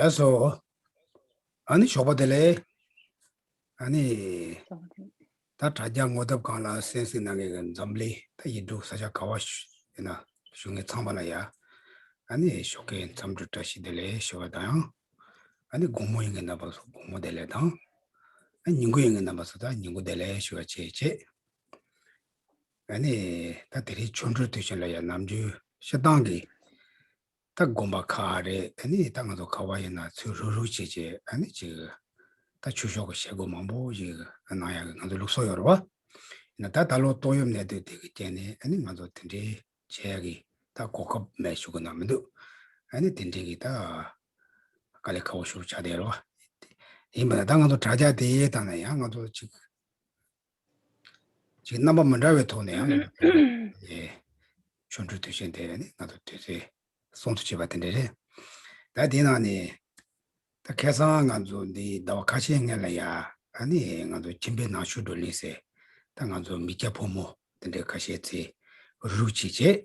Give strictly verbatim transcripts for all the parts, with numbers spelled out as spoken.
ལགས་སོ། ཨ་ནི་ཞོགས་པ་བདེ་ལེགས། ཨ་ནི། ད་དྲ་རྒྱ་ངོ་དེབ་སྒང་ལ་གསན་གཟིགས་གནང་མཁན་གྱི་འཛམ་གླིང་ད་ཡིག་འབྲུ་ས་ཆ་ག་བ་ཞུ་ཡིན་ན་བཞུགས་མཁན་ཚང་མ་ལ་ཡ། ཨ་ནི་ཞོགས་ཀའི་འཚམས་འདྲི་བཀྲ་ཤིས་བདེ་ལེགས་ཞུ་བ་དང་། ཨ་ནི་དགོང་མོ་ཡིན་མཁན་རྣམ་པ་ཚོ་དགོང་མོ་བདེ་ལེགས་དང་། ཨ་ཉིན་གུང་ཡིན་མཁན་རྣམ་པ་ཚོ་ད་ཉིན་གུང་བདེ་ལེགས་ཞུ་བ་བྱེད་བྱེད། ཨ་ནི་ད་དེ་རིང་ཆོ་འཕྲུལ་དུས་ཆེན་ལ་ཡ་ནམ་རྒྱུན་སྤྱིར་བཏང་གི་ད་དགོན་པ་ཁག་རེད། ཨ་ནི་ད་ང་ཚོ་ག་བ་ཡིན་ན་ཚུར་རུག་རུག་བྱེད་བྱེད་ཨ་ནི་ཅིག་ད་ཆོས་ཕྱོགས་ཀྱི་བྱེད་སྒོ་མང་པོ་ཞིག་གནང་ཡག་གི་ང་ཚོ་ལུགས་སྲོལ་ཡོད་རེད་བ། ཡིན་ན་ད་ད་ལོ་ཏོག་དབྱིབས་ནད་དུག་དེ་གི་རྐྱེན་ནས་ཨ་ནི་ང་ཚོ་དེ་འདྲའི་བྱེད་ཡག་གི་ད་གོ་སྐབས་མེད་ཞུ་གི་ན་མི་འདུག་ཨ་ནི་དེ་འདྲའི་གི་ད་དཀའ་ལས་ཁག་པོ་ཞིག་ཆགས་བསྡད་ཡོད་རེད་བ། ཡིན་པ་ན་ད་ང་ཚོ་དྲ་རྒྱ་དེ་ཡས་བཏང་ན་ཡང་ང་ཚོ་ཅིག་ཅིག་རྣམ་པ་མི་འདྲ་བའི་ཐོག་ནས་ཡང་ཨེ་ཆོ་འཕྲུལ་དུས་ཆེན་དེ་ནི་ང་ཚོ་དུས་ཚོད་སྲུང་ཐུབ་བྱས་པ་དེ་འདྲ་རེད། ད་དེའི་ནང་ནས་ད་ཁ་སང་ང་ཚོ་འདི་ཟླ་བ་ཁ་ཤས་སྔོན་ལ་ཡ་ཨ་ནི་ང་ཚོ་ཁྱིམ་པའི་ནང་ཆོས་བགྲོ་གླེང་ཟེར་ད་ང་ཚོ་མི་སྐྱ་ཕོ་མོ་དེ་འདྲའི་ཁ་ཤས་ཚོས་རུག་བྱས་བྱས་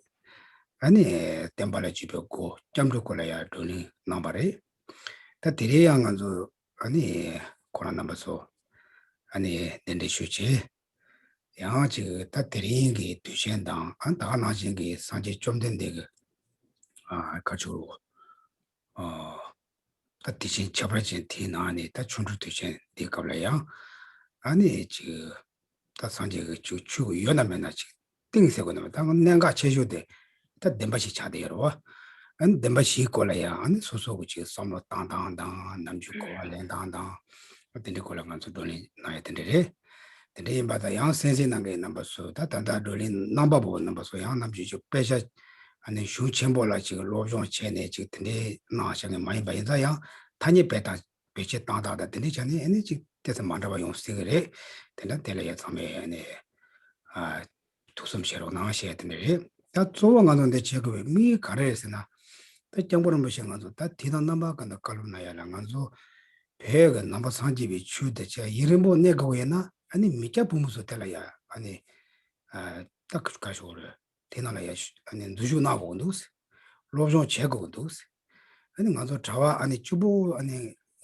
ཨ་ནི་བསྟན་པ་ལ་བཅོས་པའི་སྒོ་སྐྱབས་འགྲོའི་སྐོར་ལ་ཡ་བགྲོ་གླེང་གནང་བ་རེད། ད་དེ་རིང་ཡང་ང་ཚོ་ཨ་ནི་ཁོ་རང་རྣམ་པ་ཚོ་ཨ་ནི་གདན་འདྲེན་ཞུས་བྱས། ཡང་ཅིག་ད་དེ་རིང་གི་དུས་ཆེན་དང་ཨ་ད་ག་ནང་བཞིན་གྱི་སངས་རྒྱས་བཅོམ་ལྡན་འདས་ཀྱི་ཨ་ཁ་ཆུ་ཨ་ད་དེ་བཞིན་ཁྱད་པར་ཅན་དེའི་ནང་ནས་ད་ཆོ་འཕྲུལ་དུས་ཆེན་འདིའི་སྐབས་ལ་ཡང་ཨ་ནི་ཅིག་ད་སངས་རྒྱས་ཀྱི་ཆོས་ཆོས་ཀྱི་ཡོད་ན་མེད་ན་ཅིག་གཏིང་ཟེར་དགོས་ན་མེད་ད་གནད་འགག་ཆེ་ཤོས་དེ་ད་བདེན་པ་ཞིག་ཆགས་བསྡད་ཡོད་རེད་བ། ཨ་ནི་བདེན་པ་བཞིའི་སྐོར་ལ་ཡང་ཨ་ནི་སོ་སོ་གི་ཅིག་བསམ་བློ་བཏང་སྟངས་དང་ནམ་རྒྱུན་གོ་བ་ལེན་སྟངས་དང་ཨ་དེ་འདྲའི་སྐོར་ལ་ང་ཚོ་བགྲོ་གླེང་གནང་ཡ་དེ་འདྲ་རེད། དེ་འདྲ་ཡིན་པ་དང་ཡང་གསན་གཟིགས་གནང་མཁན་རྣམ་པ་ཚོ་ད་ད་ལྟ་བགྲོ་གླེང་གནང་པ་པོ་རྣམ་པ་ཚོ་ཡང་ནམ་རྒྱུན་ཅིག་དཔེ་ཆ་ཨ་ནི་གཞུང་ཆེན་པོ་ལ་ཅིག་སློབ་སྦྱོང་བྱས་ནས་ཅིག་དེ་འདྲའི་གནང་བཞག་མཁན་མ་ཡིན་པ་ཡིན་ཙང་ཡང་ཐ་སྙད་དཔེ་དང་། བེད་སྤྱོད་བཏང་སྟངས་དང་དེ་འདྲ་བྱས་ནས་ཨ་ནི་ཅིག་ཏོག་ཙམ་མ་འདྲ་བ་ཡོང་སྲིད་ཀྱི་རེད། དེ་འདྲ་དེ་ལ་ཡ་ཚང་མས་ཨ་ནི་ཨ་ཐུགས་བསམ་བཞེས་རོགས་གནང་ཞེས་དེ་འདྲ་རེད། ད་གཙོ་བོ་ང་ཚོ་འདི་བྱེད་དགོས་པའི་དམིགས་ཡུལ་ག་རེ་རེད་ཟེར་ན། ད་སྐྱབས་མགོན་རིན་པོ་ཆེ་ང་ཚོ་ད་དེ་དང་རྣམ་པ་གང་དང་བཀའ་སློབ་གནང་ཡ་ལ་ང་ཚོ་བོད་ཀྱི་ནང་པ་སངས་རྒྱས་པའི་ཆོས་དེ་ཆ་ཡུན་རིང་པོ་གནས་དགོས་ཡོད་ན་ཨ་ནི་མི་སྐྱ་ཕོ་མོ་ཚོ་དེ་ལ་ཡ་ཨ་ནི་ཨ་ད་ག་ཞོག་རེད། དེ་ནང་ལ་ཡ་ཨ་ནི་འཛུལ་ཞུགས་གནང་དགོས་འདུག་སློབ་སྦྱོང་བྱེད་དགོས་འདུག་ཨ་ནི་ང་ཚོ་གྲྭ་པ་ཨ་ནི་གཅིག་པོ་ཨ་ནི་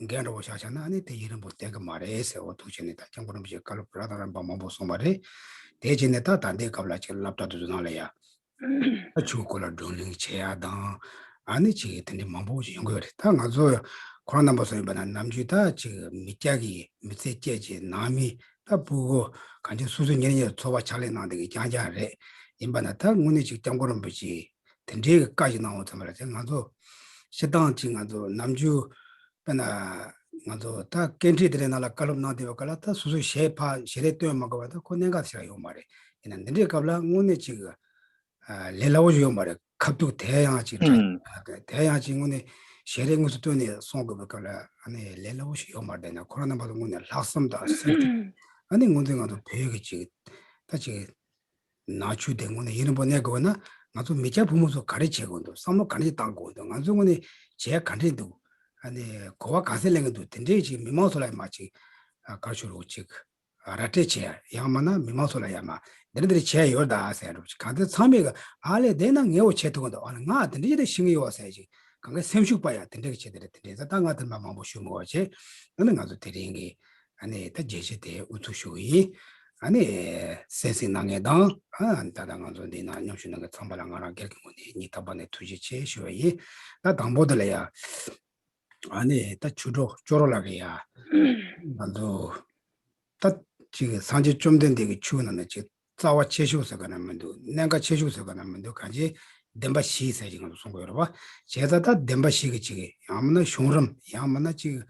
འགན་འདྲ་བོ་བཞག་བཞག་ན་ཨ་ནི་དེ་ཡུན་རིང་པོ་བསྡད་ཀྱི་མ་རེད་ཟེར་འོ་ཐུགས་ཆེ་ནས་ད་སྐྱབས་མགོན་རིན་པོ་ཆེས་བཀའ་སློབ་རབ་དང་རིམ་པ་མང་པོ་གསུངས་པ་རེད། དེ་བྱས་ནས་ད་ད་ལྟའི་སྐབས་ལ་ཅིག་སློབ་གྲྭ་དེ་ཚོ་ནང་ལ་ཡ་ཨ་ཆོས་སྐོར་ལ་བགྲོ་གླེང་བྱེད་ཡ་དང་ཨ་ནི་ཅིག་དེ་འདྲའི་མང་པོ་ཞིག་ཡོང་གི་ཡོད་རེད། ད་ང་ཚོ་ཁོ་རང་རྣམ་པ་ཚོ་ཡིན་པ་ན་ནམ་རྒྱུན་ད་ཅིག་མི་སྐྱ་གི་མི་ཚེ་སྐྱེལ་ཅིག་ནང་མི་ད་ཕྲུ་གུ་གང་ཅི་སོ་སོ་ཉེར་གཉིས་འཚོ་བ་ཕྱག་ལས་གནང་བསྡད་མཁན་རྐྱང་རྐྱང་རེད། ཡིན་པ་ན་ད་དངོས་གནས་ཅིག་སྐྱབས་མགོན་རིན་པོ་ཆེས་དེ་འདྲའི་བཀའ་ཞིག་གནང་འོང་ཙམ་པ་ལ་ང་ཚོ་སྤྱིར་བཏང་ཅིག་ང་ཚོ་ནམ་རྒྱུན་དཔེར་ན་ང་ཚོ་ད་སྐད་འཕྲིན་དེ་འདྲའི་ནང་ལ་བཀའ་སློབ་གནང་བསྡད་པའི་སྐབས་ལ་ད་སོ་སོའི་ཞལ་ཕར་ཞལ་རས་སྟོན་མ་དགོས་པ་ད་ཁོ་གནད་འགག་ཞིག་ཡོད་མ་རེད། ཡིན་ན་འདི་འདྲའི་སྐབས་ལ་དངོས་གནས་ཅིག་ལས་སླ་བོ་ཞིག་ཡོད་མ་རེད། ཁ་ཐུག་དེ་ཡང་ཅིག་དེ་ཡང་ཅིག་དངོས་གནས་ཞལ་རས་དངོས་སུ་སྟོན་ནས་གསུང་དགོས་པའི་སྐབས་ལ་ཨ་ནི་ལས་སླ་བོ་ཞིག་ཡོད་མ་རེད། ན་ཁོ་རང་རྣམ་པ་ཚོ་དངོས་གནས་ལྷག་བསམ་དང་སེམས་ཤུགས་ཨ་ནི་དངོས་གནས་ང་ཚོ་བོད་ཀྱི་ཅིག་ད་ཅིག་ནང་ཆོས་དེ་དངོས་གནས་ཡུན་རིང་པོ་གནས་དགོས་ན་ང་ཚོ་མི་སྐྱ་ཕོ་མོ་ཚོ་ག་རེ་བྱེད་དགོས་འདུག་བསམ་བློ་ག་འདྲས་བཏང་དགོས་འདུག་ང་ཚོ་དངོས་གནས་བྱེད་ག་འདྲས་འདུག་ཨ་ནི་གོ་བ་ག་ཚད་ལེན་གི་འདུག་དེ་འདྲས་ཅིག་མི་མང་ཚོ་ལ་མ་ཅིག་ག་རེ་ཞུ་རོགས་ཅིག་ར་སྤྲོད་བྱས་ཡང་མིན་ན་མི་མང་ཚོ་ལ་ཡང་མ་འདི་འདྲ་འདི་འདྲ་བྱས་ཡོད་ད་ཟེར་རོགས་ཅིག་གང་ལྟར་ཚང་མས་གི་ཨ་ལས་བསྡད་ན་ངའི་འོ་བྱེད་ཐུབ་གི་འདུག་ཨ་ལས་ང་དེ་འདྲ་ཞིག་ཤེས་ཀྱི་ཡོད་ཟེར་ཅིག་གང་གི་སེམས་ཤུགས་སྤར་ཡ་དེ་འདྲ་གི་བྱེད་དེ་རེད། དེ་འདྲ་ད་ང་དེ་མ་མང་པོ་ཞུ་མི་དགོས་བྱས་ཨ་ནི་ང་ཚོ་དེ་རིང་གི་ཨ་ནི་ད་རྒྱས་བཤད་དེ་དབུ་ཚུགས་ཞུ་གི་ཡིན། ཨ་ནི་གསན་གཟིགས་གནང་མཁན་དང་ཨ་ད་ལྟ་ང་ཚོ་འདི་ན་མཉམ་ཞུགས་གནང་མཁན་ཚང་མ་ལ་ང་རང་སྒེར་གྱི་ངོས་ནས་སྙིང་ཐག་པ་ནས་ཐུགས་རྗེ་ཆེ་ཞུ་བ་ཡིན། ད་དང་པོ་དེ་ལ་ཡ། ཨ་ནི་ད་ཆོས་གྲོགས་ཅོ་རོ་ལགས་ཀྱིས་ཡ། ང་ཚོ་ད་ཅིག་སངས་རྒྱས་བཅོམ་ལྡན་འདས་ཀྱི་ཆོས་ནང་ན་ཅིག་རྩ་བ་ཆེ་ཤོས་ཟེར་ག་ན་མི་འདུག་གནད་འགག་ཆེ་ཤོས་ཟེར་ག་ན་མི་འདུག་གང་ཅི་བདེན་པ་བཞི་ཟེར་ཅིག་ང་ཚོ་གསུང་གི་ཡོད་རེད་བ། བྱས་ཙང་ད་བདེན་པ་བཞི་གི་ཅིག་ཡང་མིན་ན་གཞུང་རབ་ཡང་མིན་ན་ཅིག་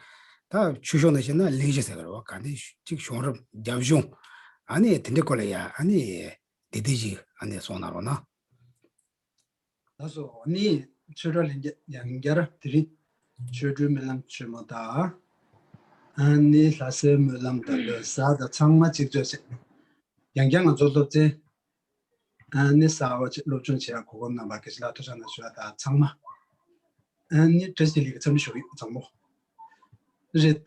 ད་ཆོས་ཕྱོགས་ནས་བཤད་ན་གླེང་གཞི་ཟེར་གི་རེད་བ། གང་དེ་ཅིག་གཞུང་རབ་རྒྱབ་ལྗོངས་ཨ་ནི་དེ་འདྲའི་སྐོར་ལ་ཡ་ཨ་ནི་བདེ་བདེ་ཅིག་ཨ་ནི་གསུང་གནང་རོགས་གནང་། ལགས་སོ། ནི་ཆོས་གྲོགས་ལྷན་རྒྱས་ཡང་བསྐྱར་དེ་རིང་ཆོ་འཕྲུལ་སྨོན་ལམ་ཆེན་མོ་དང་། ཨ་ནི་ལྷ་སའི་སྨོན་ལམ་དང་ལོ་གསར་དང་ཚང་མ་གཅིག་མཛོད་བྱས། ཡང་བསྐྱར་ང་ཚོ་སློབ་ཚན་ཨ་ནི་གསར་བ་ཅིག་སློབ་སྦྱོང་བྱེད་ཡག་གོ་སྐབས་གནང་བར་དགེ་བཤེས་ལགས་ཐུགས་རྗེ་གནང་ཞུ་བ་དང་ཚང་མ་ཨ་ནི་བཀྲ་ཤིས་བདེ་ལེགས་འཚམས་འདྲི་ཞུ་གི་ཡོད་ཚང་མ། རེད།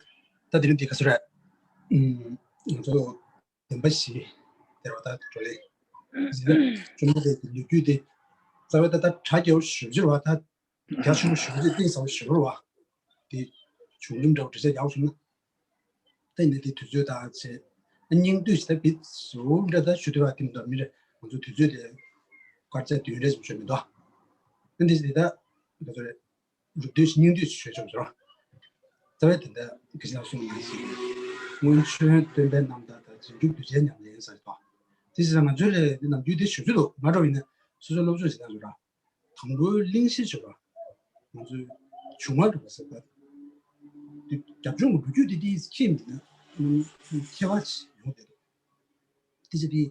ད་དེ་རིང་འདི་ག་ཚོད་རེད། ཨུམ། ང་ཚོ་བདེན་པ་བཞི་དེ་རེད་བ། ད་བགྲོ་གླེང་། བཅོམ་ལྡན་འདས་ཀྱི་ལོ་རྒྱུས་དེ་རྩ་བའི་ད་ལྟ་གྲ་རྒྱས་པོ་ཞེ་པོ་ཅིག་རེད་བ། ད་རྒྱ་ཆེན་པོ་ཞེ་པོ་ཅིག་གཏིང་ཟབ་པོ་ཞེ་པོ་རེད་བ། བྱུང་རིམ་འདྲ་བོ་འགྲེལ་བཤད་རྒྱག་སོང་ན། ད་ཡིན་ན་དེ་དུས་ཚོད་དང་བྱས། སྙིང་བསྡུས་ཤིག་ད་བིད་ཟུར་འདྲ་ད་ཞུ་དུས་བ་དེ་མི་འདུག་མི་རེད། ང་ཚོ་དུས་ཚོད་དེ་སྐར་ཆ་བདུན་རེ་ཙམ་ཞུས་མི་འདུག་ཨ་འདི་ཞིག་དེ་ད་ང་ཚོ་རེད། རུབ་སྟོན་ཞིག་སྙིང་བསྡུས་ཤིག་ཞུས་ཆོག་ཟེར་བ། རྩ་བའི་དེ་འདྲ་གི་ཞིག་ལ་གསུངས་ཡིན་ཞིག་སྔོན་བྱོན་སྟོན་པའི་རྣམ་ཐར་དང་རྗེས་འཇུག་གདུལ་བྱའི་ཉམས་ལེན་ཟེར་ཏོ། དེ་ཞིག་ལ་ང་ཚོའི་ལས་དེ་ནམ་རྒྱུན་དེ་ཞུ་རྒྱུ་འདུག་ང་འགྲོ་ཡིན་ན་སོ་སོའི་སློབ་སྦྱོང་ཞིག་གནང་ཞུ་ར། དང་པོའི་གླེང་གཞི་ཞུ་ར། ང་ཚོའི་བྱུང་བ་འགྲོ་བ་ཟེར་བ། དེ་རྒྱབ་ལྗོངས་ཀྱི་ལོ་རྒྱུས་དེ་དེ་ཁྱེད་མིན་ན་ཁྱད་པར་ཞིག་ཡོང་བསྡད་འདུག་དེ་ཞིག་དེ།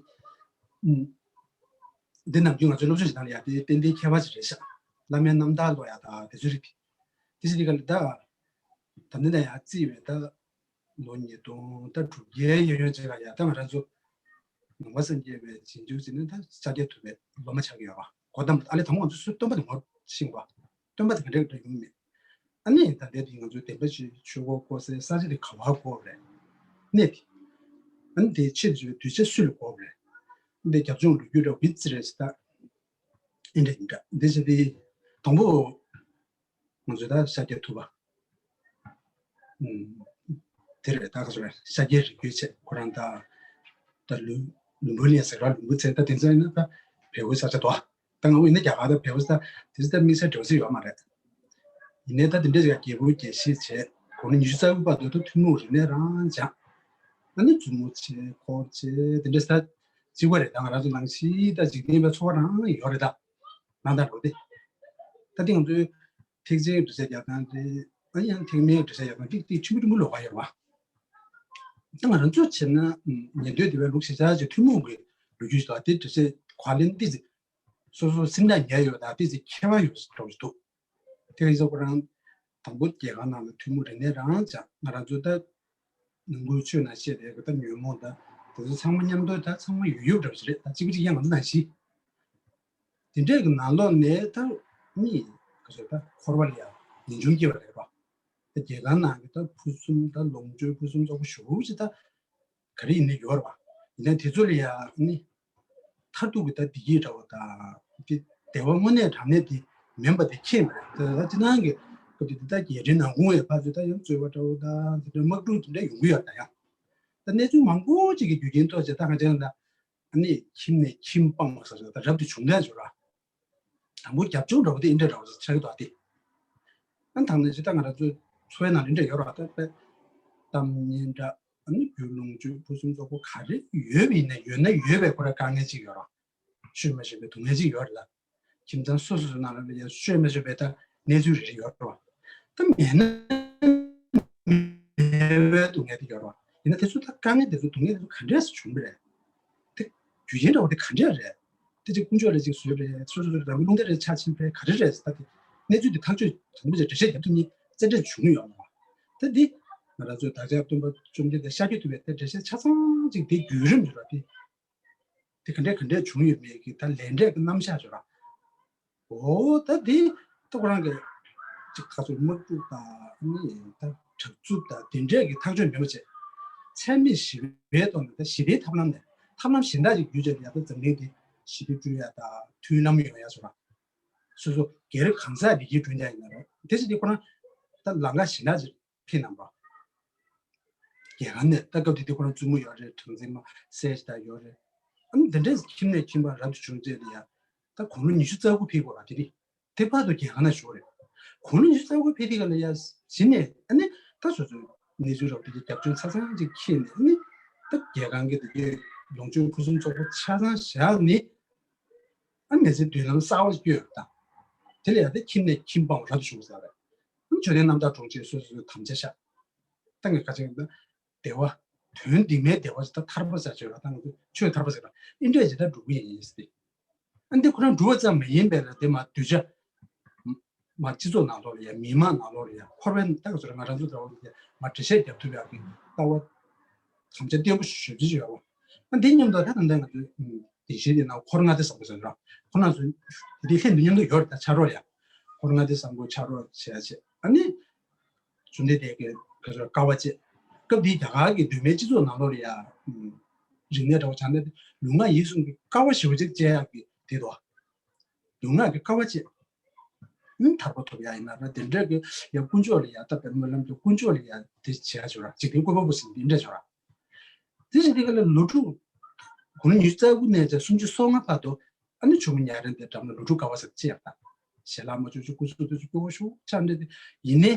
འདི་ནམ་རྒྱུན་ང་ཚོའི་སློབ་སྦྱོང་ཞིག་གནང་ལ་ཡ་དེ་ཏན་ཏན་ཁྱད་པར་ཞིག་རེད་ཤག་བླ་མའི་རྣམ་ཐར་ཀློག་ཡ་ད་དེ་ཚོའི་རིགས། དེ་ཞིག་དེ་ག་ལ་ད། ད་ནི་ད་ཡ་རྩིས་བས་ད། ལོ་ཉིས་སྟོང་ད་དྲུག་བརྒྱའི་ཡོད་ཡོད་ཅིག་ལ་ཡ་ད་ང་རང་ཚོ། ནང་པ་སངས་རྒྱས་པའི་རྗེས་འཇུག་ཅིག་ནི་ད་ཤཱཀྱ་ཐུབ་པའི་སློབ་མ་ཆགས་ཀྱི་ཡོད་པ་གོ་ད་ཨ་ལེ་དང་པོ་ང་ཚོ་སུ་སྟོན་པ་དེ་ངོ་ཤེས་པ། སྟོན་པ་དེ་ག་འདྲ་ག་འདྲ་ཡོང་མེད། ཨ་ནི་ད་ལྟའི་དེ་ང་ཚོའི་བདེན་པ་ཞིག་ཆོས་འཁོར་བསྐོར་སའི་ས་ཆ་དེ་ག་བར་བསྐོར་བ་རེད། གནས་དེ། ཨ་ནི་དེའི་ཆེད་དུ་བྱས་པའི་གདུལ་བྱ་སུ་ལ་བསྐོར་བ་རེད། འདི་རྒྱབ་ལྗོངས་ལོ་རྒྱུས་འདྲ་བོ་བིད་ཙི་རེད་ཟེར་ད། ཨིན་འདྲ་ཨིན་འདྲ་འདི་ཟེར་དེ། དང་པོ། ང་ཚོས་ད་ཤཱཀྱ་ཐུབ་པ། ཨུམ། དེ་རེད་ད་ག་ཚོད་རེད། ཤཱཀྱའི་རིགས་རྒྱུད་བྱས་ཁོ་རང་ད། ད་ལུ། ལུམ་བུ་ནས་ཟེར་བ་ལུམ་བུ་ཚེ་ད་དེ་ཚོ་ཡིན་ན་ད་བལ་པོའི་ས་ཆ་དོ། ད་ང་འོ་ཡིན་ན་རྒྱ་གར་ད་བལ་པོ་ས་དེ་ཚོ་ད་དམིགས་བསལ་འབྲེལ་བ་ཡོད་མ་རེད། ཡིན་ནའི་ད་དེ་འདྲས་ཀྱི་རྒྱལ་པོ་རྒྱལ་བཞི་བྱས་དགུང་ལོ་ཉི་ཤུ་རྩ་དགུ་བར་དུ་ད་ཐུན་མོང་རིག་གནས་རང་སྦྱངས། ཨ་ནི་མཛུབ་མོ་བྱས་འཁོར་བྱས་དེ་འདྲས་ད་གཅིག་པ་རེད། ད་ང་རང་ཚོ་ནང་བཞིན་ད་འཇིག་རྟེན་པའི་འཚོ་བ་རང་ཡོད་རེད་ད། ནང་ད་འགྲོ་དེ། ད་དེ་ང་ཚོའི་ཐེག་ཆེན་འདྲ་བྱས་རྒྱག་སྟངས་དེ། ཨ་ཡང་ཐེག་དམན་འདྲ་བྱས་རྒྱག་སྟངས་དེ་དེ་ཆུང་ཆུང་ལོགས་ཀ་ཡོད་རེད་བ། ད་ང་རང་ཚོ་བྱས་ན་ཉན་ཐོས་སྡེ་པའི་ལུགས་ཤེས་བྱ་ཆེ་ཐུན་མོང་གི་ལོ་རྒྱུས་ཤིག་དང་དེ་འདྲ་བྱས་གོ་ལེན་ཏི་ཙི། སོ་སོ་སེམས་ཐག་ཉེ་ཡོད་དང་ཏི་ཙི་ཁྱད་པར་ཡོད་འགྲོ་ཞིག་འདུག་དེ་ག་ཡིན་ཙང་ཁོ་རང་དང་པོ་རྒྱལ་ཁང་ནང་ལ་ཐུན་མོང་རིག་གནས་རང་སྦྱངས། ང་རང་ཚོ་ད་ནང་ཁུལ་ཆོས་ནང་བཤད་པའི་ད་ཉོན་མོངས་ད་དེ་ཚོ་ཚང་མ་མཉམ་དུ་ད་ཚང་མ་ཡོད་ཡོད་འདྲ་བ་ཞིག་རེད། ད་གཅིག་པ་གཅིག་རྐྱང་ང་ཚོ་ནང་བཞིན། དེ་འདྲས་ཀྱི་ནང་ལོགས་ནས་ད་མི་ག་ཚོད་ད་འཁོར་བ་ལ་ཡང་ངེས་འབྱུང་སྐྱེ་བ་རེད་པ། ད་རྒྱལ་ཁང་ནང་གི་ད་ཕུན་སུམ་ད་ལོངས་སྤྱོད་ཕུན་སུམ་ཚོགས་པ་ཞེ་པོ་ཅིག་ད་ག་རེ་ཡིན་ནའི་ཡོད་རེད་པ། ཡིན་ནའི་དེ་ཚོ་ལ་ཡང་ནི་མཐར་ཐུག་གི་ད་བདེ་སྐྱིད་འདྲ་བོ་དང་དེ་བདེ་བ་དངོས་གནས་དྲང་གནས་དེ་མིན་པ་དེ་ཁྱད་མེད་རེད། ད་ད་སྤྱིར་བཏང་གི་སྐབས་དེ་ད་རྒྱལ་ཕྲན་ནང་ཁུལ་བའི་ཕར་ཚུར་ད་ཡང་རྩོད་པ་འདྲ་བོ་དང་དེ་འདྲ་དམག་འཁྲུག་དེ་འདྲ་ཡོང་གི་ཡོད་ད་ཡང་། ད་གནས་ཚུལ་མང་པོ་ཅིག་གི་རྒྱུ་རྐྱེན་ཐོག་བྱས་ད་ང་ཅག་ད། ཨ་ནི་ཁྱིམ་ནས་ཁྱིམ་སྤངས་པ་ཟེར་ད་རབ་ཏུ་བྱུང་ནས་བྱུང་ར། དང་པོ་རྒྱབ་ལྗོངས་འདྲ་བོ་དེ་ཨིན་འདྲ་འདྲ་བོ་ཆགས་ཀྱི་འདུག་ཨ་དེ། ཨ་ནི་ད་ནི་ཇི་ལྟར་ང་རང་ཚོའི་འཚོ་བའི་ནང་ལ་ཨིན་འདྲ་ཡོད་ར། ད་དཔེ་གཏམ་སྙན་གྲགས་ཨ་ནི་རྒྱུ་ལོངས་སྤྱོད་ཕུན་སུམ་ཚོགས་པ་ག་རེ་ཡོད་པ་ཡིན་ན་ཡོད་ན་ཡོད་པའི་ཁོ་ར་དཀའ་ངལ་ཅིག་ཡོད་ར། ཤོད་མ་ཤོད་པའི་སྡུག་བསྔལ་ཅིག་ཡོད་རེད་ད། ཁྱིམ་ཚང་སོ་སོ་སོ་ནང་ལ་ཡང་ཤོད་མ་ཤོད་པའི་ད་གནས་ཚུལ་རེ་རེ་ཡོད་རེད་བ། ད་མེད་ན་མེད་པའི་སྡུག་བསྔལ་དེ་ཡོད་རེད་བ། ཡིན་ན་དེ་ཚོ་ད་དཀའ་ངལ་དེ་ཚོ་སྡུག་བསྔལ་དེ་ཚོ་ག་འདྲས་སེ་བྱུང་བ་རེད། དེ་རྒྱུ་རྐྱེན་འདྲ་བོ་དེ་ག་འདྲས་རེད། དེ་གཅིག་དཀོན་མཆོག་ལ་གཅིག་བཟོས་རེད། སོ་སོ་སོ་རང་གི་རླུང་རྟ་རེ་ཆགས་ཕྱིན་པས་ག་རེ་རེད་ཟེར། ད་དེ་གནས་ཚུལ་དེ་ཐག་གཅོད་དང་པོ་ཅིག་འགྲེལ་བཤད་རྒྱབ་ཐུབ་མཁན་རྩེ་གྲས་བྱུང་ཡོད་མ་རེད། ད་འདི་ང་རང་ཚོའི་བདག་ཅག་སྟོན་པ་བཅོམ་ལྡན་འདས་ཤཱཀྱ་ཐུབ་པའི་ད་འགྲེལ་བཤད་ཆ་ཚང་ཅིག་དེའི་བརྒྱུད་རིམ་ཅིག་རེད་དེ། དེ་ག་འདྲས་ག་འདྲས་བྱུང་ཡོད་མེད་ཀྱི་ད་ལས་འབྲས་ཀྱི་རྣམ་གཞག་ཅིག་ར། འོ་ད་དེ་ད་ཁོ་རང་གི་ཅིག་ཁ་ཚུར་དམག་འཁྲུག་དང་ནི་ད་དྲག་རྩུབ་དང་དེ་འདྲས་ཀྱི་ཐག་གཅོད་མེད་པ་བྱས། ཚད་མེད་ཞི་བའི་ཐོག་ནས་ད་ཞི་བའི་ཐབས་ལམ་ནས་ཐབས་ལམ་གཞན་དག་ཅིག་བརྒྱུད་བྱས་ཡ་ད་འཛམ་གླིང་འདི་ཞི་བདེ་བསྐྲུན་ཡ་དང་མཐུན་ལམ་ཡོང་ཡ་ཟེར་བ། སོ་སོ་སྒེར་གང་ཟག་བདེ་སྐྱིད་བསྐྲུན་ཡ་ཡིན་ན་རེད། དེ་ཕྱིར་དེ་ཁོ་རང་ད་ལམ་ཁ་གཞན་དག་ཅིག་ཕི་ནང་པ། རྒྱལ་ཁང་ནས་ད་སྐབས་དེ་དུས་ཁོ་རང་བཙུན་མོ་ཡོད་རེད། གྲངས་འཛིན་མ་སྲས་ཞིག་ད་ཡོད་རེད། ཨ་ནི་འདི་འདྲས་ཁྱིམ་ནས་ཁྱིམ་པ་རབ་ཏུ་བྱུང་རྗེས་ལ་ཡ། ད་དགུང་ལོ་ཉི་ཤུ་རྩ་དགུ་ཕེབས་དགོས་ར་དེ་རིང་། དེ་བར་དུ་རྒྱལ་ཁང་ན་བཞུགས་རེད། དགུང་ལོ་ཉི་ཤུ་རྩ་དགུ་ཕེབས་དུས་ག་ལ་ཡ། གཞི་ནས་ཨ་ནི་ད་སོ་སོའི་གནས་ཚུལ་རབ་དེ་རྒྱབ་ལྗོངས་ཆ་ཚང་ཅིག་ཁྱེར་ནས་ཨ་ནི། ད་རྒྱལ་ཁང་གི་དེ་གའི་ལོངས་སྤྱོད་ཕུན་སུམ་ཚོགས་པ་ཆ་ཚང་བཞག་ནས། ཨ་མི་ཚེ་མདུན་ལམ་གསར་བ་ཞིག་བསྐྱོད་ཡོད་པ་དང་། དེ་ལ་ཡང་དེ་ཁྱིམ་ནས་ཁྱིམ་སྤངས་པ་རབ་ཏུ་བྱུང་ཟེར་བ་རེད། ཨ་མཆོད་རྟེན་རྣམ་དག་དྲུང་ཆེ་སོ་སོ་སོའི་དམ་བཅའ་བཞག་ད་ངས་ཁ་ཅིག་ན་བདེ་བ། དོན་འདི་མའི་བདེ་བ་ཞིག་ད་ཐར་པ་ཟེར་ཆོས་ལ་ད་ང་ཚོ་ཆོས་ཐར་པ་ཟེར་ལ་ཨིན་འདྲས་ཅིག་ད་འགྲུབ་ཀྱི་ཡིན་ཟེར་ཏེ། ཨ་འདི་ཁོ་རང་འགྲུབ་པ་ཙམ་མ་ཡིན་པའི་ལ་དེ་མ་གདུལ་བྱ། མ་སྤྱི་ཚོགས་ནང་ལོགས་ལ་ཡ་མི་མང་ནང་ལོགས་ལ་ཡ་འཁོར་བའི་ནང་ད་ག་ཚོད་ང་རང་ཚོ་འདྲ་བོ་ཡ་མ་འགྲེལ་བཤད་རྒྱབ་ཐུབ་ཡག་གི་ལྟ་བ། དམ་བཅའ་བརྟན་པོ་ཞེ་པོ་ཅིག་ཡོད་རེད། ཨ་འདི་མཉམ་དུ་ད་ད་ལྟ་ང་ཚོའི་བདེན་བཞིའི་སྟེང་ན་འཁོར་ལྔ་སྡེ་བཟང་པོ་ཟེར་ར། ཁོ་རང་ཚོ་དེ་དེ་ལྷན་དུ་མཉམ་དུ་ཡོད་རེད། ད་ཕྱག་རོགས་ཡ། འཁོར་ལྔ་སྡེ་བཟང་པོ་ཕྱག་རོགས་བྱེད་ཡ་བྱེད། ཨ་ནི་གཞུང་འབྲེལ་དེ་གའི་ག་ཚོད་ཀ་བ་བྱེད། སྐབས་འདིའི་རྒྱ་གར་གྱི་གདོད་མའི་སྤྱི་ཚོགས་ནང་ལོགས་ལ་ཡ། རིག་གནས་འདྲ་བོ་ཆགས་ནས་ལུས་ངག་ཡིད་གསུམ་གྱི་ཀ་བ་ཞེ་པོ་ཅིག་བཅད་ཡག་གི་དེ་དོ། ལུས་ངག་གི་ཀ་བ་བཅད། ཨ་ནི་ཐར་པ་ཐོབ་ཡ་ཡིན་ན་ར། དེ་འདྲ་གི་ཡ་དཀོན་མཆོག་ལ་ཡ་ད་དཔེར་སྨོན་ལམ་དུ་དཀོན་མཆོག་ལ་ཡ་དེ་བྱེད་ཡ་བྱོས་ར། འཇིག་རྟེན་བཀོད་པ་པོ་ཟེར་འདི་འདྲ་བྱོས་ར། དེ་བཞིན་དེ་ག་ལ་ལོ་དྲུག་དགུང་ལོ་ཉི་ཤུ་རྩ་དགུ་ནས་བྱས་སུམ་ཅུ་སོ་ལྔ་བར་དུ་ཨ་ནི་ཆུང་མ་ཉ་རེ་འདི་འགྲམ་ལ་ལོ་དྲུག་དགའ་བ་ཟེར་ཅི་ཡག་ད། ཞལ་ལག་མ་བཅུག་བཅུག་སྐུ་གཟུགས་དུས་སུ་སྐྱོ་བོ་ཤུགས་ཆགས་འདྲ་དེ་ཡིན་ནའི།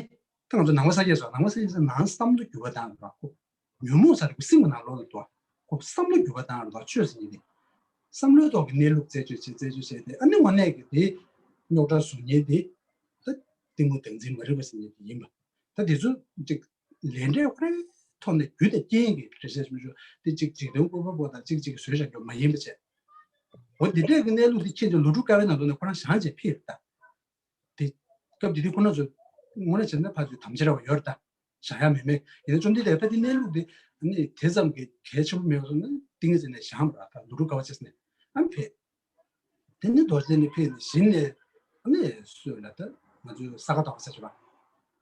ད་ང་ཚོ་ནང་པ་སངས་རྒྱས་སོགས་ནང་པ་སངས་རྒྱས་སོགས་ནང་བསམ་བློ་འགྱུར་བ་བཏང་རོགས། ཉོན་མོངས་ས་རེ་ཁོ་སེམས་ཀྱི་ནང་ལོགས་ལ་འདུག་ཁོ་བསམ་བློ་འགྱུར་བ་བཏང་རོགས། ཆོས་ཟེར་མཁན་དེ་བསམ་བློའི་ཐོག་གི་གནས་ལུགས་རྩད་གཅོད་བྱེད་རྩད་གཅོད་བྱས་ཏེ་ཨ་ནི་དངོས་གནས་ཀྱི་དེ་རྙོག་དྲ་བཟོ་མཁན་དེ་ད་གཏི་མུག་བདག་འཛིན་མ་རིག་པ་ཟེར་མཁན་དེ་ཡིན་པ། ད་དེ་ཚོ་ཅིག་ལས་འབྲས་ཁོ་རའི་ཐོག་ནས་རྒྱུ་དང་རྐྱེན་གྱི་འགྲེལ་བཤད་བྱེད་མི་ཆོག་དེ་གཅིག་འཇིག་རྟེན་བཀོད་པ་པོ་དང་གཅིག་གཅིག་གིས་བཟོས་བཞག་རྒྱུ་མ་ཡིན་པ་བྱས། འོ་འདི་འདྲས་ཀྱི་གནས་ལུགས་དེ་ཁྱེད་ཚོ་ལོ་དྲུག་དཀའ་བའི་ནང་དུ་ནས་ཁོ་རང་བཞེངས་བྱས་ཕེབས་ད། དེ་སྐབས་དེ་དུས་ཁོ་རང་ཚོ་དངོས་གནས་བྱས་ན་ཕར་ཚུར་དམ་བཅའ་ར་བ་ཡོད་རེད་ད། བཞེངས་ཡ་མེད་མེད་ཡིན་ན་བཅོམ་ལྡན་འདས་ད་དེ་གནས་ལུགས་དེ་ནི་དེ་ཙམ་གྱི་གལ་ཆེན་པོ་མེད་པ་སོང་ན་ཏིང་ངེ་འཛིན་ནས་བཞེངས་པ་ར་ད་ལོ་དྲུག་དཀའ་བ་བྱས་ནས་ཨ་ཕེབས། དེ་ནི་རྡོ་རྗེ་གདན་ནས་ཕེབས་ནས་གཞི་ནས་ཨ་ནི་སྲོད་ལ་ད་ང་ཚོའི་ས་ག་ཟླ་བ་ས་བྱེད་པ།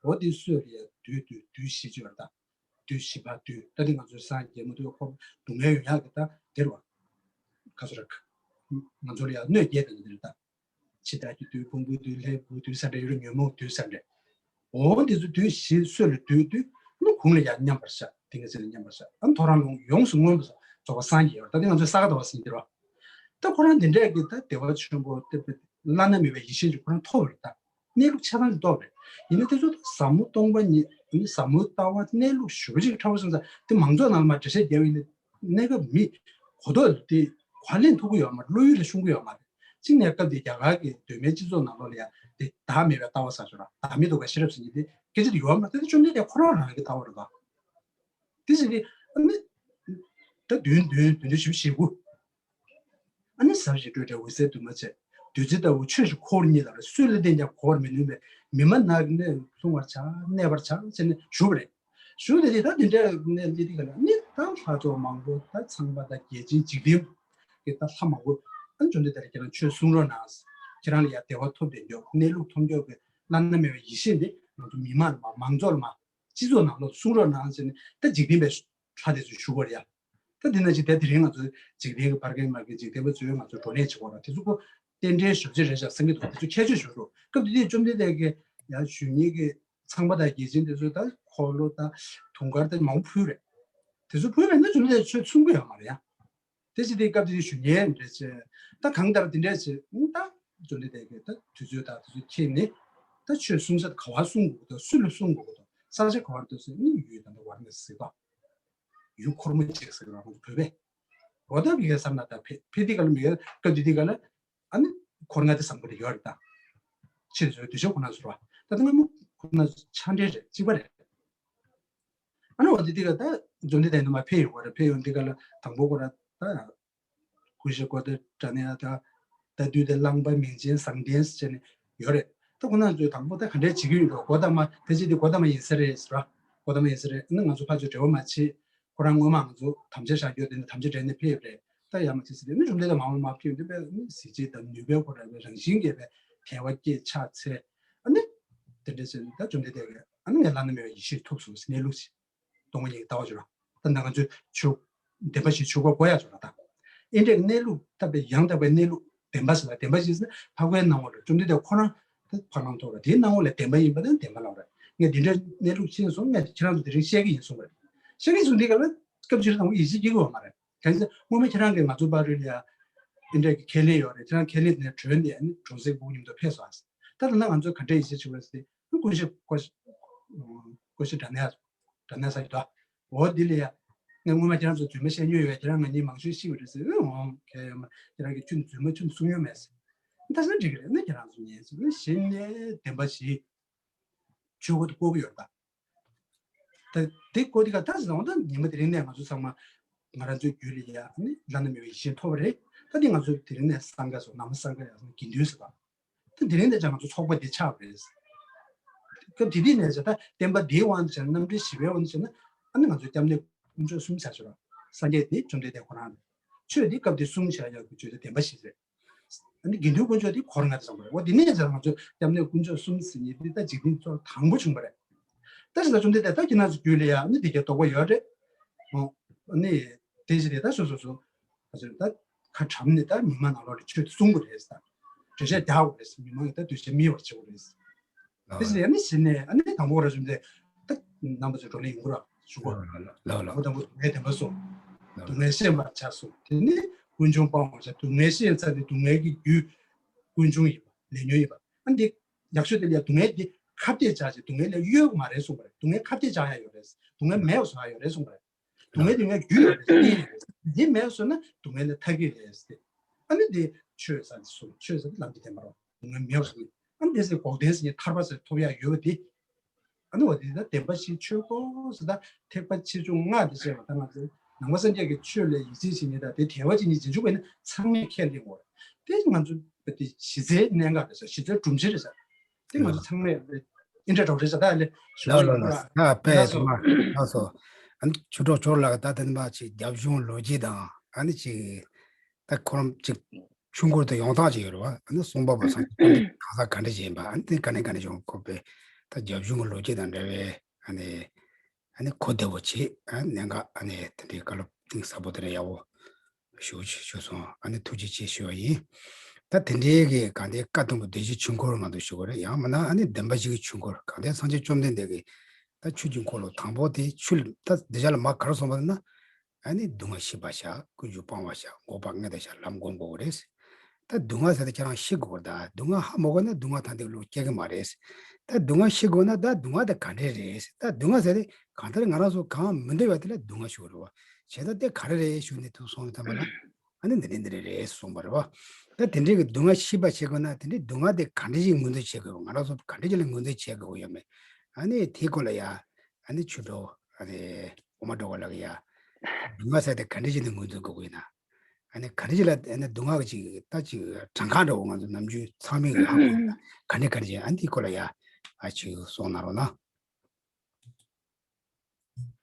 འོ་དེ་སྲོད་ལ་ཡ་དུས་དུས་དུས་བཞི་ཅིག་ཡོད་རེད་ད། དུས་བཞི་པ་དུས་ད་དེ་ང་ཚོའི་སངས་རྒྱས་མ་ཐུབ་ཁོ་སྡུག་བསྔལ་ཡོང་ཡག་གི་ད་དེ་རེད་བ། ག་ཚོད་རེད། ང་ཚོ་ལ་ཡ་གནོད་སྐྱེལ་དེ་འདི་རེད་ད། འཆི་བདག་གི་དུས་ཕུང་པོའི་དུས་ལྷའི་བུའི་དུས་ས་འདྲ་ཡོད་རེད། ཉོན་མོངས་དུས་ས་འདྲ། འོ་འདི་ཚོ་དུས་བཞི་སྲོད་ལ་དུས་དུས་ནི་གུང་ལ་ཡ་མཉམ་པར་བཞག་ཏིང་ངེ་འཛིན་ལ་མཉམ་པར་བཞག་ཨ་ཐོ་རངས་ལུང་ཡོངས་སུ་མངོན་པར་རྫོགས་པ་སངས་རྒྱས་ཡོད་རེད། ད་དེ་ང་ཚོའི་ས་ག་ཟླ་བ་ཟེར་འདི་རེད་བ། ད་ཁོ་རང་འདི་འདྲས་ཀྱི་ད་བདེ་བ་ཆེན་པོ་དེ་བླ་ན་མེད་པའི་ཡེ་ཤེས་ཀྱི་ཁོ་རང་ཐོབ་རེད་ད། གནས་ལུགས་ཆ་ཚང་ཞིག་རྟོགས་པས། ཡིན་ན་དེ་ཚོ་ཟབ་མོ་སྟོང་པ་ཉིད་ཟབ་མོའི་ལྟ་བ་གནས་ལུགས་ཞུ་བ་ཞིག་ཕྲ་བོ་སོང་ཙང་དེ་མང་ཚོགས་ནང་ལ་མར་འགྲེལ་བཤད་རྒྱག་པ་ཡིན་ན་གནས་སྐབས་མི་གོ་རྟོགས་དེ་གོ་ལེན་ཐུབ་ཀྱི་ཡོད་མ་རེད། བློ་ཡུལ་ལ་ཤོང་གི་ཡོད་མ་རེད། གཅིག་ནས་སྐབས་དེ་རྒྱ་གར་གྱི་གདོད་མའི་སྤྱི་ཚོགས་ནང་ལོགས་ལ་ཡང་དེ་བདག་མེད་པའི་ལྟ་བ་ཟེར་ཞོར་བདག་མེད་རྟོགས་པའི་ཤེས་རབ་ཟེར་མཁན་དེ་སྐད་ཆ་དེ་ཡོད་མ་རེད། དེ་བཅོམ་ལྡན་འདས་ཁོ་རང་རང་གི་ལྟ་བ་རེད་པ། དེ་བཞིན་དེ་ཨ་ནི་ད་བདུན་བདུན་བདུན་བདུན་བཞི་བཞི་དགུ། ཨ་ནི་ཟབ་ཞི་སྤྲོས་བྲལ་འོད་གསལ་འདུས་མ་བྱས། བདུད་རྩི་ལྟ་བུ་ཆོས་ཀྱི་འཁོར་ཉིད་ལ་སུས་ལ་བརྟེན་ཀྱང་གོ་བར་མི་ནུས་པས་མི་མ་ནག་གི་གནས་ལྷུང་བར་བྱ་གནས་པར་བྱ་ཟེར་ནས་ཞུ་བ་རེད། ཞུ་དེ་དེ་ད་དེ་འདྲ་གནས་ལི་ཏི་ག་ལ་ནི་ད་ལྷ་ཚོགས་མང་པོ་ད་ཚངས་པ་དང་རྒྱལ་ཆེན་འཇིག་རྟེན་གྱི་ད་ལྷ་མང་པོ་ཨ་ནི་བཅོམ་ལྡན་འདས་ལ་ཁྱེད་རང་ཆོས་གསུང་རོགས་གནང་། ཁྱེད་རང་ལ་ཡང་བདེ་བ་ཐོབ་བདེ་མགྱོགས་གནས་ལུགས་ཐོབ་མགྱོགས་ཀྱི་བླ་ན་མེད་པའི་ཡེ་ཤེས་འདི་ང་ཚོ་མི་མང་ལ་མ་མང་ཚོགས་ལ་མ་སྤྱི་ཚོགས་ནང་ལོགས་གསུང་རོགས་གནང་ཟེར་ནས་ད་འཇིག་རྟེན་པའི་ལྷ་དེ་ཚོས་ཞུ་བ་རེད་ཡ། ད་འདི་ན་ཅིག་དེ་དེ་རིང་ང་ཚོ་འཇིག་རྟེན་གྱི་ཕར་རྒན་མར་རྒན་འཇིག་རྟེན་པ་ཚོས་ང་ཚོ་བགྲོ་གླེང་བྱེད་དགོས་ར། དེ་ཚོ་ཁོ་རྟེན་འབྲེལ་ཞབས་ཕྱི་རེད་ཤག་བསམ་གྱི་འདུག་དེ་ཚོ་ཁྱད་ཆོས་ཞུ་རོགས། སྐབས་དེ་དུས་བཅོམ་ལྡན་འདས་ཀྱིས་ཡང་ཞུ་མཁན་གྱི་ཚངས་པ་དང་རྒྱལ་ཆེན་དེ་ཚོ་ད་འཁོར་ལོ་དང་དུང་དཀར་དང་མང་པོ་ཕུལ་རེད། དེ་ཚོ་ཕུལ་བས་ན་བཅོམ་ལྡན་འདས་ཆོས་གསུང་གི་ཡོད་མ་རེད་ཡ། དེ་ཅི་དེ་སྐབས་དེ་ཞུ་མཁན་རེད་ཅེ། ད་གང་ལྟར་དེ་འདྲས་ཅེ་ད་བཅོམ་ལྡན་འདས་ཀྱིས་ད་དུས་ཚོད་ད་དུས་ཚོད་ཁྱེད་ནི་ད་ཆོས་གསུང་ས་ག་བར་གསུང་དགོས་དང་སུ་ལ་གསུང་དགོས་དང་ས་ཆ་ག་བར་དུ་སུ་ནི་ཡུལ་ད་ད་བར་ནས་ཟེར་བ། ཡུལ་འཁོར་མོ་གཅིག་ཟེར་བ་བོད་པས། འོ་ད་མི་ག་བསམ་ན་ད་ཕེ་ཕེ་དེ་ག་ལ་མི་ག་སྐབས་དེ་དེ་ག་ལ་ཨ་ནི་འཁོར་ལྔ་དེ་བསམ་གི་རེད་ཡོད་རེད་ད། ཕྱིར་བཟོས་དུས་ཆོག་ཁོ་ན་ཟེར་བ། ད་ད་ང་མོ་ཁོ་ན་ཆ་འདྲེ་རེད་གཅིག་པ་རེད། ཨ་ནི་འོ་དེ་དེ་ག་ད་བཅོམ་ལྡན་འདས་ནི་མ་ཕེ་ཡོང་བ་རེད། ཕེ་ཡོང་དེ་ག་ལ་དང་པོ་ཁོ་ར་ད་ཀུན་ཤེས་གོ་ཏེ་དྲ་ནས་ད་ད་དུས་དེ་གླང་པ་མིང་ཅན་བཟང་ལྡན་ཟེར་ནས་ཡོད་རེད། ད་ཁོ་ན་ཚོས་དང་པོ་ད་ག་འདྲས་བྱེད་ཀྱི་ཡོད་འགྲོ་གོ་ད་མ་ཕལ་ཆེར་དེ་གོ་ད་མ་ཡིན་ས་རེད་ཟེར་བ། གོ་ད་མ་ཡིན་ས་རེད། ཨ་ནི་ང་ཚོ་ཕར་ཚུར་འབྲེལ་བ་མ་བྱེད། ཁོ་རང་སྔོན་མ་ང་ཚོ་དམ་བཅའ་བཞག་རྒྱུ་དེ་ནི་དམ་བཅའ་འབྲེལ་ནས་ཕེབས་རེད། ད་ཡར་མ་ཅི་ཟེར་དེ་ནི་གཞུང་དེ་ལ་མང་བ་མ་ཕེབས་དེ་པས་ནི་གཟི་བརྗིད་དང་ནུས་པའི་ཁོ་ར་བའི་རང་བཞིན་གྱིས་པའི་དལ་བ་སྐྱེས་ཆགས་ཚེ། ཨ་ནི་དེ་འདྲ་ཟེར་ནས་ད་བཅོམ་ལྡན་འདས་ཀྱིས་ཨ་ནི་ངས་བླ་ན་མེད་པའི་ཡེ་ཤེས་ཐོབ་སོང་ཟེར་གནས་ལུགས་ཤིག་སྟོང་པ་ཉིད་ཀྱི་ལྟ་བ་བྱོས་ར། ད་ནང་ང་ཚོས་ཆོས་བདེན་པ་བཞི་ཆོས་འཁོར་བསྐོར་ཡག་བྱོས་ར་ད། ཨེ་འདྲའི་གནས་ལུགས་ད་པའི་ཡང་དག་པའི་གནས་ལུགས་བདེན་པ་ཟེར་ལ་བདེན་པ་ཞིག་ཟེར་ན་འཕགས་པའི་སྣང་ངོ་ལ་བཅོམ་ལྡན་འདས་ཁོ་རང་ད་འཕགས་ལམ་ཐོབ་ར་དེའི་སྣང་ངོ་ལ་བདེན་པ་ཡིན་པ་དང་བདེན་པ་ལབ་ར། ངས་འདི་འདྲའི་གནས་ལུགས་ཤེས་སོང་ངས་ཁྱེད་རང་ཚོ་དེ་རིང་བཤད་ཀྱི་ཡིན་གསུངས་པ་རེད། བཤད་ཀྱི་ཡིན་གསུངས་དེ་ག་ལ་སྐབས་ཅིག་ལ་དང་པོ་ཡིད་ཆེས་སྐྱེ་གི་ཡོད་མ་རེད། གང་ཟེར་སྔོན་མ་ཁྱེད་རང་གིས་ང་ཚོ་པར་རིས་ལ་ཡ་ཨེ་འདྲ་གི་ཁས་ལེན་ཡོད་རེད། ཁྱེད་རང་ཁས་ལེན་དེ་ནས་གྲོལ་ནས་ཨ་ནི་གྲོང་གསེབ་སྤུ་གུ་མཉམ་དུ་ཕེབས་སོང་ཨ། ད་ད་ང་ཚོས་ག་འདྲ་ཡིད་ཆེས་བྱེད་དགོས་ཟེར་ཏེ་ཀུན་ཤེས་ཀུན་ཤེས་དྲ་གནས་དྲ་གནས་ས་ཡོད་དོ། འོ་འདི་ལ་ཡ་ངས་སྔོན་མ་ཁྱེད་རང་ཚོ་རྫུན་མ་བཤད་མྱོང་ཡོད་པས་ཁྱེད་རང་ང་གཉིས་མང་ཤོས་ཤེས་པ་རེད་ཟེར། ཨོ་ཁྱེད་ཡོད་མ་ཁྱེད་རང་གིས་ཁྱོད་རྫུན་མ་ཁྱོད་གསུང་མྱོང་མེད་ཟེར། ད་ས་འགྲིག་གི་རེད་ན་ཁྱེད་རང་ཚོ་ཉན་ཟེར་བས་གཞི་ནས་བདེན་པ་བཞི་ཆོས་འཁོར་དུ་བསྐོར་གི་ཡོད་རེད་ད། ད་དེ་བཀོད་དེ་ག་ད་ཟེར་བ་ད་ཉི་མ་དེ་རིང་ནས་ང་ཚོ་ཚང་མ་ང་རང་ཚོའི་རྒྱུད་ལ་ཡ་ནི་བླ་ན་མེད་པའི་ཡེ་ཤེས་ཐོབ་པ་རེད། ད་དེ་ང་ཚོ་དེ་རིང་ནས་སངས་རྒྱས་སོ་ནམ་སངས་རྒྱས་ཡ་དགེ་འདུན་ཟེར་བ། ད་དེ་རིང་ནས་ཀྱང་ང་ཚོ་ཚོགས་པ་དེ་ཆགས་པ་རེད། སྐབས་དེ་དུས་ནས་ཀྱང་ད་བསྟན་པ་འདིའི་དབང་དུ་བྱས་ན་རྣམ་འདྲེན་བཞི་པའི་དབང་དུ་བྱས་ན་ཨ་ནི་ང་ཚོའི་སྐྱབས་གནས་དཀོན་མཆོག་གསུམ་བྱ་ཆོག་ར། སངས་རྒྱས་དེ་བཅོམ་ལྡན་འདས་ཁོ་རང་རེད། ཆོས་དེ་སྐབས་དེ་གསུམ་བྱ་ཡག་གི་བརྗོད་བྱ་བདེན་པ་ཞིག་རེད། ཨ་ནི་དགེ་འདུན་དཀོན་མཆོག་དེ་འཁོར་ལྔ་དེ་བསམ་པ་རེད། འོ་དེ་ནས་ཀྱང་ང་ཚོ་སྐྱབས་གནས་དཀོན་མཆོག་གསུམ་ཟེར་མཁན་དེ་ད་འཇིག་རྟེན་གཙོ་བོ་དང་པོ་བྱུང་བ་རེད། ད་ཞེས་ད་བཅོམ་ལྡན་འདས་ད་ཁྱེད་རང་ཚོ་རྒྱུད་ལ་ཡང་ཨ་ནི་དེ་གའི་རྟོགས་པ་ཡོད་རེད། ཨོ་ཨ་ནི་དེ་ཞིག་དེ་ད་སོ་སོ་སོ་ད་ཁ་གྲམ་ནས་ད་མི་མང་ནང་ལོགས་ལ་ཆོས་དེ་གསུང་དགོས་རེད་ད། འགྲེལ་བཤད་རྒྱག་དགོས་རེད། མི་མང་གི་ད་འདོད་བྱ་མི་ཡོང་བ་བྱེད་དགོས་རེད། དེ་ཟེར་ཡ་ནི་ཟེར་ནས་ཨ་ནི་དང་པོ་ར་བཟུང་སྟེ་ད་རྣམ་པ་ཚོས་བགྲོ་གླེང་ཡོང་གི་ར་ཞུ་གོ། ལ་ལ་ལ་ལ་ལ། དང་པོ་དང་པོ་སྡུག་བསྔལ་བདེན་པ་སོ། སྡུག་བསྔལ་ཤེས་པར་བྱ་སོ། དེ་ནི་ཀུན་འབྱུང་སྤང་བར་བྱ། སྡུག་བསྔལ་ཤེས་ཚར་ཏེ་སྡུག་བསྔལ་གྱི་རྒྱུ་ཀུན་འབྱུང་ཡིན་པ་ལས་ཉོན་ཡིན་པ། ཨ་འདི་ཡག་ཤོས་དེ་ལ་ཡ་སྡུག་བསྔལ་འདི་ཁ་གཏད་བྱ་ཞེས་སྡུག་བསྔལ་ལ་གཡོལ་དགོས་མ་རེད་གསུངས་པ་རེད། སྡུག་བསྔལ་ཁ་གཏད་བྱ་ཡ་ཡོད་རེད། སྡུག་བསྔལ་མེད་པ་བཟོ་ཡ་ཡོད་རེད་གསུངས་པ་རེད། སྡུག་བསྔལ་དེ་ངས་རྒྱུ་ཡོད་རེད་ཟེར། རྐྱེན་ཡོད་རེད་ཟེར། འདི་མེད་སོང་ན་སྡུག་བསྔལ་ལས་ཐར་གྱི་རེད་ཟེར། ཨ་ནི་འདི་ཆོས་ཟེར་གསུངས། ཆོས་ཟེར་ལམ་གྱི་བདེན་པ་རོ། སྡུག་བསྔལ་མེད་སོང་། ཨ་ནི་འདི་ཟེར་འགོག་བདེན་ཟེར་ཐར་པ་ཟེར་ཐོབ་ཡ་ཡོད་པ་དེ། ཨ་ནི་འོ་དེ་ད་བདེན་པ་བཞི་ཆོས་འཁོར་ཟེར། ད་ཐེག་པ་ཆེ་ཆུང་ལྔ་དེ་བཤད་པ་ད་ང་ཚོ་ནང་པ་སངས་རྒྱས་ཀྱི་ཆོས་ལ་ཡིད་ཆེས་བྱེད་མཁན་དང་དེ་དལ་བ་ཅན་གྱི་རྗེས་འཇུག་པ་ཡིན་ན་ཚང་མས་ཁས་ལེན་དགོས་རེད། དེ་ང་ཚོ་དེ་གཞི་རྩའི་གནད་འགག་རེད་ཟེར། གཞི་རྩའི་སྒྲོམ་གཞི་རེད་ཟེར། དེ་ང་ཚོ་ཚང་མས་ཨིན་དྲ་གྲོགས་རེད་ཟེར། ད་ལས་ཞུ་ལ་བ་ལ་ཡོད་ལ་པ་ལ། ད་དཔེ་ལགས་སོ། དུ་མ་ལགས་སོ། ཨ་ནི་ཆོས་གྲོགས་ཆོས་ལགས་ད་དེ་ནི་མ་ཅིག་རྒྱབ་ལྗོངས་ལོ་རྒྱུས་དང་ཨ་ནི་ཅིག་ད་ཁོ་རང་ཅིག་ཆུང་ཀུར་དུ་ཡོང་སྟངས་ཅིག་ཡོད་རེད་བ། ཨ་ནི་གསུང་པ་པོ་སང་གང་ཟག་ག་འདྲ་ཅིག་ཡིན་པ། ཨ་ནི་དེ་ག་ནས་ག་ནས་བྱུང་ཁོ་པའི་ད་རྒྱབ་ལྗོངས་ཀྱི་ལོ་རྒྱུས་དང་འབྲེལ་བའི་ཨ་ནི་ཨ་ནི་གོ་བདེ་བོ་བྱེད། ཨ་ནི་གནད་འགག་ཨ་ནི་དེ་འདྲའི་བཀའ་སློབ་གཏིང་ཟབ་པོ་དེ་འདྲ་ཡག་པོ་ཞུ་ཞུ་སོང་། ཨ་ནི་ཐུགས་རྗེ་ཆེ་ཞུ་བ་ཡིན། ད་དེ་འདྲའི་གི་གང་དེ་བཀའ་གདམས་པ་བདེ་གཤེགས་ཆོས་འཁོར་མ་གཏོགས་ཞུ་དགོས་རེད། ཡང་མིན་ན་ཨ་ནི་བདེན་པ་བཞི་གི་ཆོས་འཁོར་གང་དེ་སངས་རྒྱས་བཅོམ་ལྡན་འདས་ཀྱི་ད་ཆོས་ཀྱི་འཁོར་ལོ་དང་པོ་དེ་ཆོས་ད་འདི་ཅག་ལ་མ་ག་རེ་གསུངས་པ་ན། ཨ་ནི་སྡུག་བསྔལ་ཤེས་པར་བྱ། ཀུན་འབྱུང་སྤང་བར་བྱ། འགོག་པ་ངེས་དང་བྱ། ལམ་བསྒོམ་དགོས་རེད། ད་སྡུག་བསྔལ་ཟེར་དེ་ཁྱེད་རང་ཤེས་དགོས་རེད། ད་སྡུག་བསྔལ་ཧ་མ་གོ་ན་སྡུག་བསྔལ་ཐ་དད་བློ་སྐྱེ་གི་མ་རེད། ད་སྡུག་བསྔལ་ཤེས་དགོས་ན་ད་སྡུག་བསྔལ་དེ་ག་འདྲས་རེད། ད་སྡུག་བསྔལ་ཟེར་དེ་གང་ལྟར་ང་རང་ཚོ་གང་མི་འདོད་པ་དེ་ལ་སྡུག་བསྔལ་ཞུ་གི་རེད་བ། བྱས་ཙང་དེ་ག་རེ་རེད་ཞུ་ནས་ཐུག་སོང་ནས་ཐ་མ་ན། ཨ་ནི་འདི་འདྲས་འདི་འདྲས་རེད་གསུངས་པ་རེད་བ། ད་དེ་འདྲས་ཀྱི་སྡུག་བསྔལ་ཤེས་པ་བྱེད་དགོས་ན་དེ་འདྲས་སྡུག་བསྔལ་དེ་ག་འདྲས་ཞིག་ངོས་འཛིན་བྱེད་དགོས། ང་རང་ཚོ་ག་འདྲས་ཞིག་ལ་ངོས་འཛིན་བྱེད་དགོས་ཡོད་མེད། ཨ་ནི་དེའི་སྐོར་ལ་ཡ། ཨ་ནི་ཆོས་གྲོགས་ཨ་ནི་འོ་མ་གྲོགས་པོ་ལགས་ཀྱིས་ཡ། སྡུག་བསྔལ་ཟེར་དེ་ག་འདྲས་ཞིག་ནས་ངོས་འཛིན་དགོས་ཀྱི་ཡིན་ན། ཨ་ནི་ག་འདྲས་ཞིག་ལ་ཨ་ནི་སྡུག་བསྔལ་གྱི་ཅིག་ད་ཅིག་གྲངས་ཀ་འདྲ་བོ་ང་ཚོ་ནམ་རྒྱུན་ཚང་མས་ཧ་གོ་ཡོད་ན་ག་འདྲས་ག་འདྲས་ཞིག་ཨ་ནི་དེའི་སྐོར་ལ་ཡ། ཨ་ཅིག་གསུངས་གནང་རོགས་གནང་།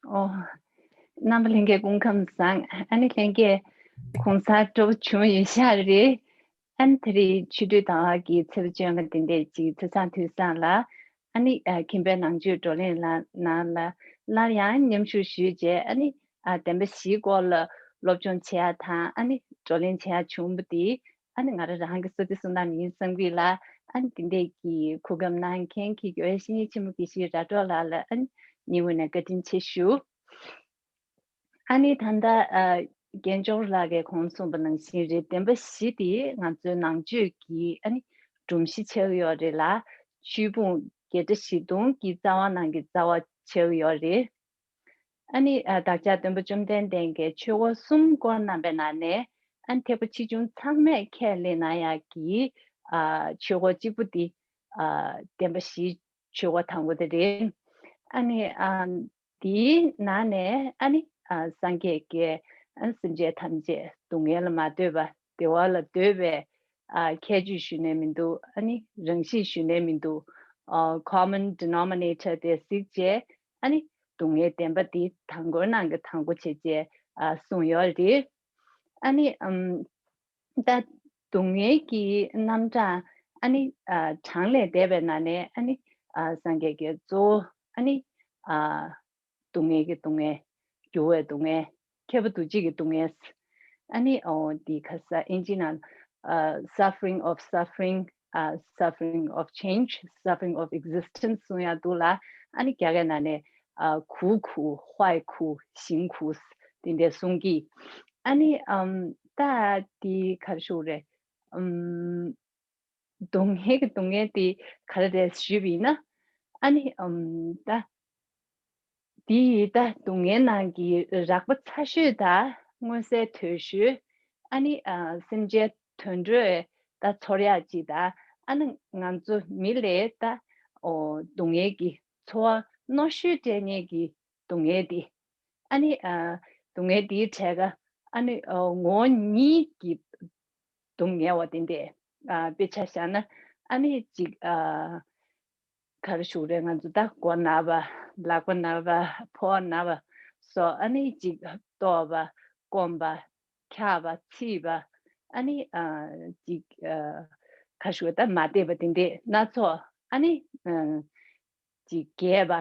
ཨོ། རྣམ་པ་ལྷན་རྒྱས་སྐུ་ཁམས་བཟང་། ཨ་ནི་ལྷན་རྒྱས་གུང་སེང་སྤྲོ་པོ་བྱུང་ཡོད་ཤག་རེད། ཨ་ནི་དེ་རིང་ཆོས་སྒྲོན་དང་གི་ཚེས་པ་བཅོ་ལྔ་དེ་འདྲས་ཅིག་ཚེས་བཟང་དུས་བཟང་ལ། ཨ་ནི་ཨ་ཁྱིམ་པའི་ནང་ཆོས་བགྲོ་གླེང་ལ་ནང་ལ་སླར་ཡང་མཉམ་ཞུགས་ཞུས་རྗེས། ཨ་ནི་ཨ་བདེན་པ་བཞིའི་སྐོར་ལ་སློབ་སྦྱོང་བྱེད་ཡ་དང་། ཨ་ནི་བགྲོ་གླེང་བྱེད་ཡ་བྱུང་བ་དེ། ཨ་ནི་ང་རང་རང་གི་བསོད་བདེ་སོང་ཙམ་ཡིན་བསམ་གྱི་ལ། ཨ་ནི་དེ་འདྲས་ཀྱི་གོ་སྐབས་གནང་མཁན་གྱི་དགེ་བའི་བཤེས་གཉེན་ཆེན་མོ་དགེ་བཤེས་ར་སྒྲོག་ལགས་ལ་ཨ་ནི་སྙིང་དབུས་ནས་བཀའ་དྲིན་ཆེ་ཞུ། ཨ་ནི་ད་ལྟ་ཨ་རྒན་ཇོ་བོ་ལགས་ཀྱིས་གོང་གསུངས་པ་ནང་བཞིན་རེད། བདེན་པ་བཞི་དེ་ང་ཚོའི་ནང་ཆོས་ཀྱི་ཨ་ནི་སྒྲོམ་གཞི་ཆགས་ཀྱི་ཡོད་རེད་ལ། ཆོས་ཕུང་བརྒྱད་ཁྲི་བཞི་སྟོང་གི་རྩ་བ་ནང་གི་རྩ་བ་ཆགས་ཀྱི་ཡོད་རེད། ཨ་ནི་ཨ་བདག་ཅག་སྟོན་པ་བཅོམ་ལྡན་འདས་ཀྱིས་ཆོས་འཁོར་གསུམ་བསྐོར་གནང་བའི་ནང་ནས། ཨ་ནི་ཐེག་པ་ཆེ་ཆུང་ཚང་མས་ཁས་ལེན་གནང་ཡག་གི་ཨ་ཆོས་འཁོར་གཅིག་པུ་དེ་ཨ་བདེན་པ་བཞིའི་ཆོས་འཁོར་དང་པོ་དེ་རེད། ཨ་ནི་ཨ་དེའི་ནང་ནས་ཨ་ནི་ཨ་སངས་རྒྱས་ཀྱིས་ཨ་ནི་སེམས་ཅན་ཐམས་ཅད་སྡུག་བསྔལ་ལ་མ་འདོད་པ་བདེ་བ་ལ་འདོད་པའི་ཨ་ཁྱད་ཆོས་ཞུ་ནས་མི་འདུག། ཨ་ནི་རང་བཞིན་ཞུ་ནས་མི་འདུག། ཨ་common denominator་དེ་གཟིགས་བྱས། ཨ་ནི་སྡུག་བསྔལ་བདེན་པ་དེ་དང་པོའི་ནང་གི་དང་པོ་བྱས་བྱས་ཨ་གསུངས་ཡོད་རེད། ཨ་ནི་ཨམ་ད་སྡུག་བསྔལ་གྱི་རྣམ་གྲངས་ཨ་ནི་ཨ་གྲངས་ལས་འདས་པའི་ནང་ནས་ཨ་ནི་ཨ་སངས་རྒྱས་ཀྱིས་གཙོ་བོ་ཨ་ནི་ཨ་སྡུག་བསྔལ་གྱི་སྡུག་བསྔལ། འགྱུར་བའི་སྡུག་བསྔལ། ཁྱབ་པ་འདུ་བྱེད་ཀྱི་སྡུག་བསྔལ། ཨ་ནི་ཨོ་འདི་ཁ་ས་ཨིན་ཇི་ནང་ཨ་suffering of suffering། ཨ་suffering of change། suffering of existence གསུང་ཡག་འདུག་ལ། ཨ་ནི་རྒྱ་སྐད་ནང་ནས་ཨ་苦苦、坏苦、辛苦དེ་འདྲ་གསུང་གི། ཨ་ནི་ཨམ་ད་འདི་ག་རེ་ཞུ་དགོས་རེད། ཨམ། སྡུག་བསྔལ་གྱི་སྡུག་བསྔལ་དེ་ག་རེ་རེད་ཞུས་པ་ཡིན་ན། ཨ་ནི་ཨམ་ད། དེ་ཡི་ད་སྡུག་བསྔལ་ནང་གི་རགས་པ་ཚ་ཤོས་དང་མངོན་གསལ་དོད་ཤོས། ཨ་ནི་ཨ་སེམས་ཅན་དུད་འགྲོའི་ད་ཚོར་ཡག་ཅིག་དང་། ཨ་ནི་ང་ཚོ་མི་ལ་ད་ཨོ་སྡུག་བསྔལ་གྱི་ཚོར་བ་རྣོ་ཤོས་སྤྲད་མཁན་གྱི་སྡུག་བསྔལ་དེ། ཨ་ནི་ཨ་སྡུག་བསྔལ་དེའི་གྲས་ཀ་ཨ་ནི་ཨ་ངོ་བོ་ཉིད་ཀྱི་སྡུག་བསྔལ་བ་དེ་འདྲས། ཨ་དཔེ་ཆ་བཞག་ན་ཨ་ནི་ཅིག་ཨ་ག་རེ་ཞུ་དགོས་རེད། ང་ཚོ་ད་མགོ་ན་བ། ལག་པ་ན་བ། ཕོ་བ་ན་བ་སོགས། ཨ་ནི་ཅིག་ལྟོགས་པ། སྐོམ་པ། འཁྱག་པ། ཚིག་པ། ཨ་ནི་ཨ་ཅིག་ཨ་ག་རེ་ཞུ་དགོས། ད་མ་བདེ་བ་དེ་འདྲས་སྣ་ཚོགས། ཨ་ནི་ཨ་ཅིག་རྒས་པ།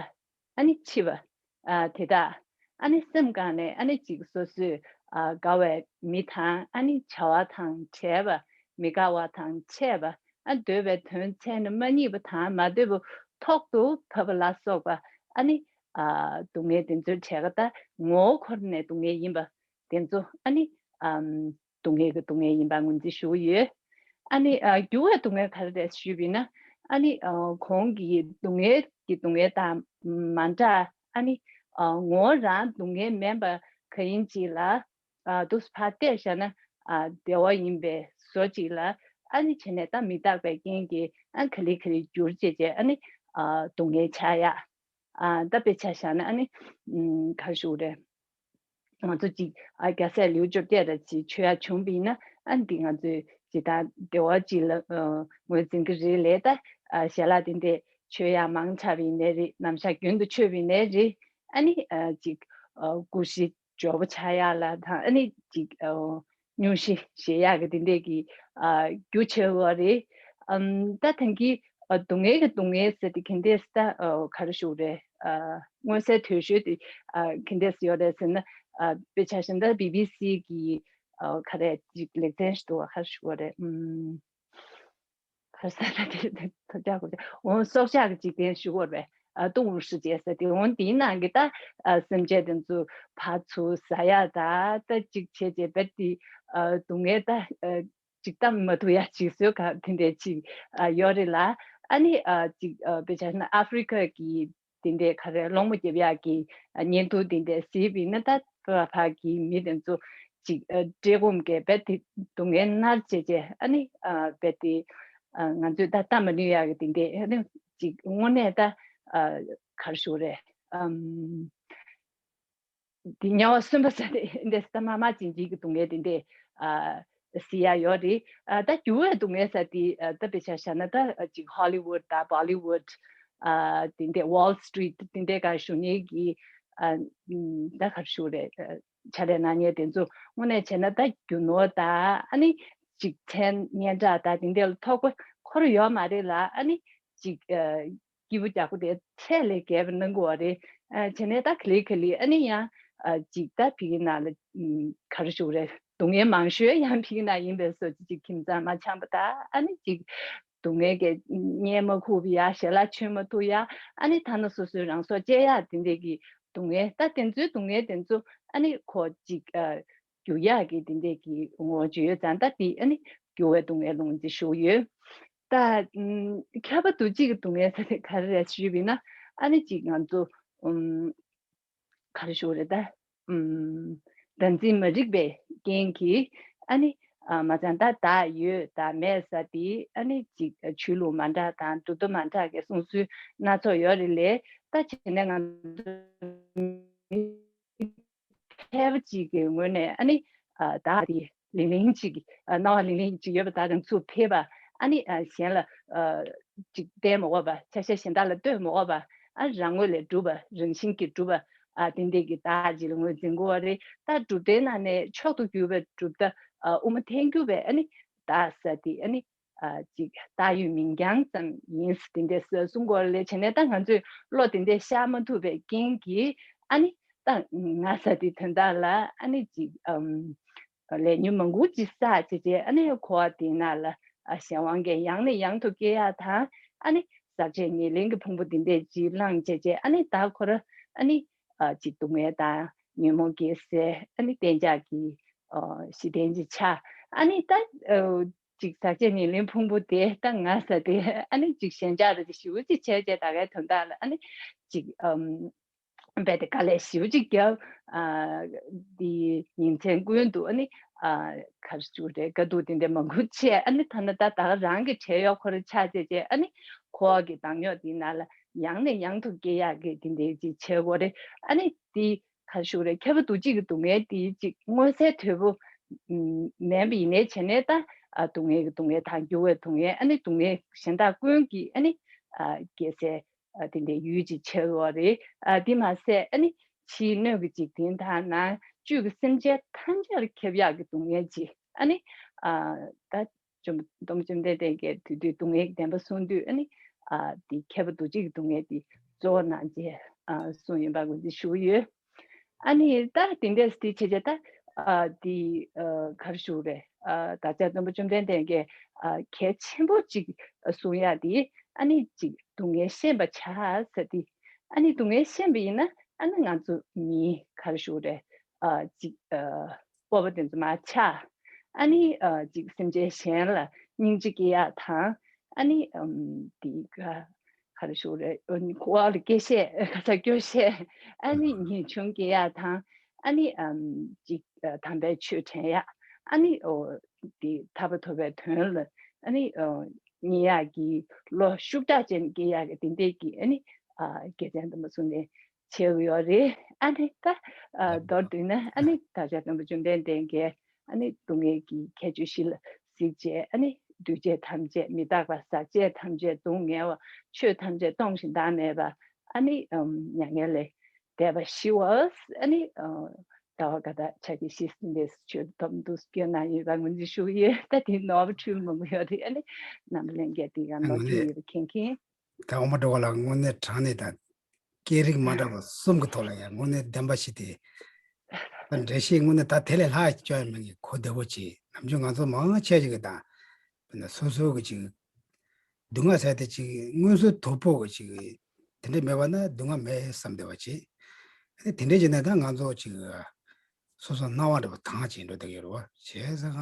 ཨ་ནི་འཆི་བ། ཨ་དེ་དག། ཨ་ནི་སེམས་གང་ནས་ཨ་ནི་ཅིག་སོ་སོས་ཨ་དགའ་བའི་མི་དང་། ཨ་ནི་བྱ་བ་དང་བྲལ་བ། མི་དགའ་བ་དང་བཅས་པ། ཨ་འདོད་པའི་དོན་ཚད་ནི་མ་རྙེད་པ་དང་མ་འདོད་པ་ཐོག་ཏུ་བབས་པ་ལ་སོགས་པ། ཨ་ནི་ཨ་སྡུག་བསྔལ་དེ་ཚོའི་གྲས་ཀ་ད་ངོ་བོ་འཁོར་ནས་སྡུག་བསྔལ་ཡིན་པ་དེ་ཚོ། ཨ་ནི་ཨམ་སྡུག་བསྔལ་གྱི་སྡུག་བསྔལ་ཡིན་པ་ངོས་འཛིན་ཞུ་གི་ཡོད། ཨ་ནི་ཨ་འགྱུར་བའི་སྡུག་བསྔལ་ག་རེ་རེད་ཞུས་པ་ཡིན་ན། ཨ་ནི་ཨ་གོང་གི་སྡུག་བསྔལ་གྱི་སྡུག་བསྔལ་དང་མ་འདྲ། ཨ་ནི་ཨ་ངོ་བོ་རང་སྡུག་བསྔལ་མིན་པ་ག་ཡིན་ཅིག་ལ། ཨ་དུས་ཕར་བལྟས་བཞག་ན། ཨ་བདེ་བ་ཡིན་པའི་བཟོ་ཅིག་ལ། ཨ་ནི་བྱས་ནས་ད་མི་རྟག་པའི་རྐྱེན་གྱིས་ཨ་ག་ལེ་ག་ལེ་འགྱུར་བྱས་བྱས། ཨ་ནི་ཨ་སྡུག་བསྔལ་ཆགས་ཡ། ཨ་ད་དཔེ་ཆ་བཞག་ན། ཨ་ནི་ཨམ་ག་རེ་ཞུ་དགོས་རེད། ང་ཚོ་ཅིག་ཨ་རྒྱལ་སྲས་ལེའུ་བཅོ་བརྒྱད་ར་ཅིག་མཆོད་ཡ་བྱུང་བ་ཡིན་ན། ཨ་འདི་ང་ཚོས་ཇི་ལྟར་བདེ་བ་ཅིག་ལ་ཨ་ངོས་འཛིན་གྱི་རེད་ལས། ད་ཨ་ཞལ་ལག་དེ་འདྲས་མཆོད་ཡ་མང་ཆགས་པ་ཡིན་ནའི་རེད། ནམ་ཞག་རྒྱུན་དུ་མཆོད་པ་ཡིན་ནའི་རེད། ཨ་ནི་ཨ་ཅིག་ཨ་ཀུ་ཤུ་འབྱོར་པོ་ཆགས་ཡག་ལ་དང་། ཨ་ནི་ཅིག་ཨ་སྙུང་གཞི་བཞེས་ཡག་གི་དེ་འདྲས་ཀྱི་ཨ་རྒྱུ་ཆེ་བ་རེད། ཨམ་ད་ཐེངས་ཀྱི་ཨ་སྡུག་བསྔལ་གྱི་སྡུག་བསྔལ་ཟེར་དེ་ག་འདྲས་ད་ཨ་ག་རེ་ཞུ་དགོས་རེད། ཨ་མངོན་གསལ་དོད་ཤོས་དེ་ཨ་ག་འདྲས་ཡོད་རེད་ཟེར་ན། ཨ་དཔེ་ཆ་བཞག་ན་ད་བི་བི་སི་གི་ཨ་ག་རེ་ཅིག་ལེ་ཚན་ཞིག་འདུག་བ། ག་རེ་ཞུ་དགོས་རེད། ཨམ་ག་རེ་ཟེར་ན་དེ་ཐབས་ཆག་གོ། འོ་སྲོག་ཆགས་ཀྱི་འཇིག་རྟེན་ཞུ་དགོས་རེད། ཨ་动物世界ཟེར་དེ། འོ་དེའི་ནང་གི་ད་ཨ་སེམས་ཅན་དེ་ཚོ་ཕར་ཚུར་ཟ་ཡ་ད་ད་ཅིག་བྱས་བྱས་བྱས་དེ་ཨ་སྡུག་བསྔལ་ད་ཨ་ཅིག་ད་མ་ཐུབ་ཡ་ཅིག་བཟོས་ག་དེ་འདྲས་ཅིག་ཨ་ཡོད་རེད་ལ། ཨ་ནི་ཨ་ཅིག་ཨ་དཔེ་ཆ་ན་ཨ་ཧྥི་རི་ཀ་གི་དེ་འདྲས་ག་རེ་སློང་མོ་རྒྱབ་ཡག་གི་ཨ་བརྙན་ཐུང་དེ་འདྲས་གཟིགས་པ་ཡིན་ན། ད་ཕ་ཕ་གི་མི་དེ་ཚོ་ཅིག་ཨ་བཀྲེས་སྐོམ་གྱི་བས་དེ་སྡུག་བསྔལ་མནར་བྱས་བྱས། ཨ་ནི་ཨ་བས་དེ་ཨ་ང་ཚོས་ད་ལྟ་མ་ནུས་ཡག་གི་དེ་འདྲས། ཨ་ནི་ཅིག་དངོས་གནས་ད་ཨ་ག་རེ་ཞུ་དགོས་རེད། ཨམ། འདི་དམྱལ་བ་གསུམ་པ་ཟེར་ཏེ་འདི་ས་མ་མ་ཅིག་འཇིག་གི་སྡུག་བསྔལ་དེ་འདྲས་ཨ་སྲིད་ཡ་ཡོད་རེད། ཨ་ད་འགྱུར་བའི་སྡུག་བསྔལ་ཟེར་དེ་ཨ་ད་དཔེ་ཆ་བཞག་ན་ད་ཅིག་ཧོ་ལི་ཝུད་དང་བྷོ་ལི་ཝུད། ཨ་དེ་འདྲས་ཝོལ་སི་ཊི་རིཊ་དེ་འདྲས་ག་ཞུ་ནས་ཀྱི་ཨ་ད་ག་རེ་ཞུ་དགོས་རེད། ཨ་ཕྱག་ལས་གནང་མཁན་དེ་ཚོ་དངོས་གནས་བྱས་ན་ད་རྒྱུ་ནོར་དང་། ཨ་ནི་ཅིག་མཚན་སྙན་གྲགས་དང་དེ་འདྲས་ལ་ཐོགས་པ་འཁོར་ཡོད་མ་རེད་ལ། ཨ་ནི་ཅིག་ཨ་སྐྱིད་པོ་རྒྱག་པོ་དེ་ཚད་ལས་བརྒལ་བ་གནང་གི་ཡོད་རེད། ཨ་བྱས་ནས་ད་ག་ལེ་ག་ལེ་ཨ་ནི་ཡང་ཨ་ཅིག་ད་ཕ་གི་ནང་ལ་ཨམ་ག་རེ་ཞུ་དགོས་རེད། སྡུག་བསྔལ་མང་ཤོས་ཡང་ཕ་གི་ནང་ཡིན་པའི་བཟོ་ཅིག་ཅིག་ཁྱིམ་ཚང་མ་འཆམ་པོ་དང་། ཨ་ནི་ཅིག་སྡུག་བསྔལ་གྱི་གཉེན་མ་ཁུག་པ་ཡ། ཞལ་ལག་མཆོད་མ་ཐུབ་ཡ། ཨ་ནི་ཐ་ན་སོ་སོའི་རང་སྲོག་བཅད་ཡ་དེ་འདྲས་ཀྱི་སྡུག་བསྔལ། ད་དེ་ཚོའི་སྡུག་བསྔལ་དེ་ཚོ་ཨ་ནི་ཁོ་ཅིག་ཨ་རྒྱུ་ཡག་གི་དེ་འདྲས་ཀྱི་ངོ་བོ་ཅིག་ཡོད་ཙང་། ད་དེ་ཨ་ནི་འགྱུར་བའི་སྡུག་བསྔལ་ལུང་ཅིག་ཞུ་ཡོད། ད་ཨམ་ཁྱབ་པ་འདུ་བྱེད་ཀྱི་སྡུག་བསྔལ་ཟེར་དེ་ག་རེ་རེད་ཞུས་པ་ཡིན་ན། ཨ་ནི་ཅིག་ང་ཚོ་ཨམ་ག་རེ་ཞུ་དགོས་རེད། ད་ཨམ་བདག་འཛིན་མ་རིག་པའི་རྐྱེན་གྱིས། ཨ་ནི་ཨ་མ་ཚང་ད་བདག་ཡོད་བདག་མེད་ཟེར་དེ། ཨ་ནི་ཅིག་ཆོས་ལུགས་མ་འདྲ་དང་གྲུབ་མཐའ་མ་འདྲ་གི་གསུང་སྲོལ་སྣ་ཚོགས་ཡོད་རེད་ལས། ད་བྱས་ན་ང་ཚོ་མི་ཕལ་པ་ཅིག་གི་ངོས་ནས་ཨ་ནི་ཨ་བདག་དེ་ལིང་ལིང་ཅིག་ཨ་སྣང་བ་ལིང་ལིང་ཅིག་ཡོད་པ་དང་། རང་ཚུགས་ཕེབས་པ། ཨ་ནི་ཨ་གཞན་ལ་ཨ་ཅིག་བསྟན་མ་དགོས་པ། ཆ་ཤས་གཞན་དག་ལ་ལྟོས་མ་དགོས་པ། ཨ་རང་ངོས་ལས་གྲུབ་པ། རང་བཞིན་གྱིས་གྲུབ་པ། ཨ་དེ་འདྲས་ཀྱི་བདག་ཅིག་ལ་ངོས་འཛིན་དགོས་པ་རེད། ད་གྲུབ་མཐའི་ནང་ནས་མཆོག་ཏུ་གྱུར་པའི་གྲུབ་མཐའ་ཨ་དབུ་མ་ཐལ་འགྱུར་བའི་ཨ་ནི་བདག་ཟེར་དེ་ཨ་ནི་ཨ་ཅིག་བདག་ཡོད་མིང་རྐྱང་ཙམ་ཡིན་ཟེར་དེ་འདྲས་གསུང་གི་ཡོད་རེད་ལས། བྱས་ནས་ད་ང་ཚོས་བློ་དེ་འདྲས་ཤར་མ་ཐུབ་པའི་རྐྱེན་གྱིས། ཨ་ནི་ད་ང་ཟེར་དེ་དོན་དག་ལ་ཨ་ནི་ཅིག་ཨམ་ལས་ཉོན་མང་པོ་ཅིག་བསགས་བྱས་བྱས། ཨ་ནི་འཁོར་བ་དེའི་ནང་ལ་ཨ་གཞན་དབང་གིས་ཡང་ནས་ཡང་དུ་སྐྱེ་ཡ་དང་། ཨ་ནི་ཟག་བཅས་ཉེར་ལེན་གྱི་ཕུང་པོ་དེ་འདྲས་ཅིག་བླངས་བྱས་བྱས། ཨ་ནི་ད་ཁོ་ར་ཨ་ནི་ཨ་ཅིག་སྡུག་བསྔལ་དང་ཉོན་མོངས་ཀྱི་ཟས། ཨ་ནི་གཏན་འཇགས་ཀྱི་ཨ་གཞི་རྟེན་ཅིག་ཆགས། ཨ་ནི་ད་ཨ་ཅིག་ཟག་བཅས་ཉེར་ལེན་ཕུང་པོ་དེ་ད་ང་ཟེར་དེ་ཨ་ནི་ཅིག་ཞེན་ཆགས་རེ་ཞེ་པོ་ཅིག་བྱས་བྱས། ད་གའི་དོན་དག་ལ་ཨ་ནི་ཅིག་ཨམ་རྦད་དེ་དཀའ་ལས་ཞེ་པོ་ཅིག་བརྒྱབ། ཨ་འདི་ཉིན་མཚན་ཀུན་ཏུ་ཨ་ནི་ཨ་ག་རེ་ཞུ་དགོས་རེད། དཀའ་སྡུག་དེ་འདྲ་མང་པོ་ཆེ། ཨ་ནི་ཐ་ན་ད་ད་ག་རང་གི་བྲན་གཡོག་ཁོ་རང་ཆགས་བྱས་བྱས། ཨ་ནི་འཁོར་བ་གི་སྡང་ཉོག་དེའི་ནང་ལ་ཡང་ནས་ཡང་དུ་སྐྱེ་ཡག་གི་དེ་འདྲའི་ཅིག་བྱེད་དགོས་རེད། ཨ་ནི་དེ་ག་རེ་ཞུ་དགོས་རེད། ཁྱབ་པ་འདུ་བྱེད་ཀྱི་སྡུག་བསྔལ་དེ་ཅིག་མངོན་གསལ་དོད་པོ་ཨམ་མིན་པ་ཡིན་ནའི་བྱས་ནས། ད་ཨ་སྡུག་བསྔལ་གྱི་སྡུག་བསྔལ་དང་འགྱུར་བའི་སྡུག་བསྔལ། ཨ་ནི་སྡུག་བསྔལ་གཞན་དག་ཀུན་གྱི་ཨ་ནི་ཨ་སྐྱེ་སའི་ཨ་དེ་འདྲའི་ཡུལ་ཅིག་ཆགས་ཡོད་རེད། ཨ་དེ་མ་ཟད་ཨ་ནི་ཕྱིའི་སྣོད་ཀྱི་འཇིག་རྟེན་དང་ནང་བཅུད་ཀྱི་སེམས་ཅན་ཐམས་ཅད་ལ་ཁྱབ་ཡག་གི་སྡུག་བསྔལ་ཅིག། ཨ་ནི་ཨ་ད་བཅོམ་སྟོན་པ་བཅོམ་ལྡན་འདས་ཀྱིས་དེ་དུས་སྡུག་བསྔལ་གྱི་བདེན་པ་གསུངས་དུས། ཨ་ནི་ཨ་དེ་ཁྱབ་པ་འདུ་བྱེད་ཀྱི་སྡུག་བསྔལ་དེ་གཙོ་བོ་གནང་བྱས་ཨ་གསུངས་ཡིན་པ་ངོས་འཛིན་ཞུ་གི་ཡོད། ཨ་ནི་ད་དེ་འདྲས་དེ་བྱས་བྱས། ད་ ཨ་དེ་ཨ་ག་རེ་ཞུ་རེད། ཨ་བདག་ཅག་སྟོན་པ་བཅོམ་ལྡན་འདས་ཀྱིས་ཨ་གལ་ཆེན་པོ་ཅིག་གསུང་ཡག་དེ་ཨ་ནི་ཅིག་སྡུག་བསྔལ་ཤེས་པར་བྱ་ཟེར་དེ། ཨ་ནི་སྡུག་བསྔལ་ཤེས་པ་ཡིན་ན་ཨ་ནི་ང་ཚོ་མི་ག་རེ་ཞུ་རེད། ཨ་ཅིག་ཨ་སྤོབས་པ་དེ་ཚོ་མར་ཆག་ཨ་ནི་ཨ་ཅིག་སེམས་ཅན་གཞན་ལ་སྙིང་རྗེ་སྐྱེ་ཡག་དང་། ཨ་ནི་ཨམ་དེ་ག་ག་རེ་ཞུ་རེད། ཨ་ནི་ཁོ་བ་ལ་སྐྱེ་ཤས་ཁ་ཚ་སྐྱོ་ཤས། ཨ་ནི་ངེས་འབྱུང་སྐྱེ་ཡག་དང་། ཨ་ནི་ཨམ་ཅིག་ཨ་དམ་པའི་ཆོས་དྲན་ཡག་ཨ་ནི་ཨོ་དེ་ཐར་པ་ཐོབ་པའི་དོན་ལ་ཨ་ནི་ཨོ་ཉན་ཡག་གི་བློ་ཤུགས་དྲག་ཅན་སྐྱེ་ཡག་གི་དེ་འདྲས་ཀྱི་ཨ་ནི་ཨ་དགེ་མཚན་དུ་མ་གསུངས་ནས་བྱེད་དགོས་ཡོད་རེད། ཨ་ནི་ད་ཨ་མདོར་བསྡུས་ན་ཨ་ནི་བདག་ཅག་སྟོན་པ་བཅོམ་ལྡན་འདས་ཀྱིས་ཨ་ནི་སྡུག་བསྔལ་གྱི་ཁྱད་ཆོས་བཞི་ལ་གཟིགས་བྱས། ཨ་ནི་འདུས་བྱས་ཐམས་ཅད་མི་རྟག་པ། ཟག་བཅས་ཐམས་ཅད་སྡུག་བསྔལ་བ། ཆོས་ཐམས་ཅད་སྟོང་ཞིང་བདག་མེད་པ། ཨ་ནི་ཨམ་མྱ་ངན་ལས་འདས་པ་ཞི་བ། ཨ་ནི་ཨ་ཟླ་བ་དགའ་དག་ཕྱག་རྒྱ་བཞི་ཟིན་པའི་ཆོས་ཐོབ་འདུག་སྐྱོན་གནང་ཡོད་པ་ངོས་འཛིན་ཞུ་གི་ཡོད། ད་དེ་ནོར་བ་འཁྲུལ་མང་པོ་ཡོད་རེད། ཨ་ནི་རྣམ་པ་ལྷན་རྒྱས་དེ་ག་ནོར་གྱི་ཡོད་པ་མཁྱེན་མཁྱེན། ད་འོ་མ་འགྲོ་བ་ལ་དངོས་གནས་དྲང་གནས་ད་སྐད་རིགས་མ་འདྲ་བ་གསུམ་གྱི་ཐོག་ལ་ཡང་དངོས་གནས་བདེན་པ་ཞིག་དེ། ད་འགྲེལ་བཤད་དངོས་གནས་ད་དེ་ལས་ལྷག་ཅི་ཡང་མེད་ཀྱི་གོ་བདེ་བོ་བྱེད། ནམ་རྒྱུན་ང་ཚོ་མང་ཆེ་ཞིག་གི་ད་དཔེར་ན་སོ་སོ་གི་ཅིག་སྡུག་བསྔལ་ཟེར་དེ་ཅིག་མངོན་གསལ་དོད་པོ་གི་ཅིག་དེ་འདྲས་མེད་པ་ན་སྡུག་བསྔལ་མེད་བསམ་བསྡད་པ་བྱེད། ཨ་ནི་དེ་འདྲས་བྱས་ན་ད་ང་ཚོ་ཅིག་སོ་སོ་སྣང་བ་འདྲ་པོ་དྭངས་བྱས་འགྲོ་བསྡད་ཀྱི་རེད་བ། བྱས་ཙང་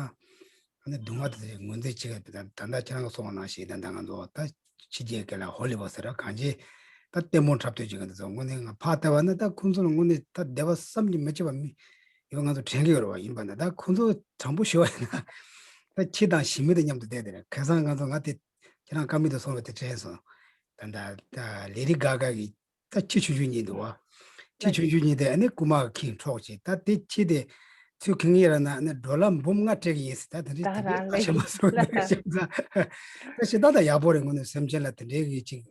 ཨ་ནི་སྡུག་བསྔལ་དེ་ངོས་འཛིན་བྱེད་ཀྱི་ད་ད་ལྟ་ཁྱེད་རང་གི་གསུངས་པ་ནང་བཞིན་ད་ལྟ་ང་ཚོ་ད་ཕྱི་རྒྱལ་སྐད་ལ་ཧོ་ལི་ཝུཌ་ཟེར་ར་གང་ཅི་ད་ལྟད་མོ་འཁྲབ་སྟོན་བྱེད་མཁན་དེ་ཚོ་དངོས་གནས་ང་ཕར་བལྟས་པ་ན་ད་ཁོང་ཚོ་ལ་དངོས་གནས་ད་བདེ་བ་བསམ་གྱིས་མི་ཁྱབ་པ་མི་ཡོད་ང་ཚོ་དྲན་གྱི་ཡོད་རེད་བ། ཡིན་པ་ན་ད་ཁོང་ཚོ་དྲང་པོ་ཞུ་བ་ཡིན་ན་ད་ཁྱི་དང་ཞི་མི་དང་མཉམ་དུ་བསྡད་དེ་རེད། ཁ་སང་ང་ཚོ་ང་དེ་ཁྱེད་རང་ཀ་མི་དང་སོང་བ་དེ་དྲན་སོང་། ད་ད་ད་ལེ་ཌི་གྷ་གྷ་གི་ད་ཁྱི་ཆུང་ཆུང་གཉིས་འདུག་བ། ཁྱི་ཆུང་ཆུང་གཉིས་དེ་ཨ་ནི་རྐུ་མ་གིས་འཕྲོག་བྱས། ད་དེ་ཁྱི་དེ་ཚུར་ཁྱེར་ཡས་ར་ན་ཨ་ནི་ཌོ་ལར་འབུམ་ལྔ་སྤྲད་ཀྱི་ཡིན་ཟེར། ད་དེ་འདྲའི་ད་དེ་འདྲའི་རང་ལས་ཞེ་མ་སོང་ལ་ད་ཞེ་མ་ད་ཞེ་ད་ད་ཡག་པོ་རེད། དངོས་གནས་སེམས་ཅན་ལ་དེ་འདྲའི་གི་ཅིག་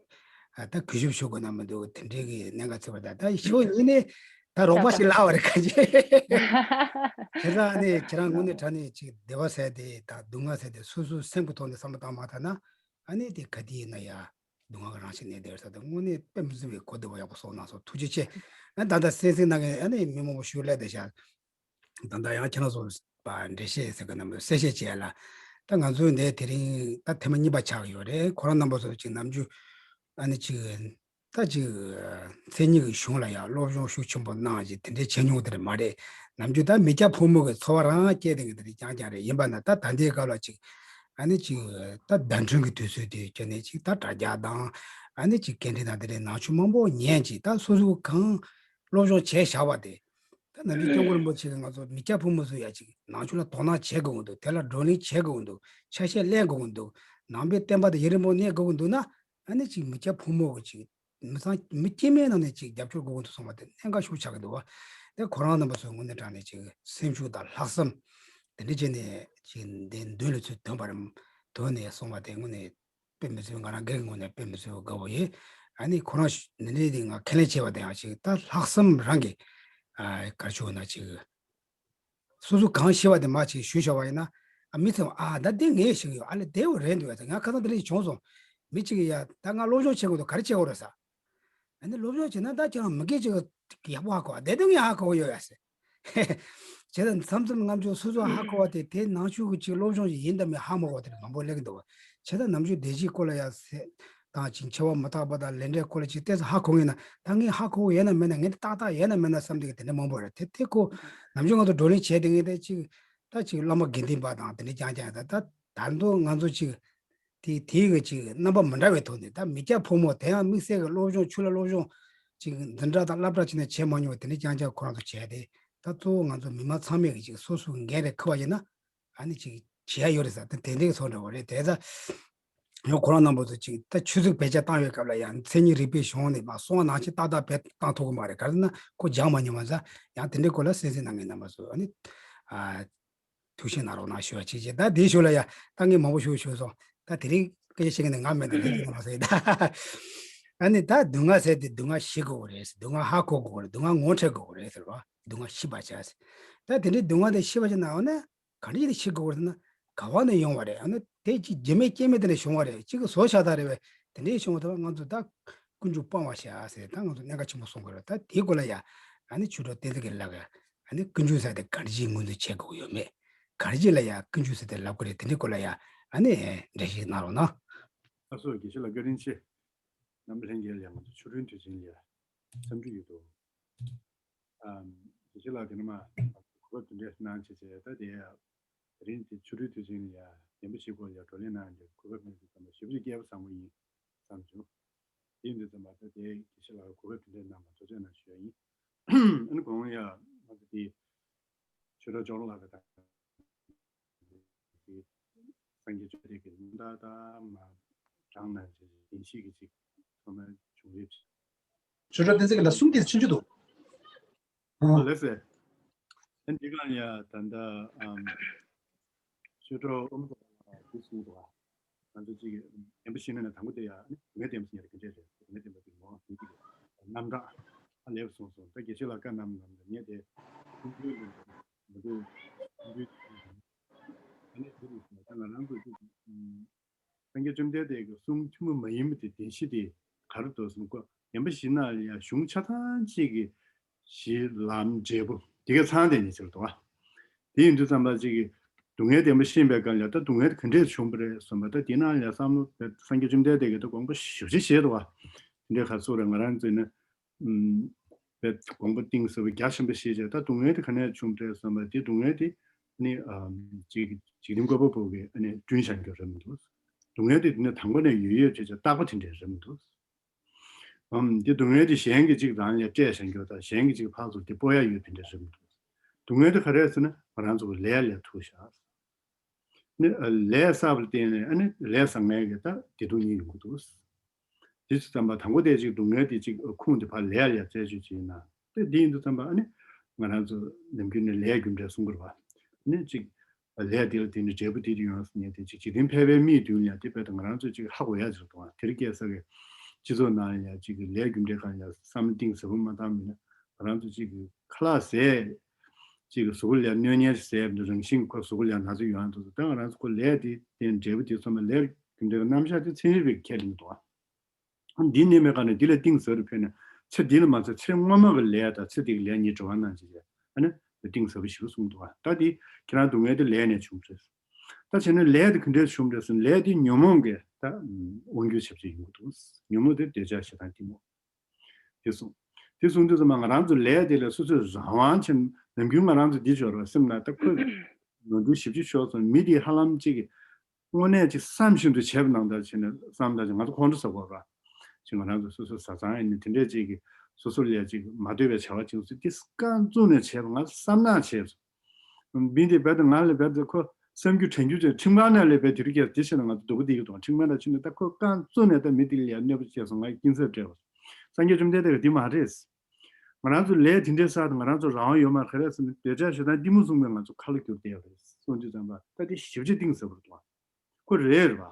ཨ་ད་གུས་ཞབས་ཞུ་དགོས་ན་མི་འདུག་དེ་འདྲའི་གི་གནད་འགག་ཚིག་པ་ད་ད་ཤོ་ཡིན་ནས་ད་རོགས་པ་ཞིག་ལབ་པ་རེད་ག་ཅེ། དེ་ད་ཨ་ནི་ཁྱེད་རང་དངོས་གནས་དྲང་གནས་ཅིག་བདེ་བ་ཟེར་དེ་ད་སྡུག་བསྔལ་ཟེར་དེ་སོ་སོའི་སེམས་ཀྱི་ཐོག་ནས་བསམ་བློ་བཏང་མ་ཐག་ན་ཨ་ནི་དེ་ག་དུས་ཡིན་ན་ཡ་སྡུག་བསྔལ་གྱི་རང་བཞིན་གནས་བསྡད་ས་དེ་དངོས་གནས་དཔེ་མི་སྲིད་པའི་གོ་བདེ་བོ་ཡག་པོ་གསུངས་གནང་སོང་། ཐུགས་རྗེ་ཆེ། ཨ་ད་ལྟ་གསན་གཟིགས་གནང་མཁན་ཨ་ནི་མི་མང་པོ་ཞིག་སླེབས་བསྡད་ཤག་ད་ལྟ་ཡང་ཁྱེད་རང་ཚོ་འགྲེལ་བཤད་ཟེར་གི་རྣམ་པ་གསལ་བཤད་བྱས་ལ། ད་ང་ཚོའི་འདི་དེ་རིང་ད་ཐེངས་མ་གཉིས་པ་ཆགས་ཀྱི་ཡོད་རེད། ཁོ་རང་རྣམ་པ་ཚོ་ཅིག་ནམ་རྒྱུན་ཨ་ནི་ཅིག་ད་ཅིག་མཚན་ཉིད་ཀྱི་གཞུང་ལ་ཡང་སློབ་སྦྱོང་ཤུགས་ཆེན་པོ་གནང་ཅིག་དེ་འདྲའི་བྱེད་མྱོང་དེ་རེད་མ་རེད། ནམ་རྒྱུན་ད་མི་སྐྱ་ཕོ་མོ་གི་འཚོ་བ་རང་སྐྱེལ་དེ་གི་དེ་རེད་རྐྱང་རྐྱང་རེད། ཡིན་པ་ན་ད་ད་ལྟའི་སྐབས་ལ་ཅིག་ཨ་ནི་ཅིག་ད་བརྡ་འཕྲིན་གྱི་དུས་ཚོད་དེ་བྱས་ནས་ཅིག་ད་དྲ་རྒྱ་དང་ཨ་ནི་ཅིག་སྐད་འཕྲིན་དང་དེ་འདྲའི་ནང་ཆོས་མང་པོ་ཉན་ཅིག་ད་སོ་སོ་གང་སློབ་སྦྱོང་བྱས་བཞག་པ་དེ། ད་ནམ་རྒྱུན་སྐྱབས་མགོན་རིན་པོ་ཆེ་གིས་ང་ཚོ་མི་སྐྱ་ཕོ་མོ་ཚོ་ཡ་ཅིག་ནང་ཆོས་ལ་དོ་སྣང་བྱེད་དགོས་ཀྱི་འདུག་དེ་ལ་བགྲོ་གླེང་བྱེད་དགོས་ཀྱི་འདུག་ཆ་ཤས་ལེན་དགོས་ཀྱི་འདུག་ནང་པའི་བསྟན་པ་དང་ཡུན་རིང་པོ་གནས་དགོས་ཀྱི་འདུག་ན་ཨ་ནི་ཅིག་མི་སྐྱ་ཕོ་མོ་གི་ཅིག་མི་ཚང་མི་སྐྱེ་དམན་ནང་ནས་ཅིག་རྒྱབ་སྐྱོར་དགོས་ཀྱི་འདུག་གསུངས་པ་དེ་གནད་འགག་ཤོས་ཆགས་ཀྱི་འདུག་བ། དེ་ཁོ་རང་རྣམ་པ་ཚོའི་དངོས་གནས་དྲང་གནས་ཅིག་སེམས་ཤུགས་དང་ལྷག་བསམ་དེ་འདྲ་བྱས་ནས་ཅིག་འདི་མདུན་ལ་ཚུར་ཐོན་པ་རེད། ཐོན་ནས་གསུངས་པ་དེ་དངོས་གནས་དཔེ་མི་སྲིད་པ་ང་རང་སྒེར་གྱི་ངོས་ནས་དཔེ་མི་སྲིད་པ་དགའ་བོ་ཡོད། ཨ་ནི་ཁོ་རང་ནི་ནི་དེ་ང་ཁས་ལེན་བྱས་པ་དེ་ཡང་ཅིག་ད་ལྷག་བསམ་རང་གི་ཨ་ག་རེ་ཞུ་ན་ཅིག་སོ་སོ་གང་ཤེས་པ་དེ་མ་ཅིག་ཞུས་བཞག་པ་ཡིན་ན་ཨ་མི་ཚོས་ཨ་ད་དེ་ངས་ཤེས་ཀྱི་ཡོད། ཨ་ལས་དེ་བོ་རེད་འདུག་ཡ། ད་ང་ཁ་སང་དེ་འདྲ་ཞིག་བྱུང་སོང་། མི་གཅིག་གིས་ཡ་ད་ང་སློབ་སྦྱོང་བྱེད་དགོས་འདུག་ག་རེ་བྱེད་དགོས་རེད་ཟེར། ཨ་ནི་སློབ་སྦྱོང་བྱེད་ན་ད་ཁྱེད་རང་མི་སྐད་ཅིག་ཡག་པོ་ཧ་གོ་བ་དེ་དོན་ཡང་ཧ་གོ་གི་ཡོད་ཡ་ཟེར། བྱས་ཙང་མཚམས་མཚམས་ང་ཚོ་སོ་སོ་ཧ་གོ་བ་དེ་དེ་ནང་ཆོས་ཀྱི་ཅིག་སློབ་སྦྱོང་ཞིག་ཡིན་དང་མིན་ཧ་མ་གོ་བ་དེ་མང་པོ་སླེབས་ཀྱི་འདུག་བ། བྱས་ཙང་ནམ་རྒྱུན་བདེ་སྐྱིད་སྐོར་ལ་ཡ་ཟེར་དང་ཅིག་འཆི་བ་མི་རྟག་པ་དང་ལས་འབྲས་སྐོར་ལ་ཅིག་ཏོག་ཙམ་ཧ་གོ་ངེས་ན་ད་ངས་ཧ་གོ་ཡོད་ན་མེད་ན་ངས་འདི་ཏག་ཏག་ཡོད་ན་མེད་ན་བསམ་དེ་གི་དེ་འདྲ་མང་པོ་རེད། དེ་དེ་ཁོ་ནམ་རྒྱུན་ང་ཚོ་བགྲོ་གླེང་བྱས་དེ་ངས་དེ་ཅིག་ད་ཅིག་བླ་མ་དགེ་འདུན་པ་དང་དེ་འདྲ་རྐྱང་རྐྱང་ད་ད་ད་དུང་ང་ཚོ་ཅིག་དེ་དེའི་གི་ཅིག་རྣམ་པ་མི་འདྲ་བའི་ཐོག་ནས་ད་མི་སྐྱ་ཕོ་མོ་དེ་ཡང་དམིགས་བསལ་གི་སློབ་སྦྱོང་ཆོས་ལ་སློབ་སྦྱོང་ཅིག་འཛིན་གྲྭ་དང་སློབ་གྲྭ་ཅིག་ནས་བྱེད་མ་མྱོང་བའི་དེ་འདྲ་རྐྱང་རྐྱང་ཁོ་རང་ཚོ་བྱས་ཏེ་ད་གཙོ་བོ་ང་ཚོ་མི་མང་ཚང་མས་གི་ཅིག་སོ་སོའི་འགན་རེ་འཁུར་བ་ཡིན་ན་ཨ་ནི་ཅིག་བྱེད་ཡ་ཡོད་རེད་ཟེར། དེ་དེ་འདྲའི་བཟོ་འདྲ་བོ་རེད། དེ་ད་ཡང་ཁོ་རང་རྣམ་པ་ཚོ་ཅིག་ད་ཆོས་ཚིགས་བེད་སྤྱོད་བཏང་བའི་སྐབས་ལ་ཡང་མཚན་ཉིད་རིག་པའི་གཞུང་ནས་མ་གསུངས་པ་ནང་བཞིན་ཏག་ཏག་བེད་བཏང་ཐུབ་ཀྱི་མ་རེད། ག་རེ་ཟེར་ན་ཁོ་སྦྱངས་མ་མྱོང་བ་ཟེར། ཡང་དེ་འདྲའི་སྐོར་ལ་གསན་གཟིགས་གནང་མཁན་རྣམ་པ་ཚོ་ཨ་ནི་ཨ། ཐུགས་ཞིབ་གནང་རོགས་གནང་ཞུ་བ་ཅིག་བྱས། ད་དེའི་ཞོར་ལ་ཡ་ད་ངས་མང་པོ་ཞུ་ཞུ་སོང་། ད་དེ་རིང་སྐད་ཆ་བཤད་མཁན་དེ་ང་མེད་དུ་ལེན་གྱི་མ་ཟེར་ད། ཨ་ནི་ད་སྡུག་བསྔལ་ཟེར་དེ་སྡུག་བསྔལ་ཤེས་དགོས་རེད། སྡུག་བསྔལ་ཧ་གོ་དགོས་རེད། སྡུག་བསྔལ་ངོ་འཕྲོད་དགོས་རེད་ཟེར་བ། སྡུག་བསྔལ་ཤེས་པར་བྱ་ཟེར། ད་དེ་འདྲའི་སྡུག་བསྔལ་དེ་ཤེས་པར་བྱ་ན་འོ་ན་ག་འདྲ་ཞིག་ལ་ཤེས་དགོས་རེད་ཟེར་ན་ག་བ་ནས་ཡོང་བ་རེད། ཨ་ནི་དེ་ཅིག་རྒྱུ་མེད་རྐྱེན་མེད་དེ་འདྲ་བྱུང་བ་རེད། གཅིག་གིས་བཟོས་བཞག་ད་རེད་བས། དེ་འདྲ་བྱུང་བ་ད་ང་ཚོ་ད་ཀུན་འབྱུང་སྤང་བར་བྱ་ཟེར། ད་ང་ཚོ་གནད་འགག་ཆེན་པོ་གསུང་དགོས་རེད། ད་དེའི་སྐོར་ལ་ཡ་ཨ་ནི་ཆོས་གྲོགས་བསྟན་འཛིན་གྱི་ལགས། ཨ་ནི་ཀུན་འབྱུང་ཟེར་དེ་ག་རེ་ཅིག་ངོས་འཛིན་བྱེད་དགོས་ཀྱི་ཡོད་མེད། ག་རེ་ཅིག་ལ་ཡ་ཀུན་འབྱུང་ཟེར་དེ་ལབ་ཀྱི་རེད། དེ་འདྲའི་སྐོར་ལ་ཡ་ཨ་ནི་འགྲེལ་བཤད་གནང་རོགས་གནང་། ལགས་སོ། དགེ་བཤེས་ལགས་བཀའ་དྲིན་ཆེ། རྣམ་པ་ལྷན་རྒྱས་ལ་ང་ཚོ་ཆོ་འཕྲུལ་དུས་ཆེན་ལ་ཡ་འཚམས་འདྲི་ཡོད་དོ། ཨམ། དགེ་བཤེས་ལགས་དེ་ནས་མ་གོ་སྐབས་དེ་འདྲ་གནང་བྱས་བྱས། ད་དེ་ཡ་དེ་རིང་དེ་ཆོ་འཕྲུལ་དུས་ཆེན་ལ་ཡ་བདེན་པ་བཞིའི་སྐོར་ལ་ཡ་བགྲོ་གླེང་གནང་རྒྱུ་གོ་སྐབས་མེད་དུས་ཙམ་པ་ཞེ་པོ་ཅིག་སྐལ་པ་བཟང་པོ་ཡིན་བསམ་བྱུང་། དེ་ཡིན་དུས་ཙམ་པ་ད་དེ་དགེ་བཤེས་ལགས་གོ་སྐབས་དེ་འདྲ་གནང་བར་ཐུགས་རྗེ་གནང་ཞུ་ཡ་ཡིན། ཨ་ནི་གོང་ཡ་ང་ཚོ་དེ་ཆོས་གྲོགས་ཅོག་ལགས་དང་། སངས་རྒྱས་བཅོམ་ལྡན་འདས་ཀྱི་ལུང་དག་དང་མ་དྲངས་ན་བདེན་བཞི་གི་ཅིག་ཐོག་མ་བྱུང་རེད། ཆོས་གྲོགས་བསྟན་འཛིན་གྱི་ལ་གསུང་དེ་ཆུང་ཆུང་འདུག་ཨ། ལགས་སེ། ཨ་འདི་གང་ཡ་ད་ལྟ་ཨམ་ཆོས་གྲོགས་ཨོམ་ཀོ་ལ་དེ་གསུངས་འདུག་ང་ཚོ་ཅིག་བདེན་པ་བཞི་ནས་ནས་དང་པོ་དེ་ཡ་ནི་སྡུག་བསྔལ་བདེན་པ་ཟེར་ཡ་རེད། དེ་འདྲས་རེད། སྡུག་བསྔལ་བདེན་པ་དེ་ངོ་བོ་ཉིད་ཀྱི་རྣམ་གྲངས་ཨ་ལས་པ་གསུངས་སོང་། ད་དགེ་བཤེས་ལགས་བཀའ་གནང་གནང་ད་ངས་དེ་ཁུངས་སྐྱེལ་འདུག་མི་འདུག་ཁུངས་སྐྱེལ་ཨ་ནི་དེ་རེད། ད་ང་རང་ཚོ་ཅིག་སངས་རྒྱས་བཅོམ་ལྡན་འདས་ཀྱི་གསུང་ཐུན་མོང་མ་ཡིན་པ་དེ་བདེན་བཞི་དེ་ག་རེ་འདུག་གསུངས་ཀོ། བདེན་པ་བཞི་ནང་ལ་ཡང་གཞུང་ཆ་ཚང་གཅིག་གི་གཞི་ལམ་འབྲས་བུ་དེ་ག་ཚང་དེ་ཉིད་ཟེར་འདུག་བ། དེ་ཡིན་དུས་ཙམ་པ་གཅིག་གི་སྡུག་བསྔལ་བདེན་པ་ཤེས་པའི་སྒང་ལ་ད་སྡུག་བསྔལ་དེ་ག་འདྲས་བྱུང་བ་རེད་གསུངས་པ། ད་དེ་ནང་ལ་ཡང་བསམ་བློ་སངས་རྒྱས་བཅོམ་ལྡན་འདས་ཀྱིས་ད་དགོངས་པ་ཞེ་པོ་ཅིག་བཞེས་འདུག་བ། དེ་འདྲའི་ཁ་སོ་རེད། ང་རང་ཚོས་ནི་ཨུམ། པའི་དགོངས་པ་གཏིང་ཟབ་པོ་རྒྱ་ཆེན་པོ་བཞེས་བྱས། ད་སྡུག་བསྔལ་དེ་ག་ནས་བྱུང་བ་རེད་བསམ་པ་དེ་སྡུག་བསྔལ་དེ་ནི་ཨམ་ཅིག་འཇིག་རྟེན་བཀོད་པ་པོ་གིས་ཨ་ནི་བསྐྲུན་བཞག་རྒྱུ་རེད་མི་འདུག་སྡུག་བསྔལ་དེ་དེ་ནས་དང་པོ་ནས་ཡོད་ཡོད་བྱས་བྱས་རྟག་པ་དེ་འདྲས་རེད་མི་འདུག་ཨམ་དེ་སྡུག་བསྔལ་དེ་གཞན་གྱིས་ཅིག་རང་ལ་སྤྲད་བཞག་རྒྱུ་དང་། གཞན་གྱིས་ཅིག་ཕར་ཚུར་དེ་སྤོ་ཡ་ཡོད་དེ་འདྲས་རེད་མི་འདུག་སྡུག་བསྔལ་དེ་ག་རེ་རེད་ཟེར་ན་ང་རང་ཚོ་གི་ལས་ལས་ཐུག་བཞག་ནི་ལས་བསགས་པ་ལ་བརྟེན་ནས་ཨ་ནི་ལས་བཟང་ངན་གྱི་ད་བདེ་སྡུག་གཉིས་ཡོང་གི་འདུག་དེ་ཚོ་ཙམ་པ་དང་པོ་དེ་ཅིག་སྡུག་བསྔལ་དེ་ཅིག་ཁུངས་དེ་ཕར་ལས་ལ་ཡ་བཙལ་བཅོས་བྱས་ན། དེ་འདི་ཡིན་དུས་ཙམ་པ་ཨ་ནི་ང་རང་ཚོ་ནམ་རྒྱུན་ནས་ལས་རྒྱུ་འབྲས་གསུང་གི་རེད་བ། ཨ་ནི་ཅིག་ལས་དེ་ལ་བརྟེན་ནས་འབྲས་བུ་དེ་དེ་ཡོང་ཟེར་ནས་དེ་ཅིག་འཇིག་རྟེན་ཕལ་པའི་མིའི་མདུན་ལ་ཡ་དེ་རྦད་དེ་ང་རང་ཚོས་ཅིག་ཧ་གོ་ཡ་ཅིག་རེད་འདུག་བ། དེ་རིང་ཁ་སང་གི་སྤྱི་ཚོགས་ནང་ལ་ཡ་ཅིག་ལས་རྒྱུ་འབྲས་སྒང་ལ་ཡ་བསམ་བློ་གཏིང་ཟབ་པོ་མ་བཏང་མིན་ན་ང་རང་ཚོ་ཅིག་ཁ་ལག་ཟས། ཅིག་གཟུགས་པོ་ལ་གནོད་ཉེན་ཟས་རང་བཞིན་ཁོ་གཟུགས་པོ་ལ་ན་ཚ་ཡོང་ཡ་འདུག་ད་ང་རང་ཚོ་ཁོ་ལས་དེ་བརྟེན་འབྲས་བུ་དེ་ཚང་མ་ལས་རྒྱུ་འབྲས་ཀྱི་རྣམ་གཞག་དེ་ཚན་རིག་པས་ཁས་ལེན་འདུག་འདི་གནས་མེད་ག་ནས་འདི་ལ་གཏིང་ཟབ་རུ་ཕེབས་ནས་ཚེ་འདི་ལ་མ་ཚད་ཚེ་སྔོན་མ་གི་ལས་དང་ཚེ་འདི་གི་ལས་གཉིས་འབྲེལ་བ་གནང་བྱས་བྱས་ཨ་ནི་གཏིང་ཟབ་པོ་ཞིག་གསུངས་འདུག་ད་འདི་ཁྱེད་རང་སྡུག་བསྔལ་དེ་ལས་ནས་བྱུང་བ་རེད། ད་བྱས་ན་ལས་དེ་ག་འདྲས་བྱུང་བ་རེད་ཟེར་ན་ལས་དེ་ཉོན་མོངས་ཀྱི་ད་དབང་སྒྱུར་བྱ་བྱེད་ཡིན་དགོས་འདུག་ཉོན་མོངས་དེ་འདོད་ཆགས་ཞེ་སྡང་གཏི་མུག་དེ་གསུངས། དེ་གསུངས་དུས་ཙམ་པ་ང་རང་ཚོ་ལས་དེ་ལ་སོ་སོས་རང་དབང་ཆེན་ནམ་རྒྱུན་ང་རང་ཚོ་འདི་འབྱོར་བ་སེམས་ན་ད་ཁོས་ནོར་འཁྲུལ་ཞིབ་ཅིག་ཤོར་སོང་། མི་དེ་ཧ་ལམ་གཅིག་གི་དངོས་གནས་ཅིག་བསམ་བཞིན་དུ་བྱས་པ་ནང་ལྟར་བྱས་ནས་བསམ་ད་ཅིག་ང་ཚོ་ཁོང་ཁྲོ་ཟ་དགོས་ར། ཅིག་ང་རང་ཚོ་སོ་སོ་བཟའ་ཚང་ཡིན་ནི་དེ་འདྲས་ཅིག་གི་སོ་སོ་ལ་ཅིག་མ་འདོད་པའི་བྱ་བ་ཅིག་སུ་དེ་རྐང་བཙུགས་ནས་བྱས་པ་ང་བསམ་ནག་བྱས་སོང་། མི་འདི་རྦད་དེ་ང་ལ་རྦད་དེ་ཁོ་བསམ་རྒྱུ་དྲན་རྒྱུ་ཅན་ཁྲིམས་ཁང་ནང་ལས་རྦད་དེ་རིགས་ཀྱི་དེ་བྱས་ན་ང་ཚོ་སྡུག་པོ་དེ་ཡོད་དང་ཁྲིམས་ཁང་ནང་ཕྱིན་ནས་ད་ཁོ་རྐང་བཙུགས་ནས་ད་མི་དེ་ལ་ཡ་གནོད་པ་བྱས་སོང་། ང་ཡི་སྐྱིན་ཚབ་སྤྲད་པ། སངས་རྒྱས་བཅོམ་ལྡན་འདས་ཀྱིས་འདི་མ་རེད། ང་རང་ཚོ་ལས་དེ་འདྲའི་བསགས་ཏེ་ང་རང་ཚོ་རང་དབང་ཡོད་མ་རེད་ཟེར་ནས་འདོད་ཆགས་ཞེ་སྡང་གཏི་མུག་གསུམ་གྱིས་ང་ཚོ་ཁ་ལོ་བསྒྱུར་བསྡད་ཡོད་རེད་གསུངས་དུས་ཙམ་པ་ད་དེ་ཞེ་པོ་ཅིག་གཏིང་ཟབ་པོ་རེད་དོ། ཁོ་རེད་རེད་བ།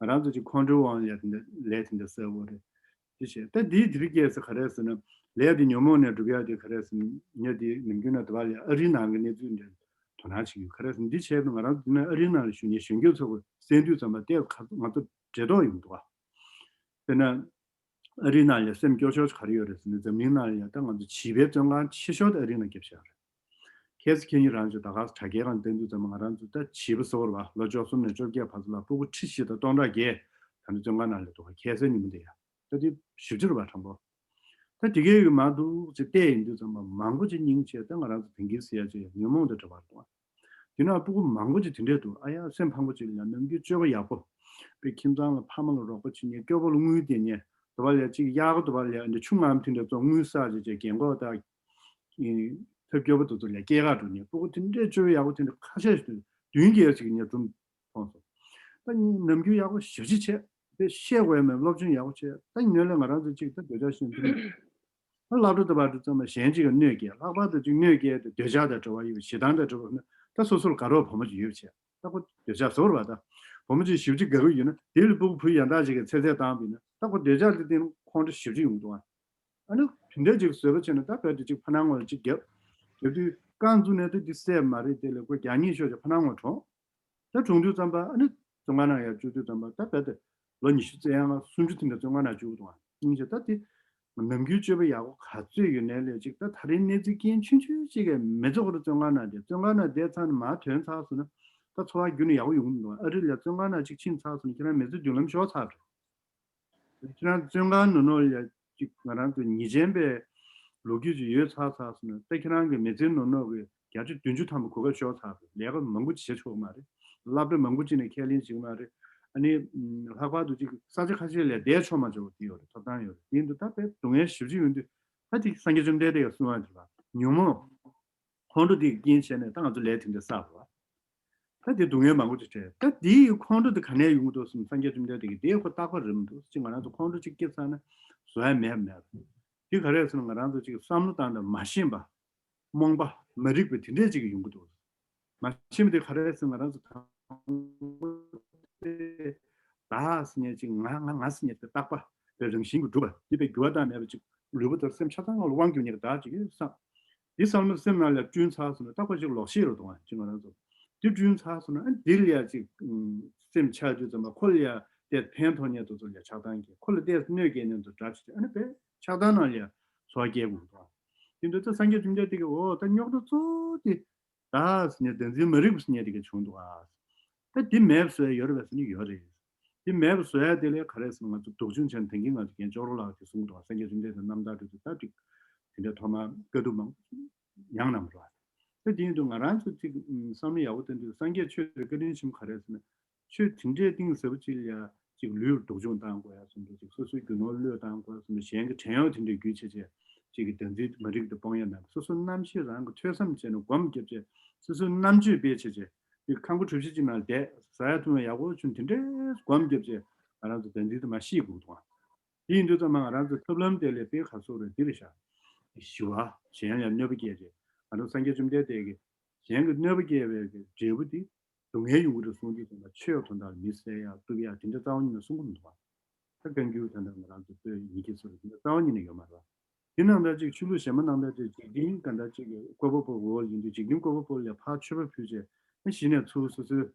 ང་རང་ཚོ་ཅིག་ཁོང་ཁྲོའི་དབང་ལ་དེ་འདྲ་ལས་དེ་འདྲ་བསགས་ཡོད་རེད། དེ་བྱས་ད་དེའི་དེ་རིགས་སྐྱེས་ཚེ་ག་རེ་ཟེར་ན་ལས་དེ་ཉོན་མོངས་ནས་སྒྲུབ་ཡག་དེ་ག་རེ་ཟེར་ན་ངས་དེ་ནམ་རྒྱུན་ན་དེ་བ་ལས་ཨ་རིའི་ནང་གི་གནས་ཚུལ་འདྲ་དོ་སྣང་བྱེད་ཀྱི་ཡོད། ག་རེ་ཟེར་ན་འདི་བྱས་ན་ང་རང་ཚོ་འདི་ན་ཨ་རིའི་ནང་ལ་བཞུགས་མཁན་གཞོན་སྐྱེས་ཚོ་གི་གསན་དུས་ཙམ་པ་དེ་ང་ཚོ་འབྲེལ་ཐོགས་ཡོང་འདུག་བ། དཔེར་ན། ཨ་རིའི་ནང་ལ་སེམས་སྐྱོ་ཤོས་ག་རེ་ཡོད་རེད་ཟེར་ན་འཛམ་གླིང་ནང་ལ་ཡང་ད་ང་ཚོ་བྱིས་པའི་བཙོན་ཁང་ཆེ་ཤོས་དེ་ཨ་རིའི་ནང་བརྒྱབ་བཞག་རེད། ཁྱེད་ཚོ་ཁྱེད་གཉིས་རང་ཚོ་ད་ག་ས་དྲ་རྒྱའི་སྒང་བསྟན་དུས་ཙམ་པ་ང་རང་ཚོ་ད་བྱིས་པ་ཟེར་བ་ལོ་བཅུ་གསུམ་ནས་བཅོ་བརྒྱད་བར་དུ་ལ་སྤུ་གུ་ཁྲི་བཞི་དང་སྟོང་ཕྲག་བརྒྱད་ད་ནི་བཙོན་ཁང་ནང་ལ་འདུག་ག་ཁྱད་གསོད་ཉིན་མོ་དེ་ཡ་ད་དེ་ཞིབ་ཕྲ་རུ་བ་དྲང་པོ། ད་དེ་གའི་ཡོད་མ་འདུག་ཅེས་བལྟས་ཡིན་དུས་ཙམ་པ་མང་པོ་ཅིག་སྙིང་རྗེ་ད་ང་རང་ཚོ་དེང་གི་ཟེར་ཡ་ཅིག་ཉོན་མོངས་དང་བྲལ་བར་འདུག་ག་དེ་ན་སྤུ་གུ་མང་པོ་ཅིག་དེ་འདྲས་འདུག་ཨ་ཡ་སེམས་ཕངས་པོ་ཅིག་ལ་ནམ་རྒྱུན་སྤྱོད་པ་ཡག་པོ། དཔེ་ཁྱིམ་ཚང་ལ་ཕ་མ་ལ་རོགས་པ་བྱེད་མཁན་སྐྱོ་པོ་ལ་དངུལ་སྟེར་མཁན་དེ་བ་ལས་ཅིག་གཡག་དེ་བ་ལས་འདི་ཆུང་ངམ་དེ་འདྲས་ཚོ་དངུལ་བསགས་བྱས་བྱས་རྒན་གོག་དང་། ཐབས་སྐྱོ་པོ་དེ་ཚོ་ལ་སྐྱེས་སྐར་སྒྲུབ་མཁན་སྤུ་གུ་དེ་འདྲས་སྤྱོད་པ་ཡག་པོ་དེ་འདྲས་ཁ་ཤས་ཤིག་འདུག་བདུན་བརྒྱད་ཅིག་ངས་སྒྲུབ་མཐོང་སོང་། ད་ནམ་རྒྱུན་ཡག་པོ་ཞེ་པོ་ཅིག་བྱས། དེ་བཤད་དགོས་མེད་སློབ་སྦྱོང་ཡག་པོ་བྱས་ད་ཉོན་ལ་ང་རང་ཚོ་གཅིག་ད་འདོད་ཆགས་ཤིང་འདི་ནི། ཨ་སློབ་གྲྭ་དུ་བར་དུ་ཚང་མ་གཞན་གཅིག་གི་གནོད་སྐྱེལ་ལྷག་པར་དུ་གཅིག་གནོད་སྐྱེལ་དེ་འདོད་ཆགས་དང་འབྲེལ་བ་ཡོད་ཞེ་སྡང་དང་འབྲེལ་བ་ཡོད་ན་ད་སོ་སོར་དགའ་རོགས་བུ་མོ་གཅིག་ཡོད་བྱས་ད་ཁོ་འདོད་ཆགས་ཟོར་བ་ད་བུ་མོ་གཅིག་ཞིབ་ཅིག་དགའ་གི་ཡོད་ན་དེ་ལ་སྤུ་གུ་བུ་ཡན་དག་ཅིག་གི་ཚེ་ཚད་བཏང་བ་ཡིན་ན་ད་ཁོ་འདོད་ཆགས་དེ་སྟེང་ཁོང་ཁྲོ་ཞིབ་ཅིག་ཡོང་འདུག་ཨ་ནི་དེ་འདྲ་ཅིག་བཟོས་པ་བྱས་ན་ད་བོད་དུ་ཅིག་ཕ་ནང་ངོ་ལ་ཅིག་རྒྱབ་རྒྱབ་དུས་རྐང་བཙུགས་ནས་ད་འདི་སྲས་མ་རེད་དེ་ལ་ཁོ་རྒྱག་ཉེས་ཤོར་ཅིག་ཕ་ནང་ངོ་གྲོངས། ད་གྲོངས་དུས་ཙམ་པ་ཨ་ནི་བཙོན་ཁང་ནང་ཡར་བཅུག་དུས་ཙམ་པ་ད་རྦད་དེ་ལོ་ཉི་ཤུ་རྩ་ལྔ་སུམ་ཅུ་དེ་འདྲ་བཙོན་ཁང་ནང་བཅུག་འདུག་ཨ། སྙིང་རྗེ་ད་དེ་ ནམ་རྒྱུན་སྤྱོད་པ་ཡག་པོ་ག་ཚོད་ཡོད་ནའི་ལས་ཅིག་ད་ད་རིང་གནས་ཚུལ་རྐྱེན་ཆུང་ཆུང་ཅིག་གིས་མི་ཚེ་ཁོ་རང་བཙོན་ཁང་ནང་བསྡད། བཙོན་ཁང་ནང་བསྡད་ཚར་ནས་མར་ཐོན་ཚར་སོང་ན་ད་འཚོ་བ་རྒྱུན་ནས་ཡག་པོ་ཡོང་གི་མི་འདུག་ཨ་རི་ལ་བཙོན་ཁང་ནང་ཅིག་ཕྱིན་ཚར་སོང་ན་ཁྱེད་རང་མི་ཚེ་མདུན་ལམ་ཤོར་ཚར་རེད། ཁྱེད་རང་བཙོན་ཁང་ནང་ལོགས་ལ་ཅིག་ང་རང་ཚོ་ཉེས་ཅན་པའི་ལོ་རྒྱུས་ཅིག་ཡོད་ཚར་ཚར་སོང་ན་ད་ཁྱེད་རང་གི་མི་ཚེ་ནང་ལོགས་ཀྱི་བརྒྱ་ཆ་བདུན་ཅུ་ཐམ་པ་གོ་སྐབས་ཤོར་ཚར་རེད། ལས་ཀ་མང་པོ་ཅིག་བྱེད་ཆོག་གི་མ་རེད། སློབ་གྲྭ་མང་པོ་ཅིག་ནས་ཁས་ལེན་བྱེད་ཀྱི་མ་རེད། ཨ་ནི་ལྷག་པར་དུ་ཅིག་ས་ཆ་ཁ་ཤས་ལ་བསྡད་ཆོག་མ་ཆོག་དེ་ཡོད་རེད། ཐོབ་ཐང་ཡོད་རེད། དེ་ཡིན་དུས་ད་དཔེ་སྡུག་བསྔལ་ཞེ་པོ་ཅིག་ཡོང་དུས་ད་དེ་སངས་རྒྱས་བཅོམ་ལྡན་འདས་ཀྱིས་གསུངས་པ་རེད་པ། ཉོན་མོངས་ཁོང་ཁྲོ་དེ་རྐྱེན་བྱས་ནས་ད་ང་ཚོ་ལས་དེ་འདྲ་བསགས་པ། ད་དེ་སྡུག་བསྔལ་མང་པོ་ཅིག་འཕྲད། ད་དེའི་ཁོང་ཁྲོ་དེ་ག་ནས་ཡོང་གི་འདུག་ཟེར་ན་སངས་རྒྱས་བཅོམ་ལྡན་འདས་ཀྱིས་དེའི་ཁོ་རྟག་པ་རེད་མི་འདུག་ཅིག་ང་རང་ཚོ་ཁོང་ཁྲོ་ཅིག་སྐྱེས་ཚར་ན་བཟོ་ཡ་མེད་མེད། དེ་ག་རེ་ཟེར་ན་ང་རང་ཚོ་ཅིག་བསམ་བློ་བཏང་ན་མ་ཤེས་པ། རྨོངས་པ་མ་རིག་པ་དེ་འདྲས་ཅིག་ཡོང་གི་འདུག་མ་ཤེས་པ་དེ་ག་རེ་ཟེར་ན་ང་རང་ཚོ་དང་པོ་དེ་བདག་ཟེར་མཁན་ཅིག་ང་ང་ང་ཟེར་མཁན་དེ་རྟག་པ་དེ་རང་བཞིན་གྱིས་གྲུབ་པ་དེ་དཔེ་འགྱུར་བ་བཏང་མེད་པ་ཅིག་ལུས་པོ་དང་སེམས་ཆ་ཚང་ལ་དབང་བསྒྱུར་མཁན་གྱི་བདག་ཅིག་ཡོད་བསམ། དེ་བསམ་བློ་སེམས་ནང་ལ་བསྐྲུན་ཚར་སོང་ན་རྟག་པ་ཅིག་ལོག་ཤེས་རུ་གཏོང་བ་ཅིག་ང་རང་ཚོ་དེ་བསྐྲུན་ཚར་སོང་ན་ཨ་འདིར་ཡ་ཅིག་སེམས་ཆགས་དུས་ཙམ་པ་ཁོ་ལ་ཡ་དེ་ཕན་ཐོགས་མཁན་དེ་ཚོ་ལ་ཡ་ཆགས་སྡང་སྐྱེ། ཁོ་ལ་དེ་གནོད་སྐྱེལ་མཁན་དེ་ཚོ་དགྲ་བྱེད་ཨ་ནི་དཔེ་ཆགས་སྡང་ནང་ལ་ཡ་ཚོར་བ་སྐྱེ་དགོས་འདུག་དེ་འདྲ་ད་སངས་རྒྱས་བཅོམ་ལྡན་འདས་ཀྱིས་འོ་ད་རྙོག་དྲ་གཙོ་བོ་དེ་བདག་ཟེར་ནས་བདག་འཛིན་མ་རིག་པ་ཟེར་ནས་དེ་ག་བྱུང་འདུག་ཨ། ད་འདི་མེད་པ་བཟོ་ཡ་ཡོད་རེད་པས་ཟེར་ནས་ཡོད་རེད། འདི་མེད་པ་བཟོ་ཡ་དེ་ལས་ག་རེ་ཟེར་ན་ང་ཚོ་སྡུག་སྦྱོང་བྱས་ནས་དེང་གི་ང་ཚོ་རྒན་ཅོག་རོ་ལགས་ཀྱིས་གསུངས་འདུག་ཨ། སངས་རྒྱས་བཅོམ་ལྡན་འདས་རྣམ་ཐར་དེ་ཚོ་ད་ཅིག་དེ་འདྲ་ཐོག་མར་བཀའ་བསྡུ་མང་པོ་མྱངས་གནང་བ་རེད། ད་དེ་ཡིན་དུས་ང་རང་ཚོ་ཅིག་བསམ་བློ་ཡག་པོ་བཏང་དུས་སངས་རྒྱས་ཆོས་ཀྱི་བཀའ་དྲིན་ཆེན་པོ་ག་རེ་ཟེར་ན། ཆོས་དེ་འདྲའི་གཏིང་ཟབ་པོ་ཅིག་ལ་ཡ་ཅིག་ལུས་སྡུག་སྦྱོང་བཏང་དགོས་ཡ་བསམ་འདུག་ཅིག་སོ་སོའི་རྒྱུ་ནོར་བློས་བཏང་དགོས་བསམ་འདུག་གཞན་གྱི་བྲན་གཡོག་དེ་འདྲའི་རྒྱུ་བྱས་བྱས་ཅིག་གི་བདག་འཛིན་མ་རིག་དེ་སྤོང་ཡ་མེད་པ། སོ་སོ་རྣམ་ཤེས་རང་གི་ཐོས་བསམ་བྱས་ནས་སྒོམ་བརྒྱབ་བྱས་སོ་སོའི་རྣམ་དཔྱོད་སྤེལ་བྱས་བྱས་ཁང་པ་གྲུ་བཞི་ཅིག་ནང་བསྡད་ཟ་ཡ་འཐུང་ཡ་ཡག་པོ་བྱུང་དེ་འདྲའི་སྒོམ་བརྒྱབ་བྱས་ང་རང་ཚོ་བདག་འཛིན་དེ་མ་ཤེས་དགོས་འདུག་དེ་ཡིན་དུས་ཙམ་པ་ང་རང་ཚོ་ཐབས་ལམ་དེ་ལས་དཔེ་ག་སོགས་རེད་འདི་རེད་ཤག་ཞི་བ་གཞན་ལ་གནོད་པ་སྐྱེལ་བྱས་ང་ཚོ་སངས་རྒྱས་བཅོམ་ལྡན་འདས་ཀྱིས་གཞན་གྱི་གནོད་པ་སྐྱེལ་བའི་གི་འབྲས་བུ་དེ། སྡུག་བསྔལ་ཡོང་གི་རེད་གསུངས་དུས་ཙམ་པ་ཆོས་དོན་དག་ལ་མི་གསལ་ཡག་རྟུབ་ཡག་དེ་འདྲ་རྩ་བ་ཉིད་ནས་གསུང་གི་མི་འདུག་བ། ད་བཀའ་འགྱུར་དེ་འདྲ་ང་རང་ཚོ་བོད་ཡིག་གི་སོ་རེད་དེ་འདྲ་རྩ་བ་ཉིད་ནས་ཡོད་མ་རེད་བ། དེ་ནང་ལྟར་ཅིག་ཆོས་ལུགས་གཞན་པ་ནང་ལྟར་ཅིག་འཇིག་རྟེན་ག་འདྲ་ཅིག་གི་བཀོད་པ་པོ་འོ་ཡིན་དུས་འཇིག་རྟེན་བཀོད་པ་པོ་ལ་ཕར་མཆོད་པ་ཕུལ་བྱས་ཨ་གཞི་ནས་ཚུར་སོ་སོའི་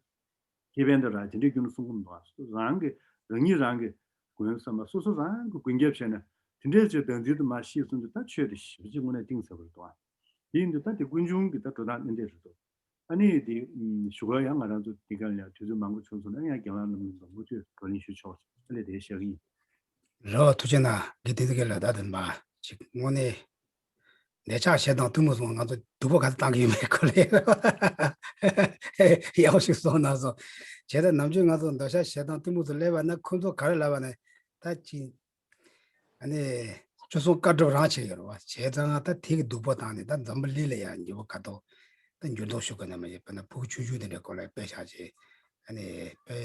ཁེ་ཕན་དུ་རག་དེ་འདྲའི་རྒྱུ་ནས་གསུང་གི་མི་འདུག་བ། རང་གི་རང་ཉིད་རང་གི་མགོན་བསམ་པ་སོ་སོ་རང་གི་མགོན་སྐྱབས་བྱས་ནས་དེ་འདྲའི་ཅིག་བདག་འཛིན་དུ་མ་ཤེས་གསུངས་དུས་ད་ཆོས་དེ་ཞེ་པོ་ཅིག་དངོས་གནས་གཏིང་ཟབ་པོ་རེད་འདུག་བ། དེ་ཡིན་དུས་ད་དེ་ཀུན་འབྱུང་གི་ད་འགྲོ་སྟངས་ཨེ་འདྲས་རེད་འདུག་ཨ་ནི་དེ་ཞུ་ག་ཡང་ང་རང་ཚོ་འདི་ག་ལ་ཡང་དུས་ཚོད་མང་པོ་བྱུང་སོང་ན་ཡང་རྒན་ལགས་རྣམ་གཉིས་ལ་མུ་མཐུད་བགྲོ་གླེང་ཞུ་ཆོག་ཨ་ལས་དེ་བཤད་གི་ཡིན། རེད་བ། ཐུགས་རྗེ་གནང་། དགེ་ལྡན་དགེ་ལ་ད་དུ་མ་ཅིག་དངོས་གནས་ལས་ཆགས་ཞེ་སྡང་གཏི་མུག་སོང་ང་ཚོ་སྡུག་པོ་ག་ཚོད་བཏང་གི་ཡོད་མེད་ཁོ་ལ་ཡག་པོ་ཞིག་གསུངས་གནང་སོང་། བྱས་ཙང་ནམ་རྒྱུན་ང་ཚོ་འདོད་ཆགས་ཞེ་སྡང་གཏི་མུག་ཚོ་སླེབས་པ་ན་ཁོ་ཚོ་ག་རེ་ལབ་པ་ན་ད་ཅིག་ཨ་ནི་ཆོས་སྲུང་བཀའ་སྒྲུབ་རང་བྱས་ཡོད་རེད་བ། བྱས་ཙང་ད་དེ་གི་སྡུག་པོ་བཏང་ནས་ད་འཛམ་བུ་གླིང་ལ་ཡང་འགྱུར་བ་ག་ཐོག་ད་འགྱུར་ལྡོག་ཤུགས་ཀྱིས་ནམ་ཡང་དཔེར་ན་ཕྲུ་གུ་ཆུང་ཆུང་དེ་འདྲའི་སྐོར་ལ་དཔེ་བཞག་བྱས་ཨ་ནི་དཔེ་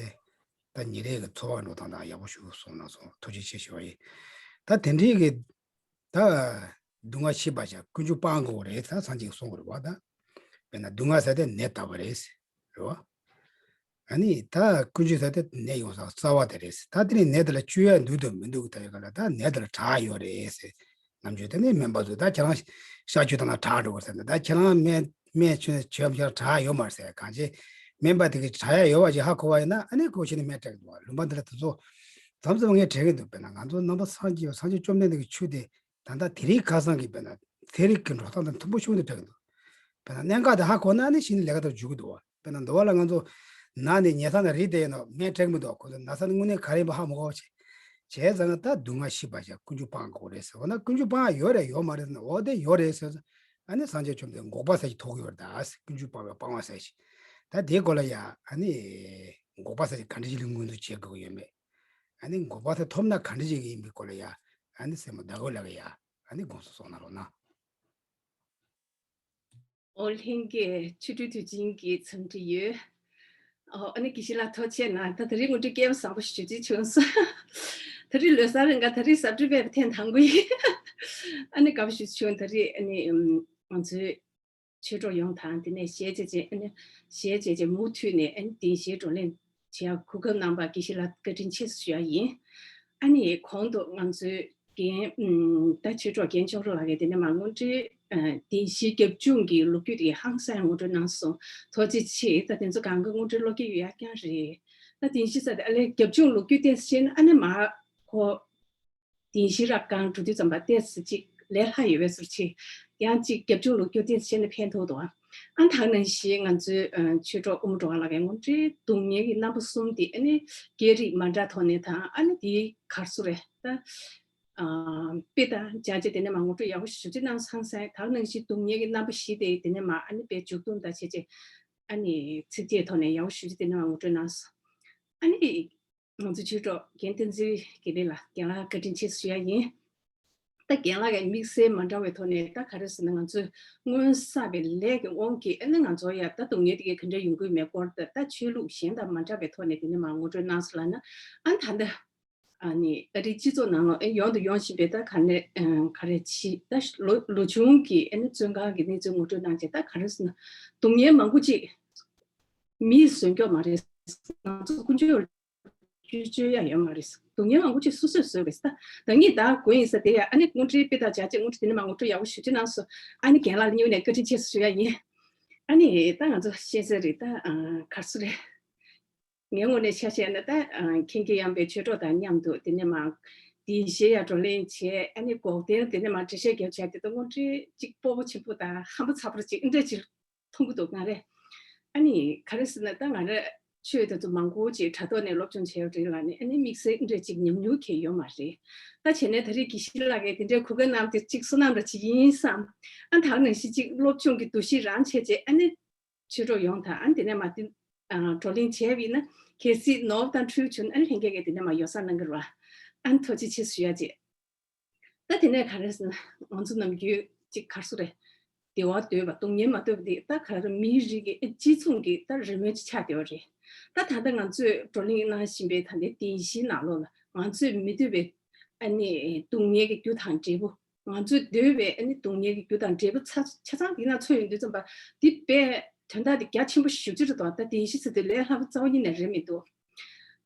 ད་ཉིན་རེ་གི་འཚོ་བ་འགྲོ་སྟངས་དང་ཡག་པོ་ཞིག་གསུངས་གནང་སོང་། ཐུགས་རྗེ་ཆེ་ཞུ་བ་ཡིན། ད་དེ་འདྲའི་གི་ད་སྡུག་བསྔལ་ཤེས་པར་བྱ་ཀུན་འབྱུང་སྤང་དགོས་རེད་ད་སངས་རྒྱས་ཀྱིས་གསུངས་པ་རེད་བ། ད་དཔེར་ན་སྡུག་བསྔལ་ཟེར་དེ་ནད་ལྟ་བུ་རེད། རེད་བ། ཨ་ནི་ད་ཀུན་འབྱུང་ཟེར་དེ་ནད་ཡོང་ས་རྩ་བ་དེ་རེད། ད་དེ་ནི་ནད་དེ་ལ་བཅོས་ཡ་འདུག་དང་མི་འདུག་ད་ཡོད་ག་ལ་ད་ནད་དེ་ལ་དྲག་ཡོད་རེད་ཟེར། ནམ་རྒྱུན་དེ་ནི་སྨན་པ་ཚོས་ད་ཁྱེད་རང་གཤག་བཅོས་བཏང་ན་དྲག་འགྲོ་གི་ཟེར་ནས་ད་ཁྱེད་རང་སྨན་སྨན་མཆོད་མཆོད་མཁན་དྲག་ཡོད་མ་རེད་ཟེར། གང་ཅི་སྨན་པ་དེ་གིས་དྲག་ཡ་ཡོད་པ་ཅིག་ཧ་གོ་བ་ཡིན་ན་ཨ་ནི་ཁོ་ཤི་ནི་སྨན་སྤྲད་ཀྱི་འདུག་བ། ལུང་པ་འདི་ལ་དེ་ཚོ་མཚམས་མཚམས་ངས་དྲན་གྱི་འདུག་དཔེར་ན་ང་ཚོ་ནང་པ་སངས་རྒྱས་སངས་རྒྱས་བཅོམ་ལྡན་འདས་ཀྱི་ཆོས་དེ། ད་ལྟ་དེ་རིང་ཁ་སང་གི་དཔེར་ན་ཚན་རིག་གི་འགྲོ་སྟངས་དང་མཐུན་པོ་ཤོར་ནས་བསྡད་ཀྱི་འདུག་དཔེར་ན་གནད་འགག་དེ་ཧ་གོ་ན་ནི་གཞི་ནས་ལས་ཀ་དེར་འཇུག་གི་འདུག་བ། དཔེར་ན་འདུལ་བ་ལ་ང་ཚོ་ན་ནས་ཉལ་ས་ན་རིལ་བསྡད་ཡོད་ན་སྨན་སྤྲད་ཀྱི་མི་འདུག་ཁོ་ཚོ་ན་ཚ་ནི་དངོས་གནས་ག་རེ་ཡིན་པ་ཧ་མ་གོ་བ་བྱས། བྱས་ཙང་ད་སྡུག་བསྔལ་ཤེས་པར་བྱ་ཀུན་འབྱུང་སྤང་དགོས་རེད་ཟེར་བ་ན་ཀུན་འབྱུང་སྤང་ཡ་ཡོད་རེད་ཡོད་མ་རེད་ཟེར་ན་འོ་དེ་ཡོད་རེད་ཟེར་ཙང་ཨ་ནི་སངས་རྒྱས་བཅོམ་ལྡན་འདས་འགོག་པ་ཟེར་ཞིག་ཐོགས་ཀྱི་ཡོད་རེད་ད་ཟེར། ཀུན་འབྱུང་སྤང་བའི་སྤང་བ་ཟེར་ཞིག་ད་དེའི་སྐོར་ལ་ཡ་ཨ་ནི་འགོག་པ་ཟེར་ཞིག་ག་འདྲ་ཞིག་ལ་མངོན་དུ་བྱེད་དགོས་ཀྱི་ཡོད་མེད། ཨ་ནི་འགོག་པ་དེ་ཐོབ་ན་ག་འདྲ་ཞིག་ཡིན་པའི་སྐོར་ལ་ཡ། ཨ་ནི་སྲས་མོ་ཟླ་འོད་ལགས་ཀྱིས་ཡ། ཨ་ནི་དགོངས་སུ་གསོལ་གནང་རོགས་གནང་། ཨོ་ལྷན་རྒྱས་ཆོ་འཕྲུལ་དུས་ཆེན་གྱི་འཚམས་འདྲི་ཡོད། ཨོ་ཨ་ནི་དགེ་བཤེས་ལགས་ཐུགས་རྗེ་གནང་། ད་ད་རེས་ངོ་སྤྲོད་སྐལ་བ་བཟང་པོ་ཞིག་ཞུ་རྩིས་བྱུང་སོང་། ད་རེས་ལོ་གསར་རིང་ག་ད་རེས་གཟབ་སྤྲོས་སྤེལ་བ་ཐེངས་དང་པོ་ཡིན། ཨ་ནི་དགའ་པོ་ཞིག་བྱུང་ད་རེས་ཨ་ནི་ང་ཚོའི། ཆོས་གྲོགས་ཡོངས་དང་དེ་ནས་གཞས་བྱས་རྗེས་ཨ་ནི་གཞས་བྱས་རྗེས་མུ་མཐུད་ནས་ཨ་ནི་བདེན་བཞིའི་བགྲོ་གླེང་བྱེད་ཡག་གོ་སྐབས་གནང་བར་དགེ་བཤེས་ལགས་བཀའ་དྲིན་ཆེ་ཞུ་ཡ་ཡིན། ཨ་ནི་གོང་དུ་ང་ཚོའི་རྒན་ད་ཆོས་གྲོགས་རྒན་ཅོག་རོ་ལགས་ཀྱིས་དེ་ནས་མ་དངོས་འབྲེལ་བདེན་བཞིའི་རྒྱབ་ལྗོངས་ཀྱི་ལོ་རྒྱུས་དེ་ཧང་སང་ངོ་སྤྲོད་གནང་སོང་། ཐུགས་རྗེ་ཆེ། ད་དེ་ཚོ་གང་ག་ངོ་སྤྲོད་ཀློག་གི་ཡོད་ཡ་རྐྱང་རེད། ད་བདེན་བཞི་ས་དེ་ཨ་ལས་རྒྱབ་ལྗོངས་ལོ་རྒྱུས་ཏོག་ཙམ་ཤེས་ན་ཨ་ནི་མ་གོ་བདེན་བཞི་ར་གང་འགྲོ་དུས་ཙམ་པ་ཏོག་ཙམ་ཅིག་ལས་སླ་ཡོད་པའི་བཟོ་ཅིག་ཡང་ཅིག་རྒྱབ་ལྗོངས་ལ་སྐྱོར་ཏོག་ཙམ་བྱས་ན་ཕན་ཐོགས་འདུག་ཨ། ཨ་ད་ག་ནང་བཞིན་ང་ཚོའི་ཨ་ཆོས་གྲོགས་ཨུམ་གྲོགས་ལགས་ཀྱིས་དངོས་འབྲེལ་སྡུག་བསྔལ་གྱི་རྣམ་པ་གསུམ་དེ་ཨ་ནི་སྐད་རིགས་མ་འདྲ་ཐོག་ནས་དང་ཨ་ནི་དེའི་ག་རེ་ཟེར་རེད་ད། ཨ་དཔེ་དང་བྱ་བྱེད་དེ་ནས་མ་ངོ་སྤྲོད་ཡག་པོ་ཞེ་པོ་ཅིག་གནང་སོང་ཟེར། ད་ག་ནང་བཞིན་སྡུག་བསྔལ་གྱི་རྣམ་པ་བཞི་དེ་དེ་ནས་མ་ཨ་ནི་དཔེ་མཇུག་སྡོམ་དང་བྱས་རྗེས་ཨ་ནི་ཚིགས་བཅད་ཐོག་ནས་ཡག་པོ་ཞེ་པོ་ཅིག་དེ་ནས་མ་ངོ་སྤྲོད་གནང་སོང་། ཨ་ནི་ང་ཚོ་ཆོས་གྲོགས་རྒན་བསྟན་འཛིན་དགེ་ལེགས་ལགས་རྒན་ལགས་བཀའ་དྲིན་ཆེ་ཞུ་ཡ་ཡིན། ད་རྒན་ལགས་ཀྱིས་དམིགས་བསལ་མ་འདྲ་བའི་ཐོག་ནས་ད་ག་རེ་ཟེར་ན་ང་ཚོས་སྔོན་བསགས་པའི་ལས་ཀྱི་དབང་གིས་ཨ་ནི་ང་ཚོ་ཡ་ད་སྡུག་བསྔལ་དེ་གའི་ག་འདྲ་ཡོང་གི་ཡོད་མེད་སྐོར་དང་ད་ཆོས་ལུགས་གཞན་དང་མ་འདྲ་བའི་ཐོག་ནས་དེ་ནས་མ་ངོ་སྤྲོད་གནང་སོང་ལབ་ན། ཨ་ནི་ད་ལྟ་ཨ་ནི་ཨ་རིའི་སྤྱི་ཚོགས་ནང་ལ་ཨེ་ཡོང་དང་ཡོང་བཞིན་པའི་ད་ག་ནས་ཨ་ག་རེ་བྱེད་ད་ལོ་ལོ་ཆུང་གི་ཨ་ནི་བཙོན་ཁང་གི་གནས་ཚུལ་ངོ་སྤྲོད་གནང་བྱས། ད་ག་རེ་ཟེར་ན་སྡུག་བསྔལ་མང་པོ་ཅིག་མིས་བཟོས་ཀྱོག་མ་རེད། ང་ཚོ་ཀུན་སྤྱོད་བཅོས་བཅོས་ཡ་ཡོད་མ་རེད། སྡུག་བསྔལ་མང་པོ་ཅིག་སོ་སོས་བཟོས་པས། ད་ད་ངས་ད་དགོས་ཡིན་ས་དེ་ཡ་ཨ་ནི་དངོས་འབྲེལ་དཔེ་དང་བྱ་བྱེད་དངོས་འབྲེལ་དེ་ནས་མ་ངོ་སྤྲོད་ཡག་པོ་ཞེ་པོ་ཅིག་གནང་སོང་། ཨ་ནི་རྒན་ལགས་ལ་སྙིང་ནས་བཀའ་དྲིན་ཆེ་ཞུ་ཡ་ཡིན། ཨ་ནི་ད་ང་ཚོ་ཤེས་གསལ་རེད་ད་ཨ་ག་རེ་ཟེར་རེད། ངའི་ངོས་ནས་ཆ་བཞག་ན་ད་ཨ་མཁྱེན་དགེ་ཡངས་པའི་ཆོས་གྲོགས་དང་མཉམ་དུ་དེ་ནས་མ་དེ་བཞིན་ཡ་བགྲོ་གླེང་བྱས། ཨ་ནི་འགོག་རྟེན་དེ་ནས་མ་འགྲེལ་བཤད་རྒྱབ་བྱས་དེ་ད་དངོས་འབྲེལ་གཅིག་སྤོབས་པ་ཆེན་པོ་དང་ཧམ་པ་ཚ་པོ་ཅིག་འདྲ་ཅིག་མཐོང་གི་འདུག་ང་རེ། ཨ་ནི་ག་རེ་ཟེར་ན་ད་ང་རེ་ཆོས་དེ་ཚོ་མང་པོ་ཅིག་དྲ་ཐོག་ནས་སློབ་སྦྱོང་བྱས་པ་རེད་ལ་ནི་ཨ་ནི་དམིགས་བསལ་འདྲ་ཅིག་ཉམས་མྱོང་གང་ཡང་ཡོད་མ་རེད། ད་བྱས་ནས་ད་རེས་དགེ་བཤེས་ལགས་ཀྱིས་དེ་འདྲའི་གོ་སྐབས་གནང་བ་དེ་ཅིག་བསོད་ནམས་འདྲ་ཅིག་ཡིན་བསམ། ཨ་ད་ག་ནང་བཞིན་ཅིག་སློབ་སྦྱོང་གི་འདུ་ཤེས་རང་བྱས་བྱས་ཨ་ནི་ཆོས་གྲོགས་ཡོངས་དང་ཨ་ནི་དེ་ནས་མ་དེ་ཨ་བགྲོ་གླེང་བྱས་པ་ཡིན་ན་གལ་སྲིད་ནོར་བ་དང་འཁྲུལ་བྱུང་ན་ཨ་ནི་ལྷན་རྒྱས་ཀྱིས་དེ་ནས་མ་ཡོ་བསྲང་གནང་གི་རེད་བ། ཨ་ནི་ཐུགས་རྗེ་ཆེ་ཞུ་ཡ་བྱས། ད་དེ་ནས་ག་རེ་ཟེར་ན་ང་ཚོ་ནམ་རྒྱུན་ཅིག་ག་རེ་ཟེར་རེད། བདེ་བ་འདོད་པ་སྡུག་བསྔལ་མ་འདོད་པ་འདི་ད་ག་རེ་མིའི་རིགས་ཀྱི་ཨ་གཅིག་མཚུངས་ཀྱི་ད་རེ་སྨོན་ཅིག་ཆགས་བསྡད་པ་རེད། ད་ད་ལྟ་ང་ཚོས་བགྲོ་གླེང་གནང་བཞིན་པའི་ད་ལྟའི་བདེན་བཞིའི་ནང་ལོགས་ལ་ང་ཚོས་མི་འདོད་པའི་ཨ་ནི་སྡུག་བསྔལ་གྱི་རྒྱུ་དང་འབྲས་བུ། ང་ཚོས་འདོད་པའི་ཨ་ནི་སྡུག་བསྔལ་གྱི་རྒྱུ་དང་འབྲས་བུ་ཆ་ཆ་ཚང་འདི་ན་ཚོད་ཡོང་དུས་ཙམ་པ་འདི་དཔེ་དོན་དག་འདི་རྒྱ་ཆེན་པོ་ཞེ་པོ་ཅིག་རེད་དོ། ད་བདེན་བཞི་ཟེར་དུས་ལས་སླ་པོ་རྩ་བ་ཉིད་ནས་རེད་མི་འདུག་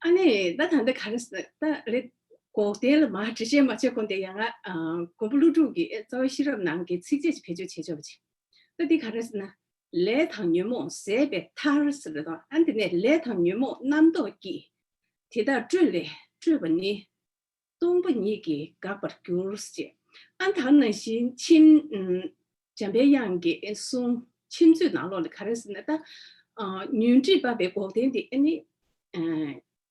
ཨ་ནི་ད་ད་ལྟ་ག་རེ་ཟེར་ད་རེད། འགོག་བདེན་ལ་མ་འགྲེལ་བཤད་མ་བྱས་གོང་དེ་ཡང་ང་ཨ་མགོན་པོ་ཀླུ་སྒྲུབ་ཀྱི་ཨེ་རྩ་བའི་ཤེས་རབ་ནང་གི་ཚིགས་བཅད་ཅིག་བེད་སྤྱོད་བྱས་ཆོག་པ་ཅིག་ད་འདི་ག་རེ་ཟེར་ན། ལས་དང་ཉོན་མོངས་ཟད་པའི་མཐར་ཟེར་བ་དང་ཨ་འདི་ནས་ལས་དང་ཉོན་མོངས་རྣམ་རྟོག་གིས། དེ་དག་སྤྲོས་ལས་སྤྲོས་པ་ནི། སྟོང་པ་ཉིད་ཀྱིས་འགག་པར་འགྱུར་ཞེས། ཨ་ད་ག་ནང་བཞིན་མཆིམས་ཨམ་འཇམ་པའི་དབྱངས་ཀྱི་གསུང་མཆིམས་མཛོད་ནང་ལོགས་ལ་ག་རེ་ཟེར་ན་ད། ཨ་ཉོན་སྒྲིབ་སྤངས་པའི་འགོག་བདེན་དེ་ཨ་ནི། ཨ་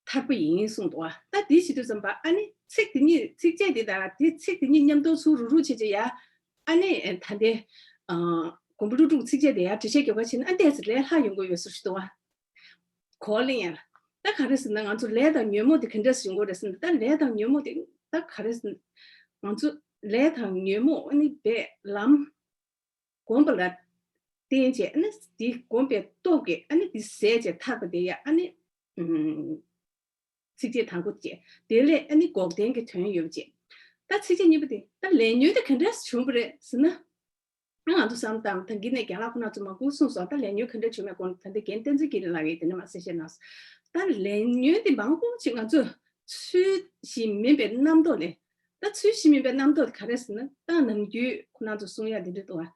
ཐར་པ་ཡིན་གསུངས་འདུག་བ། ད་དེ་བྱེད་དུས་ཙམ་པ་ཨ་ནི་ཚིག་དེ་གཉིས་ཚིགས་བཅད་དེ་དང་དེ་ཚིག་དེ་གཉིས་མཉམ་དུ་ཚུར་རུག་རུག་བྱེད་བྱེད་ཡ། ཨ་ནི་ད་ལྟའི་ཨ་མགོན་པོ་ཀླུ་སྒྲུབ་ཚིགས་བཅད་དེ་ཡ་འགྲེལ་བཤད་རྒྱབ་པ་བྱས་ན་ཨ་ཏོག་ཙམ་ལས་སླ་ཡོང་གི་ཡོད་ས་ཞིག་འདུག་བ། གོ་ལེན་ཡ། ད་ག་རེ་ཟེར་ན་ང་ཚོ་ལས་དང་ཉོན་མོངས་དེ་ག་འདྲས་སེ་ཡོང་གི་རེད་ཟེར་ན་ད་ལས་དང་ཉོན་མོངས་དེ་ད་ག་རེ་ཟེར་ན་ང་ཚོ་ལས་དང་ཉོན་མོངས་ཨ་ནི་བས་ལམ་བསྒོམས་པ་ལ་བརྟེན་བྱས་ཨ་ནི་དེ་བསྒོམས་པའི་སྟོབས་ཀྱིས་ཨ་ནི་དེ་ཟད་བྱས་ཐར་པ་དེ་ཡ་ཨ་ནི་ཚིགས་བཅད་དང་པོ་བཅས་དེ་ལས་ཨ་ནི་འགོག་བདེན་གྱི་དོན་ཡོད་པ་བཅས། ད་ཚིགས་བཅད་གཉིས་པ་དེ་ད་ལས་ཉོན་དེ་ག་འདྲས་སེ་བྱུང་བ་རེད་ཟེར་ན། ང་ཚོ་བསམ་བཏང་ད་གིན་ནས་རྒན་ལགས་ཁོ་ན་ཚོ་མང་པོ་གསུངས་སོང་། ད་ལས་ཉོན་ག་འདྲ་བྱུང་མེད་སྐོར་ད་ལྟ་རྒན་བསྟན་འཛིན་དགེ་ལེགས་ལགས་ཀྱིས་དེ་འདྲ་མ་གསལ་བཤད་གནང་སོང་། ད་ལས་ཉོན་དེ་མང་པོ་ཅིག་ང་ཚོས་ཚུལ་བཞིན་མིན་པའི་རྣམ་རྟོག་ལས། ད་ཚུལ་བཞིན་མིན་པའི་རྣམ་རྟོག་དེ་ག་རེ་ཟེར་ན་ད་ནམ་རྒྱུན་ཁོ་ན་ཚོ་གསུང་ཡ་དེ་འདྲ་འདུག་བ།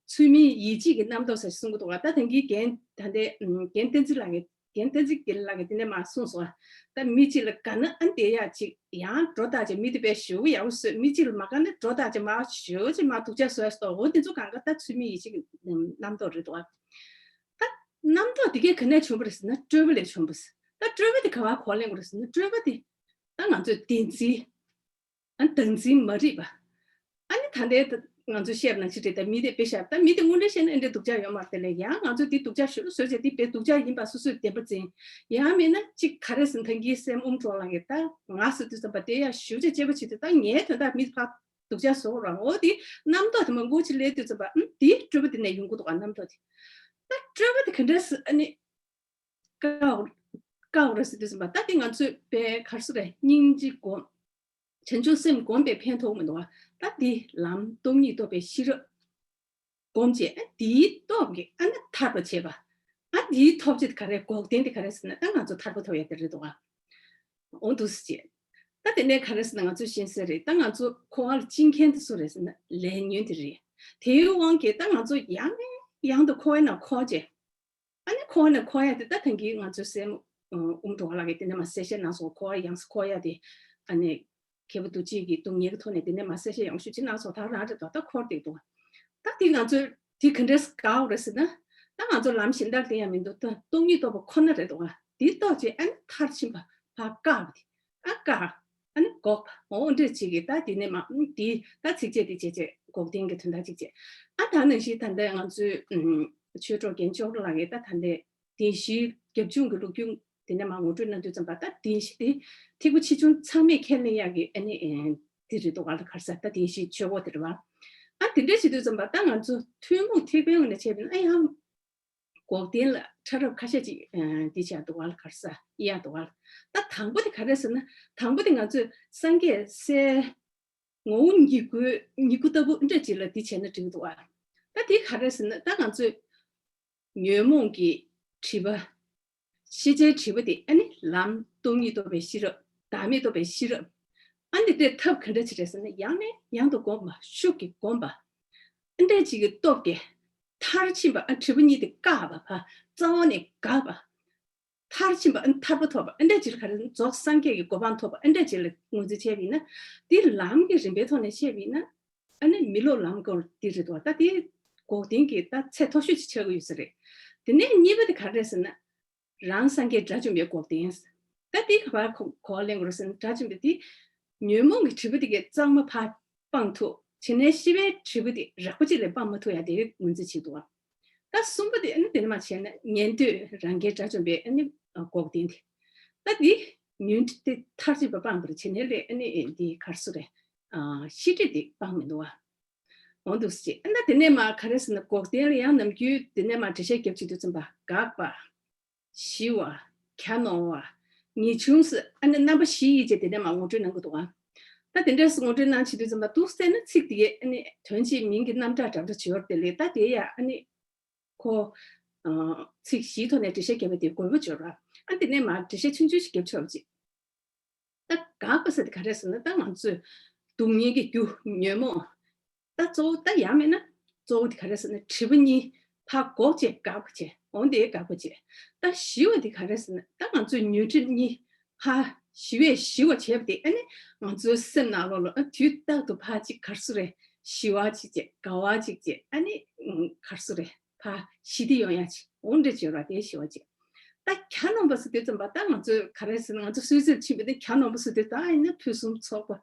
ཚུལ་མིན་ཡིད་བྱེད་ཀྱི་རྣམ་རྟོག་ཟེར་གསུང་གི་འདུག་བ། ད་ད་གིན་རྒན་ད་ལྟའི་རྒན་བསྟན་འཛིན་ལགས་ཀྱིས་རྒན་བསྟན་འཛིན་དགེ་ལེགས་ལགས་ཀྱིས་དེ་འདྲ་མ་གསུངས་སོང་བ། ད་མི་གཅིག་ལ་དགའ་ན་ཨ་བསྡད་ཡག་ཅིག་ཡང་སྒྲོ་བཏགས་ཅིག་མི་དེ་དཔེ་ཞེ་པོ་ཡག་པོ་བཟོས། མི་གཅིག་ལ་མ་དགའ་ན་སྒྲོ་བཏགས་ཅིག་མར་ཞེ་པོ་ཅིག་མར་སྡུག་ཅག་བཟོས་སོང་། འོ་དེ་ཚོ་གང་ག་ད་ཚུལ་མིན་ཡིད་བྱེད་ཀྱི་རྣམ་རྟོག་རེད་འདུག་བ། ད་རྣམ་རྟོག་དེ་གས་ག་ནས་བྱུང་བ་རེད་ཟེར་ན་སྤྲོས་པ་ལས་བྱུང་བ་ཟེར། ད་སྤྲོས་པ་དེ་ག་བར་གོ་ལེན་དགོས་རེད་ཟེར་ན་སྤྲོས་པ་དེ་ད་ང་ཚོས་བདེན་འཛིན། ཨ་བདག་འཛིན་མ་རིག་པ། ཨ་ནི་ད་ལྟའི་ད་ང་ཚོས་བཤད་པ་ནང་བཞིན་རེད། ད་མི་དེ་དཔེ་བཞག་ད་མི་དེ་དངོས་འབྲེལ་བཤད་ན་ཨེ་འདྲའི་སྡུག་ཅག་ཡོད་མ་རེད། དེ་ལས་ཡང་ང་ཚོས་དེ་སྡུག་ཅག་ཞེ་པོ་བཟོས་བྱས་དེ་དཔེ་སྡུག་ཅག་ཡིན་པ་སོ་སོས་བདེན་པ་འཛིན། ཡང་མིན་ན་ཅིག་ག་རེ་ཟེར་ན་ད་གིན་སྲས་ཨུམ་གྲོགས་ལགས་ཀྱིས་ད་ང་ཟེར་དུས་ཙམ་པ་དེ་ཡང་ཞེ་པོ་ཅིག་གཅེས་པོ་བྱེད་དུས་ད་ངའི་དོན་དག་མི་དེ་ཕར་སྡུག་ཅག་བཟོ་རང་འོ་དེ་རྣམ་རྟོག་དེ་མ་འགུལ་ཅིག་སླེབས་དུས་ཙམ་པ་ཨུམ་དེ་སྤྲོས་པ་དེ་ནས་ཡོང་གི་འདུག་ག་རྣམ་རྟོག་དེ། ད་སྤྲོས་པ་དེ་ག་འདྲ་ཟེར་ཨ་ནི། བཀག་བཀག་རེད་ཟེར་དུས་ཙམ་པ་ད་དེ་ང་ཚོས་དཔེ་ག་རེ་ཟེར་རེད། སྙིང་རྗེ་སྒོམ། བྱང་ཆུབ་སེམས་བསྒོམས་པས་ཕན་ཐོགས་མི་འདུག་བ། ད་དེ་ལམ་སྟོང་ཉིད་རྟོགས་པའི་ཤེས་རབ་སྒོམ་བྱས་ཨ་དེའི་སྟོབས་ཀྱིས་ཨ་ནི་ཐར་པ་བྱེད་པ། ཨ་དེའི་ཐོབ་བྱེད་ག་རེ་འགོག་བདེན་དེ་ག་རེ་ཟེར་ན་ད་ང་ཚོ་ཐར་པ་ཐོབ་ཡ་དེ་རེད་འདུག་བ། འོ་འདུག་སེ་བྱས། ད་དེ་ནས་ག་རེ་ཟེར་ན་ང་ཚོས་ཤེས་གསལ་རེད། ད་ང་ཚོ་འཁོར་བ་ལ་སྐྱེལ་མཁན་དེ་སུ་རེད་ཟེར་ན་ལས་ཉོན་དེ་རེད། དེའི་དབང་གིས་ད་ང་ཚོ་ཡང་ནས་ཡང་དུ་འཁོར་བའི་ནང་འཁོར་བྱས། ཨ་ནི་འཁོར་ནས་འཁོར་ཡ་དེ་ད་ཐང་གི་ང་ཚོའི་སྲས་མོ་ཨུམ་གྲོགས་ལགས་ཀྱིས་དེ་ནས་མ་གསལ་བཤད་གནང་སོང་། འཁོར་ཡང་སུ་འཁོར་ཡ་དེ་ཨ་ནི་ མཁས་པ་རྡོ་རྗེ་གིས་སྟོང་ཉིད་ཀྱི་ཐོག་ནས་དེ་ནས་མར་གསལ་བཤད་ཡོང་ཤུགས་ཅིག་གནང་སོང་། ད་རང་རེད་དོ། ད་འཁོར་བསྡད་འདུག་ད་དེ་ང་ཚོས་དེ་ག་འདྲས་དགག་རེད་ཟེར་ན། ད་ང་ཚོ་ལམ་གཞན་དག་དེ་ཡང་མི་འདུག་ད་སྟོང་ཉིད་རྟོགས་པ་ཁོ་ན་རེད་འདུག་ཨ་དེ་རྟོགས་བྱས་ཨ་ནི་མཐར་ཕྱིན་པ་ཕར་བཀག་པ་དེ། ཨ་བཀག་ཨ་ནི་འགོག་པ། འོ་འདྲས་ཅིག་གིས་ད་དེ་ནས་མ་དེ་ད་ཚིགས་བཅད་དེ་བྱས་བྱས་འགོག་བདེན་གྱི་དོན་དག་ཅིག་བྱས། ཨ་ད་ནང་བཞིན་ད་ལྟ་ང་ཚོའི་ཆོས་གྲོགས་རྒན་ལྕོགས་ལགས་ཀྱིས་ད་ད་ལྟའི་བདེན་བཞིའི་རྒྱབ་ལྗོངས་ཀྱི་ལོ་རྒྱུས་དེ་ནས་མར་ངོ་སྤྲོད་གནང་དུས་ཙམ་པ། ད་བདེན་བཞི་དེ་ཐིགས་པ་ཆེ་ཆུང་ཚང་མས་ཁས་ལེན་ཡག་གི་ཨ་ནི་ཨེ་དེ་རེད་འདུག་ག་ལ། ག་རེ་ཟེར། ད་བདེན་བཞིའི་ཆོས་འཁོར་དེ་རེད་བ། ཨ་དེ་འདྲ་བྱེད་དུས་ཙམ་པ་ད་ང་ཚོ་ཐུན་མོང་ཐེག་པའི་ངོས་ནས་བྱས་པ་ཡིན་ན། ཨ་ཡང་འགོག་བདེན་ལ་ཕྲ་རབ་ཁ་ཤས་ཅིག་ཨེ་འདི་བྱས་འདུག་ག་ལ། ག་རེ་ཟེར། ཡ་འདུག་ག་ལ། ད་དང་པོ་དེ་ག་རེ་ཟེར་ན། དང་པོ་དེ་ང་ཚོས་སངས་རྒྱས་སའི་ངོ་བོ་ཉིད་སྐུ། ཉིད་སྐུ་ལྟ་བུ་འདྲ་ཅིག་ལ་འདི་བྱས་ན་འགྲིག་འདུག་ཨ། ད་འདི་ག་རེ་ཟེར་ན། ད་ང་ཚོས་ཉོན་མོངས་ཀྱི་སྒྲིབ་པ། ཤེས་བྱའི་སྒྲིབ་པ་དེ་ཨ་ནི་ལམ་སྟོང་ཉིད་རྟོགས་པའི་ཤེས་རབ། བདག་མེད་རྟོགས་པའི་ཤེས་རབ། ཨ་ནི་དེ་ཐབས་ག་འདྲ་ཅིག་རེད་ཟེར་ན། ཡང་ནས་ཡང་དུ་བསྒོམ་པ། ཤུགས་ཀྱིས་བསྒོམ་པ། ཨ་འདྲ་ཅིག་གི་སྟོབས་ཀྱིས་མཐར་ཕྱིན་པ། ཨ་སྒྲིབ་པ་གཉིས་དེ་བཀག་པ། ཕར་རྩ་བ་ནས་འགག་པ། མཐར་ཕྱིན་པ། ཨ་ཐར་པ་ཐོབ་པ། ཨ་འདྲ་ཅིག་ལ། ག་རེ། རྫོགས་སངས་རྒྱས་ཀྱི་གོ་འཕང་ཐོབ་པ། ཨ་འདྲ་ཅིག་ལ་ངོས་འཛིན་བྱས་པ་ཡིན་ན། དེ་ལམ་གྱི་རིམ་པའི་ཐོག་ནས་བཤད་པ་ཡིན་ན། ཨ་ནི་མི་སློབ་ལམ་སྐོར་འདི་རེད་དོ། ད་དེ་འགོག་བདེན་གྱི་ད་ཚད་མཐོ་ཤོས་ཅིག་ཆགས་ཀྱི་ཡོད་ས་རེད། དེ་ནས་གཉིས་པ་དེ་ག་རེ་ཟེར་ན། རང་སངས་རྒྱས་དགྲ་བཅོམ་པའི་འགོག་བདེན། ད་དེ་ག་པར་གོ་གོ་བ་ལེན་དགོས་རེད་ཟེར་ན། དགྲ་བཅོམ་པ་དེ་ཉོན་མོངས་ཀྱི་སྒྲིབ་པ་དེ་གའི་གཙང་མ་ཕར་སྤང་ཐུབ། བྱས་ནས་ཤེས་པའི་སྒྲིབ་པ་དེ་རགས་པ་ཅིག་ལས་སྤང་མ་ཐུབ་ཡ་དེ་ངོས་འཛིན་བྱེད་འདུག་བ། ད་གསུམ་པ་དེ་ཨ་ནི་དེ་ནས་མར་བྱས་ན་ཉན་ཐོས་རང་རྒྱལ་དགྲ་བཅོམ་པའི་ཨ་ནི་འགོག་བདེན་དེ། ད་དེ་ཉོན་སྒྲིབ་དེ་མཐར་ཕྱིན་པ་སྤངས་པ་རེད། བྱས་ནས་ལས་ཨ་ནི་འདི་ག་རེ་ཟེར་རེད། ཨ་ཤེས་སྒྲིབ་དེ་སྤངས་མི་འདུག་བ། འོ་འདུག་སེ་བྱས། ཨ་ད་དེ་ནས་མར་ག་རེ་ཟེར་ན། འགོག་བདེན་ལ་ཡང་ནམ་རྒྱུན་དེ་ནས་མར་འགྲེལ་བཤད་རྒྱབ་བྱེད་དུས་ཙམ་པ། དགག་པ། ཞི་བ། གྱ་ནོམ་པ། ངེས་འབྱུང་ཟེར། ཨ་ནི་རྣམ་པ་བཞི་ཡིས་བྱས་དེ་ནས་མར་ངོ་སྤྲོད་གནང་གི་འདུག་ག། ད་དེ་འདྲས་ངོ་སྤྲོད་གནང་བྱེད་དུས་ཙམ་པ། འདུག་སེ་བལྟས་ན་ཚིག་དེ་གའི་ཨ་ནི་དོན་གཅིག་མིང་གི་རྣམ་གྲངས་འདྲ་འདྲ་བྱེད་ཡོད་རེད་དེ་ལས། ད་དེ་ཡ་ཨ་ནི་ཁོ་ཨ་ཚིག་བཞིའི་ཐོག་ནས་འགྲེལ་བཤད་བརྒྱབ་པ་དེ་དགོས་པ་བརྗོད་ར། ཨ་དེ་ནས་མར་འགྲེལ་བཤད་ཆུང་ཆུང་ཞིག་རྒྱབ་ཆོག་ཅིག། ད་དགག་པ་ཟེར་དེ་ག་རེ་ཟེར་ན། ད་ང་ཚོས་སྡུག་བསྔལ་གྱི་རྒྱུ་ཉོན་མོངས། ད་གཙོ་བོ་ད་ཡང་མིན་ན་གཙོ་བོ་དེ་ག་རེ་ཟེར་ན། སྒྲིབ་པ་གཉིས་ཕར་འགོག་བྱས་དགག་པ་བྱས། འོ་དེ་དགག་པ་བྱས། ད་ཞི་བ་དེ་ག་རེ་ཟེར་ན། ད་ང་ཚོས་ཉོན་སྒྲིབ་གཉིས་ཕར་ཞི་བས་ཞི་བར་བྱས་པ་དེ་ཨ་ནི་ང་ཚོའི་སེམས་ནང་ལོགས་ལ་ཨ་དུས་རྟག་ཏུ་ཕར་ཅིག་ག་རེ་ཟེར་རེད། ཞི་བ་ཅིག་བྱས། དགའ་བ་ཅིག་བྱས། ཨ་ནི་ག་རེ་ཟེར་རེད། ཕར་ཞི་བདེ་ཡོང་ཡ་ཅིག། འོ་འདྲ་བྱེད་ར། དེ་ཞི་བ་ཅིག། ད་གྱ་ནོམ་པ་ཟེར་དུས་ཙམ་པ། ད་ང་ཚོས་ག་རེ་ཟེར་ན། ང་ཚོ་སུད་སིར་ཕྱིན་པ་དེ་གྱ་ནོམ་པ་ཟེར་དུས། ད་ཡིན་ན་ཕུན་སུམ་ཚོགས་པ།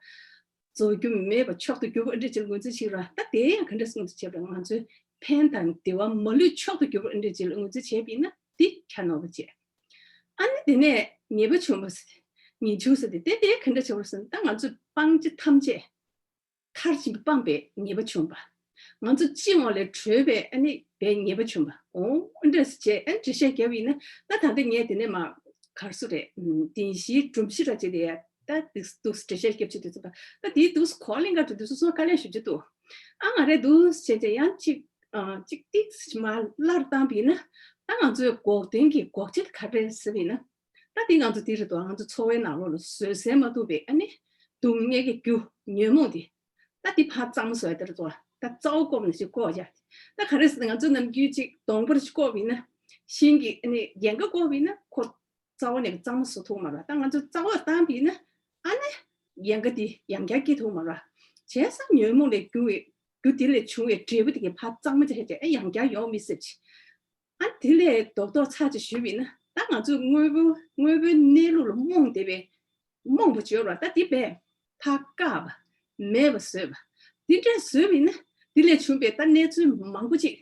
རྫོགས་རྒྱུ་མེད་པ། མཆོག་ཏུ་གྱུར་པ་འདྲ་ཅིག་ངོས་འཛིན་བྱེད་ར། ད་དེ་ཡང་ག་འདྲ་ངོས་འཛིན་བྱེད་པ། ང་ཚོའི་ཕན་དང་བདེ་བ་མ་ལུས་མཆོག་ཏུ་གྱུར་པ་འདྲ་ཅིག་ལ་ངོས་འཛིན་བྱས་པ་ཡིན་ན་དེ་གྱ་ནོམ་པ་བྱས། ཨ་ནི་དེ་ནས་ངེས་པ་བྱུང་བ་ཟེར། ངེས་འབྱུང་ཟེར་དེ། དེ་དེ་ག་འདྲ་བྱེད་པ་ཟེར་ན། ད་ང་ཚོས་སྤང་བྱ་ཐམས་ཅད་མཐར་ཕྱིན་པ་སྤངས་པའི་ངེས་པ་བྱུང་བ། ང་ཚོ་སྤྱི་ཡོངས་ལས་གྲོལ་བའི་ཨ་ནི་བའི་ངེས་པ་བྱུང་བ། འོ་འདྲ་ཟེར་བྱས་ཨ་ནི་འགྲེལ་བཤད་བརྒྱབ་པ་ཡིན་ན། ད་ད་ལྟ་ངས་དེ་ནས་མར་ག་རེ་ཟེར་རེད། བདེན་བཞིའི་སྒྲོམ་གཞི་ར་བྱས་དེ་ཡ། ད་འདུག་སེ་འགྲེལ་བཤད་བརྒྱབ་བྱེད་དུས་ཙམ་པ། ད་དེའི་འདུག་སེ་གོ་ལེན་ག་འགྲོ་དུས་སོ་སོ་དཀའ་ལས་ཞེ་པོ་ཅིག་འདུག། ཨ་ང་རས་འདུག་སེ་བྱས་བྱས་ཡང་ཅིག་ཨ་ཅིག་ཏིག་ཙམ་མར་སླར་བཏང་པ་ཡིན་ན། ད་ང་ཚོའི་འགོག་བདེན་གྱི་འགོག་བྱེད་ག་རེ་རེད་ཟེར་བ་ཡིན་ན། ད་དེ་ང་ཚོ་དེ་རེད་དོ། ང་ཚོ་འཚོ་བའི་ནང་ལོགས་ལ་བཟོད་བསྲན་མ་ཐུབ་པའི་ཨ་ནི་སྡུག་བསྔལ་གྱི་རྒྱུ་ཉོན་མོངས་དེ། ད་དེ་ཕར་གཙང་མ་བཟོ་ཡ་དེ་རེད་དོ། ད་རྩ་བ་བརྐོས་ནས་ཅིག་བརྐོ་བྱ། ད་ག་རེ་ཟེར་ན། ང་ཚོ་ནམ་རྒྱུན་ཅིག་གདོང་པར་ཅིག་བརྐོས་པ་ཡིན་ན། ཤིང་གི་ཨ་ནི་ཡལ་ག་བརྐོས་པ་ཡིན་ན་ཁོ་རྩ་བ་ནས་གཙང་མ་བཟོ་ཐུབ་མ་རེད། ད་ང་ཚོ་རྩ་བ་བཏང་པ་ཡིན་ན་ཨ་ནི་ཡལ་ག་དེ་ཡང་བསྐྱར་སྐྱེ་ཐུབ་མ་རེད། བྱས་ཙང་ཉོན་མོངས་ལས་རྒྱུ་བའི་རྒྱུ་དེ་ལས་བྱུང་བའི་འབྲས་བུ་དེ་གའི་ཕར་གཙང་མ་བྱས་བྱས་ཨ་ཡང་བསྐྱར་ཡོང་མི་སྲིད་ཅིག། ཨ་དེ་ལས་རྡོག་རྡོག་ཚར་གཅིག་ཞུས་པ་ཡིན་ན། ད་ང་ཚོས་དངོས་པོ་དངོས་པོའི་གནས་ལུགས་ལ་རྨོངས་བསྡད་པའི་རྨོངས་པ་བརྗོད་ར། ད་དེ་བས་ཕར་བཀག་པ། མེད་པ་བཟོས་པ། དེ་འདྲས་བཟོས་པ་ཡིན་ན་དེ་ལས་བྱུང་བའི་ད་གནས་ཚུལ་མང་པོ་ཅིག།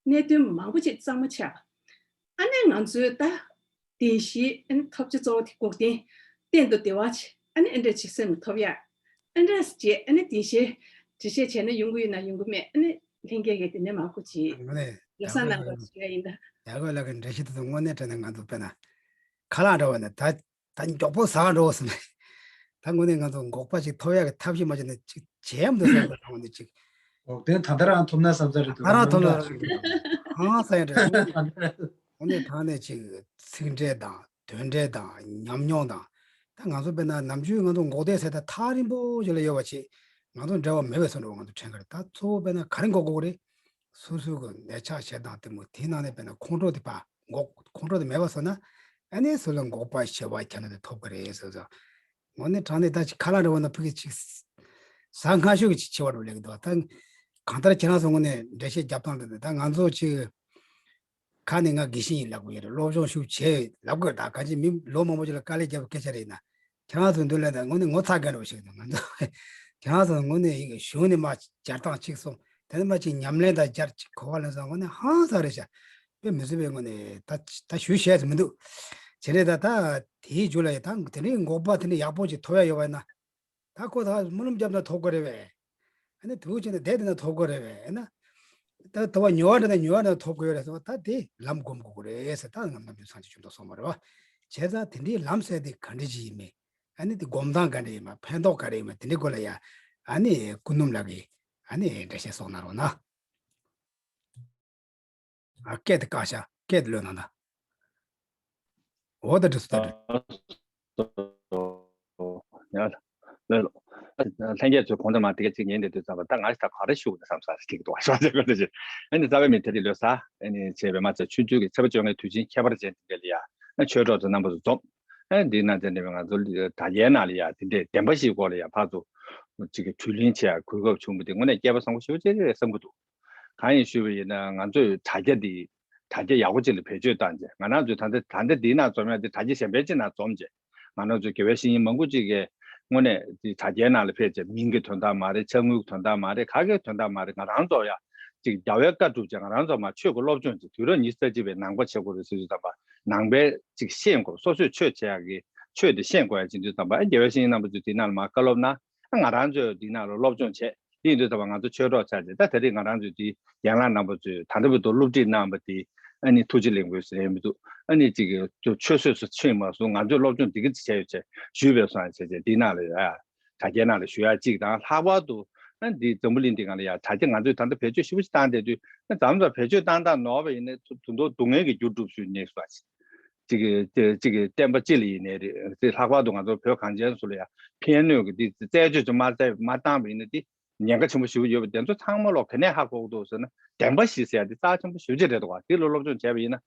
གནད་དོན་མང་པོ་ཅིག་གཙང་མ་ཆགས་པ། ཨ་ནི་ང་ཚོའི་ད་བདེན་བཞིའི་ཨ་ནི་ཐོབ་བྱ་གཙོ་བོ་དེ་འགོག་བདེན། གཏན་དུ་བདེ་བ་ཅིག། ཨ་ནི་ཨ་འདྲས་ཅིག་སེམས་ལ་ཐོབ་ཡ། ཨ་འདྲས་བྱས་ཨ་ནི་བདེན་བཞིའི་འགྲེལ་བཤད་བྱས་ན་ཡོང་གི་ཡོད་ན་ཡོང་གི་མེད། ཨ་ནི་ལྷན་རྒྱས་ཀྱིས་དེ་ནས་མར་སྐུ་མཁྱེན། དངོས་གནས་ཡག་པོ་ལབ་ཡིན་ད། ཡག་པོ་ལབ་ཀྱི་འགྲེལ་བཤད་དེ་ཚོ་དངོས་གནས་དྲན་ན་ང་ཚོ་དཔེར་ན་ཁ་ལག་འདྲ་བ་ནས་ད་ད་མགྱོགས་པོ་ཟ་འགྲོ་ཟེར་ནས། ད་དངོས་གནས་ང་ཚོ་འགོག་པ་ཅིག་ཐོབ་ཡག་གི་ཐབས་ཤེས་མ་བྱས་ན་ཅིག་བྱེད་ཡག་མི་འདུག་བསམ་པ་དྲང་བ་ནས་ཅིག། འགོག་བདེན་ད་ལྟ་རང་ཐོབ་ན་བསམ་ས་རེད་འདུག། ད་རང་ཐོབ་ན་རང་ཐོབ་ན་ཧང་ཧང་ས་ཡ་འདྲ། དངོས་གནས་དྲང་གནས་ཅིག་ཚིག་འགྲེལ་དང་དོན་འགྲེལ་དང་ཉམས་མྱོང་དང་། ད་ང་ཚོ་དཔེར་ན་ནམ་རྒྱུན་ང་ཚོ་འགོག་བདེན་ཟེར་ད་ཐག་རིང་པོ་ཞིག་ལ་ཡོད་པ་ཅིག་ང་ཚོ་འབྲེལ་བ་མེད་པའི་བཟོ་འདྲ་ང་ཚོ་དྲན་གི་རེད། ད་གཙོ་བོ་དཔེར་ན་ག་རེ་འགོག་དགོས་ཀྱི་རེད། སོ་སོའི་གི་ལས་ཆགས་ཞེ་སྡང་གཏི་མུག་དེའི་ནང་ནས་དཔེར་ན་ཁོང་ཁྲོ་དེ་ཕར་འགོག་ཁོང་ཁྲོ་དེ་མེད་པ་བཟོ་ན། ཨ་ནི་སོ་སོ་ལ་འགོག་པ་ཞི་བ་གྱ་ནོམ་དེ་ཐོབ་ཀྱི་རེད་ཟེར་ཟེར། དངོས་གནས་དྲང་གནས་ད་ཅིག་ཁ་ལག་འདྲ་བོ་ན་ཕ་གི་ཅིག་ཟ་སྔ་ཤོས་ཀྱི་ཅིག་ཆེ་བ་འགྲོ་ལེགས་འདུག་ད་གང་ལྟར་ཁྱེད་རང་ཚོ་དངོས་གནས་འགྲེལ་བཤད་རྒྱབ་སྟངས་འདི་ད་ང་ཚོ་ཅིག་ཁ་ནས་ང་དགེ་བཤེས་ཡིན་ལབ་དགོས་ཡོད་རེད། སློབ་སྦྱོང་ཤུགས་ཆེ་ལབ་དགོས་རེད། ད་གང་ཅི་མི་ལོ་མང་པོ་ཅིག་ལ་དཀའ་ལས་བརྒྱབ་པའི་སྐད་ཆ་རེད་ཡིན་ན། ཁྱེད་རང་ཚོ་འདུག་ལ་ད་དངོས་གནས་ངོ་ཚ་མཁན་འདྲ་བོ་ཞིག་འདུག་ང་ཚོ་ཁྱེད་རང་ཚོ་དངོས་གནས་གཞུང་ནས་མ་སྦྱར་སྟངས་གཅིག་སོང་། དེ་ནས་མ་ཅིག་ཉམས་ལེན་དང་སྦྱར་ཅིག་གོ་བ་ལེན་སོང་། དངོས་གནས་ཧང་སང་རེད་ཤག་དཔེ་མི་སྲིད་པའི་ངོས་ནས་ད་ད་ཞུ་ཤེས་སུ་མི་འདུག་བྱས་ནས་ད་ད་དེའི་རྒྱུ་ལ་ཡ་ད་དེ་འདྲའི་འགོག་པ་དེ་འདྲ་ཡག་པོ་ཅིག་ཐོབ་ཡ་ཡོད་པ་ཡིན་ན། ད་ཁོ་ད་སྨོན་ལམ་བརྒྱབ་ན་ཐོབ་དགོས་རེད་པས། ཨ་ནི་དུས་ཆེན་ན་བསྡད་དེ་ན་ཐོབ་དགོས་རེད་པས། ཨ་ན་ད་དུ་བ་ཉོ་བ་འདྲ་ན་ཉོ་བ་འདྲ་ན་ཐོབ་དགོས་རེད་ཟེར་བ། ད་དེ་ལམ་སྒོམ་དགོས་ཀྱི་རེད་ཟེར། ད་ང་ནམ་རྒྱུན་སངས་རྒྱས་བཅོམ་ལྡན་གསུངས་པ་རེད་པ། བྱས་ཙང་དེ་འདྲའི་ལམ་ཟེར་དེ་ག་འདྲ་ཅིག་ཡིན་མིན། ཨ་ནི་དེ་སྒོམ་སྟངས་ག་འདྲ་ཡིན་མིན། ཕན་ཐོགས་ག་རེ་ཡིན་མིན། དེ་འདྲའི་སྐོར་ལ་ཡ་ཨ་ནི་ཀུན་སྣུམ་ལགས་ཀྱིས་ཨ་ནི་འགྲེལ་བཤད་སོགས་གནང་རོགས་གནང་། ཨ་སྐད་དེ་བཀག་ཤག་སྐད་དེ་ལོས་གནང་ད། འོ་ད་འགྲིག་སོང་ད་འགྲིག་ཡ། ལོས་ལོ། ལྷན་རྒྱས་ཚོས་གོང་དུ་མ་དེ་ག་ཅིག་ཉན་བསྡད་དུས་ཙམ་པ་ད་ང་ཞིག་ད་ག་རེ་ཞུ་དགོས་བསམ་ས་ཞིག་འདུག་བ། ཞོགས་ཟེར་དགོས་ད་ཅིག་ཨ་ནི་རྩ་བའི་མི་དེ་རིགས་ལོས་ས་ཨ་ནི་བྱས་པའི་མ་ཚད་ཆུང་ཆུང་གི་ཚེས་པ་བཅོ་ལྔའི་དུས་ཆེན་ཁྱད་པར་ཅན་དེ་འདྲ་ལ་ཡ་ཨ་ཆོས་གྲོགས་ཚོ་རྣམ་པ་ཚོ་འཛོམས། ཨ་འདི་ན་དེ་འདྲ་བའི་ང་ཚོ་དྲ་རྒྱའི་ནང་ལ་ཡ་དེ་འདྲའི་བདེན་པ་ཞིག་སྐོར་ལ་ཡ་ཕར་ཚུར་ཅིག་གི་དྲིས་ལན་བྱེད་ཡ་གོ་སྐབས་བྱུང་བ་དེ་དངོས་གནས་སྐལ་པ་བཟང་པོ་ཞེ་པོ་ཅིག་རེད་བསམ་གྱི་འདུག་གང་ཡིན་ཞུས་པ་ཡིན་ན་ང་ཚོས་དྲ་རྒྱ་འདི་དྲ་རྒྱ་ཡག་པོ་ཅིག་ལ་བེད་སྤྱོད་བཏང་རྗེས་ང་རང་ཚོས་ད་ལྟ་ད་ལྟ་འདིའི་ནང་འཛོམས་ཡ་འདི་དྲ་རྒྱ་གཞན་པའི་ཅིག་ནང་འཛོམས་རྗེས་ང་རང་ཚོའི་དགེ་བའི་བཤེས་གཉེན་མང་པོ་ཅིག་གིས་དངོས་གནས་འདི་དྲ་རྒྱའི་ནང་ལ་ཕེབས་རྗེས་མིང་གི་དོན་དག་མ་རེད། ཕྱག་དངུལ་གྱི་དོན་དག་མ་རེད། ག་གེའི་དོན་དག་མ་རེད། ང་རང་ཚོ་ཡ་ཅིག་རྒྱལ་བའི་བཀའ་སྒྲུབ་བྱས་ང་རང་ཚོ་མ་ཆོས་ཀྱི་སློབ་སྦྱོང་ཅིག་དུས་རབས་ཉི་ཤུ་རྩ་གཅིག་པའི་ནང་པ་བྱེད་དགོས་རེད་ཟེར་དུས་ཙམ་པ་ནང་པའི་ཅིག་ཤེས་དགོས། སོ་སོས་ཆོས་བྱེད་ཡག་གི་ཆོས་དེ་ཤེས་དགོས་ཡ་ཅིག་དུས་ཙམ་པ་ཨ་དགེ་བའི་བཤེས་གཉེན་རྣམ་པ་ཚོས་དེའི་ནང་ལ་མ་བཀའ་སློབ་གནང་། ང་རང་ཚོས་འདི་ནང་ལ་སློབ་སྦྱོང་བྱས། དེ་ཡིན་དུས་ཙམ་པ་ང་ཚོ་ཆོས་གྲོགས་ཆགས་ཚེ་ད་དེ་རིང་ང་རང་ཚོའི་དེ་ཡན་ལག་རྣམ་པ་ཚོས་ད་ལྟ་བར་དུ་སློབ་ཁྲིད་གནང་བ་དེ་ཨ་ནི་ཐུགས་རྗེ་ལེགས་འབུལ་ཟེར་ཡ་མི་འདུག་ཨ་ནི་གཅིག་གི་ཆུད་ཟོས་སུ་ཕྱིན་མ་སོང་། ང་ཚོས་སློབ་སྦྱོང་འདི་ག་ཚོད་བྱས་ཡོད་ཅེས་ཞུས་པའི་སོང་ཡ་བྱས་བྱས་འདི་ནང་ལ་ཡ་དྲ་རྒྱའི་ནང་ལ་ཞུ་ཡ་གཅིག་དང་། ལྷག་པར་དུ་ཨ་འདི་འཛམ་བུ་གླིང་འདི་སྒང་ལ་ཡ་དྲ་རྒྱ་ང་ཚོས་ད་ལྟ་བེད་སྤྱོད་ཞེ་པོ་ཅིག་བཏང་བསྡད་དུས་ཨ་འཛམ་བཟའ་བེད་སྤྱོད་བཏང་སྟངས་ནོར་བ་ཡིན་ན་དུ་དུ་མདོ་སྡུག་བསྔལ་གྱི་རྒྱུ་སྒྲུབ་ཚུལ་ཉེས་སོ། གཅིག་གི་གཅིག་གི་བསྟན་པ་སྤྱི་ལ་ཡིན་ནའི་རེད། དེ་ལྷག་པར་དུ་ང་ཚོ་བོད་གངས་ཅན་ཚོ་ལ་ཡང་ཕན་གནོད་ཀྱི་དེ་རྩད་གཅོད་ཅིག་མ་བྱས་མ་བཏང་བ་ཡིན་ན་དེ་ཉེན་ཁ་ཆེན་པོ་ཞེ་པོ་ཡོད་པ་དེ་ཚོ་ཚང་མ་ལོག་ག་ནས་ཧ་གོ་གི་འདུག་ཟེར་ན་བདེན་པ་བཞི་ཟེར་ཡ་དེ་རྩ་ཆེན་པོ་ཞེ་པོ་ཅིག་རེད་འདུག་བ། དེ་ལ་སློབ་སྦྱོང་བྱས་པ་ཡིན་ན་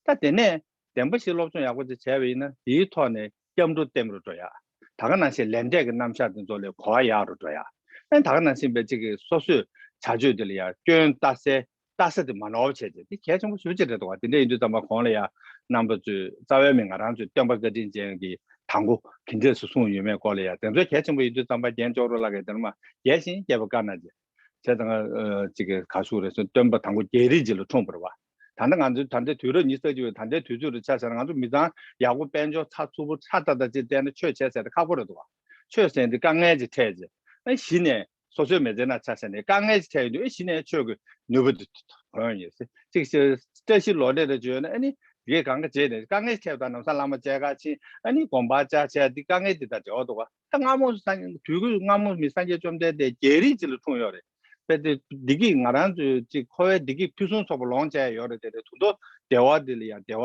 ད་དེ་ནས་བདེན་པ་བཞི་སློབ་སྦྱོང་ཡག་པོ་ཅིག་བྱས་པ་ཡིན་ན་དེའི་ཐོག་ནས་སྐྱབས་འགྲོ་བསྟེན་རུ་འགྲོ་ཡ། ད་ག་ནང་བཞིན་ལས་འབྲས་ཀྱི་རྣམ་གཞག་དེ་ཚོ་ལ་གོ་བ་ཡག་རུ་འགྲོ་ཡ། ཨ་ད་ག་ནང་བཞིན་པའི་གཅིག་གི་སོ་སོས་བྱ་སྤྱོད་དེ་ལ་ཡང་སྐྱོན་ལྟ་སའི་ལྟ་ས་དེ་མ་ནོར་བ་བྱས་རྗེས་དེ་གལ་ཆེན་པོ་ཞེ་པོ་ཅིག་རེད་འདུག་བ། དེ་འདྲ་ཡིན་དུས་ཙམ་པ་གོང་ལ་ཡང་རྣམ་པ་ཚོས་རྩ་བའི་མི་ང་རང་ཚོའི་སྟོན་པ་བཀའ་དྲིན་ཅན་གྱི་དང་པོ་ག་འདྲས་སུ་གསུངས་ཡོད་མེད་སྐོར་ལ་ཡང་དེ་ཚོ་གལ་ཆེན་པོ་ཡིན་དུས་ཙམ་པ་རྒན་ཅོག་རོ་ལགས་ཀྱིས་དེ་ནས་མ་རྒྱས་ཤིང་རྒྱས་པ་བཀའ་གནང་རྗེས་བྱས་ཙང་ཨ་ཅིག་གི་ག་ཞུ་རེད་ཟེར་སྟོན་པ་དང་པོ་རྒྱལ་རིགས་ཅིག་ལ་འཁྲུངས་པ་རེད་བ། ད་ལྟ་ང་ཚོའི་ད་ལྟའི་དུས་རབས་ཉི་ཤུ་རྩ་གཅིག་པའི་ད་ལྟའི་དུས་ཚོད་རུ་ཆ་བཞག་ན་ང་ཚོ་མི་ཚང་ཡག་པོ་དཔལ་འབྱོར་ཚགས་ཚུད་པོ་ཚགས་ཏག་ཏག་ཅིག་བསྟན་ན་ཆོས་བྱས་ཟེར་ཏེ་ཁག་པོ་རེད་འདུག་བ། ཆོས་ཟེར་འདི་དཀའ་ངལ་ཅིག་འཕྲད་རྗེས་ཨ་གཞི་ནས་སོ་སོའི་མི་ཚེ་ནང་ཆ་བཞག་ནས་དཀའ་ངལ་ཅིག་འཕྲད་ཡོང་དུས་ཨ་གཞི་ནས་ཆོས་ཀྱི་ནུས་པ་འདི་གོན་ཡོད་ཟེར་ཅིག་བཀྲ་ཤིས་ལོ་ལེགས་རེ་བརྗོད་ན་ཨ་ནི་དེ་གས་གང་ག་བྱས་ནས་དཀའ་ངལ་འཕྲད་དང་ལམ་སང་བླ་མ་མཇལ་ཁ་ཕྱིན་ཨ་ནི་དགོན་པར་བཅར་བྱས་འདི་དཀའ་ངལ་འདི་དང་འབྲེལ་བ་འདུག་བ། ད་སྔ་མོ་སངས་དུས་ཀྱི་སྔ་མོ་མི་སངས་རྒྱས་བཅོམ་ལྡན་འདས་རྒྱལ་རིགས་ཅིག་ལ་འཁྲུངས་ཡོད་རེད། དཔེ་དེ་བདེ་སྐྱིད་ང་རང་ཚོའི་ཅིག་འཁོར་བའི་བདེ་སྐྱིད་ཕུན་སུམ་ཚོགས་པ་ལོངས་སྤྱད་ཡོད་རེད། དེ་རེད་དུ་མདོ་བདེ་བ་འདི་ལ་ཡང་བདེ་བ་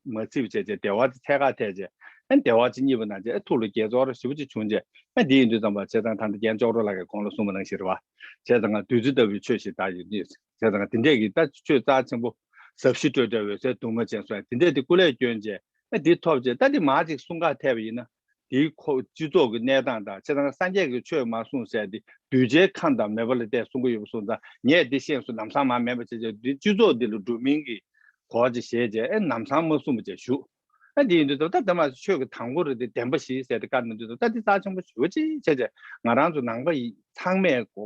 མ་ཚིག་བྱས་བྱས་བདེ་བ་ཚད་ཁ་ཐད་བྱས་ཨ་བདེ་བ་ཅིག་རྙེད་པ་ན་བྱས་ཨ་ཐུགས་ལ་དགྱེས་ཚོར་ཞེ་པོ་ཅིག་བྱུང་བྱས་ཨ་འདི་ཡིན་དུས་ཙམ་པ་བྱས་ཙང་ད་ལྟ་རྒན་ཅོག་རོ་ལགས་ཀྱིས་གོང་ལ་གསུངས་པ་ནང་བཞིན་རེད་བ། བྱས་ཙང་བདུད་རྩི་ལྟ་བུའི་ཆོས་ཤིག་ད་ཡོད་ནི་བྱས་ཙང་དེ་འདྲས་ཀྱི་ད་ཆོས་རྩ་ཆེན་པོ་ཟབ་ཞི་སྤྲོས་བྲལ་འོད་གསལ་འདུས་མ་ཅན་སོགས་དེ་འདྲས་དེ་སྐུ་ལས་བསྐྱོན་བྱས་ཨ་འདི་ཐོབ་བྱས་ད་འདི་མ་ཅིག་གསུང་ག་ཐད་པ་ཡིན་ན། དེའི་ཁོ་སྤྱི་ཚོགས་ཀྱི་གནས་སྟངས་དང་བྱས་ཙང་སངས་རྒྱས་ཀྱི་ཆོས་མ་གསུངས་ཟེར་ཏེ་གདུལ་བྱའི་ཁམས་དང་མོས་པ་ལ་བལྟས་གསུང་གི་ཡོད་པ་སོང་ཙང་ངས་འདི་ཤེས་སུ་ལམ་སང་མ་མེད་པ་བྱས་བྱས་འདི་སྤྱི་ཚོགས་འདི་ལ་འགྲོ་མིན་གྱི་གོ་ཅིག་བཞེས་བྱས་ཨེ་ལམ་སང་མ་གསུངས་པ་བྱས་བཞུགས། ཨ་འདི་ཡིན་དུས་ད་ལྟ་མ་ཆོས་ཀྱི་དང་པོ་རེད་དེ་བདེན་པ་བཞི་ཟེར་ཏེ་བཀའ་གནང་དུས་ད་ལྟ་འདི་རྩ་ཆེན་པོ་ཞེ་པོ་ཅིག་བྱས་བྱས་ང་རང་ཚོ་ནང་པ་ཡི་ཚང་མས་གོ་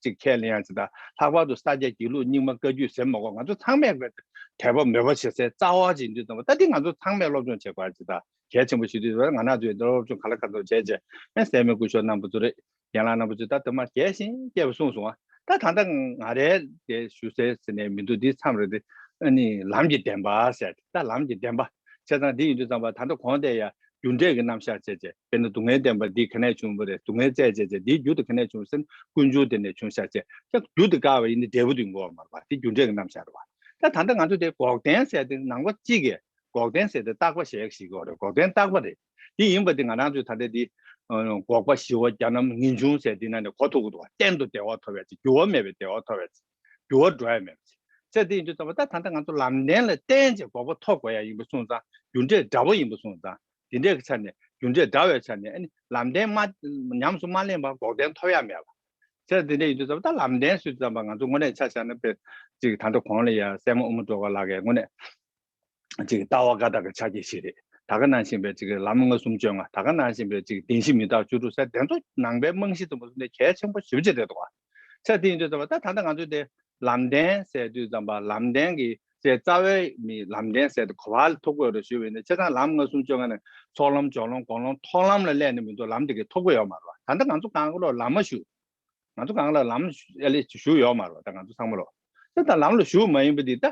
ཅིག་ཁས་ལེན་ཡང་ཅིག་ད་ལྷག་པར་དུ་ས་སྐྱ་དགེ་ལུགས་རྙིང་མ་བཀའ་བརྒྱུད་ཟེར་མ་དགོས་ང་ཚོ་ཚང་མས་དད་པ་མོས་པ་བྱེད་སའི་རྩ་བ་ཅིག་ཡིན་དུས་ཙམ་པ་ད་འདི་ང་ཚོ་ཚང་མས་སློབ་སྦྱོང་བྱེད་དགོས་ཅིག་ད། གལ་ཆེན་པོ་ཞིག་དུས་ང་རང་ཚོའི་སློབ་སྦྱོང་ག་ལ་ག་ཚོད་བྱས་རྗེས་ཨེ་སྲས་མོ་སྐུ་ཞབས་རྣམ་པ་ཚོ་རེད། རྒན་ལགས་རྣམ་པ་ཚོས་ད་དུ་མ་རྒྱས་ཤིང་རྒྱས་པ་གསུངས་སོང་ང་། ད་ད་ལྟ་ང་རའི་དེ་ཞུ་སའི་ཟེར་ནས་མི་འདུག་འདི་མཚམས་རེད་དེ་ཨ་ནི་ལམ་གྱི་བདེན་པ་ཟེར་ད་ལམ་གྱི་བདེན་པ་བྱས་ཙང་འདི་ཡིན་དུས་ཙམ་པ་ད་ལྟ་གོང་དེ་ཡ་རྒྱུ་འབྲས་ཀྱི་རྣམ་གཞག་བྱས་རྗེས་དཔེར་ན་སྡུག་བསྔལ་བདེན་པ་འདི་ག་ནས་བྱུང་བ་རེད། སྡུག་བསྔལ་བཙལ་བྱས་རྗེས་འདིའི་རྒྱུ་དེ་ག་ནས་བྱུང་ཟེར་ན་ཀུན་འབྱུང་དེ་ནས་བྱུང་ཤག་བྱས་ཀྱང་རྒྱུ་དེ་བཀག་པ་ཡིན་ན་འབྲས་བུ་དེ་འགོག་མ་རེད་པ། དེ་རྒྱུ་འབྲས་ཀྱི་རྣམ་གཞག་རེད་པ། ད་ད་ལྟ་ང་ཚོ་དེ་འགོག་བདེན་ཟེར་དེ་ནང་པ་གཅིག་གིས་འགོག་བདེན་ཟེར་དེ་རྟག་པ་ཞེས་ཞིག་གོ་རེད། འགོག་བདེན་རྟག་པ་རེད། དེ་ཡིན་པ་དེ་ང་རང་ཚོས་ད་ལྟ་དེ་འགོག་པ་ཞི་བ་རྒྱ་ནམ་ངེས་འབྱུང་ཟེར་དེ་ནང་ནས་གོ་ཐུབ་ཀྱི་འདུག་བ། གཏན་དུ་བདེ་བ་ཐོབ་ཡ་ཅིག་འགྱུར་བ་མེད་པའི་བདེ་བ་ཐོབ་ཡ་ཅིག་འགྱུར་བ་འགྲོ་ཡ་མེད་པ་ཅིག་ཟེར་དེ་ཡིན་དུས་ཙམ་པ་ད་ད་ལྟ་ང་ཚོ་ལམ་བདེན་ལ་བརྟེན་བྱས་འགོག་པ་ཐོབ་དགོས་ཡ་ཡིན་པ་སོང་ཙང་རྒྱུ་འབྲས་འདྲ་པོ་ཡིན་པ་སོང་ཙང་དེ་འདྲའི་ཆ་ནས་ རྒྱུ་འབྲས་འདྲ་བའི་ཆ་ནས་ཨ་ནི་ལམ་བདེན་མ་ཉམས་སུ་མ་ལེན་པར་འགོག་བདེན་ཐོབ་ཡ་མེད་པ། བྱས་ཙང་དེ་འདྲ་ཡིན་དུས་ཙམ་པ་ད་ལམ་བདེན་ཟེར་དུས་ཙམ་པ་ང་ཚོ་དངོས་གནས་ཆ་བཞག་ན་དཔེ་ཅིག་ད་ལྟ་གོང་ལ་ཡ་སྲས་མོ་ཨུ་མ་ཏྲོ་ག་ལགས་ཀྱིས་དངོས་གནས་ཅིག་ལྟ་བ་བཀའ་རྟགས་ཀྱི་ཕྱག་རྒྱ་ཞིག་རེད། ད་ག་ནང་བཞིན་པའི་ཅིག་ལམ་ལྔ་གསུམ་བཅོ་ལྔ། ད་ག་ནང་བཞིན་པའི་ཅིག་བདེན་བཞི་མི་རྟག་བཅུ་དྲུག་ཟེར་དེ་ཚོ་ནང་པའི་རྨང་གཞི་འཛིན་པ་ཚོ་ནས་གལ་ཆེན་པོ་ཞེ་པོ་ཅིག་རེད་འདུག་བ། ཆ་དེ་ཡིན་དུས་ཙམ་པ་ད་ད་ལྟ་ང་ཚོས་དེ་ལམ་བདེན་ཟེར་དུས་ཙམ་པ་ལམ་བདེན་གྱི་ཟེར་རྩ་བའི་མི་ལམ་བདེན་ཟེར་དེ་གོ་བ་ལ་ཐུག་དགོས་རེད་ཞུས་པ་ཡིན་ན། བྱས་ཙང་ལམ་ལྔ་གསུམ་བཅོ་ལྔ་ནས་ཚོགས་ལམ་སྦྱོར་ལམ་སྒོམ་ལམ་མཐོང་ལམ་ལ་སླེབས་ནས་མི་འདུག་ལམ་དེ་གས་ཐོབ་ཀྱི་ཡོད་མ་རེད་བ། ད་ལྟ་ང་ཚོ་གང་ག་ལོག་ལམ་མ་ཞུགས། ང་ཚོ་གང་ལ་ལམ་ཨ་ལས་ཞུགས་ཡོད་མ་རེད་བ། ད་ང་ཚོ་ཚང་མ་ལོ། ད་ད་ལམ་ལ་ཞུགས་མ་ཡིན་པ་འདི་ད་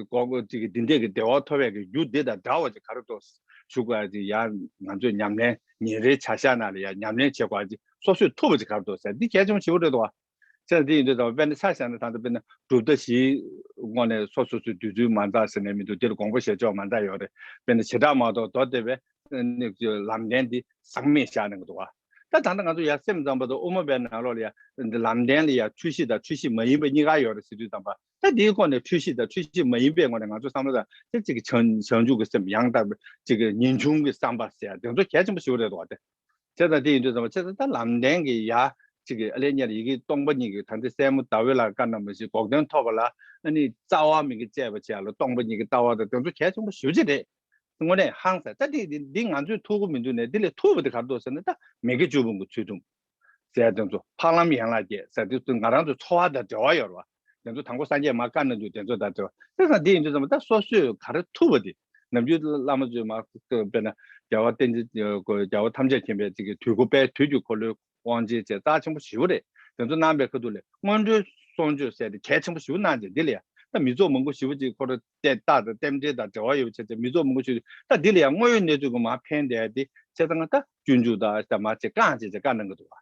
གོ་གོ་ཅིག་གི་འདི་འདྲས་ཀྱི་བདེ་བ་ཐོབ་ཡས་ཀྱི་རྒྱུ་འདི་དང་འདྲ་བ་ཅིག་ག་རེ་འདུག་ཞུ་དགོས་ཡ་ཅིག་ཡ་ང་ཚོས་ཉམས་ལེན་ཉིན་རེའི་བྱ་གཞག་ནང་ལ་ཡ་ཉམས་ལེན་བྱེད་དགོས་ཡ་ཅིག་སོ་སོས་ཐུབ་པ་ཅིག་ག་རེ་འདུག་ཟེར་འདི་གལ་ཆེན་པོ་ཞེ་པོ་རེད་འདུག་བ། བྱས་ཙང་འདི་ཡིན་དུས་ད་དཔེར་ན་ཆ་བཞག་ན་ད་ལྟ་དཔེར་ན་གྲུབ་མཐའ་བཞིའི་དངོས་ནས་སོ་སོ་སོའི་འདོད་ཚུལ་མ་འདང་ཟེར་ནས་མི་འདུག་འདི་ལ་དགོངས་པ་བཞེས་ཕྱོགས་མ་འདང་ཡོད་རེད། དཔེར་ན་བྱེ་བྲག་མ་གཏོགས་མདོ་སྡེ་པའི་ནི་ལམ་བདེན་འདི་ཟག་མེད་བཞག་གནང་གི་འདུག་བ། ད་ད་ལྟ་ང་ཚོ་ཡར་སེམས་ཙམ་པ་དང་དབུ་མ་པའི་ནང་ལོགས་ལ་ཡ་འདི་ལམ་བདེན་ལ་ཡ་འཁྲུལ་གཞི་དང་འཁྲུལ་གཞི་མ་ཡིན་པ་གཉིས་ཀ་ཡོད་རེད་ཟེར་དུས་ཙམ་པ། ད་འདིའི་སྐོར་ནས་འཁྲུལ་གཞི་དང་འཁྲུལ་གཞི་མ་ཡིན་པའི་ངོས་ནས་ང་ཚོ་བསམ་བློ་དང་དེ་གཅིག་གི་བྱང་བྱང་ཆུབ་ཀྱི་སེམས་ཡང་དག་པའི་གཅིག་གི་ངེས་འབྱུང་གི་བསམ་པ་ཟེར་ཡ་དེ་ཚོ་གལ་ཆེན་པོ་ཞིག་རེད་འདུག་བ། དེ་བྱས་ཙང་དེ་ཡིན་དུས་ཙམ་པ་བྱས་ཙང་ད་ལམ་བདེན་གྱི་ཡ་གཅིག་གི་ཨ་ལས་ཉེར་ཡི་གེ་སྟོང་པ་ཉིད་ཀྱི་ད་ལྟ་སྲས་མོ་ཟླ་འོད་ལགས་བཀའ་གནང་བ་བཞིན་འགོག་བདེན་ཐོབ་པ་ལ་ཨ་ནི་རྩ་བ་མི་དགེ་བཅས་པ་བྱས་ལ་སྟོང་པ་ཉིད་ཀྱི་ལྟ་བ་དང་དེ་ཚོ་གལ་ཆེན་པོ་ཞེ་པོ་ཅིག་རེད། དངོས་གནས་ཧང་སངས། ད་འདི་འདི་འདི་ང་ཚོས་ཐུགས་ཁུར་མི་འདུག་ནས་འདི་ལས་ཐུབ་པ་དེ་ག་རེ་འདུག་ཟེར་ན། ད་མི་དགེ་བཅུ་སྤོང་གི་ཚུལ་ཁྲིམས་ཟེར་དེ་ཚོ་འཕགས་ལམ་ཡན་ལག་བརྒྱད་ཟེར་དེ་ཚོ་ང་རང་ཚོ་འཚོ་བ་དང་འབྲེལ་བ་ཡོད་རེད་བ། དེ་ཚོ་དང་པོ་སངས་རྒྱས་མར་བཀའ་གནང་དུས་དེ་ཚོ་དང་འབྲེལ་བ། དེ་ཙང་འདི་ཡིན་དུས་ཙམ་པ་ད་སོ་སོས་ག་རེ་ཐུབ་པ་དེ། ནམ་རྒྱུན་བླ་མ་ཚོས་མར་དཔེར་ན་རྒྱལ་བ་བསྟན་འཛིན་རྒྱལ་བ་ཐམས་ཅད་མཁྱེན་པའི་ཚིག་གི་དུས་འཁོར་དཔལ་དུས་ཀྱི་འཁོར་ལོའི་དབང་ཆེན་བཅས་རྩ་ཆེན་པོ་ཞེ་པོ་རེད། དེ་ཚོ་གནང་པའི་ཁ་ཐུག་ལས་སྔོན་འགྲོའི་གསོལ་མཆོད་ཟེར་དེ་གལ་ཆེན་པོ་ཞེ་པོ་གནང་རྗེས་འདི་ལ་ཡང་ད་མི་ཚོགས་མང་པོ་ཞེ་པོ་ཅིག་ཁོ་རང་བལྟས་རྟགས་དང་རྟེན་འབྲེལ་དང་འབྲེལ་བ་ཡོད་པ་བྱས་ཙང་མི་ཚོགས་མང་པོ་ཞིག་ད་འདི་ལ་ཡང་དངོས་ཡོད་གནས་ཚུལ་གྱི་མར་ཕན་བདེ་དེ་བྱས་ཙང་ད་སྤྱོད་འཇུག་དང་ད་མར་ཅིག་བསྐང་བྱས་ཅིག་བཀའ་གནང་གི་འདུག་བ།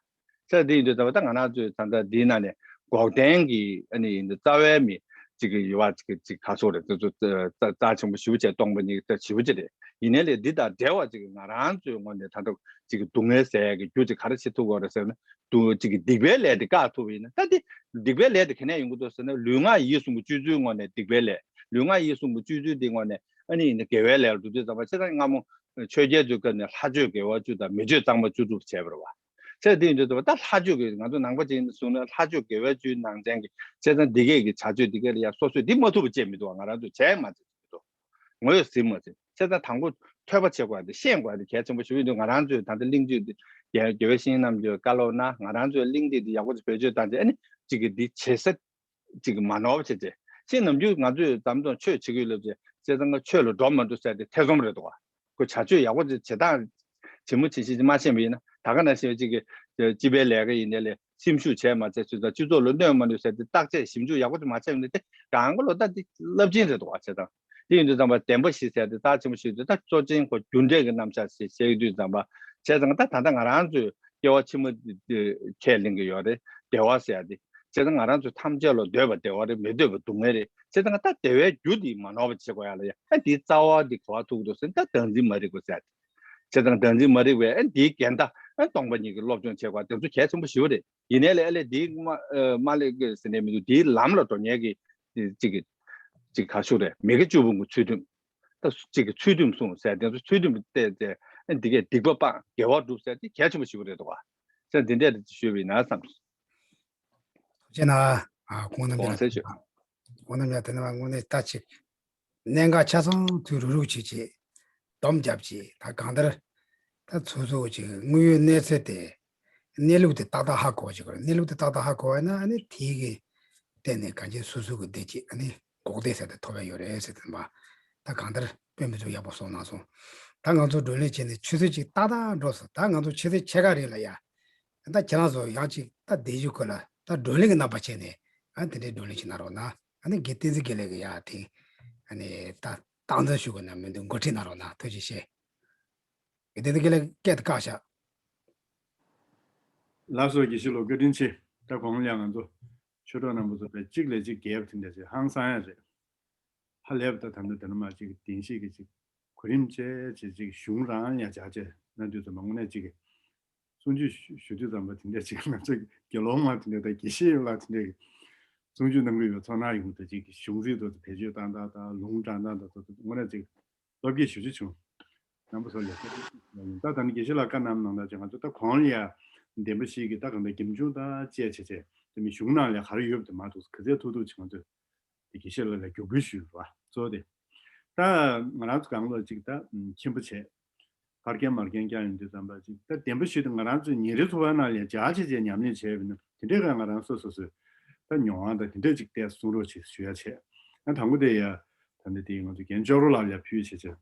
ས་འདི་ཡིན་དུས་ཙམ་པ་ད་ང་རང་ཚོའི་ད་ལྟ་འདིའི་ནང་ནས་འགོག་བདེན་གྱི་ཨ་ནི་ཡིན་དུས་རྩ་བའི་མི་གཅིག་གི་ཡུ་བ་གཅིག་གཅིག་ག་སོགས་རེད། དེ་ཚོ་རྩ་རྩ་ཆེན་པོ་ཞེ་པོ་བྱས་སྟོང་པ་ཉིད་རྩ་ཞེ་པོ་ཅིག་རེད། ཡིན་ནའི་ལས་འདི་དང་འབྲེལ་བ་གཅིག་གི་ང་རང་ཚོའི་ངོས་ནས་ད་ལྟ་གཅིག་གི་སྡུག་བསྔལ་ཟེར་ཡག་གི་རྒྱུ་གཅིག་ག་རེ་བྱེད་ཐུབ་དགོས་རེད་ཟེར་ན། དུ་གཅིག་གི་སྡིག་པའི་ལས་དེ་བཀག་ཐུབ་པ་ཡིན་ན། ད་འདི་སྡིག་པའི་ལས་དེ་ག་ནས་ཡོང་གི་འདུག་ཟེར་ན། ལུས་ངག་ཡིད་གསུམ་གྱི་སྤྱོད་ཚུལ་ངོས་ནས་སྡིག་པའི་ལས། ལུས་ངག་ཡིད་གསུམ་གྱི་སྤྱོད་ཚུལ་འདི་ངོས་ནས་ཨ་ནི་ཡིན་ན་དགེ་བའི་ལས་ལ་འགྲོ་དུས་ཙམ་པ་བྱས་ཙང་སྔ་མོ་ཆོས་རྒྱལ་ཚོའི་སྐབས་ནས་ལྷ་ཆོས་དགེ་བ་བཅུ་དང་མི་ཆོས་གཙང་མ་བཅུ་དྲུག་བྱས་པ་རེད་བ། བྱས་དེ་ཡིན་དུས་ཙམ་པ་ད་ལྷ་ཆོས་ཀྱི་ང་ཚོ་ནང་པ་ཅིག་ཡིན་ན་གསུངས་ན་ལྷ་ཆོས་དགེ་བའི་བཅུའི་ནང་ཚན་གྱི་བྱས་ཙང་འདི་གས་ཀྱི་བྱ་སྤྱོད་འདི་གས་ལ་ཡ་སོ་སོས་འདི་མ་ཐུབ་པ་བྱས་མི་འདུག་བ། ང་རང་ཚོས་བྱས་མ་ཚད་མི་འདུག་ངོས་ཟིན་མ་ཟིན། བྱས་ཙང་དང་པོ་ཐོས་པ་བྱེད་དགོས་དེ་ཤེས་དགོས་དེ་གལ་ཆེན་པོ་ཞིག་ཡིན་དུས་ང་རང་ཚོས་ད་ལྟ་གླེང་བརྗོད་འདི་རྒྱལ་རྒྱལ་བའི་བཤེས་གཉེན་རྣམས་ཀྱི་བཀའ་སློབ་ན་ང་རང་ཚོས་གླེང་སྟེགས་འདི་ཡག་པོ་ཅིག་བེད་སྤྱོད་བཏང་རྗེས་ཨ་ནི་གཅིག་གི་འདི་བྱེད་ས་གཅིག་གི་མ་ནོར་བ་བྱེད་ཚེ། ཅིག་ནམ་རྒྱུན་ང་ཚོས་འཛམ་གླིང་ཆོས་བྱེད་ཀྱི་ཡོད་ལབ་ཚེ་བྱས་ཙང་ཆོས་ལ་འགྲོ་མ་འགྲོ་ཟེར་དེ་ཐེ་ཚོམ་རེད་འདུག་བ། ཁོ་བྱ་སྤྱོད་ཡག་པོ་ཅིག་བྱེད་སྟངས་ཇི་མ་ཇི་བཞིན་ཅིག་མ་ཤེས་པ་ཡིན་ན། ད་ག་ནང་བཞིན་གཅིག་གི་སྤྱི་པའི་ལས་ཀ་ཡིན་ནའི་ལས་སེམས་ཤུགས་བྱས་མ་ཚད་ཚུལ་དང་སྤྱི་ཚོགས་ལ་གནོད་མ་གནོད་ཟེར་དེ་བརྟག་དཔྱད་ཞིབ་འཇུག་ཡག་པོ་ཅིག་མ་བྱས་པ་ཡིན་ན་དེ་གང་ག་ལོ་ད་དེ་རླབས་ཆེན་རེད་འདུག་བ། བྱས་ཙང་དེ་ཡིན་དུས་ཙམ་པ་བདེན་པ་བཞི་ཟེར་དེ་རྩ་ཆེན་པོ་ཞིག་དེ་ད་གཙོ་ཆེན་ཁོ་རྒྱུ་འབྲས་ཀྱི་རྣམ་གཞག་ཞིག་བཤད་ཡོད་དུས་ཙམ་པ་བྱས་ཙང་ད་ད་ལྟ་ང་རང་ཚོའི་སྐྱེ་བ་ཕྱི་མ་ཁས་ལེན་གྱི་ཡོད་རེད། བདེ་བ་ཟེར་ཡ་དེ། བྱས་ཙང་ང་རང་ཚོ་ཐམས་ཅད་ལ་འདོད་པ་བདེ་བ་རེད། མི་འདོད་པ་སྡུག་བསྔལ་རེད། བྱས་ཙང་ད་བདེ་བའི་རྒྱུ་དེ་མ་ནོར་བ་བྱེད་དགོས་ཡ་ལ་ཡ། ཨ་དེའི་རྩ་བ་དེ་ག་པར་ཐུག་འདུག་ཟེར་ན་ད་བདག་འཛིན་མ་རིག་པ་ཟེར་ཡ་དེ། བྱས་ཙང་བདག་འཛིན་མ་རིག་པས་ཨ་དེའི་འགལ་ཟླ་ཨ་སྟོང་པ་ཉིད་ཀྱི་སློབ་སྦྱོང་བྱེད་དགོས་དེ་ཚོ་གལ་ཆེན་པོ་ཞེ་པོ་རེད། ཡིན་ནའི་ལས་ཨ་ལས་དེའི་མ་ཨ་མ་ལས་ཀྱི་ཟེར་ནས་མི་འདུག་དེའི་ལམ་ལ་འགྲོ་མཁན་གྱི་གཅིག་གི་གཅིག་ག་ཞུ་རེད། མི་དགེ་བཅུ་སྤོང་གི་ཚུལ་ཁྲིམས། ད་གཅིག་གི་ཚུལ་ཁྲིམས་སྲུང་ཟེར་དེ་ཚོ་ཚུལ་ཁྲིམས་བལྟས་ཏེ་ཨ་འདི་གས་སྡིག་པ་སྤང་དགེ་བ་སྒྲུབ་ཟེར་དེ་གལ་ཆེན་པོ་ཞེ་པོ་རེད་འདུག་བ། ཟེར་འདི་འདྲས་ཞུས་པ་ཡིན་ན་བསམ། ཐུགས་རྗེ་གནང་། ཨ་ཁོང་རྣམ་གོང་ཚེ་ཞུ། ཁོང་རྣམ་ཡང་དེ་ནས་དངོས་གནས་ལྟ་ཅིག་གནད་འགག་ཆ་ཚང་དུས་རུག་རུག་བྱེད་ཅིག་སྡོམ་རྒྱབ་ཅིག་ད་གང་ལྟར་ད་ཚོད་ཚོད་ཅིག་དངོས་ཡོད་གནས་ཚུལ་དེ་གནས་ལུགས་དེ་ཏག་ཏག་ཧ་གོ་བ་ཅིག་དགོས་རེད། གནས་ལུགས་དེ་ཏག་ཏག་ཧ་གོ་བ་ཡིན་ན་ཨ་ནི་དེའི་གི་བརྟེན་ནས་གང་ཅི་སོ་སོ་གི་བདེ་སྐྱིད་ཨ་ནི་འགོག་བདེ་ཟེར་དེ་ཐོབ་ཡ་ཡོད་རེད་ཟེར་དེ་མ་ད་གང་ལྟར་དཔེ་མི་ཚོ་ཡག་པོ་གསུངས་གནང་སོང་། ད་ང་ཚོ་བགྲོ་གླེང་བྱས་ནས་ཆུ་ཚོད་ཅིག་ཏག་ཏག་འགྲོ་སོང་། ད་ང་ཚོ་ཆུ་ཚོད་ཕྱེད་ཀ་རིང་ལ་ཡ། ད་ཁྱེད་རང་ཚོ་ཡང་ཅིག་ད་བསྡད་རྒྱུ་ཁོ་ལ་ད་བགྲོ་གླེང་གི་རྣམ་པ་བྱས་ནས་ཨ་དེ་འདྲའི་བགྲོ་གླེང་ཞིག་གནང་རོགས་གནང་། ཨ་ནི་དགེ་བསྟན་འཛིན་དགེ་ལེགས་ཀྱི་ཡ་དེ་ཨ་ནི་ད་སྟངས་འཛིན་ཞུ་དགོས་ན་མི་འདུག་འགོ་ཁྲིད་གནང་རོགས་གནང་། ཐུགས་རྗེ་ཆེ། དགེ་བསྟན་འཛིན་དགེ་ལེགས་སྐད་དེ་བཀག་བཞག་ལགས་སོ། དགེ་བཤེས་ལགས་བཀའ་དྲིན་ཆེ། ད་གོང་ལ་ང་ཚོ་ཆོས་གྲོགས་རྣམ་པ་ཚོ་དཔེ་གཅིག་ལས་གཅིག་རྒྱས་པ་དེ་འདྲ་ཞིག་ཧང་སང་ཡ་རེད། ཧ་ལས་པ་ད་ད་ལྟ་དེ་ནས་མ་གཅིག་བདེན་བཞི་གི་གཅིག་གོ་རིམ་བྱས་བྱས་གཅིག་གཞུང་རང་ཡང་བྱ་བྱས་ན་དུས་ཙམ་པ་དངོས་གནས་གཅིག་གི་གསུང་ཆོས་ཞུ་ཞུ་དུས་ཙམ་པ་དེ་འདྲ་གཅིག་ང་ཚོ་དགེ་སློང་མ་དེ་འདྲ་དང་དགེ་བཤེས་ལ་དེ་འདྲ་གི་གསུང་ཆོས་གནང་གི་ཡོད་ཚོར་སྣང་ཡོང་གི་འདུག་གཅིག་གི་གཞུང་ཚིག་ཏུ་བེད་སྤྱོད་བཏང་སྟངས་དང་ལུང་དྲངས་སྟངས་དང་དུ་དངོས་གནས་གཅིག་བློ་སྐྱེད་ཞེ་པོ་ཅིག་བྱུང་། རྣམ་པ་ཚོ་ལ་ཡ་ད་ད་ནི་དགེ་བཤེས་ལགས་བཀའ་གནང་གནང་ད་ཅེ་ང་ཚོ་ད་གོང་ལ་ཡ་བདེན་པ་བཞི་གི་ད་གང་ལྟར་རྒྱབ་ལྗོངས་ད་བཅས་བྱས་བྱས་དེ་མི་གཞུང་ནང་ལ་ཡ་ག་རེ་ཡོད་པ་དེ་མ་གཏོགས་ག་ཚད་ཐུག་ཐུག་ཅེ་ང་ཚོ་དེ་དགེ་བཤེས་ལགས་ལ་རྒྱུགས་སྤྲོད་ཞུས་པ་གཙོ་བོ་དེ། ད་ང་རང་ཚོ་གང་ལོ་ཅིག་ད་མཁྱེན་པ་བྱས། ཕར་རྒྱབ་མར་རྒྱབ་རྒྱག་ཡོང་དུས་ཙམ་པ་ཅིག་ད་བདེན་པ་བཞི་དེ་ང་རང་ཚོའི་ཉིན་རེ་འཚོ་བའི་ནང་ལ་འཇགས་བྱས་བྱས་ཉམས་ལེན་བྱས་པ་ཡིན་ན་དེ་འདྲའི་ཁ་ང་རང་སོ་སོ་སོའི་ད་མྱོང་བ་དང་དེ་འདྲ་ཅིག་བལྟས་གསུང་རོགས་བྱེད་ཞུ་ཡ་བྱས། ཨ་དང་པོ་དེ་ཡ་ད་འདི་དེ་ང་ཚོ་རྒན་ཅོག་རོ་ལགས་ལ་ཕུལ་བྱས་བྱས།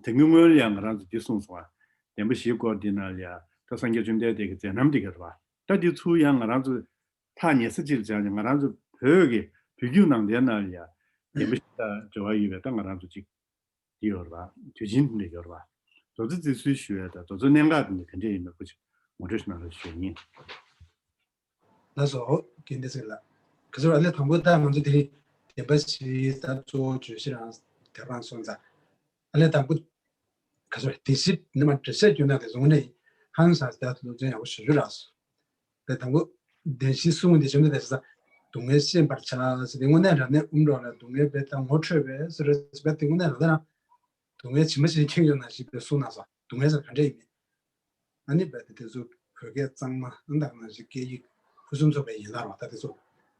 དེ་གི་སྔོན་ལ་ཡ་ང་རང་ཚོ་འདི་གསུངས་སོང་བ། བདེན་པ་བཞིའི་སྐོར་འདི་ནང་ལ་ཡ་ད་སངས་རྒྱས་བཅོམ་ལྡན་འདས་ཀྱི་མཛད་རྣམ་འདི་ག་རེད་བ། ད་འདི་ཚུར་ཡང་ང་རང་ཚོ་ཐག་ཉེ་ས་ཅིག་ལ་སྦྱར་ནས་ང་རང་ཚོ་བོད་ཀྱི་བོད་བརྒྱུད་ནང་བསྟན་ནང་ལ་ཡ་བདེན་པ་བཞི་དང་འབྲེལ་བ་ཡོད་པའི་ད་ང་རང་ཚོ་ཅིག་འདི་ཡོད་རེད་བ། དུས་ཆེན་འདི་འདྲ་ཡོད་རེད་བ། དེ་ཚོ་བརྩི་སྲུང་ཞུ་ཡ་དང་དེ་ཚོ་གནད་འགག་འདི་འདྲ་ག་འདྲ་ཡིན་མིན་སྐོར་ཅིག་ངོ་སྤྲོད་ཞུ་གནང་རོགས་ཞུ་ཡ་ཡིན། ལགས་སོ། རྒན་བསྟན་འཛིན་ལགས། ག་ཚོད་ཨ་ལས་དང་པོ་ད་ང་ཚོ་དེ་རིང་བདེན་པ་བཞི་ད་གཙོ་བོ་བརྗོད་གཞི་རང་དེ་རང་སོང་ཙང་། ཨ་ལས་དང་པོ་ག་ཚོད་བདེན་བཞི་ནི་མ་འགྲེལ་བཤད་བསྐྱོན་ན་དེ་བཟུང་ནས་ཧང་སང་ད་སློབ་ཚན་ཡག་པོ་ཞུ་རྒྱུ་རག་སོང་། དེ་དང་པོ་བདེན་བཞི་གསུངས་དེ་བཞིན་དུ་དེ་ས་སྡུག་བསྔལ་ཤེས་པར་བྱ་ཟེར་དེ་དངོས་གནས་རང་གནས་ཨུམ་རོགས་ལ་སྡུག་བསྔལ་བས་ད་ངོ་འཕྲོད་པས་ཟེར་བས་དེ་དངོས་གནས་རང་གནས་རང་སྡུག་བསྔལ་ཇི་མ་ཇི་བཞིན་མཁྱེན་ཡོང་ན་ཞིག་པའི་གསུངས་གནང་སོང་། སྡུག་བསྔལ་ཟེར་ག་འདྲ་ཡིན་མིན། ཨ་ནི་བས་དེ་དེ་ཚོ་བོད་སྐད་གཙང་མ་ཨ་འདག་ནང་བཞིན་སྐད་ཡིག་ཕུན་སུམ་ཚོགས་པའི་ཡན་ལག་རོ། ད་དེ་ཚོ་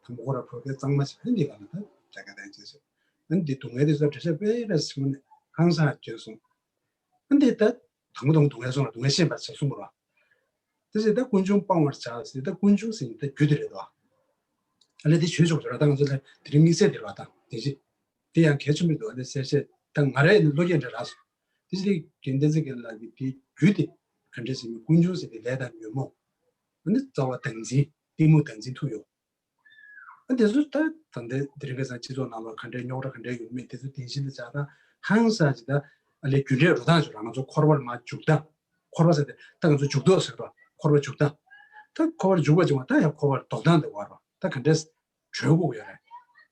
དང་པོ་ཁོ་ར་བོད་སྐད་གཙང་མ་ཞིག་ཨ་འདི་ག་ལ་ད་རྒྱ་སྐད་དང་བཅས་ཟེར། ཨ་ནི་འདི་སྡུག་བསྔལ་དེ་ཚོ་འགྲེལ་བཤད་སྤེལ་རེས་ཟེར་ནས་ཧང་སང་བརྗོད་སོང་། ཨ་འདི་ད་དང་པོ་དང་པོ་སྡུག་བསྔལ་གསུངས་ལ་སྡུག་བསྔལ་ཤེས་པར་བྱ་གསུངས་པ་རོ། དེ་ཚེ་ད་ཀུན་འབྱུང་སྤང་བར་བྱ་ཟེར་ད་ཀུན་འབྱུང་ཟེར་ནི་ད་རྒྱུ་དེ་རེད་དོ། ཨ་ལས་དེ་ཆོས་ཕྱོགས་ཀྱི་རོ་ད་ང་ཚོ་ལ་དེ་རིང་དམིགས་བསལ་དེ་རོ་ད་དེ་བཞི། དེ་ཡང་གལ་ཆེན་པོ་འདུག་ཨ་ནི་གསལ་བཤད་ད་ང་རའི་ནི་བློ་སྐྱེད་འདྲ་རག་སོང་། དེ་ཕྱིར་རྒན་བསྟན་འཛིན་རྒན་ལགས་ཀྱིས་དེའི་རྒྱུ་དེ་ག་འདྲ་ཟེར་ནས་ཀུན་འབྱུང་ཟེར་དེ་ལས་དང་ཉོན་མོངས། ཨ་ནི་རྩ་བ་བདག་འཛིན་གཏི་མུག་བདག་འཛིན་ཐུག་ཡོད། ཨ་དེ་ཚོ་ད་ད་ལྟའི་དེ་རིང་ཁ་སང་སྤྱི་ཚོགས་ནང་ལ་ག་འདྲའི་རྙོག་དྲ་ག་འདྲའི་ཡོད་མེད་དེ་ཚོ་བདེན་བཞི་ལ་བྱ་ད་ཧང་སང་ཅིག་ད་ཨ་ལས་རྒྱུ་འབྲས་འགྲོ་སྟངས་ཅིག་ར་ང་ཚོ་འཁོར་བར་མ་འཇུག་སྟངས། འཁོར་བ་ཟེར་ཏེ་ད་ང་ཚོ་འཇུག་ལྡོག་ཟེར་བ་འཁོར་བ་འཇུག་སྟངས། ད་འཁོར་བར་འཇུག་པ་ཅིག་མ་ད་ཡང་འཁོར་བར་ལྡོག་སྟངས་དེ་བར་བ་ད་ག་འདྲས། གྲོལ་དགོས་ཡོད་རེད།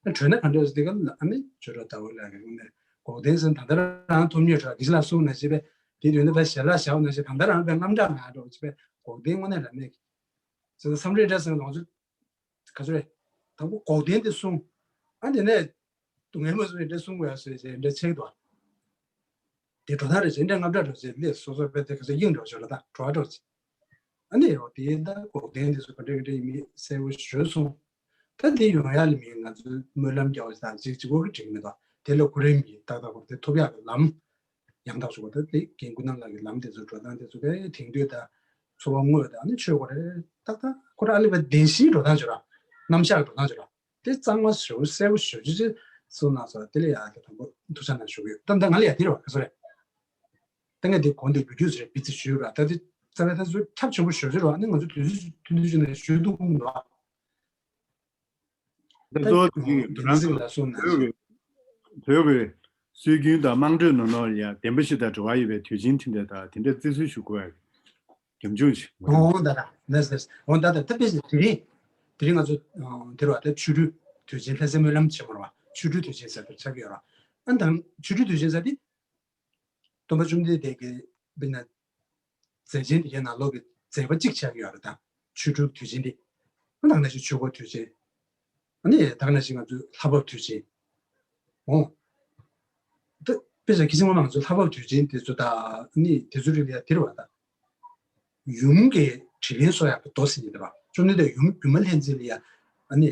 ཨ་གྲོལ་ན་ག་འདྲ་ཟེར་དེ་ག་ལ་ཨ་ནི་ཇོ་ར་ཟླ་བོ་ལགས་ཀྱི་དངོས་གནས་འགོག་བདེན་ཟེར་ད་ལྟ་རང་ཐོབ་ཉེས་གྲོགས་དགེ་བཤེས་ལགས་གསུངས་ན་ཞེས་པས་དེ་དུས་ནི་ད་ཞལ་ལག་བཞག་ན་ཞེས་ད་ལྟ་རང་པའི་རྔམ་སྐྲག་ང་འགྲོ་ཞེས་པས་འགོག་བདེན་དངོས་གནས་རང་མེད་ཀྱི། ཟེར་བསམ་རེད་འདྲ་ཟེར་ང་ཚོ་ག་ཚོད་རེད། དང་པོ་འགོག་བདེན་དེ་གསུངས། ཨ་དེ་ནས་སྡུག་བསྔལ་མ་གསུངས་ཡིན་འདྲ་གསུང་དགོས་ཡ་ཟེར་ཟེར་འདྲ་ཆེ་གི་འདུག་དེ་འགྲོ་སྟངས་རེད་ཟེར་འདྲ་རྔམ་སྐྲག་འགྲོ་ཟེར་ལས་སོ་སོ་པས་དེ་ག་ཚོད་དབྱིངས་འགྲོ་ཞོར་ལ་ད་གྲོགས་འགྲོ་ཟེར། ཨ་ནི་ཡོ་དེ་ད་འགོག་བདེན་དེ་ཚོ་ག་འདྲ་ག་འདྲ་ཡིན་མིན་གསལ་པོ་ཞུས་སོང་། ད་དེ་ཡོང་ཡ་ལ་མིན་ང་ཚོའི་སྨོན་ལམ་རྒྱག་པ་དང་གཅིག་གཅིག་པོ་གི་འགྲིག་མི་འདུག་དེ་ལ་གོ་རིམ་གྱིས་ཏག་ཏག་པོ་དེ་ཐོབ་ཡག་གི་ལམ་ཡང་དག་ཞུ་བ་ད་དེ་རྒན་ཀུན་ནམ་ལགས་ཀྱི་ལམ་དེ་ཚོ་འགྲོ་སྟངས་དེ་ཚོ་གའི་དེང་དུས་ད་འཚོ་བ་དངོས་དང་ཨ་ནི་ཆོས་སྐོར་རེད་ཏག་ཏག་ཁོ་རང་ཨ་ལི་བ་བདེན་བཞིའི་འགྲོ་སྟངས་བྱོས་ར་རྣམ་གཞག་གི་འགྲོ་སྟངས་བྱོས་ར་དེ་གཙང་མ་ཞུ་གསལ་པོ་ཞུ་ཅི་ཅི་གསུངས་གནང་སོང་དེ་ལ་ཡག་གི་དང་པོ་ཐུགས་ཆ་ནང་ཞུ་གི་ཡོད་ད་ད་ང་ལ་ཡ་དེ་རེད་བ་ག་ཚོད་རེད། ད་ངས་འདི་གོང་དུ་རྒྱུ་རྒྱུ་ཟེར་བི་ཙི་ཞུས་ར་ད་འདི་རྩ་བའི་ད་ཚོད་ཁྱབ་ཆེན་པོ་ཞུ་ཞུ་ར་ནི་ང་ཚོ་དུས་ཚོད་ཐུང་ཐུང་ཞིག་ནས་ཞུ་ཐུབ་ཀྱི་མི་འདུག་ཨ། ད་གཙོ་བོ་དེ་རྒྱུ་རང་ཚོ་ལ་སོང་ན་བོད་ཀྱི་བོད་ཀྱི་སྲོལ་རྒྱུན་དང་དམངས་ཁྲོད་ནང་ལོགས་ལ་ཡ་བདེན་པ་བཞི་དང་འབྲེལ་བ་ཡོད་པའི་དུས་ཆེན་དེ་འདྲ་དང་དེ་འདྲ་བརྩི་སྲུང་ཞུ་དགོས་པའི་རྒྱབ་ལྗོངས་ཤིག་ངོས་འཛིན། ཨོ་ད་ད་ལེས་ལེས་ཨོ་ད་ད་ད་དཔེ་ཆ་དེ་རིང་དེ་རིང་ང་ཚོ་དེ་རུ་བ་ད་ཆོ་འཕྲུལ་དུས་ཆེན་ལྷ་སའི་སྨོན་ལམ་ཆེན་མོ་ར་བ་ཆོ་འཕྲུལ་དུས་ཆེན་ཟེར་དུ་ཆགས་ཀྱི་ཡོད་ར་ཨ་ད་ཆོ་འཕྲུལ་དུས་ཆེན་ཟེར་དེ། སྟོན་པ་བཅོམ་ལྡན་འདས་ཀྱི་དཔེར་ན་མཛད་ཆེན་དེ་གའི་ནང་ལོགས་ཀྱི་མཛད་པ་གཅིག་ཆགས་ཀྱི་ཡོད་རེད་ད། ཆོས་དྲུག་དུས་ཆེན་འདི། ཨ་ནང་ན་ཞིག་ཆོས་འཁོར་དུས་ཆེན། ཨ་ནི་ད་ག་ནང་བཞིན་ང་ཚོའི་ལྷ་བབས་དུས་ཆེན། འོ། ད་དཔེ་ཆ་ཁྱི་སེང་མ་ང་ཚོའི་ལྷ་བབས་དུས་ཆེན་དེ་ཚོ་ད་ཨ་ནི་དེ་ཚོ་རིགས་ལ་ཡ་དེ་རེད་བ་ད། ཡུམ་གྱི་དྲིན་ལན་གསོ་ཡག་གི་མདོ་ཟེར་གྱི་འདུག་བ། བཅོམ་ལྡན་འདས་ཡུམ་སྒྱུ་མ་ལྷ་མཛེས་ལ་ཡ་ཨ་ནི།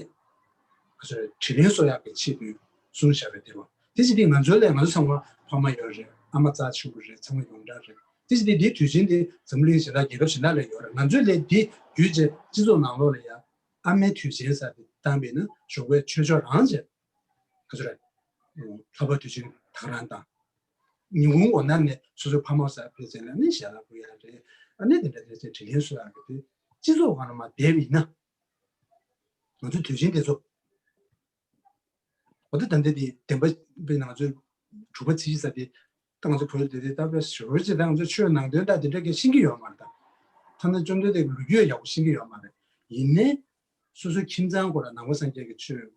ཁ་ཚོད་དྲིན་ལན་གསོ་ཡག་གི་ཆེད་དུ་གསུངས་བཞག་པའི་དེ་རུ། དེ་ཅི་སྟེ་ང་ཚོའི་ལས་ང་ཚོ་ཚང་མ་ཕ་མ་ཡོད་རེད། ཨ་མ་རྩ་ཆེན་པོ་རེད། ཚང་མ་ཡོངས་གྲགས་རེད། དེ་ཅི་སྟེ་འདིའི་དུས་ཆེན་དེ་འཛམ་གླིང་གཞན་དག་རྒྱལ་ཁབ་གཞན་དག་ལ་ཡོད་རེད། ང་ཚོའི་ལས་འདི་བརྒྱུད་བྱས་སྤྱི་ཚོགས་ནང་ལོགས་ལ་ཡ་ཨ་མའི་དུས་ཆེན་ཟེར་ཏེ་བཏང་པས་ན་ཞོགས་པའི་ཆོས་ཕྱོགས་རང་བྱས། ཁ་ཚོད་རེད། ལྷག་པར་དུས་ཆེན་ད་ག་རང་དང་། ཉིན་གུང་འོ་ན་ནས་སོ་སོའི་ཕ་མ་ཟེར་ཕེབས་ཚེ་ལ་ནི་ཞལ་ལག་ཕུལ་ཡག་རེད། ཨ་ནི་དེ་འདྲ་དེ་ཚེ་དྲིན་ལན་གསོ་ཡག་རེད་དེ། སྤྱི་ཚོགས་སྒང་ལ་མ་བསྡད་པ་ཡིན་ན། ང་ཚོའི་དུས་ཆེན་དེ་ཚོ། འོ་ད་ད་ལྟ་དེ་བདེན་པ་དཔེར་ན་ང་ཚོའི་དྲུག་པ་ཚེས་བཞི་ཟེར་དེ། ད་ང་ཚོ་བོད་དེ་དེ་ད་དཔེ་ཞོར་ཅིག་ད་ང་ཚོ་ཆོས་ནང་དོན་ད་དེ་འདྲ་གས་ཤེས་ཀྱི་ཡོད་མ་རེད་ད། ཐ་ན་བཅོམ་ལྡན་འདས་ཀྱི་ལོ་རྒྱུས་ཡག་པོ་ཤེས་ཀྱི་ཡོད་མ་རེད། ཡིན་ནའི། སོ་སོའི་ཁྱིམ་ཚང་སྐོར་ལ་ནང་པ་སངས་རྒྱས་ཀྱི་ཆོས། བྱེད་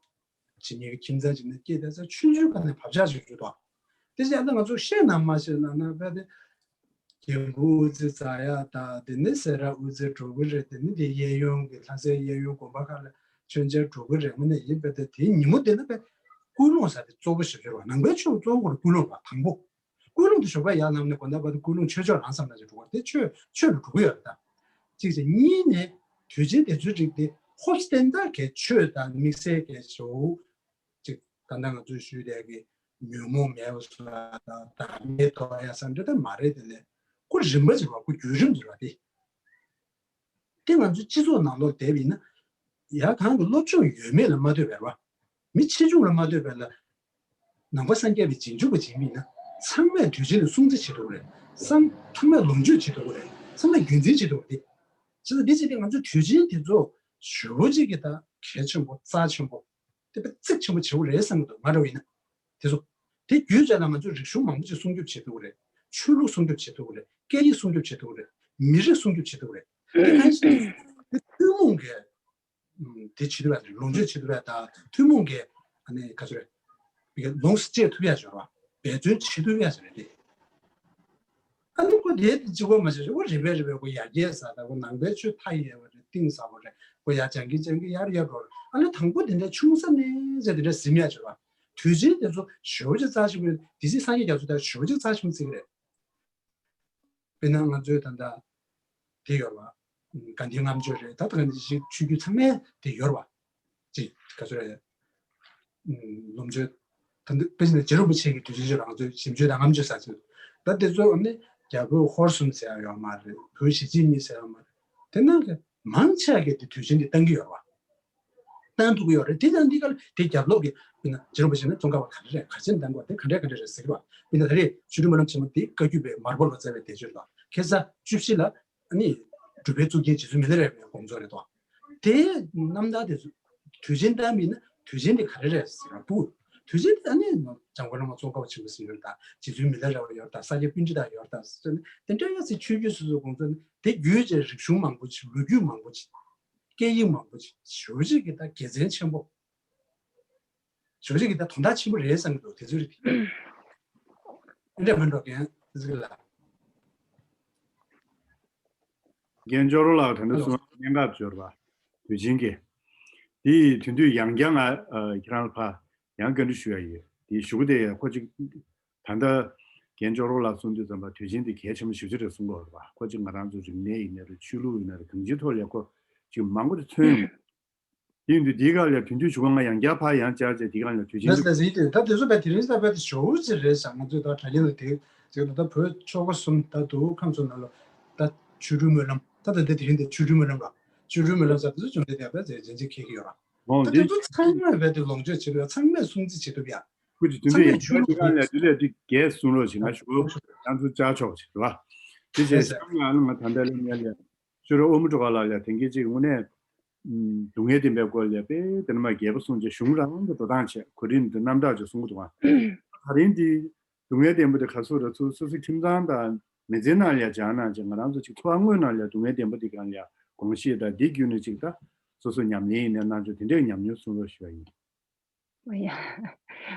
མཁན་གྱི་ཁྱིམ་ཚང་ཅིག་ནས་སྐྱེས་ཏེ་ས་ཆུང་ཆུང་སྒང་ནས་བབ་ཆགས་བྱེད་རྒྱུ་དང་། དེ་བཞིན་ད་ང་ཚོ་བཤད་ན་མ་བཤད་ན་ན་བས་དེ། རྒྱལ་པོ་དབུ་རྩེ་རྫ་ཡག་དང་དེ་ནི་སེ་ར་དབུ་རྩེ་འགྲོ་གི་རེད། དེ་ནི་དེ་གཡས་གཡོན་གྱི་ལྷ་སའི་གཡས་གཡོན་དགོན་པ་ཁག་ལ་མཆོད་མཇལ་འགྲོ་གི་རེད། དངོས་གནས་ཡིན་པས་ད་དེའི་ཉིན་མོ་དེ་ལ་བས་ཀུན་སློང་ཟེར་དེ་གཙོ་བོ་ཞིག་ཡོད་རེད་བ། ནང་པའི་ཆོས་གཙོ་བོ་ཁོ་རང་ཀུན་སློང་རེད་བ་དང་པོ། ཀུན་སློང་དེ་ཞོགས་པ་ཡར་ལངས་ནས་དགོང་དག་བར་དུ་ཀུན་སློང་ཆོས་ཕྱོགས་རང་བསམ་ན་ཅིག་འགྲོ་བ་དེ་ཆོས་ཆོས་ལ་འགྲོ་གི་ཡོད་རེད་ད། གཅིག་བྱས། གཉིས་ནས་དུས་ཆེན་དེ་ཚོའི་རིགས་དེ་ཧོབ་སྟེ་ད་གལ་ཆོས་དང་དམིགས་བསལ་གལ་ཆེ་བོ་ཅིག་ད་ལྟ་ང་ཚོས་ཞུས་དེ་གི་ཉོན་མོངས་མེད་པ་སོགས་ལ་དང་བདག་མེད་རྟོགས་ཡ་བསམ་འདྲ་ད་མ་རེད། དེ་ལས་ཁོ་རིམ་པ་ཅིག་བ་ཁོ་བརྒྱུད་རིམ་ཅིག་བ་དེ། དེ་ང་ཚོའི་སྤྱི་ཚོགས་ནང་ལོགས་བསྡད་པ་ཡིན་ན། ཡ་གང་གི་སློབ་སྦྱོང་ཡོད་མེད་ལ་མ་ལྟོས་པར་བ། མི་ཆེ་ཆུང་ལ་མ་ལྟོས་པར་ལ། ནང་པ་སངས་རྒྱས་པའི་རྗེས་འཇུག་པ་ཅིག་ཡིན་ན། ཚང་མས་དུས་ཆེན་ལ་སྲུང་བརྩི་བྱེད་ཐུབ་ཀྱི་རེད། ཚང་ཚང་མས་ལོངས་སྤྱོད་བྱེད་ཐུབ་ཀྱི་རེད། ཚང་མས་རྒྱུན་འཛིན་བྱེད་ཐུབ་ཀྱི་རེད། བྱས་ཙང་འདི་བྱས་ཏེ་ང་ཚོ་དུས་ཆེན་དེ་ཚོ་ཞེ་པོ་ཅིག་གི་ད་གལ་ཆེན་པོ་རྩ་ཆེན་པོ། དེ་དཔེ་ཚེགས་ཆེན་པོ་ཆེ་བོ་རེད་བསམ་གྱི་འདུག་ང་འདྲ་བ་ཡིན་ན། དེ་ཚོ། དེ་བརྒྱུད་བྱས་ན་ང་ཚོས་རིག་གཞུང་མང་པོ་ཅིག་སྲུང་སྐྱོབ་བྱེད་ཐུབ་ཀྱི་རེད། ཆོས་ལུགས་སྲུང་སྐྱོབ་བྱེད་ཐུབ་ཀྱི་རེད། སྐད་ཡིག་སྲུང་སྐྱོབ་བྱེད་ཐུབ་ཀྱི་རེད། མི་རིགས་སྲུང་སྐྱོབ་བྱེད་ཐུབ་ཀྱི་རེད། དེ་གང་ཞིག་དེ་ཐུན་མོང་གི་ཨམ། དེ་བྱེད་ཐུབ་ཡ་དེ་རེད། ལོངས་སྤྱོད་བྱེད་ཐུབ་ཡ་དང་ཐུན་མོང་གི་ཨ་ནི་ག་ཚོད་རེད། བི་ག་ལོངས་སུ་སྤྱད་ཐུབ་ཡ་ཞོར་བ་འབད་བརྩོན་བྱེད་ཐུབ་ཡ་ཞིག་རེད་དེ། ཨ་ནི་ཁོ་དེ་གཅིག་པོ་མ་བྱས་ཁོ་རིམ་པས་རིམ་པས་ཁོ་ཡར་རྒྱས་ཟ་ད་ཁོ་ནང་པའི་ཆོས་མཐའ་ཡས་པ་རེད། གཏིང་ཟབ་པོ་རེད། ཁོ་ཡར་སྦྱང་གིན་སྦྱང་གིན་ཡར་ཡར་འགྲོ་རེད། ཨ་ནི་དང་པོ་དེ་འདྲ་ཆུང་ས་ནས་ཟེར་དེ་འདྲ་ཟིན་ཡ་ཆོག་པ། དུས་ཆེན་དེ་ཚོ་ཞེ་པོ་ཅིག་རྩ་ཆེན་པོ་དེ་སྲིད་སངས་རྒྱས་རྒྱ་མཚོ་དང་ཞེ་པོ་ཅིག་རྩ་ཆེན་པོ་བརྩི་གི་རེད། དཔེར་ན་ང་ཚོའི་ད་ལྟ་དེ་ཡོད་པ། དགའ་ལྡན་ལྔ་མཆོད་རེད། ད་ལྟ་ག་ནས་ཅིག་ཆོས་བརྒྱུད་ཚང་མའི་དེ་ཡོད་པ། ཅིག་ག་ཚོད་རེད། ལོངས་སྤྱོད། ད་འདི་དཔེ་བྱས་ན་རྗེ་རིན་པོ་ཆེ་གི་དུས་ཆེན་ཞིག་རང་ཚོའི་ཞིབ་མཆོད་དང་ལྔ་མཆོད་ཟེར་ཚོད། ད་དེ་ཚོ་ནི་རྒྱ་བོད་ཧོར་གསུམ་ཟེར་ཡ་ཡོད་མ་རེད། བོད་གཞིས་བྱེས་གཉིས་ཟེར་ཡ་མ་རེད། དེ་ནང་གི་མང་ཆེ་བ་གིས་དེ་དུས་ཆེན་འདི་བཏང་གི་ཡོད་རེད་བ། བཏང་ཐུབ་ཀྱི་ཡོད་རེད། དེ་ཡང་འདི་ག་ལ་དེ་རྒྱབ་ལོགས་ཀྱི་དཔེར་ན་རྗེ་རིན་པོ་ཆེ་ནི་ཙོང་ཁ་པ་ག་རེ་རེད། ག་ཅི་བཏང་དགོས། དེ་ག་འདྲ་ག་འདྲ་རེད་ཟེར་གྱི་བ། དཔེར་ན་ད་རེས་ཆོ་འཕྲུལ་སྨོན་ལམ་ཆེན་མོ་འདི་བཀའ་བརྒྱུད་པའི་མར་པ་ལོ་ཙཱ་བའི་འདས་མཆོད་ལ་ཁ་སང་བཅུ་བཞི་ལ་ཨ་ནི་སྒྲུབ་པའི་གཙུག་རྒྱན་རྗེ་བཙུན་མི་ལ་རས་པའི་དགོངས་རྫོགས་རེད་དོ། དེའི་རྣམ་ཐར་དེ་ཚོ་དུས་ཆེན་བཏང་མིན་ན་དུས་ཆེན་དེ་ག་རེ་རེད་ཟེར་བ་ཕུ། དུས་ཆེན་དེ་ཨ་ནི་འཇམ་མགོན་བླ་མ་ཙོང་ཁ་པ་ཆེན་པོ་ཟེར་ཡོད་དང་རྗེ་བཙུན་མི་ལ་རས་པ་ཡོད་དང་ས་སྐྱ་པཎྜི་ཏ་ཡོད་དང་ཟེར་ནས་དེ་འདྲ་ཡོད་ཚེ་ཆོས་བརྒྱུད་སོ་སོའི་དགོངས་རྫོགས་ནི་དེ་བརྒྱུད་བྱས་རིག་གཞུང་མང་པོ་ཅིག་ལོ་རྒྱུས་མང་པོ་ཅིག་སྐད་ཡིག་མང་པོ་ཞེ་པོ་ཅིག་གི་ད་དགེ་མཚན་ཆེན་པོ། ཞེ་པོ་ཅིག་གི་ད་དོན་དག་ཆེན་པོ་རེད་བསམ་གྱི་འདུག་དེ་ཚོའི་རིགས་དེ། འདྲ་མི་འགྲོ་རྒན་ཟིག་ལ། རྒན་ཅོག་རོ་ལགས་དེ་འདྲ་གསུང་གནད་འགག་འབྱོར་བ། དུས་ཆེན་གྱི། དེ་ཡི་དོན་དུ་ཡང་བསྐྱར་ང་ཁྱེད་རང་ལ་ཕ་ཡང་བཀའ་འདྲི་ཞུ་ཡ་ཡོད། དེ་ཞུ་གི་དེ་ཁོ་ཅིག་ད་ལྟ་རྒན་ཅོག་རོ་ལགས་གསུང་དུས་ཙམ་པ་དུས་ཆེན་དེ་གལ་ཆེན་པོ་ཞེ་པོ་ཅིག་རེད་གསུང་གི་ཡོད་རེད་པ། ཁོ་ཅིག་ང་རང་ཚོ་རིག་གནས་ཡིན་ན་རེད། ཆོས་ལུགས་ཡིན་ན་རེད། གང་ཅིའི་ཐོག་ལ་ཁོ་ཅིག་མང་པོ་ཅིག་མཚོན་ཡོང་། དེ་ཡིན་དུས་དེའི་སྒང་ལ་དོན་དུ་ཞུ་བ་ང་ཡང་བསྐྱར་ཕར་ཡང་བསྐྱར་བྱས་དེའི་སྒང་ལ་དུས་ཆེན་ལས་ལས་ཟིན་དུས་ད་དེ་ཚོ་བས་དེ་རིང་ས་བས་དེ་ཞོ་ཅི་རེད་ཤག་ང་ཚོས་ད་དྲ་རྒྱ་ལ་དེ་ཅིག་ད་ལྟ་བོད་ཆོལ་ཁ་གསུམ་ད་དུ་ཁམས་གསུམ་ནང་ལ་ད་ཆོ་འཕྲུལ་སྨོན་ལམ་ད་ད་དེ་དེ་རིང་དེ་ཆོ་འཕྲུལ་སྨོན་ལམ་ལ་ཆོ་འཕྲུལ་སྨོན་ལམ་ས་དེ་ཚོ་བྱུང་དེ་དེ་བས་དེ་རྗེན་ཅིག་ཁེལ་གི་ཡོད་ར། འོང་ད་དེ་དེ་ཚོ་ཚང་མས་བས་དེ་ལོངས་སྤྱོད་བྱེད་ཐུབ་ཡ་ཚང་མས་སྲུང་བརྩི་བྱེད་ཐུབ་ཡ། ཁུ་ཅི་དུས་ཚང་མས་ཆོ་འཕྲུལ་སྨོན་ལམ་དེ་ལས་དེ་རྒྱས་གསུང་རོགས་བྱེད་ང་ཞུ་ཡང་ཚུལ་བཅར་ཆོག་བྱེད་ར། དེ་བྱས་ས་ང་ང་ད་ལྟ་ལ་ཉལ་ཡ། ཤོ་རོ་ཨོ་མོ་ཀྲོ་ག་ལ་ལ་དེང་གི་ཅིག་དངོས་གནས། སྡུག་བསྔལ་བདེན་པའི་སྐོར་ལ་དཔེ་དེ་ནས་མ་རྒྱས་པ་གསུངས་རྗེས་གཞུང་རང་གི་འགྲོ་སྟངས་བྱས་གོ་རིམ་དུ་རྣམ་གྲངས་ཀྱི་གསུང་གི་འདུག་ཨ། ད་རིང་འདི་སྡུག་བསྔལ་བདེན་པ་དེ་ག་ཚོད་རེད་ཚུལ་སོ་སོའི་ཁྱིམ་ཚང་དང་མི་ཚེ་ནང་ལ་སྦྱངས་གནང་བྱས་ང་རང་ཚོ་ཅིག་འཚོ་བ་དངོས་ནང་ལ་སྡུག་བསྔལ་བདེན་པ་དེ་གང་ལ་དགོངས་བཞེས་དང་འདི་བརྒྱུད་ནས་ཅིག་ད་སོ་སོ་ཉམས་ལེན་ཡིན་ན་གནང་ཆོག་དེ་འདྲའི་ཉམས་མྱོང་གསུང་རོགས་ཞུ་བ་ཡིན། ཨོ་ཡ།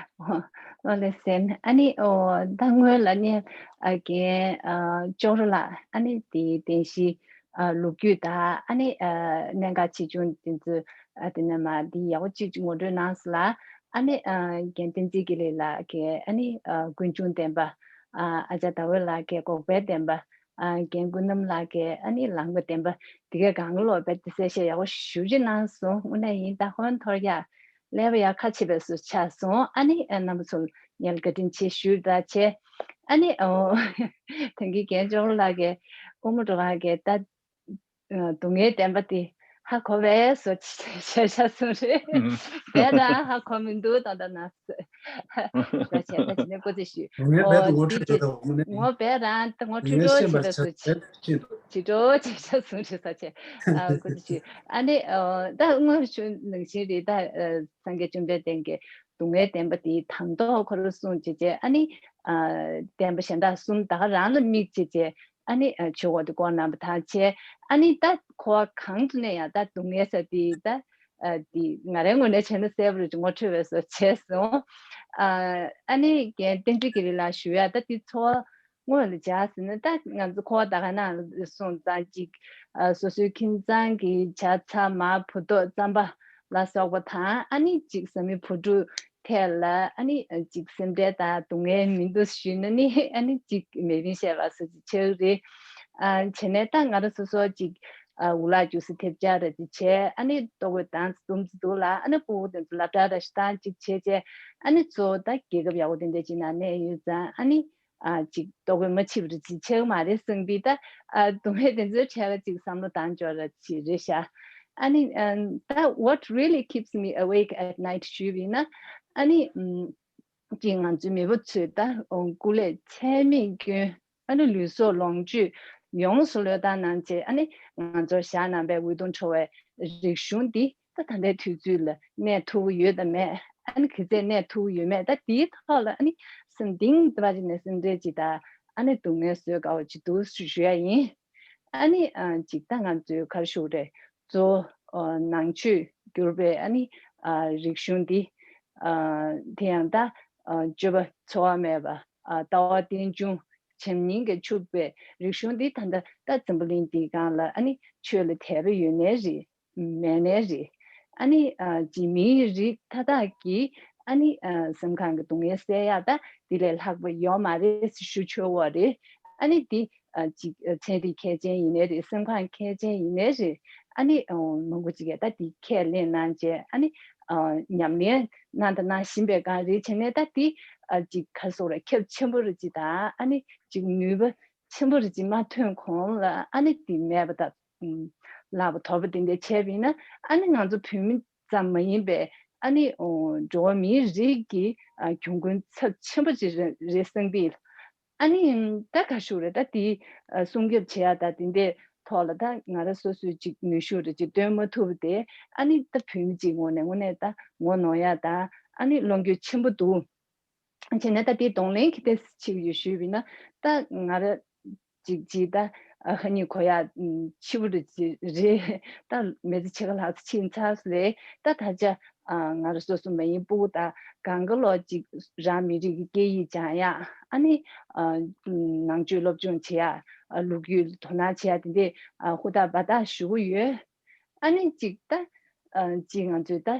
ཨོ་ལེ་སེན། ཨ་ནི་ཨོ་ད་སྔོན་ལ་ནི་ཨ་རྒན་ཨ་ཅོག་རོ་ལགས་ཨ་ནི་དེའི་རྟེན་གཞི་ཨ་ལོ་རྒྱུས་དང་ཨ་ནི་ཨ་གནད་འགག་ཆེ་ཆུང་དེ་ཚོ་ཨ་དེ་ནས་མ་དེ་ཡག་པོ་ཅིག་ངོ་སྤྲོད་གནང་སོང་ལ། ཨ་ནི་ཨ་རྒན་བསྟན་འཛིན་དགེ་ལེགས་ལགས་ཀྱིས་ཨ་ནི་ཨ་ཀུན་འབྱུང་བདེན་པ། ཨ་ཨ་ཅག་ཟླ་འོད་ལགས་ཀྱིས་འགོག་པའི་བདེན་པ། ཨ་རྒན་ཀུན་རྣམ་ལགས་ཀྱིས་ཨ་ནི་ལངས་པའི་བདེན་པ། དེ་གའི་སྒང་ག་ལོག་པའི་དེ་གསལ་བཤད་ཡག་པོ་ཞེ་པོ་ཅིག་གནང་སོང་། དངོས་གནས་ཡིན་ད་ཧོན་ཐོར་ཡ། ཀླད་པ་ཡག་ཁ་ཕྱེ་བའི་བཟོ་ཆགས་སོང་། ཨ་ནི་ཨ་རྣམ་པ་ཚོ་ལ་ངས་བཀའ་དྲིན་ཆེ་ཞུ་ད་བྱས། ཨ་ནི་ཨོ་དེང་གི་རྒན་ཅོག་ལགས་ཀྱིས་དབུ་མ་འགྲོ་ཁང་གི་ད་སྡུག་བསྔལ་བདེན་པ་དེ་ཧ་གོ་བས་བཟོ་བྱས་བྱས་སོང་རེད། བས་ད་ཧ་གོ་མི་འདུག་ད་ད་ན་ཟེར། ད་བྱས་ད་བྱས་ནས་སྐུ་ཚེ་ཞུ། ངས་བས་ད་ངོ་འཕྲོད་འགྲོ་ད་འོང་ནས་ངོ་བས་ད་ད་ངོ་འཕྲོད་འགྲོ་བྱས་པ་བཟོ་བྱས། ཅི་འགྲོ་བྱས་བྱས་སོང་རེད་ས་བྱས། ཨ་སྐུ་ཚེ་ཞུ། ཨ་ནི་ཨ་ད་སྔོན་ཞུ་ནང་བཞིན་རེད་ད། ཨ་སངས་རྒྱས་བཅོམ་ལྡན་འདས་ཀྱིས་སྡུག་བསྔལ་བདེན་པ་དེའི་དང་ཐོག་ཁོ་རང་གསུངས་བྱས་བྱས་ཨ་ནི་ཨ་བདེན་པ་གཞན་དག་གསུམ་ད་ག་རང་ལ་དམིགས་བྱས་བྱས་ཨ་ནི་ཨ་ཆོས་འཁོར་དེ་བསྐོར་གནང་བ་དང་བྱས། ཨ་ནི་ད་ཁོ་བ་གང་དུ་ནས་ཡང་ད་སྡུག་བསྔལ་ས་དེ་ད་ཨ་དེ་ང་རའི་ངོས་ནས་བྱས་ན་གསལ་པོ་རེད་ངོ་འཕྲོད་པའི་བཟོ་བྱས་སོང་། ཨ་ཨ་ནི་རྒན་བསྟན་འཛིན་དགེ་ལེགས་ལགས་ཞུ་ཡ་ད་དེ་ཚོ། སྔོན་ལ་སྦྱར་ཟིན་ན་ད་ང་ཚོ་འཁོར་བ་ད་ག་ནང་ལ་སོང་ཙང་ཅིག་ཨ་སོ་སོའི་ཁྱིམ་ཚང་གི་ཇ་ཚ་མ་བུ་ཏོག་རྩམ་པ་ལ་སོགས་པ་དང་ཨ་ནི་ཅིག་བཟའ་མི་བུ་ཕྲུག་ ཐད་ལ་ཨ་ནི་ཅིག་སེམས་ཁྲལ་དང་སྡུག་བསྔལ་མི་འདུག་ཞུས་ན་ནི་ཨ་ནི་ཅིག་མེ་ཕིང་བཤད་པ་སོགས་ཅིག་ཆགས་རེད། ཨ་བྱས་ནས་ད་ང་རང་སོ་སོ་ཅིག་ཨ་འུ་ལག་རྒྱུགས་སེ་ཐེབས་ཆག་ར་ཅིག་བྱས། ཨ་ནི་ལྟོ་གོས་དང་ཙི་འཛོམས་ཙི་འདུག་ལ། ཨ་ནི་སྤུ་གུ་དེ་ཚོ་སློབ་གྲྭ་ར་ཞིག་བཏང་ཅིག་བྱས་བྱས། ཨ་ནི་གཙོ་བོ་ད་རྒྱལ་ཁབ་ཡག་པོ་དེ་འདྲ་ཅིག་ནང་གནས་ཡོད་ཙང་ཨ་ནི། ཨ་ཅིག་ལྟོ་གོས་མ་འཕྱིས་པ་རེད་ཅིག་ཆགས་མ་རེད་བསམ་པའི་ད་ཨ་སྡུག་བསྔལ་དེ་ཚོའི་གྲས་ལ་ཅིག་བསམ་བློ་བཏང་འཇོག་ར་ཅིག་རེད་ཤག་ཨ་ནི་ཨ་ད་what really keeps me awake at night ཞུས་པ་ཡིན་ན་ཨ་ནི་ཨམ་ཅིག་ང་ཚོའི་མེས་པོ་ཚོས་ད་སྐུ་ལས་ཚད་མེད་བསྐྱོན། ཨ་ནི་ལུས་སྲོག་ལོངས་སྤྱོད་ཡོངས་སུ་བློས་བཏང་གནང་བྱས། ཨ་ནི་ང་ཚོར་ཞྭ་ནང་པའི་འོད་སྟོང་འཕྲོ་བའི་རིག་གཞུང་འདི་ད་ད་ལྟའི་དུས་ཚོད་ལ་གནས་ཐུབ་ཀྱི་ཡོད་དམ་མེད། ཨ་ནི་ག་ཚད་གནས་ཐུབ་ཀྱི་ཡོད་མེད། ད་དེའི་ཐོག་ལ་ཨ་ནི་སེམས་གཏིང་ཟབ་ཅིག་ནས་སེམས་ཁྲལ་ཅིག་དང་ཨ་ནི་སྡུག་བསྔལ་བཟོད་དཀའ་བ་ཅིག་འདུག་ཞུ་ཡ་ཡིན། ཨ་ནི་ཨ་ཅིག་ད་ང་ཚོའི་ག་རེ་ཞུ་དགོས་རེད། གཙོ་བོ་ཨ་ནང་ཆོས་གྱུར་པའི་ཨ་ནི་ཨ་རིག་གཞུང་འདི་ཨ་དེ་ཡང་ད་ཨ་སྤྱོད་པ་འཚེ་བ་མེད་པ། ཨ་ལྟ་བ་རྟེན་འབྱུང་བྱམས་སྙིང་གིས་ཕྱུག་པའི་རིག་གཞུང་འདི་ད་ལྟ་ད་འཛམ་བུ་གླིང་འདིའི་སྒང་ལ་ཨ་ནི་ཆོས་ལ་དད་པ་ཡོད་ནའི་རེད། མེད་ནའི་རེད། ཨ་ནི་ཨ་ཅིག་མིའི་རིགས་མཐའ་དག་གི་ཨ་ནི་ཨ་སེམས་ཁམས་ཀྱི་སྡུག་བསྔལ་སེལ་ཡག་ད་འདི་ལས་ལྷག་པ་ཡོད་མ་རེད་ཞུ་ཆོག་པ་རེད། ཨ་ནི་འདི་ཨ་ཅིག་ཨ་ཚན་རིག་མཁས་ཅན་ཡིན་ནའི་རེད། སེམས་ཁམས་མཁས་ཅན་ཡིན་ནའི་རེད། ཨ་ནི་ཨ་མང་པོ་ཅིག་གིས་ད་འདི་ཁས་ལེན་གནང་བྱས། ཨ་ནི་ཨ་ཉམས་ལེན་གནང་དང་གནང་བཞིན་པའི་སྒང་རེད། བྱས་ནས་ད་འདི་ཨ་ཅིག་ག་རེ་ཟེར་དགོས་རེད། ཁྱབ་ཆེན་པོ་རེད་ཅིག་དང་ཨ་ནི་ཅིག་ནུས་པ་ཆེན་པོ་རེ་ཅིག་མ་ཐོན་གོང་ལ་ཨ་ནི་དེ་མེད་པ་དང་། ཨུམ། ལག་པ་དོར་པ་དེ་འདྲ་བྱས་པ་ཡིན་ན་ཨ་ནི་ང་ཚོ་བོད་མི་ཙམ་མ་ཡིན་པའི་ཨ་ནི་འགྲོ་བ་མིའི་རིགས་ཀྱི་ཨ་གྱོང་གུན་ཚབས་ཆེན་པོ་ཅིག་རེད་རེད་བསམ་གི། ཨ་ནི་ད་ག་ཞུ་རེད། ད་དེ་ཨ་སྲུང་སྐྱོབ་བྱེད་ཡ་ད་དེ་འདྲའི་ཐོག་ལ་ད་ང་རང་སོ་སོས་ཅིག་ནུས་ཤུགས་རེ་ཅིག་བཏོན་མ་ཐུབ་པ་དེ་ཨ་ནི་ད་བོད་མི་ཅིག་ངོས་ནས་དངོས་གནས་ད་ངོ་གནོང་ཡ་ད་ཨ་ནི་བློ་འགྱོད་ཆེན་པོ་འདུག་བྱས་ན་ད་དེ་གདོང་ལེན་གྱི་ཏོག་ཙམ་བྱེད་ཀྱི་ཡོད་ཞུས་པ་ཡིན་ན། ད་ང་རང་ཅིག་ཅིག་ད་ཨ་ཧ་ནི་གོ་ཡ་ཨུམ་ཕྱི་པོ་རེད་ཅིག་རེད། ད་མི་ཚེ་ཕྱེད་ཀ་ལྷག་ཙམ་ཕྱིན་ཚར་སོང་རེད། ད་ད་ཆ་ཨ་ང་རང་སོ་སོ་མ་ཡིན་སྤུ་གུ་དང་སྒང་ག་ལོག་ཅིག་རང་མི་རིགས་ཀྱི་སྐད་ཡིག་སྦྱང་ཡ། ཨ་ནི་ཨ་ནང་ཆོས་སློབ་སྦྱོང་བྱེད་ཡ། ཨ་ལོ་རྒྱུས་དོ་སྣང་བྱེད་ཡ་དེ་འདྲས་ཨ་ཧུར་ཐག་འབད་ཐག་ཞུ་གི་ཡོད། ཨ་ནི་ཅིག་ད་ཨ་ཅིག་ང་ཚོའི་ད་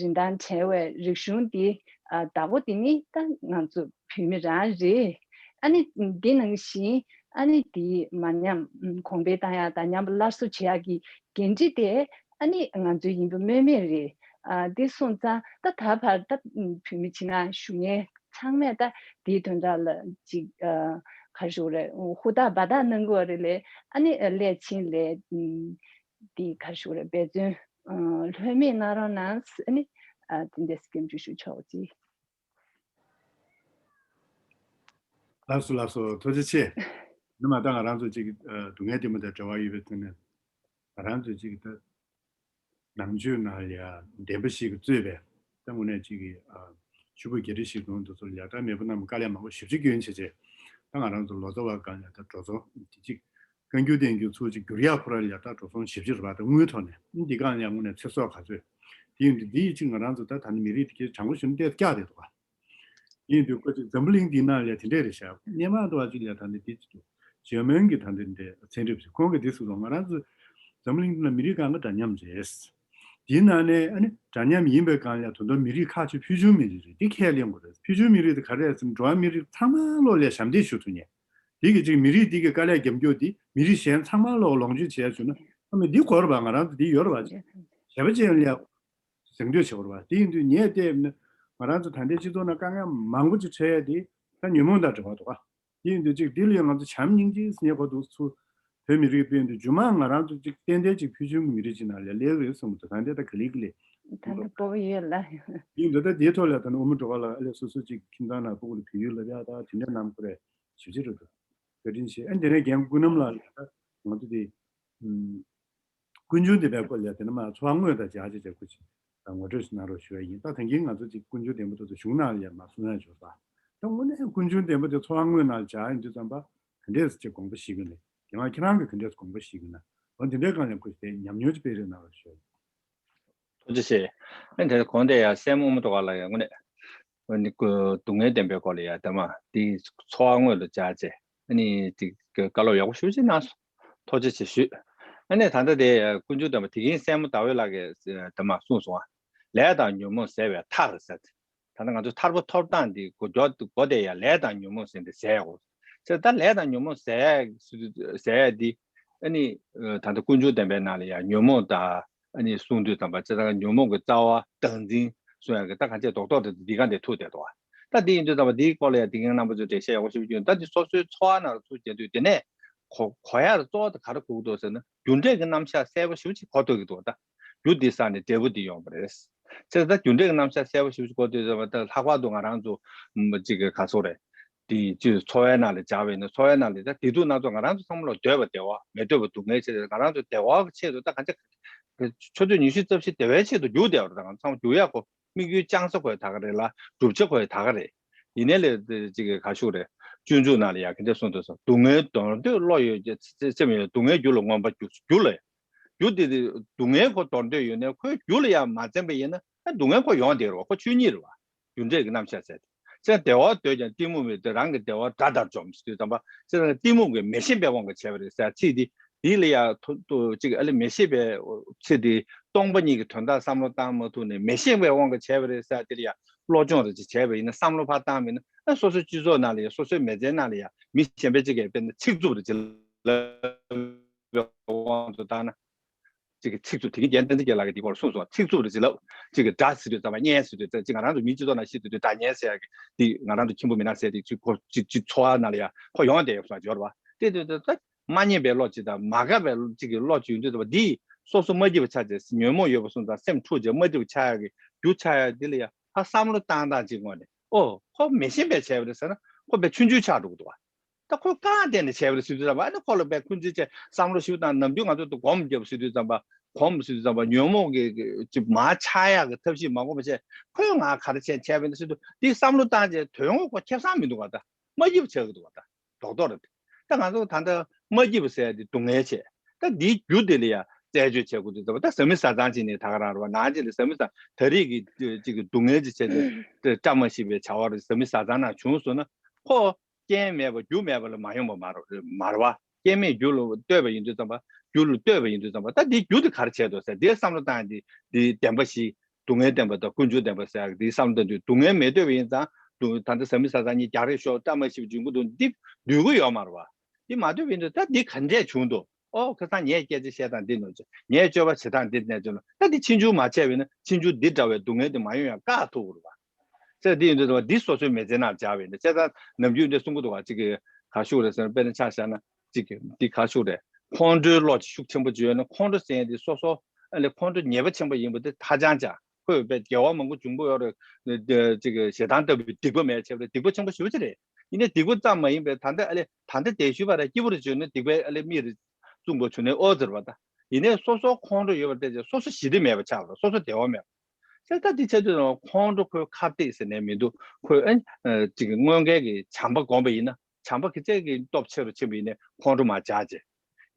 རིན་ཐང་བྲལ་བའི་རིག་གཞུང་འདི་ཨ་བདག་པོ་དེ་ནི་ད་ང་ཚོ་བོད་མི་རང་རེད། ཨ་ནི་འདི་ནང་བཞིན་ཨ་ནི་དེ་མ་ཉམས་གོང་འཕེལ་བཏང་ཡག་དང་ཉམས་པ་སླར་གསོ་བྱེད་ཡག་གི་འགན་འཁྲི་དེ་ཨ་ནི་ང་ཚོའི་ཡིན་པ་སྨོས་མེད་རེད། ཨ་འདི་སོང་ཙང་ད་ད་བར་ད་བོད་མི་ཕྱི་ནང་བཞུགས་མཁན་ཚང་མས་ད་དེའི་དོན་དག་ལ་ཅིག་ཨ་ག་རེ་ཞུ་དགོས་རེད། ཧུར་ཐག་འབད་ཐག་གནང་དགོས་རེད་ལས། ཨ་ནི་སླད་ཕྱིན་ལས་འདི་ག་རེ་ཞུ་དགོས་རེད། འབད་བརྩོན་ལྷོད་མེད་གནང་རོགས་གནང་། ཨ་ནི་དེ་འདྲས་སེ་སྐྱབས་འཇུག་ཞུ་ཆོག་ཅིག་ལགས་སོ་ལགས་སོ། ཐུགས་རྗེ་ཆེ། ནི་མ་ད་ང་རང་ཚོ་ཅིག་ཨ་སྡུག་བསྔལ་ལྡན་པ་དང་འབྲེལ་བ་ཡོད་པའི་ཐོག་ནས་ང་རང་ཚོ་ཅིག་ད་ནང་ཆོས་ནང་ལ་ཡ་འདན་མ་ཞིག་གིས་གཙོས་པའི་ད་དངོས་གནས་ཅིག་གི་ཨ་ཆུ་བོ་རྒྱ་རི་ཞིག་དང་དེ་ཚོ་ལ་ཡ་ད་མེས་པོ་རྣམས་དཀའ་ལས་མང་པོ་ཞེ་པོ་ཅིག་བསྐྱོན་བྱས་བྱས། ད་ང་རང་ཚོ་ལོ་ཙཱ་བ་སྒང་ལ་ཡ་ད་འགྲོ་སོང་དེ་ཅིག་བཀའ་འགྱུར་བསྟན་འགྱུར་ཚུར་ཅིག་བསྒྱུར་ཡག་ཁོ་རང་ལ་ཡ་ད་འགྲོ་སོང་ཞེ་པོ་ཅིག་རེད་པ། ད་དངུལ་ཐོག་ནས་འདི་སྒང་ལ་ཡ་དངོས་གནས་ཚེ་སྲོག་ག་ཚོད། དེ་ཡིན་དུས་འདི་ཡི་ཅིག་ང་རང་ཚོ་ད་ད་ནི་མི་རིགས་དེ་གའི་དྲང་པོ་ཞུ་ན་ཏོག་ཙམ་བཀྱག་བསྡད་འདུག་ག་ཡིན་དུས་ཁོ་ཅིག་འཛམ་བུ་གླིང་འདིའི་ནང་ལ་དེ་འདྲས་རེད་ཤག་སྔོན་མ་འདྲ་བ་ཅིག་ལ་ད་ནི་དེ་ཅིག་འཇར་མན་གྱི་ད་འདི་འདྲས་ཚན་རིག་པ་ཁོང་གིས་འདི་ཟེར་སོང་། ང་རང་ཚོ་འཛམ་བུ་གླིང་འདི་ན་མི་རིགས་གང་ག་འདྲ་མཉམ་རེད། དེའི་ནང་ནས་ཨ་ནི་འདྲ་མཉམ་ཡིན་པའི་སྒང་ལ་ད་དུང་མི་རིགས་ཁག་ཅིག་ཕུལ་བྱུང་མི་རིགས་རེད། འདི་ཁས་ལེན་དགོས་རེད། ཕུལ་བྱུང་མི་རིགས་དེ་ག་རེ་རེད་ཟེར་ན་འགྲོ་བ་མི་རིགས་ཚང་མ་ལོག་ལ་ཞབས་འདེགས་ཞུ་ཐུབ་མཁན། དེ་གི་ཅིག་མི་རིགས་འདི་གི་དཀའ་ལས་རྒྱབ་སྐྱོར་འདི་མི་རིགས་གཞན་ཚང་མ་ལོག་ལོངས་སྤྱོད་བྱས་བྱུང་ན་ཨ་མི་འདི་དགོས་རེད་པ། ང་རང་ཚོ་འདི་ཡོད་རེད་པ། བྱས་པ་ཅན་ལ་གཟེངས་བསྟོད་བྱེད་དགོས་རེད་པ། དེ་ཡིན་དུས་ངས་བལྟས་ན་ང་རང་ཚོ་ད་ལྟའི་སྤྱི་ཚོགས་ནང་དཀའ་ངལ་མང་པོ་ཅིག་འཕྲད་ཡས་དེ་ད་ཉོན་མོངས་དང་འབྲེལ་བ་འདུག་ག་དེ་ཡིན་དུས་ཅིག་འདི་ལ་ཡང་ང་ཚོ་བྱམས་སྙིང་རྗེ་ཟེར་མཁན་གོ་འདུག་ཚུར་བོད་མི་རིགས་དཔེ་ཡིན་དུས་མཇུག་མ་ང་རང་ཚོ་ཅིག་ཏན་ཏན་ཅིག་ཕུལ་བྱུང་གི་མི་རིགས་ཅིག་ནང་ལ་སླེབས་རེད་བསམ་གི་འདུག་ད་ལྟའི་ད་ག་ལེ་ག་ལེ་ད་ལྟ་སྤོབས་པ་ཡོད་ལ། དེ་ཡིན་དུས་ད་དེའི་ཐོག་ལ་ད་ནི་དབུ་མ་སྒྲོལ་དཀར་ལགས་ཨ་ལས་སོ་སོ་ཅིག་ཁྱིམ་ཚང་ནང་སྤུ་གུ་ལ་བོད་ཡིག་བསླབ་ཡག་ད་དེ་འདྲ་གནང་ཁོ་རེ་ཞབས་ཕྱི་རེད་འདུག་བཀའ་དྲིན་ཆེ། ཨ་དེ་ནས་རྒན་ཀུན་རྣམ་ལགས་ལ་ད་ང་ཚོ་དེ་ཀུན་འབྱུང་བདེན་པའི་སྐོར་ལ་དེ་ནས་མ་འཚོ་བ་དངོས་དང་སྦྱར་བྱས་བྱས་ཁོ་ཅིག་ངོ་སྤྲོད་ཞིག་གནང་རོགས་ཞུ་བ་ཡིན། ད་ད་གིན་ང་ཚོ་ཅིག་ཀུན་འབྱུང་བདེན་པ་ཐོག་ཏུ་གཞུང་ནང་ལ་ཡང་མ་གསུང་ཡ་འབྱོར་ད། ད་དངོས་གནས་ཀུན་འབྱུང་བདེན་པ་དེ་འཚོ་བ་དངོས་ནང་ལ་སྦྱར་ཡིན་དུས་ཙམ་པ་ག་འདྲས་སེ་ཅིག་དགོངས་པ་བཞེས་གི་ན། རྒན་ལགས་ཁྱེད་རང་གིས་ག་འདྲས་སེ་དགོངས་པ་བཞེས་གི་ན། འོ་འདི་འདྲའི་སྒང་ལ་ཁོ་ཞིག་དེ་ཉམས་མྱོང་ཅིག་སྤེལ་རེས་གནང་རོགས་ཞུ་བ་ཡིན། ཐུགས་རྗེ་ཆེ། ཨ་ནི་དེ་གོང་དེ་ཡང་སྲས་མོ་དབུ་མ་སྒྲོལ་དཀར་ལགས་ཡང་དངོས་གནས་ཨ་ནི་སྡུག་བསྔལ་བདེན་པའི་སྐོར་ལ་ཡང་དེ་མ་དེ་འཚོ་བ་དངོས་ལ་སྦྱར་བྱས་ཨ་ནི་དེ་བཀའ་སློབ་ཡག་པོ་ཞེ་པོ་ཅིག་གནང་སོང་། ཐུགས་རྗེ་ཆེ་ཞུས། ཨ་ནི་ད་ལྟ་དེ་ཀུན་འབྱུང་བདེན་པ་དེ་གིན་སྲས་མོ་ཟླ་འོད་ལགས་ཀྱིས་དེ་མ་གསུངས་སོང་ཨ། ལས་དང་ཉོན་མོངས་ཟད་པའི་མཐའ་ཟེར། ད་ ད་ང་ཚོ་ཐར་པ་ཐོབ་སྟངས་འདི་གོ་མགྱོགས་གོ་དེ་ཡ་ལས་དང་ཉོན་མོངས་ཟེར་འདི་ཟེར་ཡ་གོ། ཟེར་ད་ལས་དང་ཉོན་མོངས་ཟེར་ཟེར་ཡ་འདི་ཨ་ནི་ད་ལྟ་ཀུན་འབྱུང་བདེན་པའི་ནང་ལ་ཡ་ཉོན་མོངས་དང་ཨ་ནི་གསུང་དུས་ཙམ་པ་ཅེ་ད་ཉོན་མོངས་ཀྱི་རྩ་བ་བདག་འཛིན་གསུང་ཡ་གི་ད་གང་ཅེ་རྡོག་རྡོག་དེ་འདི་ག་འདི་ཐུག་བསྡད་འདུག་ད་འདི་ཡིན་དུས་ཙམ་པ་འདིའི་སྐོར་ལ་ཡ་འདི་གའི་རྣམ་པ་ཚོས་འགྲེལ་བཤད་ཡག་པོ་ཞིག་བྱུང་ད་འདི་སོ་སོའི་འཚོ་བ་ནང་ལ་ཚུར་བྱེད་དུས་དེ་ནས་གོ་གོ་ཡ་ལ་གཙོ་བོ་དེ་ག་རེ་གོ་གི་འདུག་ཟེར་ན་རྒྱུ་འབྲས་ཀྱི་རྣམ་གཞག་གསལ་པོ་ཞེ་པོ་ཅིག་གོ་ཐུབ་ཀྱི་འདུག་ད་རྒྱུ་འདི་བསགས་ནས་འབྲས་བུ་འདི་ཡོང་བ་རེད། ཚེ་ད་རྒྱུ་འབྲས་ཀྱི་རྣམ་གཞག་གསལ་པོ་ཞེ་པོ་ཅིག་གོ་དུས་ཙམ་པ་ད་ལྷག་པར་དུ་ང་རང་ཚོ་ཅིག་གི་ག་སོག་རེད། དེ་ཅིག་འཚོ་བའི་ནང་ལ་སྦྱར་བས་ན་འཚོ་བའི་ནང་ལ་ད་བདེ་སྡུག་སྣ་ཚོགས་ང་རང་ཚོ་ཚང་མ་ལ་འདོད་པ་བདེ་བ་མི་འདོད་པ་སྡུག་བསྔལ་ཆེ་ང་རང་ཚོ་བདེ་བ་གི་ཆེད་དུ་ད་གང་ཅི་ཆུ་ཚོད་ཉི་ཤུ་རྩ་བཞི་བདེ་བའི་ཆེད་དུ་རྒྱུ་བདེ་བ་རེད་ད་ང་ཚོ་ཚང་མ་རྒྱུ་ཡག་གོ་དམིགས་ཡུལ་བཅང་ས་ཁོ་ཡ་ད་ག་རེད་ལ་བསྒྲུབ་བྱ་ཁོ་ཡ་ད་ག་རེད། ཡིན་ནའི་ལས་ཅིག་གི་ག་ཤུག་རེད། སྤྱོད་འཇུག་ནང་ལ་ཡ་གི་འདྲ་གསུངས་འདུག་སོ་སྡུག་བསྔལ་དོར་འདོད་བློ་ཡོད་ཅེས་ཚེ་སེམས་ཡོད་སྡུག་བསྔལ་རྒྱུ་ལ་མངོན་པར་རྒྱུ་རྒྱུ་ལ་ཡ། རྒྱུ་དེ་དེ་སྡུག་བསྔལ་ཁོ་དོར་འདོད་ཡོད་ནའི་ཁོའི་རྒྱུ་ལ་ཡང་མ་འཛེམ་པ་ཡིན་ན་ཨ་སྡུག་བསྔལ་ཁོ་ཡོང་བསྡད་རེད་བ་ཁོ་ཆོས་ཉིད་རེད་བ། རྒྱུ་འབྲས་ཀྱི་རྣམ་གཞག་ཟེར་ཏེ། ཚེ་བདེ་བ་འདོད་ཀྱང་གཏི་མུག་མེད་དེ་རང་གི་བདེ་བ་དགྲ་ལྟར་འཇོམས་ཟེར་དུས་ཙམ་པ་ཚེ་རང་གཏི་མུག་གི་མི་ཤེས་པའི་དབང་གིས་བྱས་པ་རེད་ཟེར་ཚིག་འདི་འདི་ལ་ཡང་ཐུ་ཐུ་ཅིག་ཨ་ལེ་མི་ཤེས་པའི་ཚེ་འདི་སྟོང་པ་ཉིད་ཀྱི་དོན་དག་བསམ་བློ་བཏང་མ་ཐུབ་ནས་མི་ཤེས་པའི་དབང་གིས་བྱས་པ་རེད་ཟེར་དེ་ལ་ཡང་བློ་སྦྱོང་རེ་ཅིག་བྱས་པ་ཡིན་ན་བསམ་བློ་ཕར་བཏང་མིན་ན་ཨ་སོ་སོའི་སྤྱི་ཚོགས་ནང་ལ་ཡང་སོ་སོའི་མི་ཚེའི་ནང་ལ་ཡང་མི་གཞན་པ་ཅིག་གིས་དཔེར་ན་ཚིག་རྩུབ་རེ་ཅིག་ལབ། དབང་དུ་བཏང་ན། གཅིག་གི་ཚིག་རྩུབ་དེ་གི་རྒྱན་བསྟན་འཛིན་རྒྱལ་ལགས་ཀྱིས་འདི་སྐོར་གསུངས་སོང་ཚིག་རྩུབ་རེ་ཅིག་ལབ། གཅིག་གི་དགྲ་ཟེར་དུས་ཙམ་པ་གཉེན་ཟེར་དུས་ཙམ་གཅིག་ང་རང་ཚོ་མི་སྤྱི་ཚོགས་ནང་ཤི་དུས་དུས་དགྲ་གཉེན་ཟེར་ཡག་གི་འདི་ང་རང་ཚོ་ཁྱིམ་པ་མི་ནག་ཟེར་དེ་གཅིག་ཁོ་གཅིག་གཅིག་འཚོ་བ་ནང་ལ་ཡ་ཁོ་ཡོང་བསྡད་ཡོད་པ་སྦྱོར་བ་དེ་དུས་ཙམ་མ་ཉན་པའི་བློ་གཅིག་དང་མ་དགའ་བའི་གཅིག་གི་བློ་གཅིག་ཡོང་དུས་ཙམ་པ་འདི་སོ་སོ་མ་སྐྱིད་པ་ཆགས་བྱས་ཉོན་མོངས་ཡོད་པ་སོང་ཙང་སེམས་འཁྲུག་བྱས་མ་སྐྱིད་པ་ཆགས་ཡག་གི་རྒྱུ་ཆགས་ཡག་འདི་ལ་ཡ་ཧ་བསམ་བློ་བཏང་སྟངས་གཅིག་དངོས་ནས་ཨོ་ཁོ་མི་ཤེས་པའི་བྱས་པ་རེད་ཟེར་ན་ཁོ་དཔེ་ཆུང་ཆུང་ཆགས་འགྲོ་གི་འདུག་བ། ད་ཁོས་རྐང་བསྟན་ནས་བྱས་པ་རེད་ཟེར་དུས་ཙམ་པ་ཨ་ནི་ཁོ་ལ་དཔེ་ཁོང་ཚོས་བྱས་བསམ་བློ་ཞིབ་དང་ནམ་རྒྱུན་ང་ཚོ་ད་སྒོམ་རྒྱབ་ཟེར་དུས་ཙམ་པ་སྒོམ་ཟེར་དུས་ཙམ་པ་ཉོན་མོངས་ཀྱི་ཀྱི་མར་ཆག་ཡག་གི་ཐབས་ཤེས་མ་སྒོམ་པ་བྱས་ཁོས་ང་ག་རེ་བྱས་བྱས་པ་ཡིན་ཟེར་དུས་འདི་བསམ་བློ་བཏང་བྱས་དོན་དངོས་ཁོ་ཁེ་བཟང་མི་འདུག་ག་ད་མ་སྐྱིད་པ་ཆགས་ཀྱི་འདུག་ག་ད་རྡོག་རྡོག་རེད། ད་ང་ཚོ་ད་ལྟ་མ་སྐྱིད་པ་ཟེར་ཡ་འདི་སྡུག་བསྔལ་བྱས་ད་འདིའི་རྒྱུ་དེ་ལ་ཡ་རྩད་གཅོད་བྱེད་དགོས་དུས་ཙམ་པ་ད་བཟའ་མི་བཟའ་ཚང་ཅིག་ནས་ད་ག་རང་རེད་བ་ནང་ཅིག་ལ་བཟའ་མི་བཟའ་ད་རེས་ཀྱི་ཅིག་གི་སྡུག་བསྔལ་ཅིག་བྱས་ཏེ་བཀྲ་མ་ཤིས་པའི་བྱ་བ་རེད་བཟའ་མི་བཟའ་ཚང་ནང་བྱུང་སོང་ན་ཁོ། རྐྱེན་མེད་པ་རྒྱུ་མེད་པ་ལ་མ་ཡོང་བ་མ་རེད་བ། རྐྱེན་མེད་རྒྱུ་ལ་ལྟོས་པ་ཡིན་དུས་ཙམ་པ་རྒྱུ་ལ་ལྟོས་པ་ཡིན་དུས་ཙམ་པ་ད་འདིའི་རྒྱུ་དེ་ག་རེ་བྱས་འདུག་ཟེར་འདིའི་བསམ་བློ་བཏང་ཡ་འདི་འདི་བདེན་པ་བཞི་སྡུག་བསྔལ་བདེན་པ་དང་ཀུན་འབྱུང་བདེན་པ་ཟེར་ཡ་འདིའི་བསམ་བློ་བཏང་དུས་སྡུག་བསྔལ་མི་འདོད་པ་ཡིན་ཙང་སྡུག་ད་ལྟ་བཟའ་མི་བཟའ་ཚང་གཉིས་རྒྱག་རེས་ཤོག་བཀྲ་མ་ཤིས་པ་འབྱུང་གི་འདུག་འདི་འདོད་ཀྱི་ཡོད་མ་རེད་བ། འདི་མ་འདོད་པ་ཡིན་དུས་ད་འདི་ག་འདྲས་བྱུང་འདུག་ཨོ་ཁ་སང་ངས་སྐད་ཆ་བཤད་སྟངས་འདི་ནོར་བྱུང་ངས་སྤྱོད་པ་བྱེད་སྟངས་འདི་ནས་བྱུང་ལ་ད་འདི་ཕྱིན་ཅུང་མ་བྱས་པ་ཡིན་ན་ཕྱིན་ཅུང་འདི་འདྲ་བའི་སྡུག་བསྔལ་འདི་མ་ཡོང་ཡ་བཀག་ཐུབ་ཀྱི་རེད་བ། ཟེར་འདི་ཡིན་དུས་ཙམ་པ་འདི་སོ་སོའི་མི་ཚེ་ནང་སྦྱར་བས་འདི་བྱས་ཙང་ནམ་རྒྱུན་འདི་གསུང་གི་འདུག་བ་གཅིག་གིས་ག་ཤུག་རེད་ཟེར་ན་དཔེར་ན་ཆ་བཞག་ན་གཅིག་གིས་འདི་ག་ཤུག་རེད་ཁོང་ཁྲོའི་བློ་ཅིག་ཤུགས་ཆེན་པོ་ཅིག་ཡོད་ན་ཁོང་ཁྲོ་ཟེར་ཡས་འདི་སོ་སོ་ཨ་ལས་ཁོང་ཁྲོ་ཉེས་པ་ཆེན་པོ་ཡིན་པ་འདི་ཧ་ཅང་ཅང་ཁོས་བས་དགེ་བ་མང་པོ་འབྱུང་གི་ཡོད་རེད་གཅིག་གིས་ཞེ་སྡང་ལྟ་བུའི་སྡིག་པ་མེད་བྱས་པ་རེད་སྡིག་པ་ཆེན་པོ་ཞེ་པོ་ཅིག་རེད་ཡིན་ནའི་སྡིག་པ་ཙམ་མ་ཡིན་པའི་ད་ལྟ་ཨ་ལས་ད་ལྟ་དེ་ཞུས་པ་རེད་སྐྱིད་པོ་རེ་བྱུང་ན་སྡིག་པའི་ཨ་ལས་མིག་རེ་བཙུམ་དགོས་བྱུང་ནའི་ཨོ་ཟེར་བ་ད་ཡིན་ནའི་སོ་སོ་ཁོང་ཁྲོ་ཡོད་པ་བལྟས་ཚེ་སོ་སོ་ཞི་བདེ་མེད་པ་ཆགས་པ་རེད་སོ་སོ་བདེ་བ་མེད་པ། ད་ལྟ་འདི་བྱས་དུས་ཁོང་ཁྲོ་ཁོའི་ཁ་གཏད་ཟེར་ནས་མི་འདུག་ཁོས་ཨ་ཅིག་དངོས་འགལ་གྱི་བྱམས་པ་སྒོམ་པ་ཡིན་ན་བྱམས་པ་གི་རྩལ་གྱི་སྟོབས་ཆེ་རུ་ཕྱིན་པ་ཡིན་ནའི་ཁོང་ཁྲོ་མར་འཇགས་བྱས།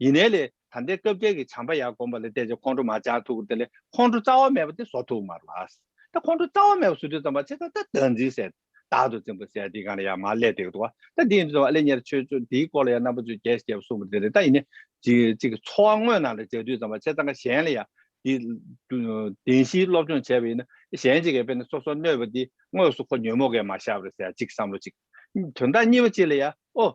ཡིན་ནའི་ལས་ད་ལྟའི་སྐབས་འགལ་གྱི་བྱམས་པ་ཡར་སྒོམ་པ་ལ་བལྟས་ཚེ་ཁོང་ཁྲོ་མར་འཇགས་ཐུབ་ཀྱི་དེ་ལས་ཁོང་ཁྲོ་རྩ་བ་མེད་པ་དེ་བཟོ་ཐུབ་མ་རེད་བ། ད་ཁོང་ཁྲོ་རྩ་བ་མེད་པ་བཟོ་དུས་ཙམ་པ་ཆེ་ཙང་ད་བདག་འཛིན་ཟེར་བདག་ཏུ་འཛིན་པ་ཟེར་འདི་གང་ལ་ཡང་མར་སླེབས་བསྡད་ཀྱི་འདུག་བ། ད་འདི་ཡིན་དུས་ཙམ་པ་ཨ་ལས་ཉེར་ཆོས་ཚོ་འདིའི་སྐོར་ལ་ཡང་རྣམ་པ་ཚོས་རྒྱས་རྒྱས་པ་གསུངས་པ་དེ་རེད་ད་ཡིན་ནའི་ཅིག་ཅིག་འཚོ་བ་དངོས་ནང་ལ་མཇལ་དུས་ཙམ་པ་ཆེ་ཙང་ཁ་གཞན་ལ་ཡང་འདི་བདེན་བཞིའི་སློབ་སྦྱོང་བྱས་པ་ཡིན་ན་གཞན་གཅིག་གིས་དཔེར་ན་སོ་སོར་གནོད་པ་འདི་དངོས་སུ་ཁོ་ཉོན་མོངས་ཀྱིས་མ་བཞག་པ་རེད་ཟེར་ཡ་གཅིག་བསམ་བློ་གཅིག་དོན་དག་གཉིས་པ་གཅིག་ལ་ཡ་ཨོ་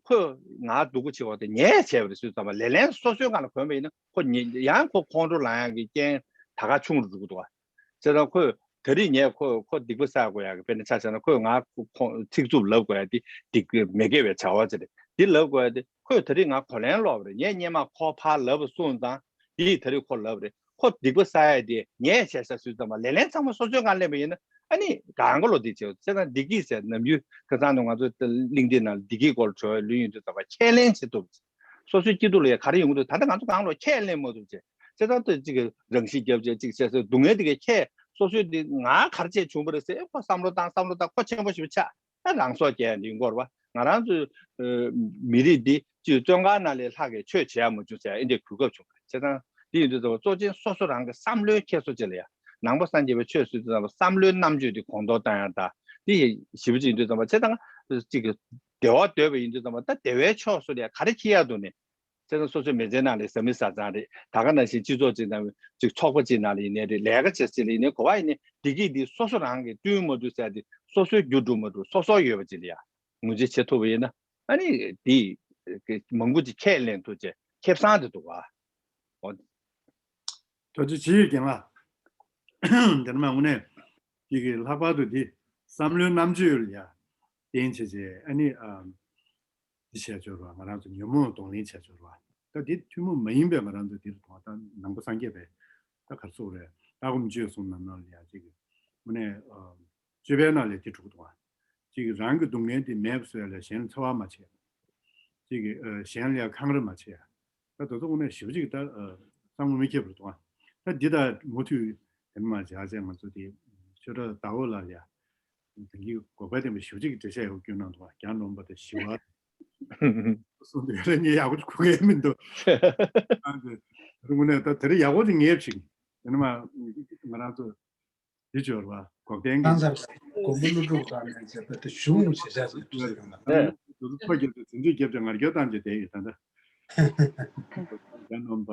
ཁོས་ང་སྡུག་པོ་བྱེད་པ་དེ་ངས་བྱས་པ་རེད་ཟེར་ཙམ་པ་ལེ་ལན་སོ་སོའི་སྒང་ལ་གོན་པ་ཡིན་ན་ཁོ་ཉེ་ཡང་ཁོ་ཁོང་ཁྲོ་ལངས་ཡག་གི་རྐྱེན་ད་ག་ཆུང་རུ་འགྲོ་གི་འདུག་བ། བྱས་ཙང་ཁོས་ད་རེས་ངས་ཁོ་ཁོ་སྡིག་པ་བསགས་དགོས་ཡག་གི་དཔེར་ན་ཆ་བཞག་ན་ཁོས་ང་ཁོ་ཚིག་རྩུབ་ལབ་དགོས་ཡག་དེ་སྡིག་པ་མི་དགེ་བའི་བྱ་བ་ཅིག་རེད་འདི་ལབ་དགོས་ཡག་དེ་ཁོས་ད་རེས་ང་གོ་ལན་སློག་པ་རེད་ངས་སྔོན་མ་ཁོ་ཕར་ལབ་པ་སོང་ཙང་འདིས་ད་རེས་ཁོ་ལབ་པ་རེད། ཁོ་སྡིག་པ་བསགས་ཡ་དེ་ངས་བྱས་ས་སུས་ཙམ་པ་ལེ་ལན་ཚང་མ་སོ་སོའི་སྒང་སླེབས་པ་ཡིན་ན་ཨ་ནི་གང་ག་ལོ་འདི་བྱེད་ཚེ་དང་བདེ་སྐྱིད་ཟེར་ནམ་རྒྱུན་ཁ་སང་དུ་ང་ཚོ་གླིང་འདི་ནང་བདེ་སྐྱིད་སྐོར་བྲོ་བའི་ལུས་ཡིན་དུས་ཙམ་པ་ཁས་ལེན་བྱེད་ཐུབ། སོ་སོའི་སྐྱིད་སྡུག་ལ་ཡ་ག་རེ་ཡོང་གི་འདུག་ད་ལྟ་ང་ཚོ་གང་ལོ་ཁས་ལེན་མ་ཐུབ་བྱས་ཚེ་དང་དུ་གཅིག་གི་རང་ཤི་རྒྱབ་བྱས་གཅིག་བྱས་ཚེ་སྡུག་བསྔལ་འདི་གའི་ཁས་སོ་སོའི་འདི་ང་ག་རེ་བྱས་བྱུང་བ་རེད་ཟེར་ཨེ་ཁོ་བསམ་བློ་བཏང་བསམ་བློ་བཏང་ཁོ་ཆེན་པོ་ཞིག་ཆགས། ད་རང་སྲོག་བཅད་འདི་འགོར་བ་ང་རང་ཚོའི་མི་རིགས་འདི་སྤྱིར་བཙོན་ཁང་ནང་ལས་ལྷག་གི་ཆོས་བྱེད་ཡ་མ་བྱུང་ཟེར་ཡ་འདི་གོ་སྐབས་བྱུང་བ་བྱས་ཙང་འདི་ཡིན་དུས་ཙམ་པ་གཙོ་ཆེན་སོ་སོ་རང་གི་བསམ་བློའི་འཁྱེར་སོ་ཅིག་ལ་ཡ་ནང་པ་སངས་རྒྱས་པའི་ཆོས་ཟེར་དུས་ཙམ་པ་བསམ་བློའི་རྣམ་དཔྱོད་འདི་གོང་མཐོར་བཏང་ཡ་ད་འདི་ཞིབ་པོ་ཅིག་ཡིན་དུས་ཙམ་པ་བྱས་ཙང་གཅིག་གི་བདེ་བ་འདོད་པ་ཡིན་དུས་ཙམ་པ་ད་བདེ་བའི་ཕྱོགས་སུ་ལ་ཡ་ག་རེ་འཁྱེར་ཡ་འདུག་ནས། བྱས་ན་སོ་སོའི་མི་ཚེའི་ནང་ལ་བཟའ་མི་བཟའ་ཚང་རེད། ད་ག་ནང་བཞིན་སྤྱི་ཚོགས་ཅིག་ནང་ཅིག་ཚོགས་པ་ཅིག་ནང་ལ་ཡིན་ནའི་རེད། ལས་ཀ་བྱེད་ས་ཅིག་ལ་ཡིན་ནའི་གོ་བ་ཡིན་ནའི་བདེ་སྐྱིད་འདི་སོ་སོ་རང་གིས་བསྟུན་མ་ཐུབ་ཟེར་ཏེ་སོ་སོའི་རྒྱུ་སྒྲུབ་མ་ཐུབ་སོ་སོ་ཡོད་པ་ཅིག་ལ་ཡ་ངོས་འཛིན་བྱེད་ཐུབ་པ་ཡིན་ན། ཨ་ནི་འདི་མང་པོ་ཅིག་ཁས་ལེན་ཐུབ་བྱས་ཁེ་བཟང་དེ་འདུག་ག། འོ། ཐུགས་རྗེ་ཆེ་རྒན་ལགས། དེ་ནས་མ་དངོས་གནས་ཀྱི་ལྷག་པར་དུ་འདི་བསམ་བློའི་རྣམ་དཔྱོད་ལ་ཡ་བརྟེན་བྱས་བྱས་ཨ་ནི་ཨ། འདི་བྱས་ཆོག་ར། ང་རང་ཚོ་ཉོན་མོངས་གདོང་ལེན་བྱས་ཆོག་ར། ད་འདི་ཐུན་མོང་མ་ཡིན་པའི་ང་རང་ཚོ་འདིར་གཏོང་བ་ད་ནང་པ་སངས་རྒྱས་པའི་ད་གར་སོགས་རེད། ལྟ་སྒོམ་སྤྱོད་གསུམ་ནང་ན་ལ་ཡ་ཅིག་དངོས་གནས་ཨ། སྤྱོད་པའི་ནང་ལས་དེ་གྲུབ་འདུག་བ། གཅིག་གིས་རང་གི་སྡུག་བསྔལ་དེ་མེད་པ་བཟོ་ཡ་ལ་གཞན་ལ་འཚེ་བ་མ་བྱེད། གཅིག་གིས་ཨ་གཞན་ལ་ཡ་འཁང་ར་མ་བྱེད། ད་དེ་ཚོ་དངོས་གནས་ཞེ་པོ་ཅིག་ད་ཨ་བསམ་བློ་མི་ཁྱབ་པ་རེད་འདུག་བ། ད་འདི་ད་མུ་མཐུད་དེ་མ་བྱ་བྱས་ང་ཚོ་དེ་ཆོས་གྲགས་ཟླ་འོད་ལགས་ལ་ཡ་ད་གིན་གོ་བ་ལྡན་པའི་ཞེ་པོ་ཅིག་གི་འགྲེལ་བཤད་ཡག་པོ་བསྐྱོན་གནང་འདུག་བ། གྱ་ནོམ་པ་དང་ཞི་བ་གསུངས་འདུག་ཡ་ལ་ངས་ཡག་པོ་ཅིག་གོ་མཁན་མི་འདུག་ཨ་ནི་དེ་རིང་དངོས་གནས་ད་དེ་རིང་ཡག་པོ་ཅིག་ངེས་ཅིག་དེ་ནས་མ་ང་རང་ཚོ་འདི་འབྱོར་བ་འགོག་བདེན་གྱི་གང་ལྟར་མགོན་པོ་ཀླུ་སྒྲུབ་ལགས་ནས་བྱས་པ་དེ་གཞུང་ཞེ་དྲག་ཅིག་ཐུགས་སུ་ཡོང་ན། དེ་ཚོ་ཕ་རྒྱལ་དུ་ཟིན་བྲིས་བརྒྱབ་ཅིང་ང་རྒྱལ་བཏང་བྱས་བསྡད་ཡོད་ད་ལྟ། གྱ་ནོམ་པ།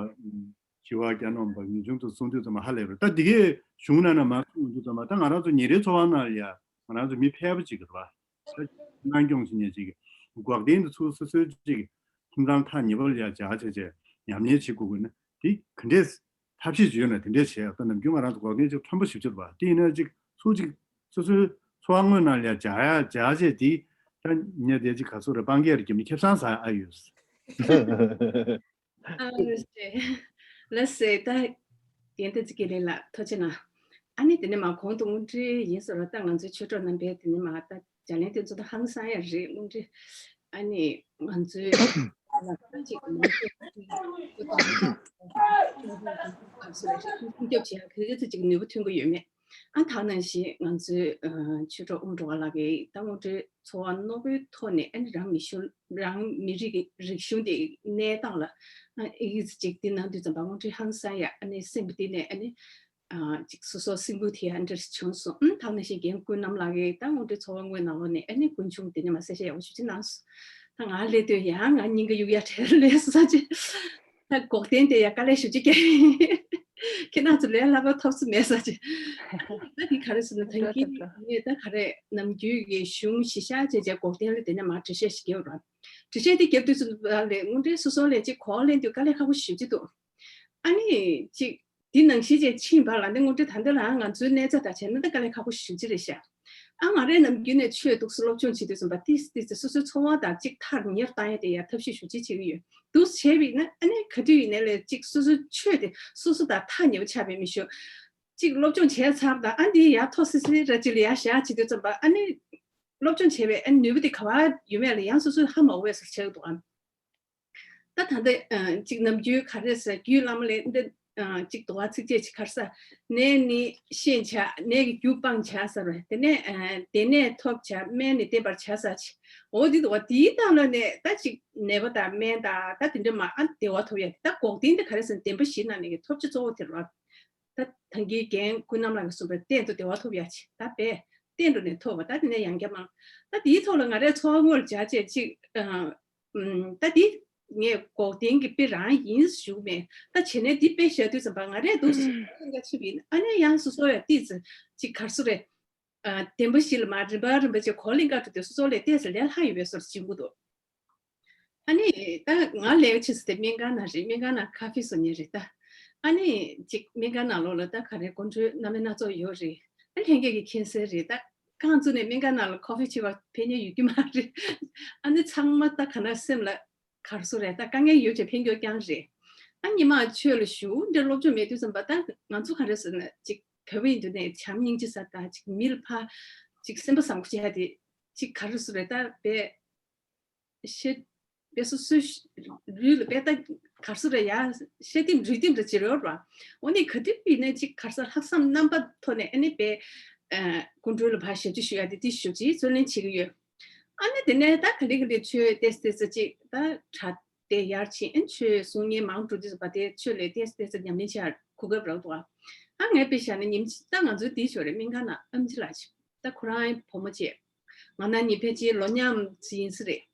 ཞི་བ་གྱ་ནོམ་པ་ངེས་འབྱུང་དུ་གསུང་དུས་ཙམ་པ་ཧ་ལས་པ་ད་འདི་གའི་གཞུང་ནང་ན་མ་གསུང་དུས་ཙམ་པ་ད་ང་རང་ཚོ་ཉིན་རེའི་འཚོ་བ་ནང་ལ་ཡ་ང་རང་ཚོ་མི་ཕལ་པ་ཅིག་གི་རེད་བ། ད་སྣང་སྐྱོང་བྱེད་མཁན་ཅིག་གི་འགོག་བདེན་དུ་ཚུར་སོ་སོའི་ཅིག་ཁྱིམ་ཚང་ཐག་ཉེ་པོ་ལ་ཡ་བྱ་བྱས་བྱས་ཉམས་ལེན་བྱེད་དགོས་དགོས་ན་དེ་ག་འདྲས་ཐབས་ཤེས་ཅིག་ཡོད་ན་དེ་འདྲས་བྱས་ད་ནམ་རྒྱུན་ང་རང་ཚོ་འགོག་བདེན་ཅིག་མཐོན་པོ་ཞེ་པོ་ཅིག་རེད་བ། དེ་ཡིན་ན་ཅིག་ཚུར་ཅིག་སོ་སོའི་འཚོ་བ་དངོས་ནང་ལ་ཡ་བྱ་ཡ་བྱ་བྱས་དེ་ད་ཉེ་དེ་ཅིག་ག་ཚོད་རེད་སྤང་རྒྱག་རེད་རྒྱབ་ནས་ཁེ་བཟང་ཟ་ཨ་ཡོད། ལགས་སེ། ད་ཡན་ཏན་ཚེ་དགེ་ལེགས་ལགས་ཐུགས་རྗེ་གནང་། ཨ་ནི་དེ་ནས་མ་གོང་དུ་དངོས་འབྲེལ་ཡིན་ཟེར་བ་ད་ང་ཚོའི་ཆོས་གྲོགས་རྣམ་པས་དེ་ནས་མ་ད་ལྗགས་ལན་དེ་ཚོ་ད་ཧང་སང་ཡ་རེད་དངོས་འབྲེལ། ཨ་ནི་ང་ཚོའི་ལ་ད་ཅིག་མང་ཚོགས་ཀྱི་སྲུང་སྐྱོབ་བྱེད་ཡ་ག་གེ་ཚོ་ཅིག་ནུས་པ་ཐོན་གི་ཡོད་མེད། ཨ་ད་ནང་བཞིན་ང་ཚོའི་ཨ་ཆོས་གྲོགས་ཨོཾ་འགྲོ་བ་ལགས་ཀྱིས་ད་དངོས་འབྲེལ་འཚོ་བ་རྣོ་པོའི་ཐོག་ནས་ཨ་ནི་རང་མི་གཞུང་རང་མི་རིགས་ཀྱི་རིག་གཞུང་དེ་གནས་སྟངས་ལ་ཨ་ཨི་ཙི་ཅིག་འདི་གནང་དུས་ཙམ་པ་དངོས་འབྲེལ་ཧང་སང་ཡ་ཨ་ནི་སེམས་པ་འདི་ནས་ཨ་ནི་ཨ་ཅིག་སོ་སོ་སེམས་འགུལ་ཐེབས་ཡ་འདྲ་བྱུང་སོང་། ཨ་ད་ནང་བཞིན་རྒན་ཀུན་རྣམ་ལགས་ཀྱིས་ད་དངོས་འབྲེལ་འཚོ་བ་དངོས་ནང་ལོགས་ནས་ཨ་ནི་ཀུན་འབྱུང་དེ་ནས་མ་གསལ་བཤད་ཡག་པོ་ཞིག་ཅིག་གནང་སོང་། ད་ང་སླེབས་དུས་ཡང་ང་སྙིང་ག་གཡུག་ཡ་བྲལ་སླེབས་སོང་ཅིག་ད་འགོག་བདེན་དེ་ཡ་དཀའ་ལས་ཞེ་པོ་ཅིག་བརྒྱབ་ཡིན། ཁྱེད་རང་ཚོ་ལས་སླ་པོ་ཐོབ་ས་མེད་ས་ཅིག་ད་འདི་ག་རེ་ཟེར་ན་ད་གིན་ངས་ད་ག་རེ་ནམ་རྒྱུན་གྱི་གཞུང་གཞི་བཞག་བྱས་བྱས་འགོག་བདེན་ལ་དེ་ནས་མར་འགྲེལ་བཤད་ཞིག་བརྒྱབ་ར། འགྲེལ་བཤད་དེ་བརྒྱབ་དུས་ཚོད་ལ་དངོས་འབྲེལ་སོ་སོ་ལ་ཅིག་གོ་བ་ལེན་དུས་དཀའ་ལས་ཁག་པོ་ཞེ་པོ་ཅིག་འདུག་ཨ་ནི་ཅིག་འདི་ནང་བཞིན་བྱས་ཕྱིན་པ་ལ་ནི་དངོས་འབྲེལ་ད་ལྟ་རང་ང་ཚོའི་གནས་ཚད་དང་བྱས་ན་ད་དཀའ་ལས་ཁག་པོ་ཞེ་པོ་ཅིག་རེད་ཤག་ཨ་ང་རས་ནམ་རྒྱུན་ནས་ཆོས་འདུག་སེ་སློབ་སྦྱོང་བྱེད་དུས་ཙམ་པ་ཏིས་ཏིས་ཏེ་སོ་སོའི་འཚོ་བ་དང་གཅིག་མཐར་ཉེར་བཏང་ཡ་དེ་ཡ་ཐབས་ཤེས་ཞེ་པོ་ཅིག་བྱེད་ཀྱི་ཡོད། འདུག་སེ་བྱས་པ་ཡིན་ན་ཨ་ནི་ག་དུས་ཡིན་ནའི་ལས་གཅིག་སོ་སོའི་ཆོས་དེ་སོ་སོ་དང་ཐག་ཉེ་པོ་ཆགས་པའི་མི་ཞུ། གཅིག་སློབ་སྦྱོང་བྱས་ཚར་དང་ཨ་འདི་ཡར་མཐོ་སི་སི་ར་ཅིག་ལ་ཡར་བཞག་བྱེད་དུས་ཙམ་པ་ཨ་ནི་སློབ་སྦྱོང་བྱས་པའི་ཨ་ནི་ནུས་པ་དེ་ག་པར་ཡོད་མེད་ལ་ཡང་སོ་སོས་ཧ་མ་གོ་བས་ཟེར་བྱས་འདུག་ཨ། ད་ད་ལྟ་ཨ་གཅིག་ནམ་རྒྱུན་ག་རེ་ཟེར་རྒྱུད་བླ་མ་ལས་འདི་ཨ་གཅིག་དོ་བ་ཚིགས་བཅད་ཅིག་ག་རེ་ཟེར། ནད་ནི་ཤེས་བྱ་ནད་ཀྱི་རྒྱུ་སྤང་བྱ་ཟེར་བས་དེ་ནས་ཨ་དེ་ནས་ཐོབ་བྱ་སྨན་ནི་བསྟེན་པར་བྱ་ཟེར་ཅིག་འོ་འདི་དོ་བ་དེའི་སྟེང་ལ་ནས་ད་གཅིག་ནད་པ་དང་སྨན་དང་ད་དེ་འདྲ་མ་ཨ་བདེ་བ་ཐོབ་ཡ་ད་འགོག་བདེན་དེ་ག་རེ་ཟེར་ན་བདེན་པ་བཞི་ནང་ནས་ཀྱི་ཐོབ་བྱ་གཙོ་བོ་དེ་རེད་བ། ད་ད་གིན་རྒན་ཀུན་རྣམ་ལགས་ཀྱིས་གསུངས་པའི་གཏན་དུ་བདེ་བ་ཐོབ་ཡ་ཅིག་ད་བས་གཏན་དུ་ནས་ཐོབ་པ་ད་དེ་ནས་ཡང་བསྐྱར་མང་ད་དེའི་ཐོག་ལ་ང་རས་འཚོ་བ་དངོས་ལ་སྦྱར་བྱས་ཅིག་ཨ། ཨུམ། ད་འདི་ངས་འགོག་བདེན་གྱི་དཔེ་རང་ཡིན་ཞུ་མེད། ད་བྱས་ནས་འདི་དཔེ་བཞག་དུས་ཙམ་པ་ང་རས་འདུག་སེ་ལྷན་ཁ་ཆེ་བ་ཡིན་ཨ་ནི་ཡང་སོ་སོ་ཡ་ཏིས་ཅིག་གར་སོ་རེད། ཨ། བདེན་པ་བཞི་ལ་མ་རིམ་པ་རིམ་པ་ཅིག་གོ་ལེན་བཀའ་འཁྲུལ་ཏེ་སོ་སོ་ལས་ཏོག་ཙམ་ལས་སླ་ཡོད་པའི་བཟོ་འདྲ་བྱེད་ཀྱི་འདུག་ཨ་ནི་ད་ང་ལས་ཀ་བྱེད་ས་དེ་སྨན་ཁང་ནང་རེད། སྨན་ཁང་ནང་ཁ་ཧྥེ་བཟོ་མཁན་རེད་ད། ཨ་ནི་ཅིག་སྨན་ཁང་ནང་ལོགས་ལ་ད་ག་རེ་སྒོ་འགྲོའི་རྣམ་པ་སྣ་ཚོགས་ཡོད་རེད། ད་ལྷན་རྒྱས་ཀྱིས་མཁྱེན་གསལ་རེད་ད། རྐང་བཙུགས་ནས་སྨན་ཁང་ནང་ལ་ཁ་ཧྥེ་མཆོད་པ་ཕན་ཉེན་ཡོད་ཀྱི་མ་རེད། ཨ་ནི་ཚང་མ་ད་ག་ན་སེམས་ལ་གར་སོ་རེད་ད། དཀའ་ངལ་ཡོད་ཅེས་ཕན་གྱི་རྐྱང་རེད། ཨ་ཉི་མ་ཆོས་ལ་ཞུ་འདྲ་སློབ་སྦྱོང་མེད་དུས་ཙམ་པ་ད་ང་ཚོ་ག་རེ་ཟེར་ན་ཅིག་བོད་པ་ཡིན་དུས་ནས་བྱམས་སྙིང་རྗེ་ས་དང་ཅིག་མི་ལ་ཕ་ཅིག་སེམས་པ་བཟང་པོ་བྱས་ཏེ་ཅིག་ག་རེ་ཟེར་རེད་ད་བས། ཤེས། དཔེ་སོ་སོའི་ལུས་ལ་དཔེ་ལྟ་གར་སོ་རེ་ཡ་ཤེས་ལྡེམ་རུས་ལྡེམ་རེ་བྱེད་རོགས་ར། འོ་ནི་ག་དུས་ཡིན་ནའི་ཅིག་གར་ས་ལྷག་བསམ་རྣམ་པ་ཐོག་ནས་ཨ་ནི་དཔེ་སྐུ་མགྲོན་ལ་ཕར་ཞབས་ཕྱི་ཞུ་ཡ་དེ་དེ་ཞུ་ཅིག་བརྩོན་ལེན་བྱེད་ཀྱི་ཡོད། ཨ་ནི་དེ་ནས་ད་ག་ལེ་ག་ལེ་ཆོས་ཏེས་ཏེས་ཅིག་ད་དྲ་དེ་ཡར་ཕྱིན་ཨ་ནི་ཆོས་གསུང་མཁན་མང་དུ་འདུས་པ་དེ་ཆོས་ལས་ཏེས་ཏེས་ཉམས་ལེན་བྱེད་ཡ་གོ་སྐབས་རག་འདུག་ཨ་ངས་དཔེ་བཞག་ན་ཉིན་གཅིག་ད་ང་ཚོའི་དེའི་ཞོར་རེད་སྨན་ཁང་ནང་ཨེམ་ཆི་ལགས་ཅིག་ད་ཁོ་རང་བུ་མོ་བྱས། ང་ན་ནི་ཕལ་ཆེར་ལོ་མཉམ་ཙམ་ཡིན་ས་རེད།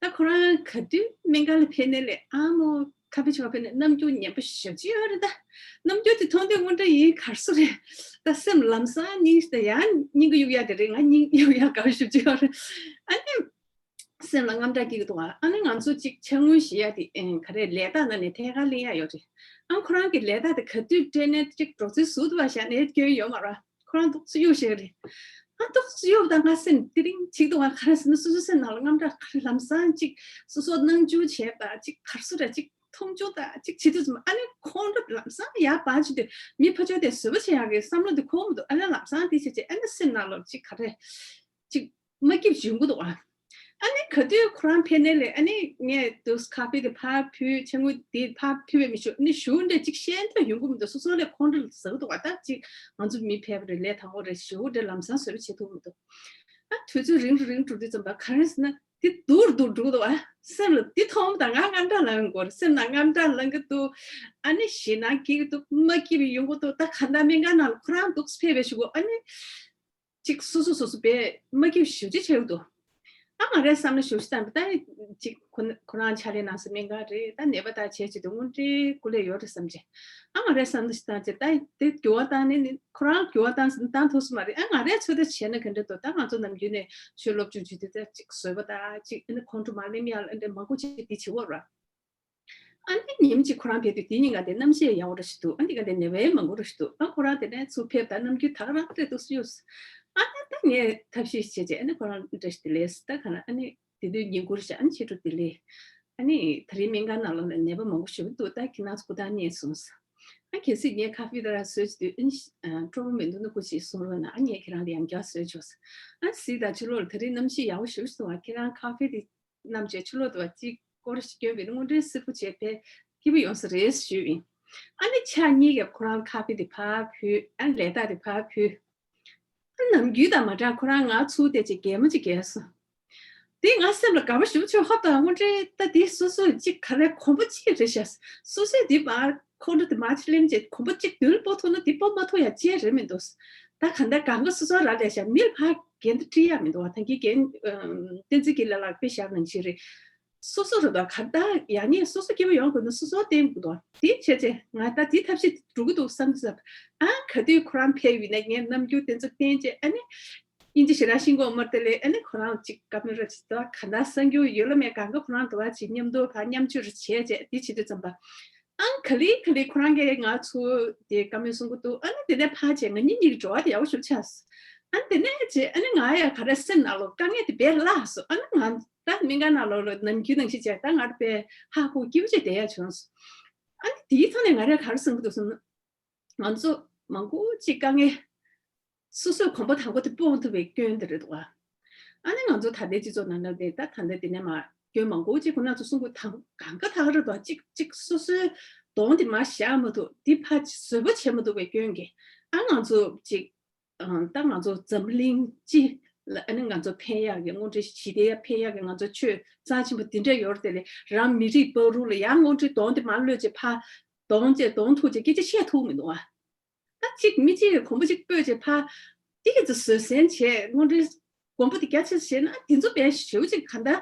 ད་ཁོ་རང་ག་དུས་སྨན་ཁང་ལ་ཕེབས་ནས་ལས་ཨ་མོ་ཁ་ཕེ་ཆོ་ཁ་ཕེབས་ནས་རྣམ་འགྱུར་ངན་པ་ཞེ་པོ་ཅིག་ཡོད་རེད་ད། རྣམ་འགྱུར་དེ་མཐོང་དུས་དངོས་འབྲེལ་ཡིན་གར་སོ་རེད། ད་སེམས་ལམ་སང་སྙིང་ད་ཡང་སྙིང་གི་གཡུག་ཡ་དེ་རེད། ང་སྙིང་གཡུག་ཡ་དགའ་ཞེ་པོ་ཅིག་ཡོད་རེད། ཨ་ནི། སེམས་ལ་དངངས་སྐྲག་སྐྱེ་གི་འདུག་ཨ། ཨ་ནི་ང་ཚོ་གཅིག་ཕྱག་དངུལ་ཞེས་ཡ་དེ་ཨེ་ག་རེ་ལས་རྟགས་ནང་ནས་ཐད་ཀར་ལེན་ཡ་ཡོད་རེད། ཨ་ཁོ་རང་གི་ལས་རྟགས་དེ་ག་དུས་སྤྲད་ནས་གཅིག་འགྲོ་ཚུལ་ཟུར་དུ་བ་བཞག་ནས་སྐྱོན་ཡོད་མ་རེད། ཁོ་རང་འདུག་སེ་གཡུག་བཞག་རེད། ཨ་འདུག་སེ་གཡུག་དང་ང་སེམས་དེ་རིང་འཆིག་འདུག་ཨ། ག་རེ་ཟེར་ན་སོ་སོ་སེམས་ནང་ལ་དངངས་སྐྲག་ག་རེ་ལམ་སང་གཅིག་སོ་སོ་སྣང་ཆུང་བྱས་པ་གཅིག་གར་སོ་ར་གཅིག་མཐོང་ཆུང་དང་གཅིག་བྱེད་དུས་ཙམ་ཨ་ནི་ཁོང་ཁྲོ་ལམ་སང་ཡར་བ་བྱེད་དུས་མི་ཕ་ཆོས་དེ་བཟོད་པ་བྱེད་ཡག་གི་བསམ་བློ་དེ་འཁོར་མི་འདུག་ཨ་ནི་ལམ་སང་དེ་བྱེད་བྱེད་ཨ་ནི་སེམས་ནང་ལ་གཅིག་ག་རེ། ཅིག་མ་སྐྱིད་ཡོང་གི་འདུག་ཨ། ཨ་ནི་ག་དུས་ཁོ་རང་ཕེབས་ནས་ལས་ཨ་ནི་ངས་དུས་ཁ་ཕེ་དེ་ཕར་ཕུལ་ཕྱག་དངུལ་དེ་ཕར་ཕུལ་བས་མི་ཞུ་ཨ་ནི་ཞུ་འདྲ་ཅིག་ཤེས་འདྲ་ཡོང་གི་མི་འདུག་སོ་སོ་ལས་ཁོང་ཁྲོ་ཟ་གི་འདུག་ཨ། ད་ཅིག་ང་ཚོ་མི་ཕེབས་པ་རེད། ལས་དང་པོ་རེད། ཞུ་འདྲ་ལམ་སང་བཟོད་པ་བྱེད་ཐུབ་མི་འདུག་ཨ་དུས་ཚོད་རིང་རུ་རིང་འགྲོ་དུས་ཙམ་པ་ག་རེ་ཟེར་ན་དེ་སྡུག་རུ་སྡུག་འགྲོ་གི་འདུག་ཨ། སེམས་ལ་དེ་མཐོང་དང་ང་དངངས་སྐྲག་ལངས་གི་འདུག་སེམས་ནང་དངངས་སྐྲག་ལངས་གི་འདུག་ཨ་ནི་ཞེད་སྣང་སྐྱེ་གི་འདུག་མ་སྐྱིད་པ་ཡོང་གི་འདུག་ད་ག་འདྲ་སྨན་ཁང་ནང་ལ་ཁོ་རང་འདུག་ཕེབས་པའི་ཞུ་གོ་ཨ་ནི། གཅིག་སོ་སོ་སོ་སོ་བས་མ་སྐྱིད་ཞུ་ཅི་བྱེད་འདུག་ཨ་ང་རའི་བསམ་ན་ཞུ་ཞུ་དང་ད་གཅིག་ཁོ་ཁོ་རང་ཕྱག་ལས་གནང་ས་སྨན་ཁང་རེད། ད་ནད་པ་དག་བྱས་བྱེད་དུ་དངོས་འབྲེལ་སྐུ་ལས་ཡོད་རེད་བསམ་བྱས། ཨ་ང་རའི་བསམ་ན་ཞུ་དང་བྱས་ད་དེ་འགྱུར་བ་བཏང་ནས་ནི་ཁོ་རང་འགྱུར་བ་བཏང་ཟིན་བཏང་ཐུབ་སོ་མ་རེད། ཨ་ང་རའི་ཚོད་ལྟ་བྱས་ན་ག་འདྲ་འདུག་ད་ང་ཚོ་ནམ་རྒྱུན་ནས་ཆོས་སློབ་སྦྱོང་བྱེད་དུས་ད་གཅིག་བཟོད་པ་དང་གཅིག་ཨ་ནི་ཁོང་ཁྲོ་མ་ལེན་ཡ་ལ་འདྲ་མང་པོ་ཅིག་དེ་བྱེད་འོར་བ། ཨ་ནི་ཉིན་གཅིག་ཁོ་རང་ཕེབས་དུས་དེ་ཉིན་ག་དེ་གནམ་གཤིས་ཡག་པོ་ར་ཞིག་འདུག་ཨ་འདི་ག་དེ་ནད་པའི་མང་པོ་ར་ཞིག་འདུག་ཨ་ཁོ་རང་དེ་ནས་ཚུར་ཕེབས་དང་རྣམ་འགྱུར་ད་ག་རང་རེད་འདུག་སེ་ཡོད། ཨ་ནི་ད་ངས་ཐབས་ཤེས་བྱས་རྗེས་ཨ་ནི་ཁོ་རང་བཀྲ་ཤིས་བདེ་ལེགས་ད་ག་ན་ཨ་ནི་དེ་དུས་ཉིན་གུང་རེད་ཤག་ཨ་ནི་ཕྱི་དྲོ་བདེ་ལེགས། ཨ་ནི་ད་རིང་སྨན་ཁང་ནང་ལོགས་ལ་ནད་པ་མང་པོ་ཞིག་འདུག་ད་ཁྱེད་རང་ཚོ་སྐུ་ཐང་རྙེད་སོང་ཟེར། ཨ་གལ་སྲིད་ངས་ཁ་ཕེ་ད་ར་བཟོས་བྱས་དུས་ཨ་ནི་སྤྲོ་པོ་མི་འདུག་ན་སྐུ་མཁྱེན་གསུང་རོགས་གནང་། ཨ་ངས་ཁྱེད་རང་ལ་ཡང་བསྐྱར་བཟོས་ཆོག་ཟེར། ཨ་གཟིགས་དང་ཕྱི་ལོགས་ལ་ད་རིང་གནམ་གཤིས་ཡག་པོ་ཞིག་སོང་བ། ཁྱེད་རང་ཁ་ཕེ་དེ། རྣམས་ཀྱིས་ཕྱི་ལོགས་དུ་བ་གཅིག་སྐོར་ཞིག་བསྐྱོན་པའི་དངོས་འབྲེལ་སིལ་བུ་བྱས་པས་སྐྱིད་པོ་ཡོང་ས་རེད་ཞུས་ཡིན། ཨ་ནི་ཕྱག་གཉིས་ཀྱིས་ཁོ་རང་ཁ་ཕེ་དེ་ཕར་ཕུལ། ཨ་ནི་ལས་རྟགས་དེ་ཕར་ཕུལ། ཨ་ནམ་རྒྱུན་དང་མ་འདྲ་ཁོ་རང་ང་ཚུར་བལྟས་ཅིག་གད་མོ་ཅིག་བགད་སོང་། དེ་ང་སེམས་ལ་དགའ་པོ་ཞེ་པོ་བྱུང་། ཧོབ་དང་དངོས་འབྲེལ་ད་དེ་སོ་སོས་ཅིག་ག་རེ་གོམ་པ་གཅིག་རེད་ཤག་སོ་སོས་དེ་མ་ཁོང་ཁྲོ་དེ་མ་ཅིག་ལེན་བྱས་གོམ་པ་གཅིག་མདུན་ལ་སྤོ་ཐུབ་ན་དེ་སྤོ་མ་ཐུབ་ཡ་ཅི་རེད་མི་འདུག་ད་ག་འདྲ་གང་ག་སོ་སོ་ར་ལས་ཤག་མི་ལ་ཕར་འགན་དེ་དཀྲི་ཡ་མི་འདུག་བ། ད་གིན་རྒན་བསྟན་འཛིན་དགེ་ལགས་ལགས་དཔེ་བཞག་ནང་བཞིན་རེད། སོ་སོ་རུ་དང་ག་ད་ཡག་ཉེས་སོ་སོ་སྐྱིད་པོ་ཡོང་དགོས་ན་སོ་སོ་བསྟེན་དགོས་དོ། དེ་བྱས་ཚེ་ང་ད་དེ་ཐབས་ཤེས་འགྲོ་གི་འདུག་བསམ་གྱི་ཟབ། ཨ་ག་དུས་ཁོ་རང་ཕེབས་ཡོད་ན་ངས་རྣམ་འགྱུར་དེ་ཚོ་བསྟན་བྱས་ཨ་ནི་དབྱིན་ཇི་ཞེ་དྲག་ཤེས་ཀྱི་ཡོད་མ་རེད་དེ་ལས་ཨ་ནི་ཁོ་རང་ཅིག་ཀ་མེ་ར་ཅིག་ད་ག་ད་གསར་འགྱུར་ཡོད་ལ་མེད་གང་ག་ཁོ་རང་དུ་བ་ཅིག་མཉམ་དུ་བ་མཉམ་སྤྱོད་རུ་བྱས་བྱས་དེ་བྱེད་དུས་ཙམ་པ། ཨང་ག་ལེ་ག་ལེ་ཁོ་རང་གིས་ང་ཚོ་དེ་བཀའ་མོལ་གསུང་གི་འདུག་ཨ་ནི་དེ་ནས་ཕར་བྱས་ང་གཉིས་གཉིས་ཀྱི་འབྲེལ་བ་དེ་ཡག་པོ་ཞིག་ཆགས་སོང་། ཨ་ནི་དེ་ནས་བྱས་ཨ་ནི་ང་ཡང་ག་རེ་སེམས་ནང་ལོགས་དཀའ་ངལ་དེ་བས་བརླག་སོང་། ཨ་ནི་ང་ད་སྨན་ཁང་ནང་ལོགས་ལ་ནམ་རྒྱུན་ནང་བཞིན་བྱས་ད་ང་དཔེ་ཧ་གོ་སྐྱིད་པོ་བྱས་བསྡད་ཡ་བྱུང་སོང་། ཨ་ནི་དེའི་ཐོག་ནས་ང་རས་ག་རེ་བསམ་གི་འདུག་ཟེར་ན། ང་ཚོ་མང་པོ་ཅིག་དཀའ་ངལ་སོ་སོའི་གོམ་པ་དང་པོ་དེ་སྤོང་ཐུབ་པའི་སྐྱོན་དེ་རེད་འདུག་ཨ། ཨ་ནི་ང་ཚོ་ད་ལྟའི་སྤྱི་ཚོགས་ནང་ལ་དེ་ད་ད་ལྟ་དེ་ནས་མ་སྐྱོན་མང་པོ་ཅིག་ཁོ་ན་ཚོ་གསུང་གི་དང་གང་ག་ད་ག་རེ་འདུག་ཨ། ཅིག་ཅིག་སོ་སོའི་གདོང་དེ་མ་བཞག་མ་ཐུབ་དེ་ཕར་བཟོད་པ་བྱེད་མ་ཐུབ་པའི་སྐྱོན་གྱིས་ཨ་ང་ཚོ་ཅིག་ཨ་ད་ང་ཚོ་འཛམ་གླིང་སྤྱི་ལ་ཨ་ནི་ང་ཚོ་ཕན་ཡག་གི་དངོས་འབྲེལ་ཞི་བདེ་ཡ་ཕན་ཡག་གི་ང་ཚོ་ཆོས་རྩ་ཆེན་པོ་དེ་འདྲ་ཡོད་རེད་དེ་ལས་རང་མི་རིགས་བར་དུ་ལ་ཡང་དངོས་འབྲེལ་གདོང་དེ་མ་གློད་ཅེས་ཕར་གདོང་བཅས་གདོང་ཐུག་ཅེས་སྐད་ཆ་བཤད་ཐུབ་མི་འདུག་ཨ། ད་གཅིག་མི་གཅིག་གིས་གོམ་པ་གཅིག་སྤོས་ཅེས་ཕར་དེ་ག་ཚོད་བཟོད་བསྲན་བྱས་དངོས་འབྲེལ་དགོངས་པ་དེ་རྒྱ་ཆེ་ཙམ་བཞེས་ན་དེ་ཚོ་དཔེ་ཞེ་པོ་ཅིག་ག་འདྲ་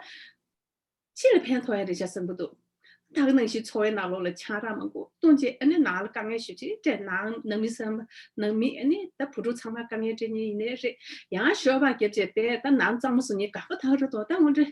ཕྱི་ལ་ཕན་ཐོགས་ཡ་རེད་ཤག་བསམ་གྱི་འདུག་ད་ག་ནང་བཞིན་འཚོ་བའི་ནང་ལོགས་ལ་ཆང་རག་མང་པོ་བཏུང་རྗེས་ཨ་ནི་ནང་ལ་དཀའ་ངལ་ཞེ་པོ་ཅིག་སྤྲད། ནང་ནང་མི་ཚང་མ་ནང་མི་ཨ་ནི་ད་བུ་ཕྲུག་ཚང་མ་དཀའ་ངལ་སྤྲད་མཁན་ཡིན་ནའི་རེད། ཡང་ཞོགས་པ་བརྒྱབ་བྱས་དཔེ་ད་ནང་གཙང་མ་བཟོ་མཁན་དགའ་པོ་ད་ག་རེ་འདུག་ད་དངོས་འབྲེལ་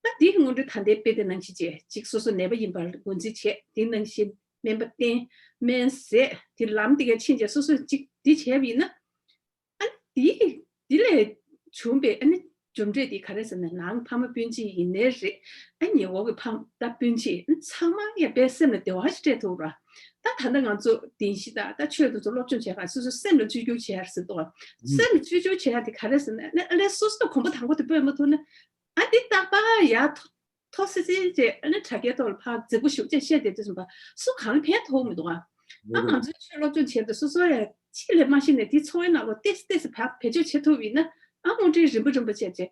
ད་འདི་གི་དངོས་འབྲེལ་ད་ལྟའི་དཔེ་དེ་ནང་བཞིན་བྱས་ཅིག་སོ་སོ་ནད་པ་ཡིན་པར་ངོས་འཛིན་བྱས་དེ་ནང་བཞིན་སྨན་པ་བསྟེན་སྨན་བཟས་དེ་ལམ་དེ་ག་ཕྱིན་བྱས་སོ་སོ་ཅིག་འདི་བྱས་པ་ཡིན་ན། ཨ་ནི་དེ་དེ་ལས་བྱུང་བའི་ཨ་ནི་རྒྱུ་འབྲས་དེ་ག་རེ་ཟེར་ན་ནང་ཕ་མ་སྤུན་མཆེད་ཡིན་ནའི་རེད། ཨ་ཉེ་འོག་གི་ཕ་ད་སྤུན་མཆེད་ཨ་ཚང་མ་ཡང་དཔེ་སེམས་ལ་བདེ་བ་ཞིག་སྤྲད་ཐུབ་ར། ད་ད་ལྟ་ང་ཚོ་བདེན་བཞི་དང་ད་ཆོས་དེ་ཚོ་སློབ་སྦྱོང་བྱས་པ་སོ་སོ་སེམས་ལ་བཅོས་བསྒྱུར་བྱས་ཡ་ཟེར་དོ། སེམས་ལ་བཅོས་བསྒྱུར་བྱས་ཡ་དེ་ག་རེ་ཟེར་ན་ཨ་ནི་ཨ་ལས་སོ་སོ་གོམ་པ་དང་པོ་དེ་སྤོས་མ་ཐུབ་ན། ཨ་འདི་རྟག་པར་ཡར་མཐོ་སི་སི་བྱས་ཨ་ནི་དྲ་རྒྱའི་ཐོག་ལ་ཕར་རྫིག་པོ་ཞེ་པོ་ཅིག་བཤད་བསྡད་དུས་ཙམ་པ་སུ་གང་ལ་ཕན་ཐོགས་མི་འདུག་ཨ། ཨ་ང་ཚོས་ཆོས་སློབ་སྦྱོང་བྱས་ཏེ་སོ་སོ་ཡང་ཕྱི་ལས་མ་ཤེས་ནས་དེ་འཚོ་བའི་ནང་ལོགས་ཏེས་ཏེས་བ་བེད་སྤྱོད་བྱེད་ཐུབ་ཡིན་ན་ཨ་དངོས་འབྲེལ་རིམ་པ་རིམ་པ་བྱས་བྱས་ད་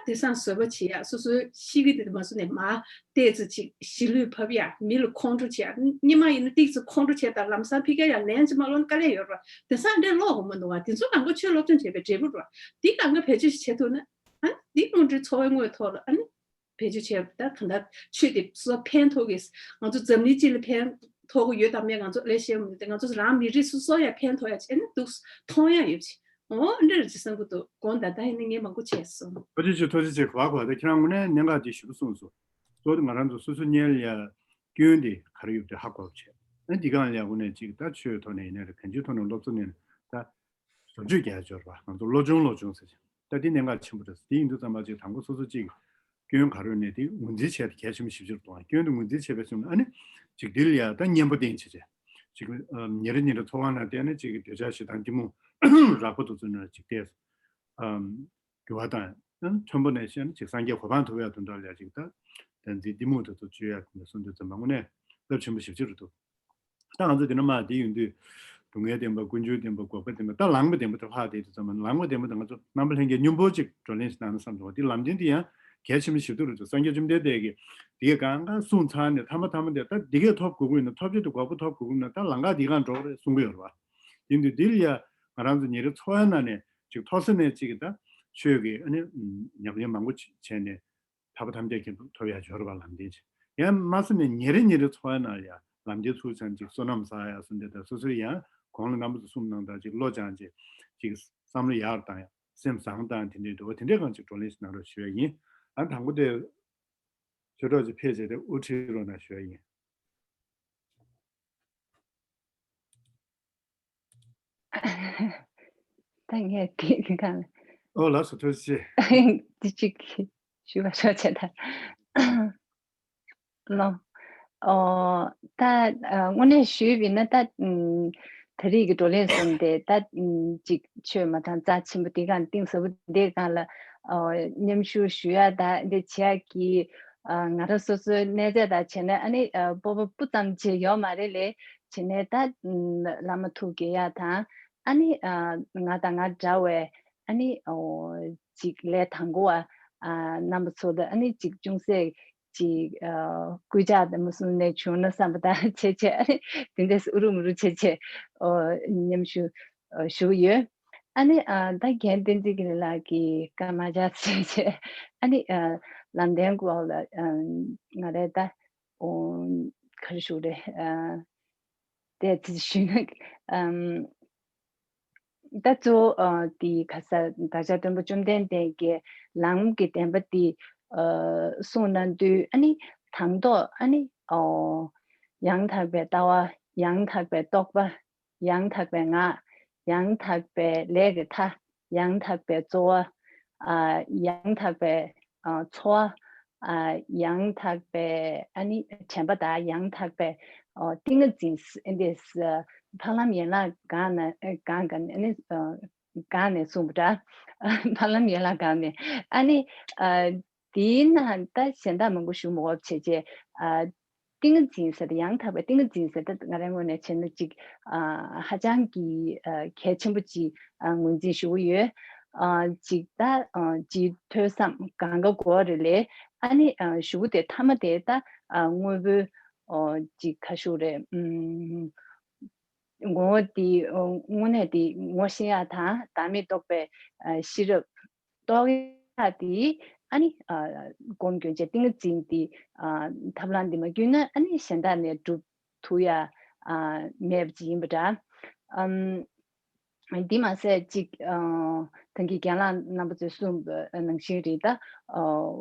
དེང་སང་བཟོད་པ་བྱེད་ཡ་སོ་སོའི་གཤིས་ཀ་དེ་མ་བཟོ་ནས་མ་ཏོག་ཙམ་ཅིག་ཞི་ལྷོད་ཕབ་ཡ་མི་ལ་ཁོང་ཁྲོ་བྱེད་ཡ་སྔོན་མ་ཡིན་ན་ཏོག་ཙམ་ཁོང་ཁྲོ་བྱས་དང་ལམ་སང་ཕི་ཀ་ཡ་ལན་ཅིག་མ་ལོན་དཀའ་ལས་ཡོད་རེད་བ། དེང་སང་འདྲ་ལོག་གོ་མི་འདུག་བ། དེ་ཚོ་གང་ག་ཆོས་སློབ་སྦྱོང་བྱས་པའི་འབྲས་བུ་རེད་བ། དེ་གང་ག་བེད་སྤྱོད་བྱེད་ཐུབ་ན་ཨ་ནི་དེ་དངོས་འབྲེལ་འཚོ་བའི་དངོས་ཐོག་ལ་ཨ་ནི། བེད་སྤྱོད་བྱས་པ་ད་གང་ལྟར་ཆོས་དེ་སོ་ཕན་ཐོགས་ཀྱི། ང་ཚོ་འཛམ་གླིང་སྤྱི་ལ་ཕན་ཐོགས་ཀྱི་ཡོད་དམ་མེད་ང་ཚོ་ལས་ཤེས་མི་འདུག་ང་ཚོ་རང་མི་རིགས་སོ་སོ་ཡང་ཕན་ཐོགས་ཡ་བྱས་ནས་འདུག་མཐོང་ཡ་ཡོད་ཅིག་འོ་འདྲ་རེད་ཅེས་བསམ་གྱི་འདུག་དགོངས་དག་ད་ཡིན་ནི་ངས་མང་པོ་བྱས་སོང་། ཐུགས་རྗེ་ཆེ། ཐུགས་རྗེ་ཆེ། ག་བ་ག་བ་ད་ཁྱེད་རང་དངོས་གནས་གནད་འགག་དེ་ཞིབ་པོ་གསུངས་སོང་། གཙོ་བོ་དེ་ང་རང་ཚོ་སོ་སོ་གཉེར་ཡ་སྐྱོན་དེ་ག་རེ་ཡོད་དེ་ཧ་གོ་བ་བྱས། ཨ་འདི་གང་ལ་ཡ་དངོས་གནས་ཅིག་ད་ཆོས་ཐོག་ནས་ཡིན་ན་རེད། གང་ཅིའི་ཐོག་ནས་སློབ་གསོ་ནས་ད་བཟོ་བཅོས་རྒྱག་ཡ་འབྱོར་བ་ང་ཚོ་བློ་སྦྱོང་བློ་སྦྱོང་ཟེར་ཅིག་ད་འདི་གནད་འགག་ཆེན་པོ་རེད། དེ་ཡིན་དུས་ཙམ་པ་ཅིག་དང་པོ་སོ་སོ་ཅིག་སྐྱོན་ག་རེ་ཡོད་ནས་དེ་ངོས་འཛིན་བྱས་ཏེ་གལ་ཆེན་པོ་ཞིབ་ཕྱིར་གཏོང་བ། སྐྱོན་དེ་ངོས་འཛིན་བྱས་པའི་སོང་ཨ་ནི་ཅིག་འདི་ལ་ཡ་ད་གཉེན་པོ་བསྟེན་བྱས་བྱས་ཅིག་ཉིན་རེ་ཉིན་རེ་འཚོ་བ་ནང་བསྟན་ནས་ཅིག་འདོད་ཆགས་ཞེ་སྡང་གཏི་མུག་རགས་པ་དེ་ཚོ་ནས་ཅིག་བལྟས། འགྱུར་བ་དང་། མཐོན་པོ་ནས་བཤད་ན་ཅིག་སངས་རྒྱས་གོ་འཕང་ཐོབ་ཡག་དོན་དག་ལ་ཅིག་ད། བདག་འཛིན་གཏི་མུག་དེ་ཚོ་བཅོས་ཡག་དེ་འདྲ་གསུངས་དུས་ཙམ་པ་དངོས་གནས་རླབས་ཆེན་པོ་ཞེ་པོ་ཅིག་རེད་འདུག་ད་ང་ཚོ་དེ་ནས་མར་དེ་ཡོང་དུས། སྡུག་བསྔལ་བདེན་པ། ཀུན་འབྱུང་བདེན་པ། འགོག་པ་བདེན་པ། ད་ལངས་པ་བདེན་པ་དེ་ལྷག་བསྡད་དུས་ཙམ་པ་ལངས་པ་བདེན་པ་དེ་ང་ཚོ་རྣམ་པ་ལྷན་རྒྱས་སྙོམས་པོ་ཅིག་བགྲོ་གླེང་ཞིག་གནང་ན་བསམ་འདུག་དེ་ལམ་སྟོན་དེ་ཡང་གལ་ཆེན་པོ་ཞེ་པོ་རེད་འདུག་སངས་རྒྱས་བཅོམ་ལྡན་འདས་ཀྱིས་དེ་གས་གང་གང་གསུངས་ཚར་ནས་མཐའ་མ་མཐའ་མ་དེ་ད་དེ་གས་ཐོབ་དགོས་ཀྱི་ཡིན་ན། ཐོབ་བྱེད་དུ་འགོག་པ་ཐོབ་དགོས་ཀྱི་ཡིན་ན་ད་ལམ་ཁ་དེ་གང་འགྲོ་གི་རེད་གསུང་གི་ཡོད་རེད་བ། དེ་འདུག་འདི་ལ་ཡ་ང་རང་ཚོ་ཉིན་རེ་འཚོ་བའི་ནང་ནས་ཅིག་མཐོ་ས་ནས་ཅིག་གི་ད་ཆོས་ཀྱི་ཨ་ནི་ཉམས་ལེན་མང་པོ་བྱས་ནས་ཐར་པ་ཐམས་ཅད་མཁྱེན་པ་ཐོབ་ཡ་འབྱོར་བ་ལམ་སྟོན་བྱས། ཡང་དམའ་ས་ནས་ཉིན་རེ་ཉིན་རེ་འཚོ་བའི་ནང་ཡ་ལམ་སྟོན་ཚུལ་ཚང་ཅིག་བསོད་ནམས་བསགས་ཡ་གསུམ་དེ་དང་སོ་སོའི་ཡང་གོང་ལ་རྣམ་པ་ཚོ་གསུངས་གནང་དང་ཅིག་བློ་སྦྱངས་ཅིག་ཅིག་བསམ་བློ་ཡག་བཏང་ཡ་སེམས་བཟང་བཏང་དེ་འདྲའི་འདུག་བ། དེ་འདྲའི་གང་ཅིག་བགྲོ་གླེང་ཞིག་གནང་རོགས་ཞུ་ཡ་ཡིན། ཨ་དང་པོ་དེ་ཆོས་གྲོགས་ཅིག་ཕེབས་བྱས་ཏེ་དབུ་ཁྲིད་རོགས་གནང་ཞུ་ཡ་ཡིན། ད་ངས་དེ་གང་། ཨོ་ལགས་སོ་ཐུགས་རྗེ་ཆེ། འདི་གཅིག་ཞུ་བ་ཤོག་བྱས་ད། ལོ། ཨོ། ད་ཨ་དངོས་གནས་ཞུས་པ་ཡིན་ན་ད་ཨམ་ད་རེས་ཀྱི་བགྲོ་གླེང་གསུམ་དེ་ད་ཨམ་ཅིག་ཆོས་མ་དང་རྩ་ཆེན་པོ་དེ་གང་གཏིང་ཟབ་པོ་དེ་གང་ལ་ཨོ་མཉམ་ཞུགས་ཞུ་ཡ་ད་འདི་བྱེད་ཡ་གི་ཨ་ང་རང་སོ་སོའི་གནས་ཚད་དང་བྱས་ན་ཨ་ནི་ཨ་སྤོབས་པ་སྤུ་ཙམ་ཅིག་ཡོད་མ་རེད་ལས། བྱས་ནས་ད་ཨམ་བླ་མ་ཐུགས་དགྱེས་ཡ་དང་ཨ་ནི་ཨ་ང་དང་ང་འདྲ་བའི་ཨ་ནི་ཨོ་ཅིག་ལས་དང་པོ་བ་ཨ་རྣམ་པ་ཚོ་དང་ཨ་ནི་ཅིག་ཅུང་ཟད་ཅིག་ཨ་སྐུལ་ལྕག་དང་མུ་གསུམ་ནས་བྱུང་ན་བསམ་པ་དང་བྱས་བྱས་ཨ་ནི་དེ་འདྲས་ཨུ་རུ་མུ་རུ་བྱས་བྱས་ཨོ་མཉམ་ཞུགས་ཨ་ཞུ་གི་ཡོད། ཨ་ནི་ཨ་ད་རྒན་བསྟན་འཛིན་དགེ་ལེགས་ལགས་ཀྱིས་སྐར་མ་བརྒྱ་བྱས་བྱས་ཨ་ནི་ཨ་ལམ་སྟོན་སྐོར་ལ་ཨ་ང་རས་ད་ཨོ་ག་རེ་ཞུ་རེད་ཨ། དེ་ཚོ་ཞུས་ན། ཨམ། ད་གཙོ་བོ་ཨ་དེ་ག་ས་བདག་ཅག་སྟོན་པ་བཅོམ་ལྡན་འདས་ཀྱིས་ལམ་གྱི་བདེན་པ་དེ་ཨ་གསུངས་གནང་དུས་ཨ་ནི་དང་ཐོག་ཨ་ནི་ཨོ་ཡང་དག་པའི་ལྟ་བ། ཡང་དག་པའི་རྟོགས་པ། ཡང་དག་པའི་ངག། ཡང་དག་པའི་ལས་ཀྱི་མཐའ། ཡང་དག་པའི་རྩོལ་བ། ཨ་ཡང་དག་པའི་ཨ་འཚོ་བ། ཨ་ཡང་དག་པའི་ཨ་ནི་དྲན་པ་དང་ཡང་དག་པའི་ཨོ་ཏིང་ངེ་འཛིན་ཨ་འདི་ཕ་ལམ་ཡན་ལག་གང་ན་གང་ག་ནས་ཨ་ནི་གང་ནས་གསུངས་པ་འདྲ། ཕ་ལམ་ཡན་ལག་གང་ནས་ཨ་ནི་ཨ་དེའི་ནང་ད་གཞན་དག་མང་པོ་ཞུ་མི་དགོས་བྱས་རྗེས་ཨ། ཏིང་ངེ་འཛིན་ཟེར་ཏེ་ཡང་དག་པའི་ཏིང་ངེ་འཛིན་ཟེར་ཏེ་ང་རའི་ངོས་ནས་བྱས་ན་ཅིག་ཨ་ཧ་ཅང་གི་ཨ་གལ་ཆེན་པོ་ཅིག་ཨ་ངོས་འཛིན་ཞུ་གི་ཡོད། ཨ་ཅིག་ད་ཨ་ཅིག་ཐོས་བསམ་གང་ག་གོ་རེ་ལས་ཨ་ནི་ཨ་ཞུ་གི་དེ་མཐའ་མ་དེ་ད་ཨ་དངོས་པོའི་ཨོ་ཅིག་ག་ཞུ་རེད་ཨུམ། ངོ་བོ་དེ་ཨོ་དངོས་གནས་དེ་ངོ་ཤེས་ཡ་དང་བདག་མེད་རྟོགས་པའི་ཨ་ཤེས་རབ། རྟོགས་ཡ་དེ་ཨ་ནི་ཨ་སྒོམ་སྐྱོན་བྱས་ཏིང་ངེ་འཛིན་དེ་ཨ་ཐབས་ལམ་འདི་མ་བསྐྱུར་ན་ཨ་ནི་གཞན་དག་ནས་སྒྲུབ་ཐུབ་ཡ་ཨ་མེད་པ་ཅིག་ཡིན་པ་འདྲ། ཨམ། འདི་མ་ཟད་ཅིག་ཨ་ད་གིན་རྒན་ལགས་རྣམ་པ་ཚོས་གསུངས་པ་ནང་བཞིན་རེད་ད། ཨ་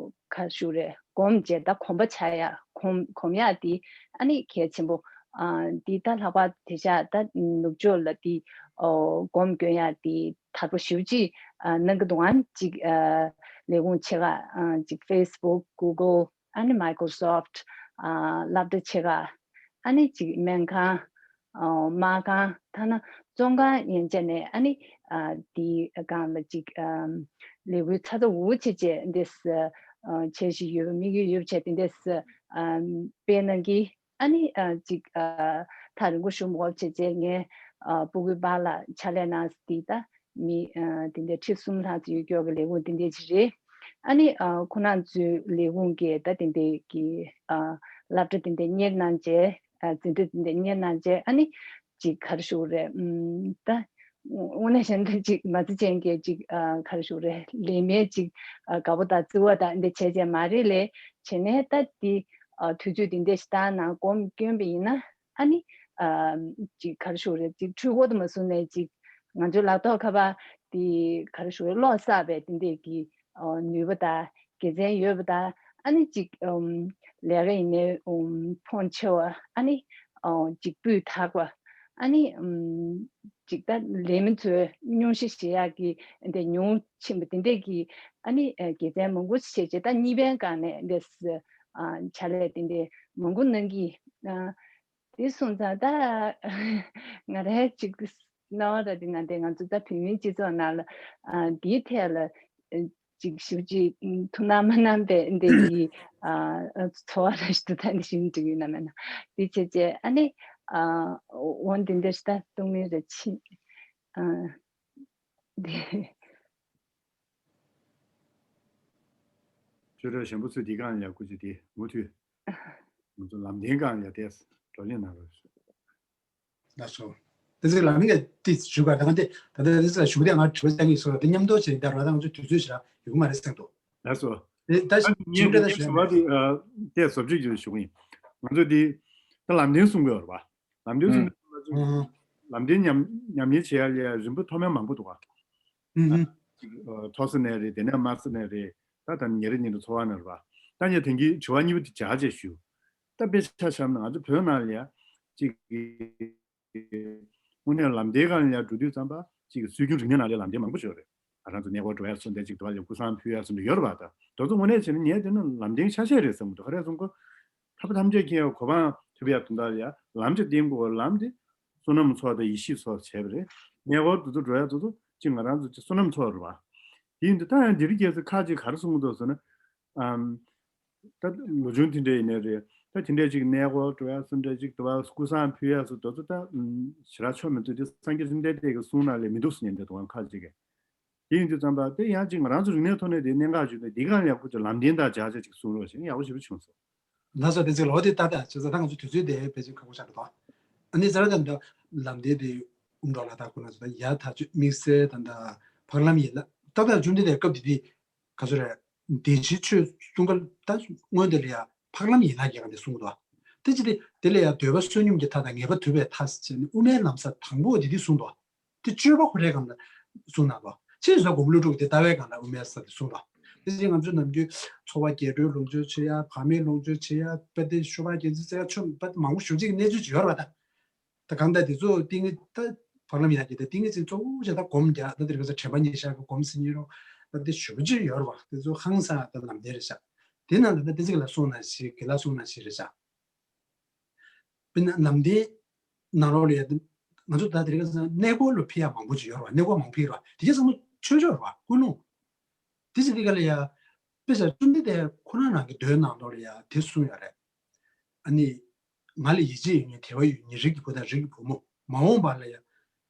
ག་ཞུ་རེད་སྒོམ་བྱས་ད་གོམས་པ་བྱ་ཡ་གོམས་གོམས་ཡ་དེ་ཨ་ནི་གལ་ཆེན་པོ། ཨ་འདི་ད་ལྷག་པར་དེང་སང་ད་ནུབ་ཕྱོགས་ལ་དེ་ཨོ་སྒོམ་སྐྱོན་ཡ་དེ་དར་པོ་ཞེ་པོ་ཅིག་ཨ་གནང་གི་འདུག་ཨ་ནི་ཅིག་ཨ་ལས་ཁུངས་ཆེ་ཁག་ཨ་ཅིག་Facebook Google ཨ་ནི་Microsoft ཨ་སློབ་གྲྭ་ཆེ་ཁག་ཨ་ནི་ཅིག་སྨན་ཁང་ཨ་དམག་ཁང་ཐ་ན་བཙོན་ཁང་ཡན་ཆད་ནས་ཨ་ནི་ཨ་དེའི་སྒང་ལ་ཅིག་ཨ་ལས་འགུལ་ཚ་ཚ་འུར་འུར་བྱེད་བྱེད་འདི་ཨ་བྱེད་བཞིན་ཡོད་པ་དམིགས་ཡུལ་ཡོད་བྱས་དེ་འདྲས་ཨ་དཔེ་གནང་གི་ཨ་ནི་ཨ་ཅིག་ཨ་ཐག་རིང་པོ་ཞུ་མི་དགོས་བྱས་རྗེས་ངས་ཨ་སྤུ་གུའི་པཱ་ལགས་ཕྱག་ལས་གནང་སྟེ་ད་མི་ཨ་དེ་འདྲའི་ཁྲི་གསུམ་ལྷག་ཙམ་ཡོད་ཀྱོག་གི་ལས་ཁུངས་དེ་འདྲས་ཅིག་རེད། ཨ་ནི་ཨ་ཁོ་རང་ཚོའི་ལས་ཁུངས་ཀྱི་ད་དེ་འདྲའི་གི་ཨ་སློབ་གྲྭ་དེ་འདྲས་གཉེར་གནང་བྱས་ཨ་འཛིན་གྲྭ་དེ་འདྲས་གཉེར་གནང་བྱས་ཨ་ནི་ཅིག་ག་རེ་ཞུ་དགོས་རེད་ཨམ་ད། དངོས་གནས་བཤད་ན་ཅིག་མ་རྩ་ཅན་གྱི་ཅིག་ཨ་ག་རེ་ཞུ་དགོས་རེད་ལས་མེད་ཅིག་ཨ་དགའ་པོ་དང་བརྩེ་བ་དང་འདི་བྱས་བྱས་མ་རེད་ལས་ བྱས་ནས་ད་འདི་ཨ་དུས་ཚོད་འདི་འདྲ་ཞིག་བཏང་ན་སྒོམ་སྐྱོན་པ་ཡིན་ན་ཨ་ནི་ཨ་ཅིག་ག་རེ་ཞུ་རེད། ཅིག་འཕྲུལ་འཁོར་དུ་མ་བཟུང་ནས་ཅིག་ང་ཚོའི་ལག་ཐོག་ཁ་པར་འདི་ག་རེ་ཞུ་རེད། གློག་བསགས་པའི་འདི་འདྲས་ཀྱི་ཨ་ནུས་པ་དང་དགེ་མཚན་ཡོད་པ་དང་ཨ་ནི་ཅིག་ཨམ་ལས་ཀ་ཡིན་ནའི་ཨམ་ཕོན་ཆེ་བ་ཨ་ནི་ཨ་ཅིག་སྤུས་དག་པ་ཨ་ནི་ཨམ་ཅིག་ད་ལས་མི་ཚོའི་སྙུང་གཞི་བཞེས་ཡག་གི་འདི་ཉུང་ཕྱིན་པ་འདི་འདྲས་ཀྱི་ཨ་ནི་ཨ་དགེ་མཚན་མང་པོ་བྱས་རྗེས་ད་གཉིས་ཕན་སྒང་ནས་འདི་ཨ་ཕྱག་ལས་འདི་འདྲས་མང་པོ་གནང་གི་ཨ། དེ་སོང་ཙང་ད་ང་རང་ཅིག་སྣང་བ་ར་དེ་ང་དེ་ང་ཚོ་ད་བོད་མིའི་སྤྱི་ཚོགས་ནང་ལ་ཨ་འདིའི་ཐད་ལ་ཨ་ཅིག་ཞིབ་ཅིག་ཐུགས་སྣང་མ་གནང་པའི་འདི་ཡི་ཨ་ཚོར་བ་ར་ཞིག་ཏུ་ད་འདི་ཞིག་འགྲིག་ཡོད་ན་མེད་ན། དེ་བྱས་རྗེས་ཨ་ནི་ཨ་འོ་འདི་འདྲ་ཞིག་ད་གཏོང་མིན་ར་ཕྱིན་ཨ་འདི། ཆོས་གྲགས་གཞོན་པ་ཚོས་འདི་སྒང་ལ་ཡ་སྐུ་མཁྱེན་དེ་མུ་མཐུད་ང་ཚོ་ལམ་སྟོན་སྒང་ལ་ཡ་དེ་བགྲོ་གླེང་གནང་རོགས་ཞུ། ལགས་སོ། དེ་ཚོའི་ལམ་སྟོན་ཏིས་ཞུ་ག་ད་ག་དེ་ད་ལྟ་དེ་ཚོ་ཞུ་ག་དེ་ང་དྲི་བ་བཏང་གི་སོ་ར་དེ་མཉམ་དུ་བྱས་ད་ར་ད་ང་ཚོ་དུས་ཚོད་ཞིག་ར་ཡོད་གི་མ་རེད་བསམ་འདུག་ལགས་སོ། དེ་ད་ཞུ་ག་དེ་ཞུ་ཡ་དེ་དེ་བཟོ་བཅོས་ཞུ་གི་ཡིན། ང་ཚོ་དེ་ད་ལམ་སྟོན་གསུང་གི་ཡོད་རེད་པ། ལམ་སྟོན་ཚུན་ཆད་ལམ་སྟོན་ཉམས་ཉམས་ཉེས་བྱེད་ཡ་ལ་ཡ་རིམ་པ་མཐོ་དམན་མང་པོ་འདུག་ག་ཅིག་ཨ་མཐོ་ས་ནས་རེད། དེ་ནས་དམའ་ས་ནས་རེད། ད་ད་ཉེ་རེ་ཉེ་རེ་ཚོ་བ་ནས་རེད་པ། ད་ངས་དེང་གི་དྲི་བ་གཉིས་པ་དེ་འཇགས་བྱས་ཞུ། ད་དཔེ་ཆ་བཞག་ན་ང་ཚོ་བོད་ནང་ལ་ཡ་ཅིག་དངོས་གནས་ལམ་སྟོན་སྒང་ལ་ཡ་འགྲོ་དུས་ཙམ་པ་ཅིག་སྲོལ་རྒྱུན་རིག་གནས་ནང་ལ་ལམ་སྟོན་མང་པོ་ཞིག་ཡོད་རེད། ང་རང་ཚོ་གནས་སྐོར་འགྲོ་ཡ་སོགས་འདྲ་ཅིག་འདུག་པ་ལ་སྐུ་བསང་ཕུལ་ཡ་སོགས་འདྲ་ཡོད་རེད་པ། ད་དེ་ཚོ་དངོས་གནས་བྱས་ན་ངས་དེ་ནི་ལམ་སྟོན་ཆ་ཤས་རེད་བསམ་གི་འདུག་ག་རེ་ཟེར་ན་ཁོ་ཐབས་ཐམས་ཅད་མཁྱེན་ཡ་གོ་འཕང་ཐོབ་ཡ་དོན་དག་ལ་ཡ་ལམ་ཅིག་བསྟན་དགོས། ལམ་དེ་བསོད་ནམས་ཚོགས་དང་ཡེ་ཤེས་ཚོགས་བྱས་པ་རེད། གནས་སྐོར་དེ་ཚོ་འགྲོ་ཡ་དེ་ཚོ་ཅིག་ང་རང་ཚོ་ཅིག་བསོད་ནམས་ཚོགས་རེད་པ། དེ་ཡིན་དུས་ད་ཡང་འདིར་རྒྱལ་སྲས་ཁ་ཅིག་ག་རེ་གསུང་གི་འདུག་ཟེར་ན། ཨམ། ད་ལོ་ཆུང་དེ་འདྲ་ཡིན་ནའི་རེད། ད་དེ་འདྲ་ཅིག་གནས་སྐོར་འགྲོ་ཡ་སོགས་འདྲ་ཅིག་འདུག་པ། སྐུ་བསང་ཕུལ་ཡ་སོགས་དེ་ཚོ་ད་ཞེ་དྲག་ཆོ་མི་འདུག་དེ་སངས་རྒྱས་བཅོམ་ལྡན་འདས་ཀྱི་གསུང་ནང་ལ་མི་འདུག་ཟེར་ཉན་འདྲ་འདུག་ཁ་ཅིག་གིས། དེ་ཡིན་དུས་ཙམ་པ་དེ་ཡང་ཅིག་ང་རང་ཚོ་རིག་གནས་ཐོག་ནས་དེ་གནད་འགག་བརྗོད་དེ་འདི་གང་ལེགས་པོ་ཅིག་ལམ་སྟོན་དང་སྦྱར་བྱས་ཅིག་གསུང་རོགས་ཞེས་ཡག་པོ་ཞེ་པོ་བྱུང་སོང་། ལགས་སོ། དེ་ཚོའི་ལོ་དེ་ཏག་ཏག་བྱས་ཙང་ད་ང་ཚོ་དུས་ཚོད་དེ་ཕལ་ཆེར་ཁག་པོ་ཆགས་འདུག་ཨ་ནི་ཟེར་བ་ཙམ་ད་ལམ་སྟོན་དེ་དབུ་འབྱེད་ལ་ད་ཁོ་ན་ཚོ་ད་ཡ་ཐག་ཆོད་དམིགས་བསལ་ད་ད་འཕགས་ལམ་ཡན་ལག་ཏག་ཏག་བཅོམ་ལྡན་འདས་སྐབས་དེ་དུས་ག་ཚོད་རེད། བདེན་བཞིའི་ཆོས་གསུང་སྐབས་ད་སྔོན་དེ་ལ་ཡ་འཕགས་ལམ་ཡན་ལག་གི་སྒང་དེ་གསུང་གི་འདུག་དེ་ཅི་སྟེ་དེ་ལ་ཡ་འདོད་པ་བསོད་སྙོམས་ཀྱི་མཐའ་དང་ངེས་པ་དུལ་བའི་མཐའ་ཟེར་ནས་དབུ་མའི་ལམ་ས་དང་པོ་དེ་དུས་གསུངས་འདུག་དེ་སྤྱོད་པ་ཁོ་རའི་སྒང་ལ་གསུངས་གནང་བ། ཕྱིས་སུ་ད་སྒོམ་ལུགས་དྲུག་དེ་ལྟ་བའི་སྒང་ལ་དབུ་མའི་ས་དེ་གསུངས་པ། དེ་བཞིན་ང་ཚོའི་ནམ་རྒྱུན་འཚོ་བ་རྒྱས་སྤྲོས་ལོངས་སྤྱོད་བྱེད་ཡ། བག་མེད་ལོངས་སྤྱོད་བྱེད་ཡ། དཔེ་དེ་ཤོ་སྦག་རྒྱལ་མཚན་ཟེར་ཡ་ཆོས་དཔེ་མང་པོ་ཞེ་པོ་ཅིག་གནས་ཚུལ་ཅིག་ཡོད་རེད་པ་ད། ད་གང་ལྟར་དེ་ཚོ་ཏིང་ངེ་ད་བག་ལམ་ཡག་གི་ད་ཏིང་ངེ་འཛིན་གཙོ་བོ་བྱས་ད་སྒོམ་རྒྱག་ད་དེ་རིང་ཁ་སང་དྲན་པ་ཉེར་བཞག་གི་སྒོམ་ཟེར་མཁན་རོ། ད་དེ་ཞེ་པོ་ཅིག་ཡོད་རེད་པ། དེ་ཚོ་ཧང་སང་ད་ལམ་སྟོན་རེད་ཤག་དེ་ནང་ལ་ད་དེ་ཚིག་ལ་གསུངས་ན་ཞིག་དགེ་ལགས་གསུངས་ན་ཞིག་རེད་ཤག་དཔེར་ན་ལམ་སྟོན་ནང་ལོགས་ལ་ཡ་ང་ཚོ་ད་དེ་རིང་ཁ་སང་གནས་སྐོར་ལ་ཕེབས་ཡ་མང་པོ་ཅིག་ཡོད་རེད་པ། གནས་སྐོར་མང་པོ་ཕེབས་རེད་པ། དེ་ག་ཚང་མ་ཆོས་ཕྱོགས་རེད་པ། ཀུན་སློང་། དེ་ཅི་དེ་ག་ལ་ཡ་དཔེ་ཆ་བཅོམ་ལྡན་འདས་ཁོ་རང་རང་གི་མདོའི་ནང་ལོགས་ལ་ཡ་དེ་གསུངས་ཡོད་རེད། ཨ་ནི། ང་ལ་ཡིད་ཆེས་ཡོད་མཁན་དད་པ་ཡོད་མཁན་རིགས་ཀྱི་བུ་དང་རིགས་ཀྱི་བུ་མོ་མ་འོངས་པ་ལ་ཡ།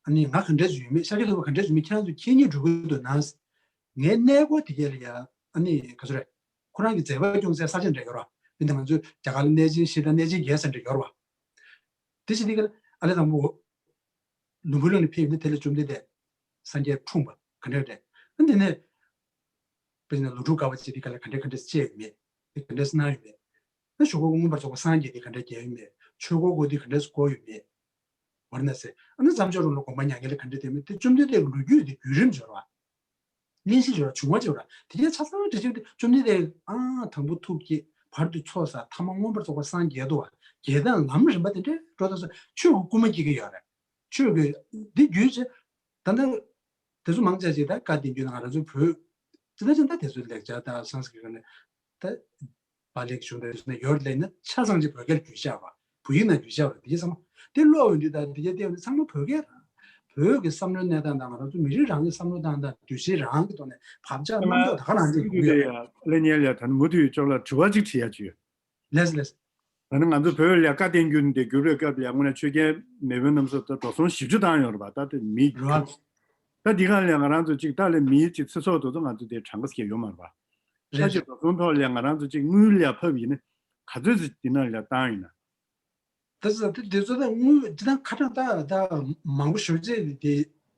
ཨ་ནི་ང་ག་འདྲ་ཞིག་ཡོད་མེད་ཤཱཀྱ་ཐུབ་པ་ག་འདྲ་ཞིག་ཡོད་མེད་ཁྱེད་རང་ཚོ་མཁྱེན་སྙིང་འདོད་ཀྱི་འདུག་ན། ངའི་གནས་སྐོར་དེ་ག་ལ་ཡ་ཨ་ནི་ག་ཚོད་རེད། ཁོ་རང་གི་མཛད་པ་སྐྱོང་སའི་ས་ཆ་འདྲ་ཡོད་རེད་པ། འདི་ནི་ང་ཚོས་རྒྱ་གར་ལ་གནས་ཆེན་བཞི་དང་གནས་ཆེན་བརྒྱད་ཟེར་འདྲ་ཡོད་རེད་པ། དེ་བཞིན་དེ་ག་ལ་ཨ་ལས་དང་པོ། ལུང་པ་ལུང་ནས་ཕེབས་ཡོང་དུས་དེ་ལ་བཅོམ་ལྡན་འདས་སངས་རྒྱས་འཁྲུངས་པ་ག་འདྲ་རེད། ཨ་འདི་ནས་དཔེར་ན་ལོ་དྲུག་དགའ་བ་བྱེད་དུས་ག་ལ་ག་འདྲ་ག་འདྲ་བྱས་ཡོད་མེད། དེ་ག་འདྲ་གནང་ཡོད་མེད། ཨ་ཞོགས་ཀ་མངོན་པར་རྫོགས་པ་སངས་རྒྱས་དེ་ག་འདྲ་རྒྱས་ཡོད་མེད། ཆོས་འཁོར་བསྐོར་དུས་ག་འདྲ་བསྐོར་ཡོད་མེད། བར་ན་ཟེར་ཨ་ནི་རྩྭ་མཆོག་རོང་ལ་དགོན་པ་ཉག་གེ་ལ་ག་འདྲ་བསྡད་མེད་དེ་བཅོམ་ལྡན་འདས་ཀྱི་ལོ་རྒྱུས་དེ་བརྒྱུད་རིམ་སྦྱོར་བ། གླེང་གཞི་སྦྱོར་བ་བྱུང་བ་སྦྱོར་བ་དེ་གའི་ཆ་ཚང་འདྲི་བྱེད་དེ་བཅོམ་ལྡན་འདས་ཨ་དང་པོ་ཐུགས་བསྐྱེད་བར་དུ་ཚོགས་བསགས་ཐ་མ་མངོན་པར་རྫོགས་པ་སངས་རྒྱས་འདུག་བ། རྒྱས་དང་ལམ་རིམ་པ་དེ་འདྲའི་འགྲོ་དང་ས་ཆོས་ཀྱི་སྐུལ་མ་སྐྱེ་གི་ཡོད་རེད། ཆོས་ཀྱི་འདི་བརྒྱུད་བྱས། ད་ལྟ་དེ་ཚོ་མང་ཆེ་ཅིག་ད་བཀའ་བསྟན་འགྱུར་ནང་ང་རང་ཚོའི་བོད་ཅི་ད་ཅི་ད་དེ་ཚོའི་ལེགས་སྦྱར་དང་སཾ་སྐྲྀཏ་ནས་ད་པཱ་ལིའི་གཞུང་དང་དེ་ཚོ་ནས་ཡོད་ལས་ན་ཆ་ཚང་ཅིག་བོད་སྐད་ལ་བསྒྱུར་བཞག་པ། བོད་ཡིག་ནང་བསྒྱུར་བཞག་པ་རེད། དེ་གའི་ཚང་མ་དེ་ཀློག་ཡོང་དུས་ད་དེ་གའི་བལྟས་ཡོང་དུས་ཚང་མ་བོད་སྐད་རང་། བོད་ཀྱི་བསམ་བློའི་གནས་སྟངས་དང་ང་རང་ཚོ་མི་རིགས་རང་གི་བསམ་བློ་སྟངས་དང་འདུ་ཤེས་རང་གི་ཐོག་ནས་བག་ཆགས་རྣམ་རྟོག་ད་ག་རང་ཅིག་ཡོང་གི་ཡོད་རེད། ལེ་ཉེ་ལ་ད་ནི་མུ་མཐུད་ཅོག་ལ་དྲི་བ་ཅིག་དྲི་ཡ་ཅིག་ཡོད། ལགས་སོ་ལགས་སོ། ད་ནི་ང་ཚོ་བོད་ལ་བཀའ་བསྟན་འགྱུར་འདི་བསྒྱུར་བའི་སྐབས་ལ་དངོས་གནས་ཆོས་རྒྱལ་མེས་དབོན་རྣམ་གསུམ་ད་འགྲོ་སོང་ཞིབ་འཇུག་བཏང་ཡོད་རེད་པ། ད་དེ་མི་རེད། ད་འདི་ག་ལ་ང་རང་ཚོ་ཅིག་ད་ལས་མིའི་ཅིག་ཚེ་སྲོག་དེ་ཚོ་ང་ཚོ་དེ་གྲངས་ཀ་ཟེར་ཡོད་མ་རེད་པ། ད་རེད་ཅིག་རེད། འགྲོ་སོང་ཐོག་ལ་ང་རང་ཚོ་ཅིག་དངུལ་ལ་ཕབ་ཡིན་ན་ག་ཚོད་ཅིག་འདི་ནང་ལ་བཏང་ཡིན་ན། ད་ཅི་ད་དེ་དེ་ཚོ་ད་དངུལ་ཅི་ད་ཁ་གྲངས་ད་ད་མང་པོ་ཞེ་པོ་ཅིག་དེ་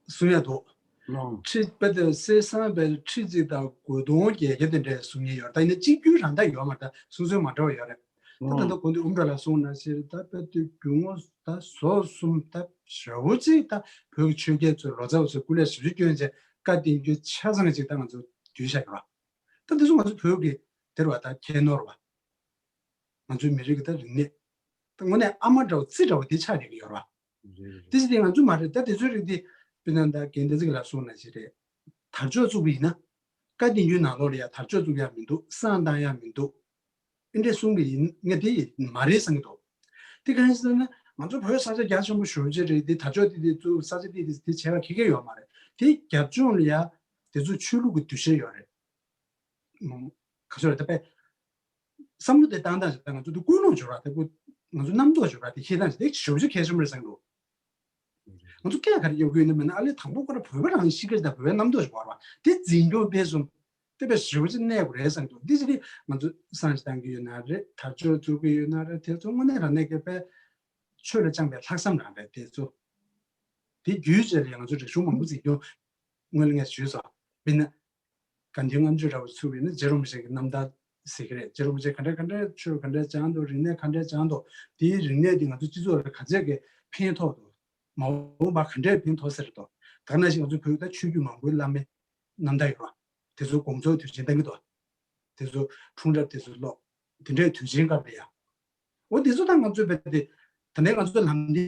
གསུང་ཡ་འདུག་ཁྲི་དཔེ་དེ་གསེར་སྲང་དཔེ་ཁྲི་གཅིག་དང་དགུ་སྟོང་བརྒྱད་བརྒྱ་དེ་འདྲས་གསུང་མཁན་ཡོད་རེད། ད་ཡིན་ན་གཅིག་གྱུར་རང་ད་ཡོད་མ་རེད། ད་གསུང་ཚུལ་མ་འདྲ་བ་ཡོད་རེད། ད་ད་ལྟ་དགོན་སྡེ་ཨུམ་ར་ལ་གསུངས་ན་ཞེས་ད་དཔེ་དེ་རྒྱུ་ངོ་ད་ཟོག་གསུམ་ད་ཞེ་པོ་ཅིག་ད་བོད་ཀྱི་ཆོས་རྒྱལ་ཚོས་ལོ་ཙཱ་བ་ཚོས་སྐུ་ལས་ཞེ་པོ་ཅིག་བསྐྱོན་བྱས་བཀའ་བསྟན་རྒྱུ་ཆ་ཚང་ཅིག་ད་ང་ཚོ་བསྡུས་བཞག་ཡོད་རེད། ད་འདི་ཚོ་ང་ཚོ་བོད་ཀྱི་དེ་རེད་བ། ད་ཁྱད་ནོར་བ། ང་ཚོའི་མི་རིགས་ཀྱི་ད་རིག་གནས་ད་དངོས་གནས་ཨ་མ་འདྲ་བ་རྩིས་འདྲ་བ་དེ་ཆགས་བསྡད་ཀྱི་ཡོད་རེད་བ། རེད་རེད། དེ་ཅི་སྟེ་ང་ཚོ་མ་རེད། ད་དེ་ཚོའི་རིགས་དེ་དཔེར་ན་ད་རྒན་བསྟན་འཛིན་ལགས་གསུངས་ན་ཞིག་རེད། དར་ལྕོག་བཙུགས་པ་ཡིན་ན། བཀའ་བསྟན་རྒྱུན་ནང་ལོགས་ལ་ཡང་དར་ལྕོག་བཙུགས་ཡ་མི་འདུག་བསང་བཏང་ཡ་མི་འདུག་འདི་འདྲས་གསུང་གི་ཡིན། ངས་དེ་མ་རེད་བསམ་གྱི་འདུག་དེ་གང་ཡིན་ཟེར་ན་ང་ཚོ་བོད་ས་ཆ་རྒྱ་ཆེན་པོ་ཞེ་པོ་ཅིག་རེད། དེ་དར་ལྕོག་དེ་དེ་བཙུགས་ས་ཆ་དེ་དེ་དེ་བྱས་པ་ཁེ་ཁེ་ཡོད་མ་རེད། དེ་རྒྱབ་ལྗོངས་ལ་ཡ་དེ་ཚོ་ཆོས་ལུགས་ཀྱི་འདུ་ཤེས་ཡོད་རེད། ག་ཚོད་རེད་ད་དཔེ། བསམ་བློ་དེ་བཏང་སྟངས་ཞིག་དང་ང་ཚོ་དེ་ཀུན་སློང་བྱོས་ར་དེ་ཀུན་ང་ཚོ་རྣམ་རྟོག་བྱོས་ར་དེ་ཤེས་སྟངས་ཞིག་དེ་ཞེ་པོ་ཅིག་གལ་ཆེན་པོ་རེད་བསམ་གྱི་འདུག་ང་ཚོ་སྐད་ག་རེ་རྒྱག་གི་ཡོད་ན་མེད་ན་ཨ་ལས་དང་པོ་ཁོ་ར་བོད་པ་རང་གཤིས་ཀ་དང་བོད་པའི་རྣམ་རྟོག་ཞིག་བར་བ་དེ་འཛིན་སྐྱོང་སྤེལ་གསུམ་དེ་དཔེ་ཞེ་པོ་ཅིག་གནས་དགོས་རེད་བསམ་གྱི་འདུག་འདི་ཅི་སྟེ་ང་ཚོ་བསང་ཞིག་བཏང་གི་ཡོད་ན་རེད། དར་ལྕོག་བཙུགས་ཀྱི་ཡོད་ན་རེད། དེ་ཚོ་དངོས་གནས་རང་གནས་ཀྱི་དཔེ་ཆོས་ལ་བཅངས་པའི་ལྷག་བསམ་རང་རེད། དེ་ཚོ་དེ་བརྒྱུད་བྱས་ལ་ང་ཚོ་རིག་གཞུང་མང་པོ་འཛིན་སྐྱོང་སྔོན་ལ་ངས་ཞུས་སོང་། དཔེར་ན། དགའ་ལྡན་ལྔ་མཆོད་འདྲ་བོ་ཚུགས་པ་ཡིན་ན་རྗེ་རིན་པོ་ཆེ་གི་རྣམ་ཐར་ཟེར་གི་རེད། རྗེ་རིན་པོ་ཆེ་ག་འདྲ་ག་འདྲ་ཆོས་ག་འདྲ་སྦྱངས་འདུག་རིག་གནས་ག་འདྲ་སྦྱངས་འདུག་དེའི་རིག་གནས་དེ་ང་ཚོ་སྤྱི་ཚོགས་ལ་ག་ཚད་ཀྱི་ཕན་ཐོགས་འདུག་མ་འོངས་པ་ག་འདྲའི་ཕན་ཐོགས་ཟེར་འདུག་ད་ནང་བཞིན་ང་ཚོ་བོད་ད་ཆོས་བརྒྱུད་མང་པོའི་བླ་མའི་རྣམ་ཐར་ཡོད་ར། དེ་ཚོ་དགོངས་རྫོགས་དུས་ཆེན་བཏང་གི་འདུག་དེ་ཚོ་འཁྲུངས་རབས་དེ་ཚོ་ཀློག་དེ་འདྲའི་དུས་ཆེན་སྐབས་ལ་ཡ། འོ་དེ་ཚོ་ད་ང་ཚོས་བས་ཏེ། ད་ནས་ང་ཚོ་ལམ་འདི་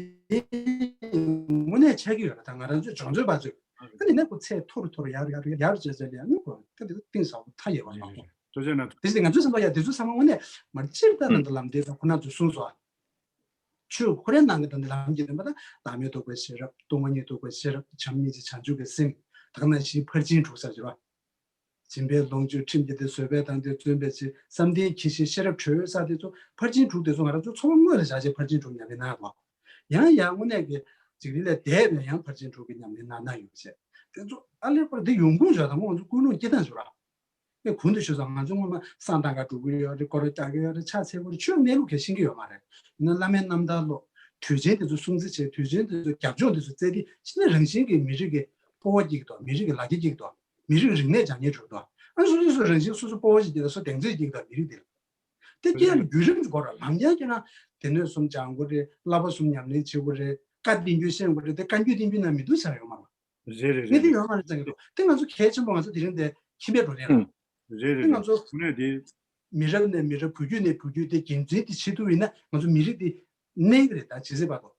དངོས་གནས་ཆགས་ཀྱི་ཡོད་ལ་ད་ང་རང་ཚོའི་སྦྱོང་ཚོད་པ་ཚོས་ཨ་ནི་ནས་ཁོ་ཚད་མཐོ་རུ་མཐོ་རུ་ཡར་ཡར་ཡར་བྱས་བྱས་ལ་ཡང་ནི་ཁོ་ད་དེ་ཚོ་གཏིང་ཟབ་པོ་མཐའ་ཡས་པ་མ་གཏོགས། ཐུགས་རྗེ་གནང་། དེ་བཞིན་ང་ཚོའི་བསམ་པ་ཡ་དེ་ཚོ་ཚང་མ་དངོས་གནས་མར་སྤྱིར་བཏང་ནང་དུ་ལམ་འདི་ད་ཁོ་ན་ཚོས་གསུངས་སོ། ཆོས་ཁོ་རའི་ནང་གི་ད་འདི་ལམ་གྱི་རིམ་པ་ད་བླ་མེད་རྟོགས་པའི་ཤེས་རབ། སྟོང་པ་ཉིད་རྟོགས་པའི་ཤེས་རབ། བྱམས་སྙིང་རྗེ་བྱང་ཆུབ་ཀྱི་སེམས། ད་ག་ནང་བཞིན་ཕར་ཕྱིན་དྲུག་ཟེར་གྱི་རེད་བ། སྦྱིན་པའི་ལོངས་སྤྱོད། ཁྲིམས་ཀྱི་སྡེ། བཟོད་པས་དང་དེ་བརྩོན་པའི་ཚེ། བསམ་གཏན་གྱིས་ཤིག་ཤེས་རབ་གྲོལ་ས་དེ་ཚོ་ཕར་ཕྱིན་དྲུག་དེ་ཚོ་ང་རང་ཚོ་འཚོ་བ་དངོས་ལ་བཞག་བྱས་ཕར་ཕྱིན་དྲུག་ཉམས་ལེན་གནང་དགོས། ཡང་ཡང་དངོས་གནས་ཀྱི་འཇིགས་རི་ལས་འདས་པའི་ཡང་ཕར་ཕྱིན་དྲུག་གི་ཉམས་ལེན་གནང་གནང་ཡོད་པ་བྱས་དེ་ཚོ་ཨ་ལེ་པར་འདི་ཡོང་ཁུངས་བྱོས་དང་ང་ཚོ་ཀུན་སློང་སྐྱེ་སྟངས་བྱོས་ར། ངས་གོང་དུ་ཞུས་ཙང་ང་ཚོ་སྔོན་མ་བསང་གཏང་ག་འགྲོ་གི་ཡོད་རེད། སྐོར་ར་རྒྱག་གི་ཡོད་རེད། ཕྱག་འཚལ་གི་ཡོད་རེད། ཆོས་གནས་ལུགས་གལ་ཤེས་ཀྱི་ཡོད་མ་རེད། ཡིན་ན་བླ་མའི་རྣམ་ཐར་ཀློག་དུས་ཆེན་དེ་ཚོ་སྲུང་བརྩི་བྱེད། དུས་ཆེན་དེ་ཚོ་རྒྱབ་ལྗོངས་དེ་ཚོ་བཙལ་ཏེ་ཕྱི་ནས་རང་བཞིན་གྱིས་མི་རིགས་ཀྱི་སྤོབས་པ་སྐྱེ་གི་འདུག་མི་རིགས་ཀྱི་ལ་རྒྱ་སྐྱེ་གི་འདུག་མི་རིགས་རིག་གནས་སྦྱང་མཁན་འགྲོ་གི་འདུག་ཨ་སོ་སོ་སོ་རང་བཞིན་སོ་སོ་སྤོབས་པ་ཞིག་སྐྱེ་གི་འདུག་སོ་གདེང་ཚོད་སྐྱེ་གི་འདུག་མི་རིགས་དེ་ལ། དེ་སྐྱེ་ཡ་ལ་བརྒྱུད་རིམ་གྱི་སྐོར་ལ་ལམ་ཡང་སྐྱེ་ན་སྡེ་སྣོད་གསུམ་སྦྱང་དགོས་རེད། བསླབ་པ་གསུམ་ཉམས་ལེན་བྱེད་དགོས་རེད། བཀའ་བསྟན་རྒྱུན་ཤེས་དགོས་རེད། དེ་བཀའ་འགྱུར་བསྟན་འགྱུར་ནང་མི་འདུག་ཟེར་ཡོད་མ་རེད། རེད་རེད་ངས་དེ་རེད། ཡོད་མ་རེད་བསམ་གྱི་འདུག་དེ་ང་ཚོ་གལ་ཆེན་པོ་ང་ཚོ་དེ་རིང་དེ་ཁྱིམ་པའི་འགྲོ་ལན་རེད། རེད་རེད་དེ་ང་རེད། ཚོ་དངོས་གནས་དེ་མི་རབས་ནས་མི་རབས་བུ་རྒྱུད་ནས་བུ་རྒྱུད་དེ་རྒྱུན་འཛིན་དེ་བྱེད་ཐུབ་ཡིན་ན་ང་ཚོ་མི་རིགས་དེ་གནས་ཀྱི་རེད། ད་ཇི་སྲིད་བར་དུ།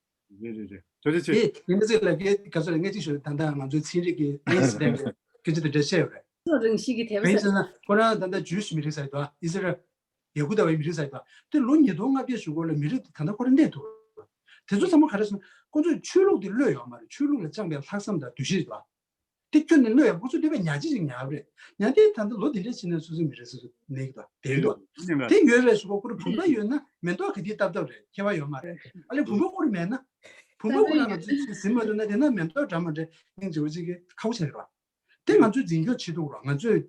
རེད་རེད་རེད། ཐུགས་རྗེ་ཆེ། དེ་ཡིན་ན་ཚིག་ལ་སྐད་ག་ཚོད་ལ་སྔ་ཕྱི་ཞུ་ད་ལྟ་ང་ཚོའི་ཚན་རིག་གི་ཨིན་སི་ལྡན་གྱི་སྐད་ཆ་དེ་འདྲ་བཤད་ཡོད་རེད། རང་བཞིན་གྱི་དད་པ་གང་ཡིན་ཟེར་ན་ཁོ་རང་ད་ལྟ་ཇུས་མི་རིགས་ས་ཡི་དོ་ཨི་སི་ར། ཡ་ཧུ་དཱ་བའི་མི་རིགས་ས་ཡི་དོ་དེ་ལོ་ཉིས་སྟོང་ལྔ་བརྒྱ་ཞུ་སྐོར་ལ་མི་རིགས་དེ་ད་ལྟ་ཁོ་རང་གནས་ཐུབ། དེ་ཚོ་ཚང་མ་ག་རེ་ཟེར་ན་ཁོ་ཚོས་ཆོས་ལུགས་དེ་བློས་ཡོད་མ་རེད། ཆོས་ལུགས་ལ་བཅངས་པའི་ལྷག་བསམ་དང་འདུ་ཤེས་དོ། དེ་ཁྱོན་ནས་བློས་ཡོད་ཁོ་ཚོ་འདོད་པའི་ཉག་གཅིག་ཅིག་ཉར་བ་རེད། ཉར་དེ་ད་ལྟ་ལོ་དེ་འདྲ་ཕྱིན་ནས་སོ་སོའི་མི་རིགས་སོ་སོ་གནས་ཀྱི་དོ་དེ་ཡོད་དོ། དེ་ཡོད་པའི་ཞུ་སྐོར་ཁོ་ར་བུམ་པ་ཡོད་ན་མེ་ཏོག་ག་དུས་བཏབ་བཏབ་རེད། ཁྱད་པར་ཡོད་མ་རེད། ཨ་ལས་བུམ་པ་ཁོ་ར་མེད་ན་བུམ་པ་ཁོ་ར་ང་ཚོས་ཟིན་མ་ཐུབ་ན་དེ་ན་མེ་ཏོག་འདྲ་མ་འདྲ་སྙིང་རྗེ་བོ་ཅིག་གི་ཁ་བོ་ཆགས་རེད་བ། དེ་ང་ཚོས་འཛིན་སྐྱོང་བྱེད་ཐུབ་རོགས། ང་ཚོས་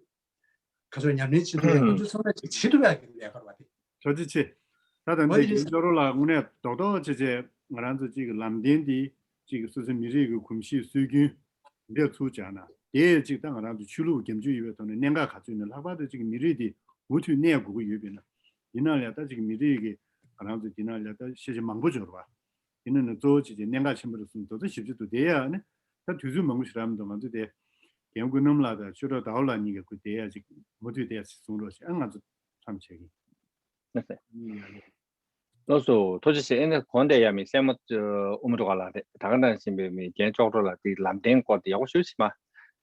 ག་ཚོད་ཉམས་ལེན་བྱེད་ཐུབ་ཡ་ང་ཚོས་ཚང་མ་ཅིག་བྱེད་ཐུབ་ཡ་གི་ལས་ཀ་རེད་བ་དེ། ཐུགས་རྗེ་ཆེ། ད་ད་འོ་འདི་དེ་རེད། རྒན་ཅོ་རོ་ལགས་དངོས་གནས་རྡོག་རྡོག་བྱས་བྱས་ང་རང་ཚོ་གཅིག་གི་ལམ་སྟོན་འདི་གཅིག་གི་སོ་སོའི་མི་རིགས་ཀྱི་གོམས་གཤིས་སྲོལ་རྒྱུན་འདི་ཚུར་སྦྱངས་ན་དེ་གཅིག་ད་ང་རང་ཚོ་ཆོས་ལུགས་རྒྱབ་ལྗོངས་ཡོད་པའི་ཐོག་ནས་གནད་འགག་ག་ཚོད་ཡོད་ན་ལྷག་པར་དུ་གཅིག་གི་མི་རིགས་འདི་མུ་མཐུད་གནས་དགོས་ཀྱི་ཡོད་པས་ན་འདི་ནང་ལ་ད་གཅིག་གི་མི་རིགས་ཀྱི་ང་རང་ཚོ་འདི་ནང་ལ་ད་ཤེས་བྱ་མང་པོ་འབྱོར་བ། དེ་ནས་ནི་གཙོ་བོ་བྱས་བྱས་གནད་འགག་ཆེན་པོ་རེད་གསུངས། དོ་ཚོ་ཞིབ་ཆ་དུ་དེ་ཡང་ནི་ད་དུས་ཚོད་མང་པོ་ཞིག་རག་མི་འདུག་ང་ཚོ་དེ་རྒན་ཀུན་རྣམ་ལགས་དང་ཆོས་གྲོགས་ཟླ་བ་ལགས་གཉིས་ཀྱིས་ཁུ་དེ་ཡང་ཅིག་མུ་མཐུད་དེ་ཡང་ཞིག་གསུང་རོགས་ཞེས་ཨ་ང་ཚོ་མཚམས་བྱེད་ཀྱི་ལགས་སོ། ཐུགས་རྗེ་ཆེ། ཨེ་ནས་གོང་དེ་ཡང་མི་སེར་མོ་ཨུ་མུ་ཏོ་ག་ལགས་རེད། ད་ག་ནང་བཞིན་པའི་མི་རྒན་ཅོག་གྲོགས་ལགས་དེ་ལམ་སྟོན་སྐོར་དེ་ཡག་པོ་ཞེ་པོ་ཅིག་མ་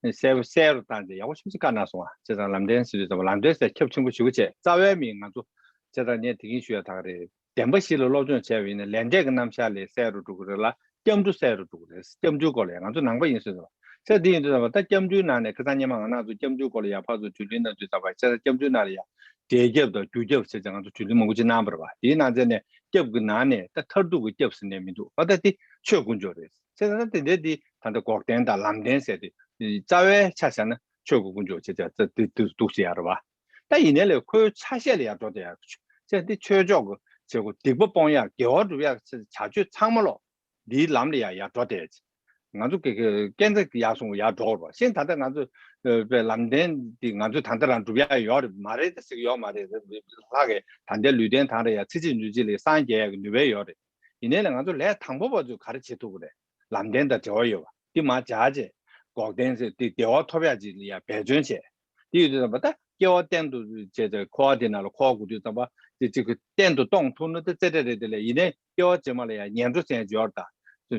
གསལ་པོ་གསལ་རུ་བཏང་རྗེས་ཡག་པོ་ཞེ་པོ་ཅིག་བཀའ་གནང་སོང་བ། བྱས་ཙང་ལམ་སྟོན་ཟེར་དུས་ཙམ་པ་ལམ་སྟོན་ཟེར་ཁྱབ་ཆེན་པོ་ཞེ་པོ་བྱས་རྩ་བའི་མི་ང་ཚོ་བྱས་ཙང་ངས་དེ་གིན་ཞུ་ཡ་ད་ག་རེད། བདེན་པ་བཞི་ལ་སློབ་སྦྱོང་བྱས་པ་ཡིན་ན་ལས་འབྲས་ཀྱི་རྣམ་གཞག་ལས་གསལ་རུ་འགྲོ་གི་རེད་ལ་སྐྱབས་འགྲོ་གསལ་རུ་འགྲོ་གི་རེད། སྐྱབས་འགྲོའི་སྐོར་ལ་ཡང་ང་ཚོ་ནང་པ་ཡིན་ཟེར་ཙང་ཚེ་འདི་ཡིན་དུས་ཙམ་པ་ད་སྐྱབས་འགྲོའི་ནང་ནས་ཁ་སང་ཉི་མ་ང་རང་ཚོ་སྐྱབས་འགྲོའི་སྐོར་ལ་ཡང་ཕར་ཚུར་དྲིས་ལན་གནང་དུས་ཙམ་པ་བྱས་ཙང་སྐྱབས་འགྲོའི་ནང་ལ་ཡང་འབྲས་སྐྱབས་དང་རྒྱུ་སྐྱབས་ཟེར་ཙང་ང་ཚོ་དྲིས་ལན་མང་པོ་ཅིག་གནང་བ་རེད་བ། དེའི་ནང་ཚན་ནས་སྐྱབས་ཀྱི་ནང་ནས་ད་མཐར་ཐུག་གི་སྐྱབས་ཟེར་ནས་མི་འདུག་བ། ད་དེ་ཆོས་དཀོན་མཆོག་རེད། བྱས་ཙང་ད་དེ་འདྲའི་དེ་ད་ལྟ་འགོག་བདེན་དང་ལམ་བདེན་ཟེར་ཏེ་རྩ་བའི་ཆ་བཞག་ན་ཆོས་ཀྱི་དཀོན་མཆོག་བྱས་ཙང་ད་དེ་འདུག་ཟེར་ཡ་རེད་བ། ད་ཡིན་ནའི་ལས་ཁོའི་ཆ་ཤས་ལ་ཡར་འགྲོ་བསྡད་ཡག་ཅེས་འདི་ཆོས་ཕྱོགས་ཀྱི་བྱེད་སྒོ་སྡིག་པ་སྤོང་ཡག་དགེ་བ་སྒྲུབ་ཡག་བྱ་སྤྱོད་ཚང་མ་ལོག་འདིའི་ལམ་ལ་ཡར་ཡར་འགྲོ་བསྡད་ཡག་ ང་ཚོ་གི་གི་སྐས་འཛེག་ཡར་སོང་ཡར་འགྲོ་བར་ཤེས། ད་ལྟ་ང་ཚོ་ཨ་པའི་ལམ་སྟོན་འདི་ང་ཚོ་ད་ལྟ་རང་སྒྲུབ་ཡ་ཡོད་རེད་མ་རེད་ཟེར་གི་ཡོད་མ་རེད། ལྷག་གི་ད་ལྟའི་ལུས་རྟེན་ད་རེ་ཡ་ཚེ་གཅིག་ཉིན་གཅིག་ལ་སངས་རྒྱས་ཡ་གི་ནུས་པ་ཡོད་རེད། ཡིན་ནའི་ལ་ང་ཚོ་ལས་དང་པོ་བ་ཚོས་ག་རེ་བྱེད་ཐུབ་ཀྱི་རེད། ལམ་སྟོན་དང་འབྲེལ་བ་ཡོད་པ་འདི་མར་སྦྱར་བྱས་འགོག་བདེན་ཟེར་འདི་བདེ་བ་ཐོབ་ཡ་ཅིག་ལ་ཡ་འབད་བརྩོན་བྱས། དེ་ཡོད་དུས་ཙམ་པ་ད་སྐྱེ་བ་གཏན་དུ་བྱས་ཏེ་འཁོར་བ་དེ་ནང་ལ་འཁོར་དགོས་དུས་ཙམ་པ་དེ་གཅིག་གི་གཏན་དུ་གཏོང་ཐུབ་ན་ད་རྩེ་གྲས་རེད། དེ་ལས་ཡིན་ནའི་སྐྱེ་བ་རྗེས་མ་ལ་ཡང་ངན་འགྲོ་ཟེར་ཡོད་ད།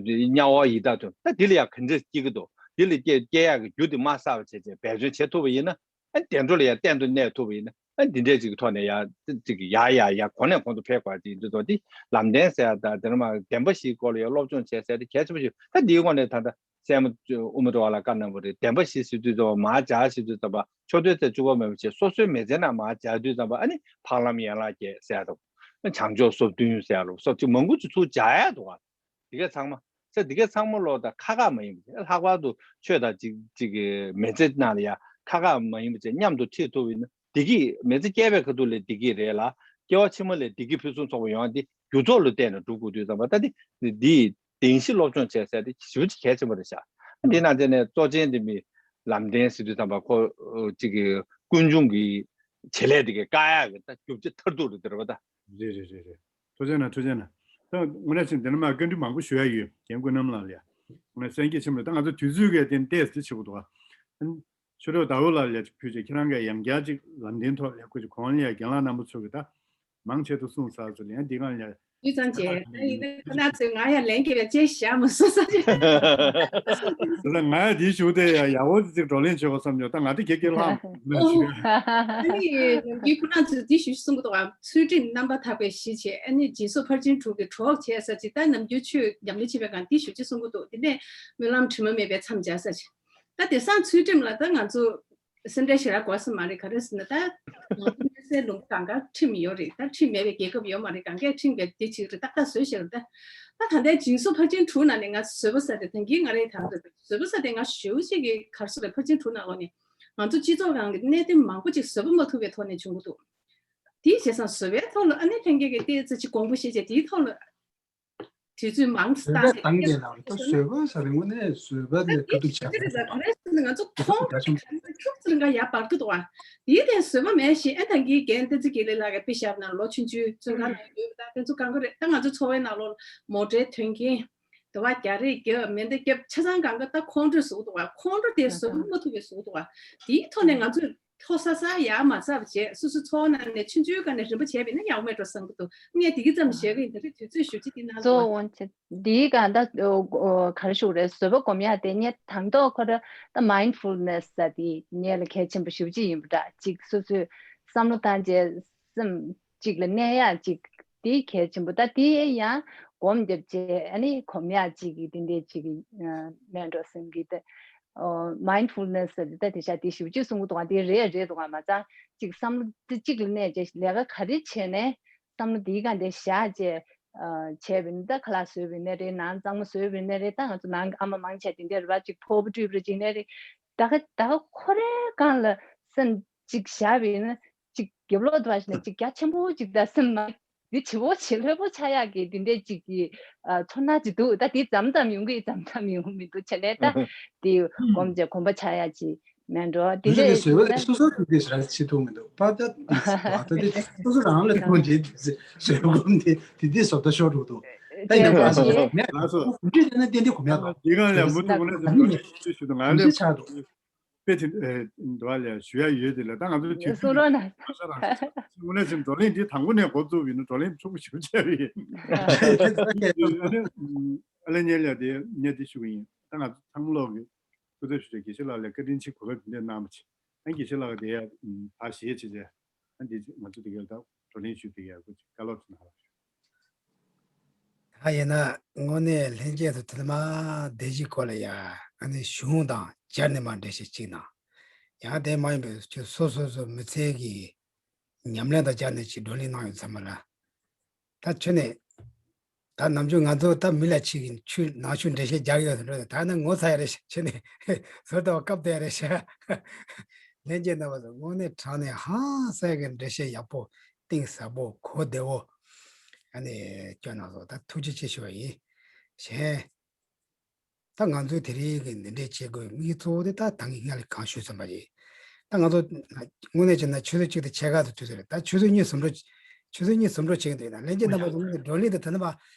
དམྱལ་བ་ཡི་དྭགས་དུ་ད་འདི་ལ་ཡང་ག་འདྲས་སྐྱེ་གི་འདུག་འདི་ལ་སྐྱེ་སྐྱེ་ཡག་གི་རྒྱུ་དེ་མ་བསགས་པ་བྱས་བྱས་འབད་བརྩོན་བྱེད་ཐུབ་པ་ཡིན་ན་ཨ་བདེ་འགྲོ་ལ་ཡང་གཏན་དུ་གནས་ཐུབ་པ་ཡིན་ན་ཨ་འདི་འདྲས་ཅིག་གི་ཐོག་ནས་ཡང་ཅིག་གི་ཡར་ཡར་ཡར་གོང་ནས་གོང་དུ་འཕེལ་དགོས་ཅིག་འདི་ཚོ་འདི་ལམ་སྟོན་ཟེར་ཡ་ད་དེ་ནས་མ་བདེན་པ་བཞིའི་སྐོར་ལ་ཡང་སློབ་སྦྱོང་བྱས་ཟེར་ཏེ་གལ་ཆེན་པོ་ཞིག་ད་འདིའི་སྒོ་ནས་ད་ལྟ། སྲས་མོ་ཨུ་མི་ཏོ་བ་ལ་བཀའ་གནང་བ་རེད། བདེན་པ་བཞི་ཟེར་དུས་ཙམ་པ་མར་སྦྱར་ཟེར་དུས་ཙམ་པ་ཆོ་འཕྲུལ་ཚེ་བཅུ་པ་མེད་པ་བྱས་སོ་སོའི་མི་ཚེ་ནང་མར་སྦྱར་དུས་ཙམ་པ་ཨ་ནི་འཕགས་ལམ་ཡན་ལག་བརྒྱད་ཟེར་ཡ་དང་བྱང་ཕྱོགས་སོ་བདུན་ཟེར་ཡ་ལོ་སོགས་ཅིག་མང་པོ་ཅིག་ཚུར་སྦྱར་ཡ་འདུག་ག་འདི་གས་ཚང་མ་ཟེར་འདི་གས་ཚང་མ་ལོ་ད་ཁ་ཁ་མ་ཡིན་པ་ལྷག་པར་དུ་ཆོས་དང་ཅིག་ཅིག་གི་མི་ཚེ་ནང་ལ་ཡ་ཁ་ཁ་མ་ཡིན་པ་བྱས་མཉམ་དུ་ཁྲིད་ཐུབ་ཡིན་ན་བདེ་སྐྱིད་མི་ཚེ་སྐྱེལ་བའི་ཁ་ཐུག་ལ་བདེ་སྐྱིད་རེད་ལ་སྐྱེ་བ་ཕྱི་མ་ལ་བདེ་སྐྱིད་ཕུན་སུམ་ཚོགས་པ་ཡོང་བ་འདི་རྒྱུ་ཚོགས་ལ་བརྟེན་ནས་འགྲུབ་དགོས་དུས་ཙམ་པ་ད་འདི་འདི། བདེན་བཞི་སློབ་སྦྱོང་བྱས་ཟེར་དེ་ཞེ་པོ་ཅིག་གལ་ཆེན་པོ་རེད་ཤག་འདི་ནང་བྱས་ནས་གཙོ་ཆེན་དེ་མི་ལམ་སྟོན་ཟེར་དུས་ཙམ་པ་ཁོ་ཅིག་གི་ཀུན་འབྱུང་གི་བྱེད་ལས་དེ་གའི་བཀག་ཡག་གི་ད་རྒྱུ་ཆ་མཐར་ཐུག་རེད་དེ་རེད་པ་ད། རེད་རེད་རེད་རེད། ཐུགས་རྗེ་གནང་ཐུགས་རྗེ་གནང་། ད་དངོས་གནས་ཅིག་འདི་ནས་མ་བཀའ་འདྲི་མང་པོ་ཞུ་ཡ་ཡོད་རྒན་ཀུན་རྣམ་ལགས་ལ་ཡ། དངོས་གནས་གསན་གྱི་ཆེན་པོ་རེད། ད་ང་ཚོ་དུས་ཚོད་ཀྱི་དེ་ཏོག་ཙམ་ཆེ་པོ་འདུག་ཨ། ཆོས་གྲོགས་ཟླ་འོད་ལགས་ལ་ཕུལ་རྗེས་ཁྱེད་རང་གིས་ཡང་བསྐྱར་ཅིག་ལམ་སྟོན་ཐོག་ལ་ཁོ་ཅིག་གོང་ལ་ཡ་རྒན་ལགས་རྣམ་པ་ཚོ་གིས་ད་མང་ཆེ་དུ་གསུངས་ཚར་ཚོ་ལ་ཡང་འདི་གང་ལ་ཡ། དུས་ཙམ་བྱས་ཨ་ཡིན་ན་ཁོ་ན་ཚོས་ང་ཡ་ལན་སྐྱེལ་བའི་ཅེས་བཞག་མ་སོང་ས་ཅིག་ང་ཡ་འདིའི་གཞུག་དེ་ཡ་ཡག་པོ་ཅིག་བགྲོ་གླེང་བྱེད་དགོས་བསམ་ཡོད་ད་ང་དེ་གེ་གེ་ལྷག་ཨ་ནི་ནམ་རྒྱུན་ཁོ་ན་ཚོས་འདི་ཞུ་གསུང་གི་འདུག་ཨ། ཚུལ་ཁྲིམས་རྣམ་པར་དག་པའི་གཞི་བྱས་ཨ་ནི་སྦྱིན་སོགས་ཕར་ཕྱིན་དྲུག་གི་གྲོགས་བྱས་ས་ཅིག་ད་ནམ་རྒྱུན་ཆོས་ཉམས་ལེན་བྱེད་པའི་སྒང་འདི་ཞུ་ཅིག་གསུང་གི་འདུག་དེ་ནས་སྨོན་ལམ་དྲི་མ་མེད་པའི་མཚམས་སྦྱར་ས་ཅིག་ད་དེང་སང་ཚུལ་ཁྲིམས་ལ་ད་ང་ཚོ་སེམས་ཁྲལ་ཞེ་དྲག་དགོས་ས་མ་རེད། ག་རེ་ཟེར་ན་ད་ང་ཚོ་གནས་སའི་ལུང་གང་ག་ཁྲིམས་ཡོད་རེད། ད་ཁྲིམས་མེད་པའི་རྒྱལ་ཁབ་ཡོད་མ་རེད། གང་གས་ཁྲིམས་པའི་དེ་ཅིག་རེད་ཏག་ཏག་བཟོས་ཤག་རེད། ད་ད་ད་ལྟའི་སྦྱིན་སོགས་ཕར་ཕྱིན་དྲུག་ནང་ནས་ང་བཟོད་པ་ཟེར་དེ་ད་གིན་ང་རའི་དང་རེད་བཟོད་པ་ཟེར་དེ་ང་ཞེ་པོ་ཅིག་གི་ག་རེ་ཟེར་རེད། ཕར་ཕྱིན་དྲུག་ནང་ལོགས་ནས་ང་ཚོ་སྤྱི་ཚོགས་སྒང་གི་གནད་དོན་མང་པོ་ཅིག་བཟོད་པ་མ་ཐུབ་པའི་ཐོག་ནས་བྱུང་གི་འདུག་དེའི་བྱས་ཙང་བཟོད་པའི་ཐོག་ལ་ཨ་ནི་ལྷན་རྒྱས་ཀྱིས་ཏོག་ཙམ་ཅིག་དགོངས་པ་བཞེས་བྱས་དེའི་ཐོག་ལ། དུས་ཚོད་མང་ཙམ་བཟོད་པའི་བཏང་ནས་སྟངས་དེ་ལ་ད་བཟོད་པ་ཟེར་རེད། དངོས་གནས་བཟོད་པ་དེ་ཁ་ཐུག་ཆགས་པ་རེད། ག་རེ་ཟེར་ན་ང་ཚོ་ཁོང་ཁྲོ་ཁྱུག་ཙམ་ག་ཡར་འབར་གི་འདུག་བ། དེའི་ཐད་བཟོད་པ་མེད་ཞེས་ཨ་ད་གིན་རྒན་བསྟན་འཛིན་དགེ་ལེགས་ལགས་ཀྱིས་དཔེ་བཞག་ན་ལོ་ཆུང་ཆུང་བཙོན་ཁང་ནང་ཡོད་པ་ད་དེ་ཚོ་གང་ག་རེད། ད་ང་ཚོ་འཚོ་བའི་ནང་ལོགས་མོ་ཊའི་དོན་རྐྱེན་དེ་བ་རྒྱག་རེས་རྒྱབ་མེ་མདའ་རྒྱབ་ཆ་ཚང་གང་ག་ད་ཁོང་ཁྲོས་བཟོ་གི་འདུག་བ། ཁོང་ཁྲོ་དེ་བཟོད་པ་མ་ཐུབ་པའི་བཟོ་གི་འདུག་བ། དེའི་ཐོག་ནས་ང་ཚོས། མཐོ་ས་ས་ཡར་མ་ཚར་བ་བྱས་སོ་སོའི་འཚོ་བ་ནང་ནས་ཆུང་ཆུང་སྒང་ནས་རིམ་པ་བྱས་པ་ཡིན་ན་ཡག་པོ་མེད་འགྲོ་བསམ་གྱི་འདུག་ངས་འདི་གི་ཙམ་བཤད་གི་ཡིན། ད་རེས་དུས་ཚོད་ཞེ་པོ་ཅིག་འདི་ནང་གཙོ་བོ་དབང་ཆེ་འདིའི་སྒང་ད་ག་རེ་ཞུ་དགོས་རེད། བཟོད་པ་སྒོམ་ཡག་དེ་ངས་དང་ཐོག་ཁོ་ར་ད་མའིན་ཌི་ཕུལ་ནེ་སི་ཟེར་དེ་ངས་ལ་གལ་ཆེན་པོ་ཞེ་པོ་ཅིག་ཡིན་པ་འདྲ། ཅིག་སོ་སོའི་བསམ་བློ་བཏང་རྗེས་སེམས་གཅིག་ལ་གནས་ཡག་ཅིག་དེ་གལ་ཆེན་པོ། ད་དེ་ཡང་སྒོམ་བརྒྱབ་རྗེས་ཨ་ནི་སྒོམ་ཡག་ཅིག་གི་དེ་འདྲས་ཅིག་མེད་འགྲོ་བསམ་གི་ད། མའིན་ཌི་ཕུལ་ནེ་སི་ཟེར་དེ་ད་དེ་ཤ་དེ་ཞེ་པོ་ཅིག་གསུང་གི་འདུག་ག་དེ་རེད་རེད་འདུག་ག་མ་ཚང་ཅིག་བསམ་བློ་དེ་གཅིག་ལ་གནས་རྗེས་ལས་ཀ་ག་རེ་བྱས་ནས་བསམ་བློ་དེའི་སྒང་དེ་བཞག་རྗེས་བྱས་པ་ཡིན་ན་ད་ཁ་ལག་བཟོས་པ་ཡིན་ནའི་རེད། ནང་གཙང་མ་བཟོས་པ་ཡིན་ནའི་རེད། ད་ང་ཚོ་ནང་གི་ཨ་མ་མང་ཆེ་དེ་འདྲ་རེད་པ། ཅིག་ཕོར་པ་བཀྲུས་པ་རེད་ཅིག་ནའི་རེད། ད་ག་ད་ག་ཁོ་རའི་སྒང་ལ་སེམས་གཅིག་བཞག་པ་ཡིན་ན་ཅིག་རྒྱབ་ལོག་ཏུ་བ་ཞིག་ནས་ཅིག་རྒྱ་ཆེན་པོ་ཅིག་ད་སེམས་མ་འདི་བྱེད་པོ་བྱེད་ལྷོད་པོ་ཆགས་ཡག་གི་འདི་འདྲས་ཅིག་གི་ཨ་ཚོར་སྣང་ཅིག་འདུག་ད་འདི་མཚམས་མཚམས་ཡོང་གི་མཚམས་མཚམས་ཡོང་མི་འདུག་བྱས་ནས་ད་འདི་སྒོམ་བྱས་གོམས་པ་ཆགས་ཡག་ཅིག་མེད་འགྲོ། འདི་འདྲས་བཟོད་པ་དེ་སོ་སོ་དེ་འདྲས་ཞེ་དྲག་བྱེད་ཐུབ་མི་འདུག་ད་ད་འདི་སོ་སོ་རང་ལ་ཐུག་རྗེས་བཟོད་པ་སྒོམ་དེ་དེ་འདྲས་བཟོ་ལྟ་ཤོར་འགྲོ་འདུག་ད་ཡིན་པ་སོ་སོ་མེད་ལ་སོ་འདི་དེ་ན་ཏན་ཏན་གོམས་ཡག་དང་། འདི་གང་ལས་མུ་མཐུད་དངོས་གནས་ཞུ་དང་ང་ལས་དཔེ་དེ་འདྲ་ལ་ཞུ་ཡ་ཡོད་དེ་ལ་ད་ང་ཚོ་དུས་གསུང་རོགས་གནང་། དངོས་གནས་བྱས་ན་བགྲོ་གླེང་འདི་དང་པོ་ནས་འགོ་བཙུགས་པ་ཡིན་ན་བགྲོ་གླེང་ཕྱུག་པོ་ཞིག་བྱས་པ་ཡིན། ཨ་ལེ་ཉེ་ལ་དེ་ཉེ་དེ་ཞུ་གི་ཡིན། ད་ང་ཚོ་ཚང་མ་ལོག་གི་ཐུགས་འདོད་ཞུ་བྱས་དགེ་བཤེས་ལགས་ལ་བཀའ་དྲིན་ཆེ་གོ་སྐབས་འདི་འདྲ་གནང་བ་ཆེ། ཨ་དགེ་བཤེས་ལགས་དེ་ཡ་ཕར་ཞེས་བྱས་བྱས་ཨ་འདི་ང་ཚོ་དེ་ག་ལ་ད་བགྲོ་གླེང་ཞུ་དེ་ཡ་གོ་ཅིག་བཀའ་སློབ་ཅིག་གནང་རོགས་ཞུ། ད་ཡིན་ན་དངོས་གནས་ལྷན་རྒྱས་ཚོ་དེ་ལ་མ་སྡེ་བཞི་སྐོར་ལ་ཡ་ཨ་ནི་གཞུང་དང་སྦྱར་ནས་མ་འགྲེལ་བཤད་གཅིག་གནང་། ཡང་དེ་མ་ཡིན་པའི་ཁྱོད་སོ་སོ་སོ་མི་ཚེ་གི་ཉམས་ལེན་དང་སྦྱར་ནས་ཅིག་བགྲོ་གླེང་གནང་ཡོད་ཚང་མ་ལ། ད་ཁྱོད་ནས་ད་ནམ་རྒྱུན་ང་ཚོ་ད་མི་ལ་ཆིག་གི་ཆུ་ནང་ཆུ་འགྲེལ་བཤད་རྒྱག་ཡོད་ཟེར་འགྲོ་ད་ནི་ངོ་ཚ་ཡ་རེད་ཤག་ཁྱོད་ནས་ཟོར་ལྟ་བ་སྐབས་དེ་ཡ་རེད་ཤག་ལྷན་རྒྱས་རྣམ་པ་ཚོ་དངོས་གནས་དྲང་གནས་ཧང་སངས་ཀྱི་འགྲེལ་བཤད་ཡག་པོ་གཏིང་ཟབ་པོ་གོ་བདེ་བོ་ཨ་ནི་སྐྱོན་གནང་སོང་། ད་ཐུགས་རྗེ་ཆེ་ཞུ་བ་ཡིན། གཞན་ ད་ང་ཚོས་དེ་རིང་གི་འདི་འདྲའི་བྱེད་དགོས་དམིགས་ཡུལ་གཙོ་བོ་དེ་ད་ད་གིན་སྔ་ལ་གང་ཞུས་ཟིན་པ་རེད། ད་ང་ཚོ་དངོས་གནས་བྱས་ན་ཆུ་ཚོད་གཅིག་དང་ཕྱེད་ཀ་དང་དུས་ཚོད་རེད། ད་ཆུ་ཚོད་གཉིས་ཟིན་འགྲོ། ཆུ་ཚོད་གཉིས་ཟིན་འགྲོ་བྱེད་ཀྱི་འདུག་ཡིན་ན་ལྷན་རྒྱས་རྣམ་པ་ཚོ་དངོས་གནས་བགྲོ་གླེང་དེ་ད་ནི་མ་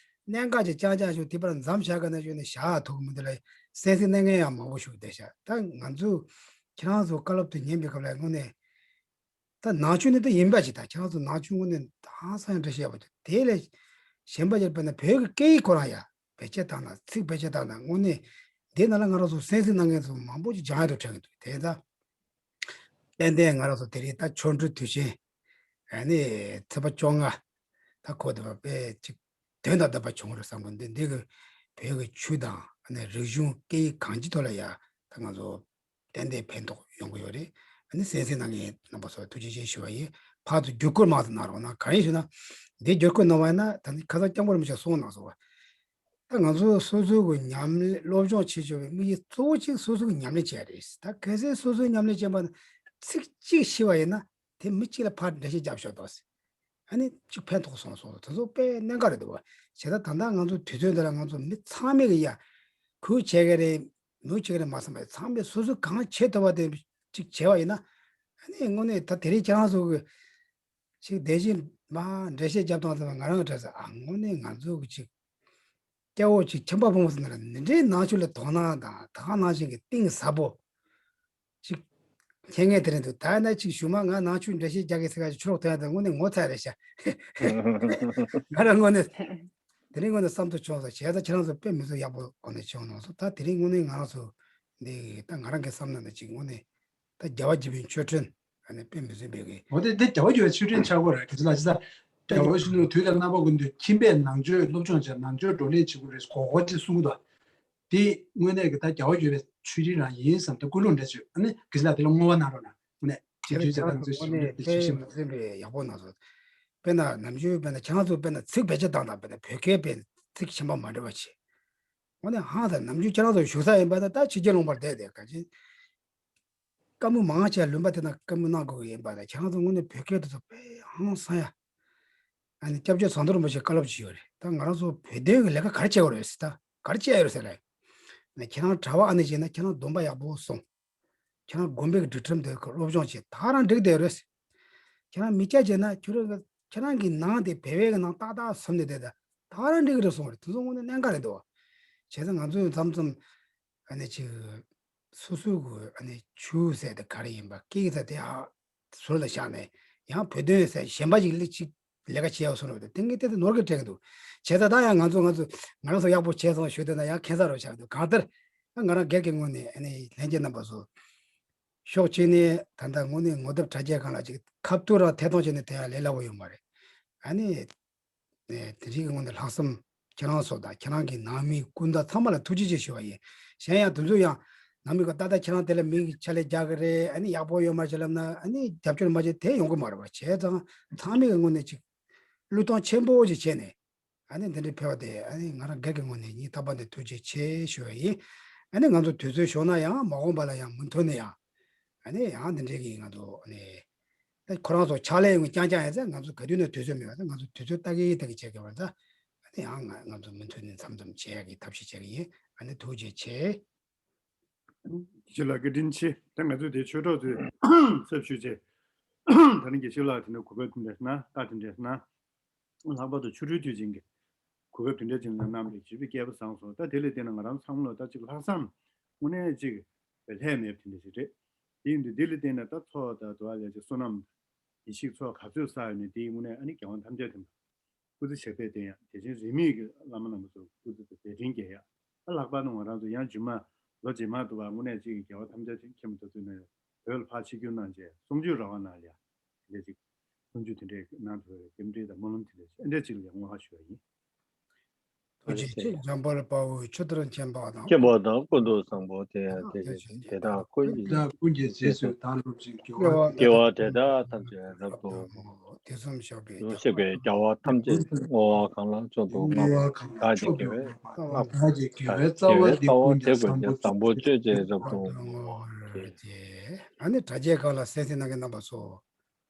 གནད་འགག་ཅིག་རྐྱང་རྐྱང་ཞིག་དེ་པར་མཚམས་བཞག་ག་ན་ཞུས་ནས་བཞག་ཐུབ་ཀྱི་མི་འདུག་ལ། གསན་གཟིགས་གནང་མཁན་ཡང་མང་པོ་ཞིག་བསྡད་ཤག་ད་ང་ཚོས་ཁྱེད་རང་ཚོ་བཀའ་སློབ་དེ་ཉན་པའི་སྐབས་ལ་དངོས་གནས། ད་ནང་ཆོས་ནི་ད་ཡིན་པ་ཞིག་ད་ཁྱེད་རང་ཚོ་ནང་ཆོས་དངོས་གནས་ཧང་སང་འགྲེལ་བཤད་ཡག་པོ་ཅིག་དེ་ལས་གཞན་པ་ཅིག་དཔེར་ན་བོད་ཀྱི་སྐད་ཡིག་ཁོ་རང་ཡ་བེད་སྤྱད་བཏང་ན་ཚིག་བེད་སྤྱད་བཏང་ན་དངོས་གནས་འདི་ནང་ལ་ང་རང་ཚོ་གསན་གཟིགས་གནང་མཁན་ཚོ་མང་པོ་ཅིག་སྦྱང་ཡག་ཏུ་དྲན་གྱི་འདུག་དེ་ད་ཏན་ཏན་ང་རང་ཚོ་དེ་རིང་ད་ཆོ་འཕྲུལ་དུས་ཆེན་ཨ་ནི་ཚེས་པ་བཅོ་ལྔ་ད་གོ་བདེ་བ་དཔེ་ཅིག་དོན་དང་ལྡན་པ་བྱུང་བ་རེད་བསམ་གི་འདུག་འདི་གི་བོད་ཀྱི་ཆོས་དང་ཨ་ནི་རིག་གཞུང་སྐད་ཡིག་གང་ཅིའི་ཐོག་ལ་ཡ་ད་ང་ཚོ་ཏན་ཏན་ཕན་ཐོགས་ཡོང་གི་ཡོད་རེད། ཨ་ནི་གསན་གཟིགས་གནང་མཁན་རྣམ་པ་ཚོར་ཐུགས་རྗེ་ཆེ་ཞུ་བ་ཡིན། ཕར་ཚུར་བསྒྱུར་བཀོད་མང་ཙམ་གནང་རོགས་གནང་། གང་ཡིན་ཞུ་ན། འདི་བསྒྱུར་བཀོད་གནང་བ་ཡིན་ན་ད་ནི་ཁ་སང་སྐྱབས་མགོན་རིན་པོ་ཆེས་གསུངས་གནང་སོང་བ། ད་ང་ཚོ་སོ་སོའི་གི་ཉམས་ལེན་སློབ་སྦྱོང་བྱེད་ཆོག་པའི་དམིགས་ཡུལ་གཙོ་བོ་གཅིག་སོ་སོ་གི་ཉམས་ལེན་བྱས་རེད། ད་གལ་སྲིད་སོ་སོའི་ཉམས་ལེན་བྱས་པ་ན་ཚིག་གཅིག་ཤེས་པ་ཡིན་ན་དེ་མི་གཅིག་ལ་ཕར་འགྲེལ་བཤད་རྒྱབ་ཤོག་དོ། ཨ་ནི་གཅིག་ཕན་ཐོགས་སོང་སོང་དེ་ཚོ་དཔེ་གནད་འགག་རེད་འདུག་བ། བྱས་ད་ད་ལྟ་ང་ཚོ་དུས་ཚོད་འདི་ལ་ང་ཚོ་མི་ཚང་མས་གི་ཡ་གུས་བྱེད་གི་རེད། མོས་བྱེད་གི་རེད་མ་བསམ་པ་ཚང་མས་སོ་སོ་གང་བྱེད་ཐུབ་པ་དེ་གཅིག་བྱས་པ་ཡིན་ན། ཨ་ནི་དངོས་གནས་ད་དེ་རིང་ཁྱེད་རང་ཚོ་གི་ཅིག་དེ་བཞིན་མ་འགྲེལ་བཤད་རྒྱབ་སྟངས་ཚང་མ་ང་རང་གི་དྲན་སོང་། ཨ་དངོས་གནས་ང་ཚོ་གི་ཅིག་སྐྱ་བོ་ཅིག་ཁྱིམ་པ་ཕོ་མོ་ཟེར་ན་ལ་འདི་འདྲའི་ནང་ཆོས་ལ་དོ་སྣང་དང་ད་ག་ནང་བཞིན་གི་གཏིང་ཟབ་པོ་ཅིག་མཁྱེན་མཁན་དེ་རེད་འདུག་ད་ན་ཅིག་གཞུག་མ་ང་ནང་ཆོས་འགྲེལ་བཤད་རྒྱག་གི་ཟེར་ག་ཅིག་ཆུ་རོགས་ཐོན་ཡ་དང་དངོས་གནས་ངོ་ཚ་རེད་ཤག་ང་རང་དངོས་གནས་དེ་རིང་དངོས་གནས་བསམ་ཚུལ་བྱུང་སོང་། བྱས་ཙང་ཁྱེད་རང་ཚོ་དཔེ་མི་སྲིད་ཡག་པོ་གོ་ནས་བྱུང་གནང་སོང་། ད་དེ་རིང་དངོས་གནས་ང་རང་ཚོ་འདི་ད་ང་རང་གི་བསམ་ན་ན་ཅིག་དངོས་གནས་ད་རྒྱལ་བ་དགྱེས་པའི་མཆོད་སྤྲིན་ཨ་ནི་དཔེ་མི་སྲིད་པའི་གི། འོ་དེ་དེ་རྒྱལ་བ་དགྱེས་པའི་མཆོད་སྤྲིན་ཆགས་པོ་རེད། ག་ཅི་ལ་ཅི་ད་རྒྱལ་བ་ཡིད་བཞིན་ནོར་བུ་དུས་དང་རྣམ་པ་ཀུན་ཏུ་ཁྱིམ་པས་ནང་ཆོས་སློབ་སྦྱོང་བྱས། ནང་ཆོས་བགྲོ་གླེང་བྱེད་དགོས་རེད་གོ་གོ་ཅེས་གསུང་གི་འདུག་དེ་དངོས་གནས་ཀྱི་ད་རྒྱལ་བ་དགྱེས་པའི་མཆོད་སྤྲིན་རང་ཡིན་བསམ་དེ་ཀུན་སློང་འདྲ་བྱོས། ཨ་ནི་ག་ཅི་ལ་དེ་ལ་བསྔོ་བ་གནང་རོགས་གནང་། དངོས་གནས་དེ་དུས་ཚོད་ད་ཚོད་ཞིག་དེ་ཤིག་ཤིག་མ་ཟིན་པའི་ཡག་པོ་གནང་སོང་། དཔེར་ན་ནམ་རྒྱུན་དཔེར་ན་ཁྱེད་རང་ཚོ་དཔེར་ན་ཚིག་བེད་སྤྱོད་བཏང་སྟངས་དཔེར་ན་བོད་སྐད་དཔེར་ན་ཚིག་གཞན་པ་མ་འདྲ་བ་བྱེད། དངོས་གནས་ཧང་སང་ནམ་རྒྱུན་ཁྱེད་རང་ཚོ་བཞུགས་ས་ཡིན་པ་ན་ད་ཕྱི་རྒྱལ་ལུང་པར་བསྡད་དེ་ག་ཅི། བཀའ་མོལ་མང་ཆེ་ལུང་པ་དེ་ན་བཀའ་མོལ་གནང་དགོས་ཀྱི་ཡིན་པ་དང་ཁྱེད་རང་ཚོ་དངོས་གནས་བོད་སྐད་དེ་ཚོ་དཔེ་ཧང་སང་ཡ། ཨ་ནི་སྐྱབས་རྗེ་ཟམ་གདོང་རིན་པོ་ཆེ་བཀའ་སློབ་ཅིག་ཡོད་རེད། ད་ང་རང་ཚོ་བོད་དོན་གྱི་ལས་ཀ་ག་རེ་བྱས་ཡོད་རེད་ཟེར། ད་ག་རེ་བྱས་ཡོད་རེད་ཟེར་ལ། ཨ་ནི་ཁྱེད་རང་གྲྭ་པ་ཨ་ནི་བྱས་ན་ཁྱེད་རང་སྡོམ་པ་ཡག་པོ་སྲུང་། ཁྱེད་རང་དགོན་པའི་སྒྲིག་ཁྲིམས་དེ་སློབ་སྦྱོང་བྱེད། ད་རང་འགྲིག་བསྡད་རེད། ཁྱེད་རང་མི་སྐྱ་བྱས་ན་ཁྱོད་རང་གི་ཁྱེད་རང་གི་ནང་དེ་བེ་བེ་གི་ནང་ཏག་ཏག་ཟུམ་ནས་བསྡད། ད་ད་རང་འགྲིག་གི་རེད་གསུངས་རེད། དེ་ཚོ་དངོས་གནས་གནད་འགག་རེད་འདུག་བྱས་ཙང་ང་ཚོས་མཚམས་མཚམས་ཨ་ནི་ཅིག་སོ་སོའི་གི་ཨ་ནི་ཆོས་ཟེར་དེ་ག་རེ་ཡིན་པ་སྐད་ཡིག་ཟེར་དེ་ཨ་ཟུར་ལ་བཞག་ནས་ཡང་བོད་དོན་ཟེར་གཞན་པ་ཅིག་ལས་ཅིག་ལས་ཀ་བྱས་ཡོད་སོང་རེད། དེ་ངས་དེ་དེ་ནོར་གི་དྲན་གི་འདུག་བྱས་ཙང་ད་ཡང་ང་ཚོ་ང་ཚོ་ང་རང་ཚོ་ཡག་པོ་བྱས་སོང་ཞུ་དེ་ན་ཡང་ཁེ་བཟང་རུ་ཆགས་འདུག་གང་ལྟར་ང་རང་སྒེར་གྱི་ངོས་ནས་ཨ་ནི་ལྷན་རྒྱས་རྣམ་པ་ཚོ་ཕྱོགས་གཅིག་ནས་ད་ལྟ་དངོས་གནས་ངོ་དེབ་དྲ་རྒྱའི་སྒང་ལ་ཅིག་ཁ་ཐུག་རང་ཐད་གཏོང་བྱས་ནས་དེ་ཡང་ལས་སླ་པོ་ཡོད་མ་རེད། ཨ་ནི་ཨེ་དེ་རིང་གི་ངོས་ནས་ལྷག་བསམ་ཁྱེད་རང་ཚོ་དང་ཁྱེད་རང་གི་ནང་མི་སྐུ་ཟླ་ཚང་མ་ལ་ཐུགས་རྗེ་ཆེ་ཞུ་བ་ཡིན། གཞན་ཡང་དེ་ཚོ་ཡང་ནང་མི་གི་ད་ལྟ་ཁྱེད་རང་དེ་ལ་མི་གི་ཆ་ལས་རྒྱག་གི་རེད། ཨ་ནི་ཡག་པོ་ཡོད་མ་རེད་ལབ་ན་ཨ་ནི་རྒྱབ་སྐྱོར་མ་བྱེད་དེ་ཡོང་གི་མ་རེད་པ། བྱས་ཙང་ཚང་མའི་གི་ངོས་ནས་ཅིག་བློས་གཏོང་ཆེན་པོ་ཅིག་བྱས་ནས་ཨ་ནི་འདི་འདྲའི་ཕེབས་པ་དེ་ཨ་ནི་ང་རང་སྒེར་གྱི་ངོས་ནས་སྙིང་ཐག་པ་ནས་ཐུགས་རྗེ་ཆེ་ཞུ་བ་ཡིན། ཨ་ནི་ང་ཚོ་དུས་ཚོད་ཤོར་ན་ཡང་མ་འོངས་པ་ལ་ཡང་མུ་མཐུད་ནས་ཡང་ཨ་ནི་ཡང་འདི་འདྲའི་གི་ང་ཚོ་ཨ་ནི། ད་ཁོ་རང་ཚོ་ཕྱག་ལས་ཡོང་རྐྱང་རྐྱང་ཡིན་ཙང་ང་ཚོ་ག་དུས་ནས་དུས་ཚོད་མེད་པ་དང་ང་ཚོ་དུས་ཚོད་ལྟ་གི་ལྟ་གི་བྱེད་དགོས་པ་ད་ཨ་ནི་ཡང་ང་ང་ཚོ་མུ་མཐུད་ནས་མཚམས་མཚམས་བྱེད་ཡག་གི་ཐབས་ཤེས་བྱེད་ཀྱི་ཡིན། ཨ་ནི་ཐུགས་རྗེ་ཆེ། ཁྱེད་ལ་བཀའ་དྲིན་ཆེ། ད་ང་ཚོས་དེ་ཆོས་གྲོགས་ཚོས་ཚབ་ཞུས་བྱས། ད་ནི་དགེ་བཤེས་ལགས་དེ་འདྲ་གོ་སྐབས་དེ་འདྲ་གནང་། ད་དེ་འདྲ་གནང་། ལྷག་པར་དུ་ཆོ་འཕྲུལ་དུས་ཆེན་གྱི་གོ་སྐབས་དེ་འདྲ་ཅིག་གནང་གནང་བའི་ཞེ་པོ་སྐལ་པ་བཟང་སོང་། ད་དེ་ལས་བལྟས་ན་ང་རང་ཚང་མ་ལ་ད་ཅིག་ལྷག་བསམ་དངོས་གནས་ཅིག་ལྷད་མེད་པ་དེ་འདྲ་ཞིག་རེད། དེ་ཡིན་དུས་འདི་ལ་བལྟས་ན་ད་ཚོགས་དང་དུ་བ་ལས་ཀྱི་བསོད་ནམས་ཡེ་ཤེས་ཚོགས་ག་ཚོད་བསགས་ཡོད་ནས་དེའི་དངོས་གནས་ཨ་ནི་རྒྱལ་དབང་ཐམས་ཅད་དེ་སྐུ་ཚེ་ཞབས་པད་བརྟན་ཡག་དེ་བཞིན་རིས་མེད་ཀྱི་བླ་མ་རྣམ་པ་ཚོ་སྐུ་ཚེ་དང་མཛད་འཕྲིན་རྒྱས་ཡག་ད་ལྷག་པར་དུ་ང་རང་ཚོ་ཡང་རྗེས་མ་ལོ་རྗེས་མ་དུ་བ་དངོས་གནས་ཅིག་གི་རྒྱལ་བ་ཐམས་ཅད་མཁྱེན་པ་དེ་ཚོ་ནས་བོད་ལ་ཕར་ཆིབས་བསྒྱུར་གནང་བྱས་གསུང་ཆོས་ར་བ་གནང་ཡག་དེ་འདྲ་ཅིག་གསུང་ཆོས་དེ་འདྲའི་གནང་ཐུབ་པའི་རྟེན་འབྲེལ་དང་སྨོན་ལམ་དེ་འདྲ་ཅིག་ཨ་འདྲ་ཅིག་ལ་ཡང་བསྔོ་བ་ཞུ་བ་ཡིན། ཐུགས་རྗེ་ཆེ། འཇམ་དཔལ་དཔའ་བོས་ཆོས་ལྟར་མཁྱེན་པ་དང་། མཁྱེན་པ་དང་ཀུན་ཏུ་བཟང་པོ་དེ་ཡང་དེ་བཞིན་དེ་དག་ཀུན་གྱི་ཀུན་གྱི་རྗེས་སུ་བདག་སློབ་ཅིང་། དགེ་བ་དགེ་བ་དེ་དག་ཐམས་ཅད་རབ་ཏུ་བསྔོ། དུས་གསུམ་གཤེགས་པའི་རྒྱལ་བ་ཐམས་ཅད་བསྔོ་བ་གང་ལ་མཆོག་ཏུ་བསྔགས་པ་དག་གི་དགེ་བའི་བསྔགས་པ་དག་གི་དགེ་བའི་རྩ་བ་འདི་ཀུན་ཀྱང་བཟང་པོ་སྤྱོད་ཅིང་རབ་ཏུ་བསྔོ། ཨ་ནི་དྲ་རྒྱའི་སྒང་ལ་གསན་གཟིགས་གནང་མཁན་རྣམ་པ་ཚོ།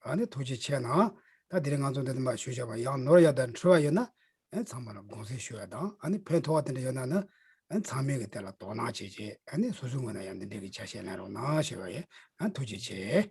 ཨ་ནི་ཐུགས་རྗེ་ཆེ་གནང་། ད་དེ་རིང་ང་ཚོ་འདི་ནས་མར་ཞུས་བཞག་པ་ཡང་ནོར་ཡ་དང་འཁྲུལ་བ་ཡོད་ན་ཨ་ཚང་མ་ལ་དགོངས་སེལ་ཞུ་ཡ་དང་ཨ་ནི་ཕན་ཐོགས་པ་དེ་འདྲ་ཡོད་ན་ནི་ ཨ་ཚང་མས་གི་དེ་ལ་དོ་སྣང་བྱེད་ཅེས། ཨ་ནི་སོ་སོའི་ངོས་ནས་ཡང་འདི་འདྲའི་གི་ཆ་ཤས་ལེན་རོགས་གནང་ཞེས་པ་ཡིན། ཨ་ཐུགས་རྗེ་ཆེ།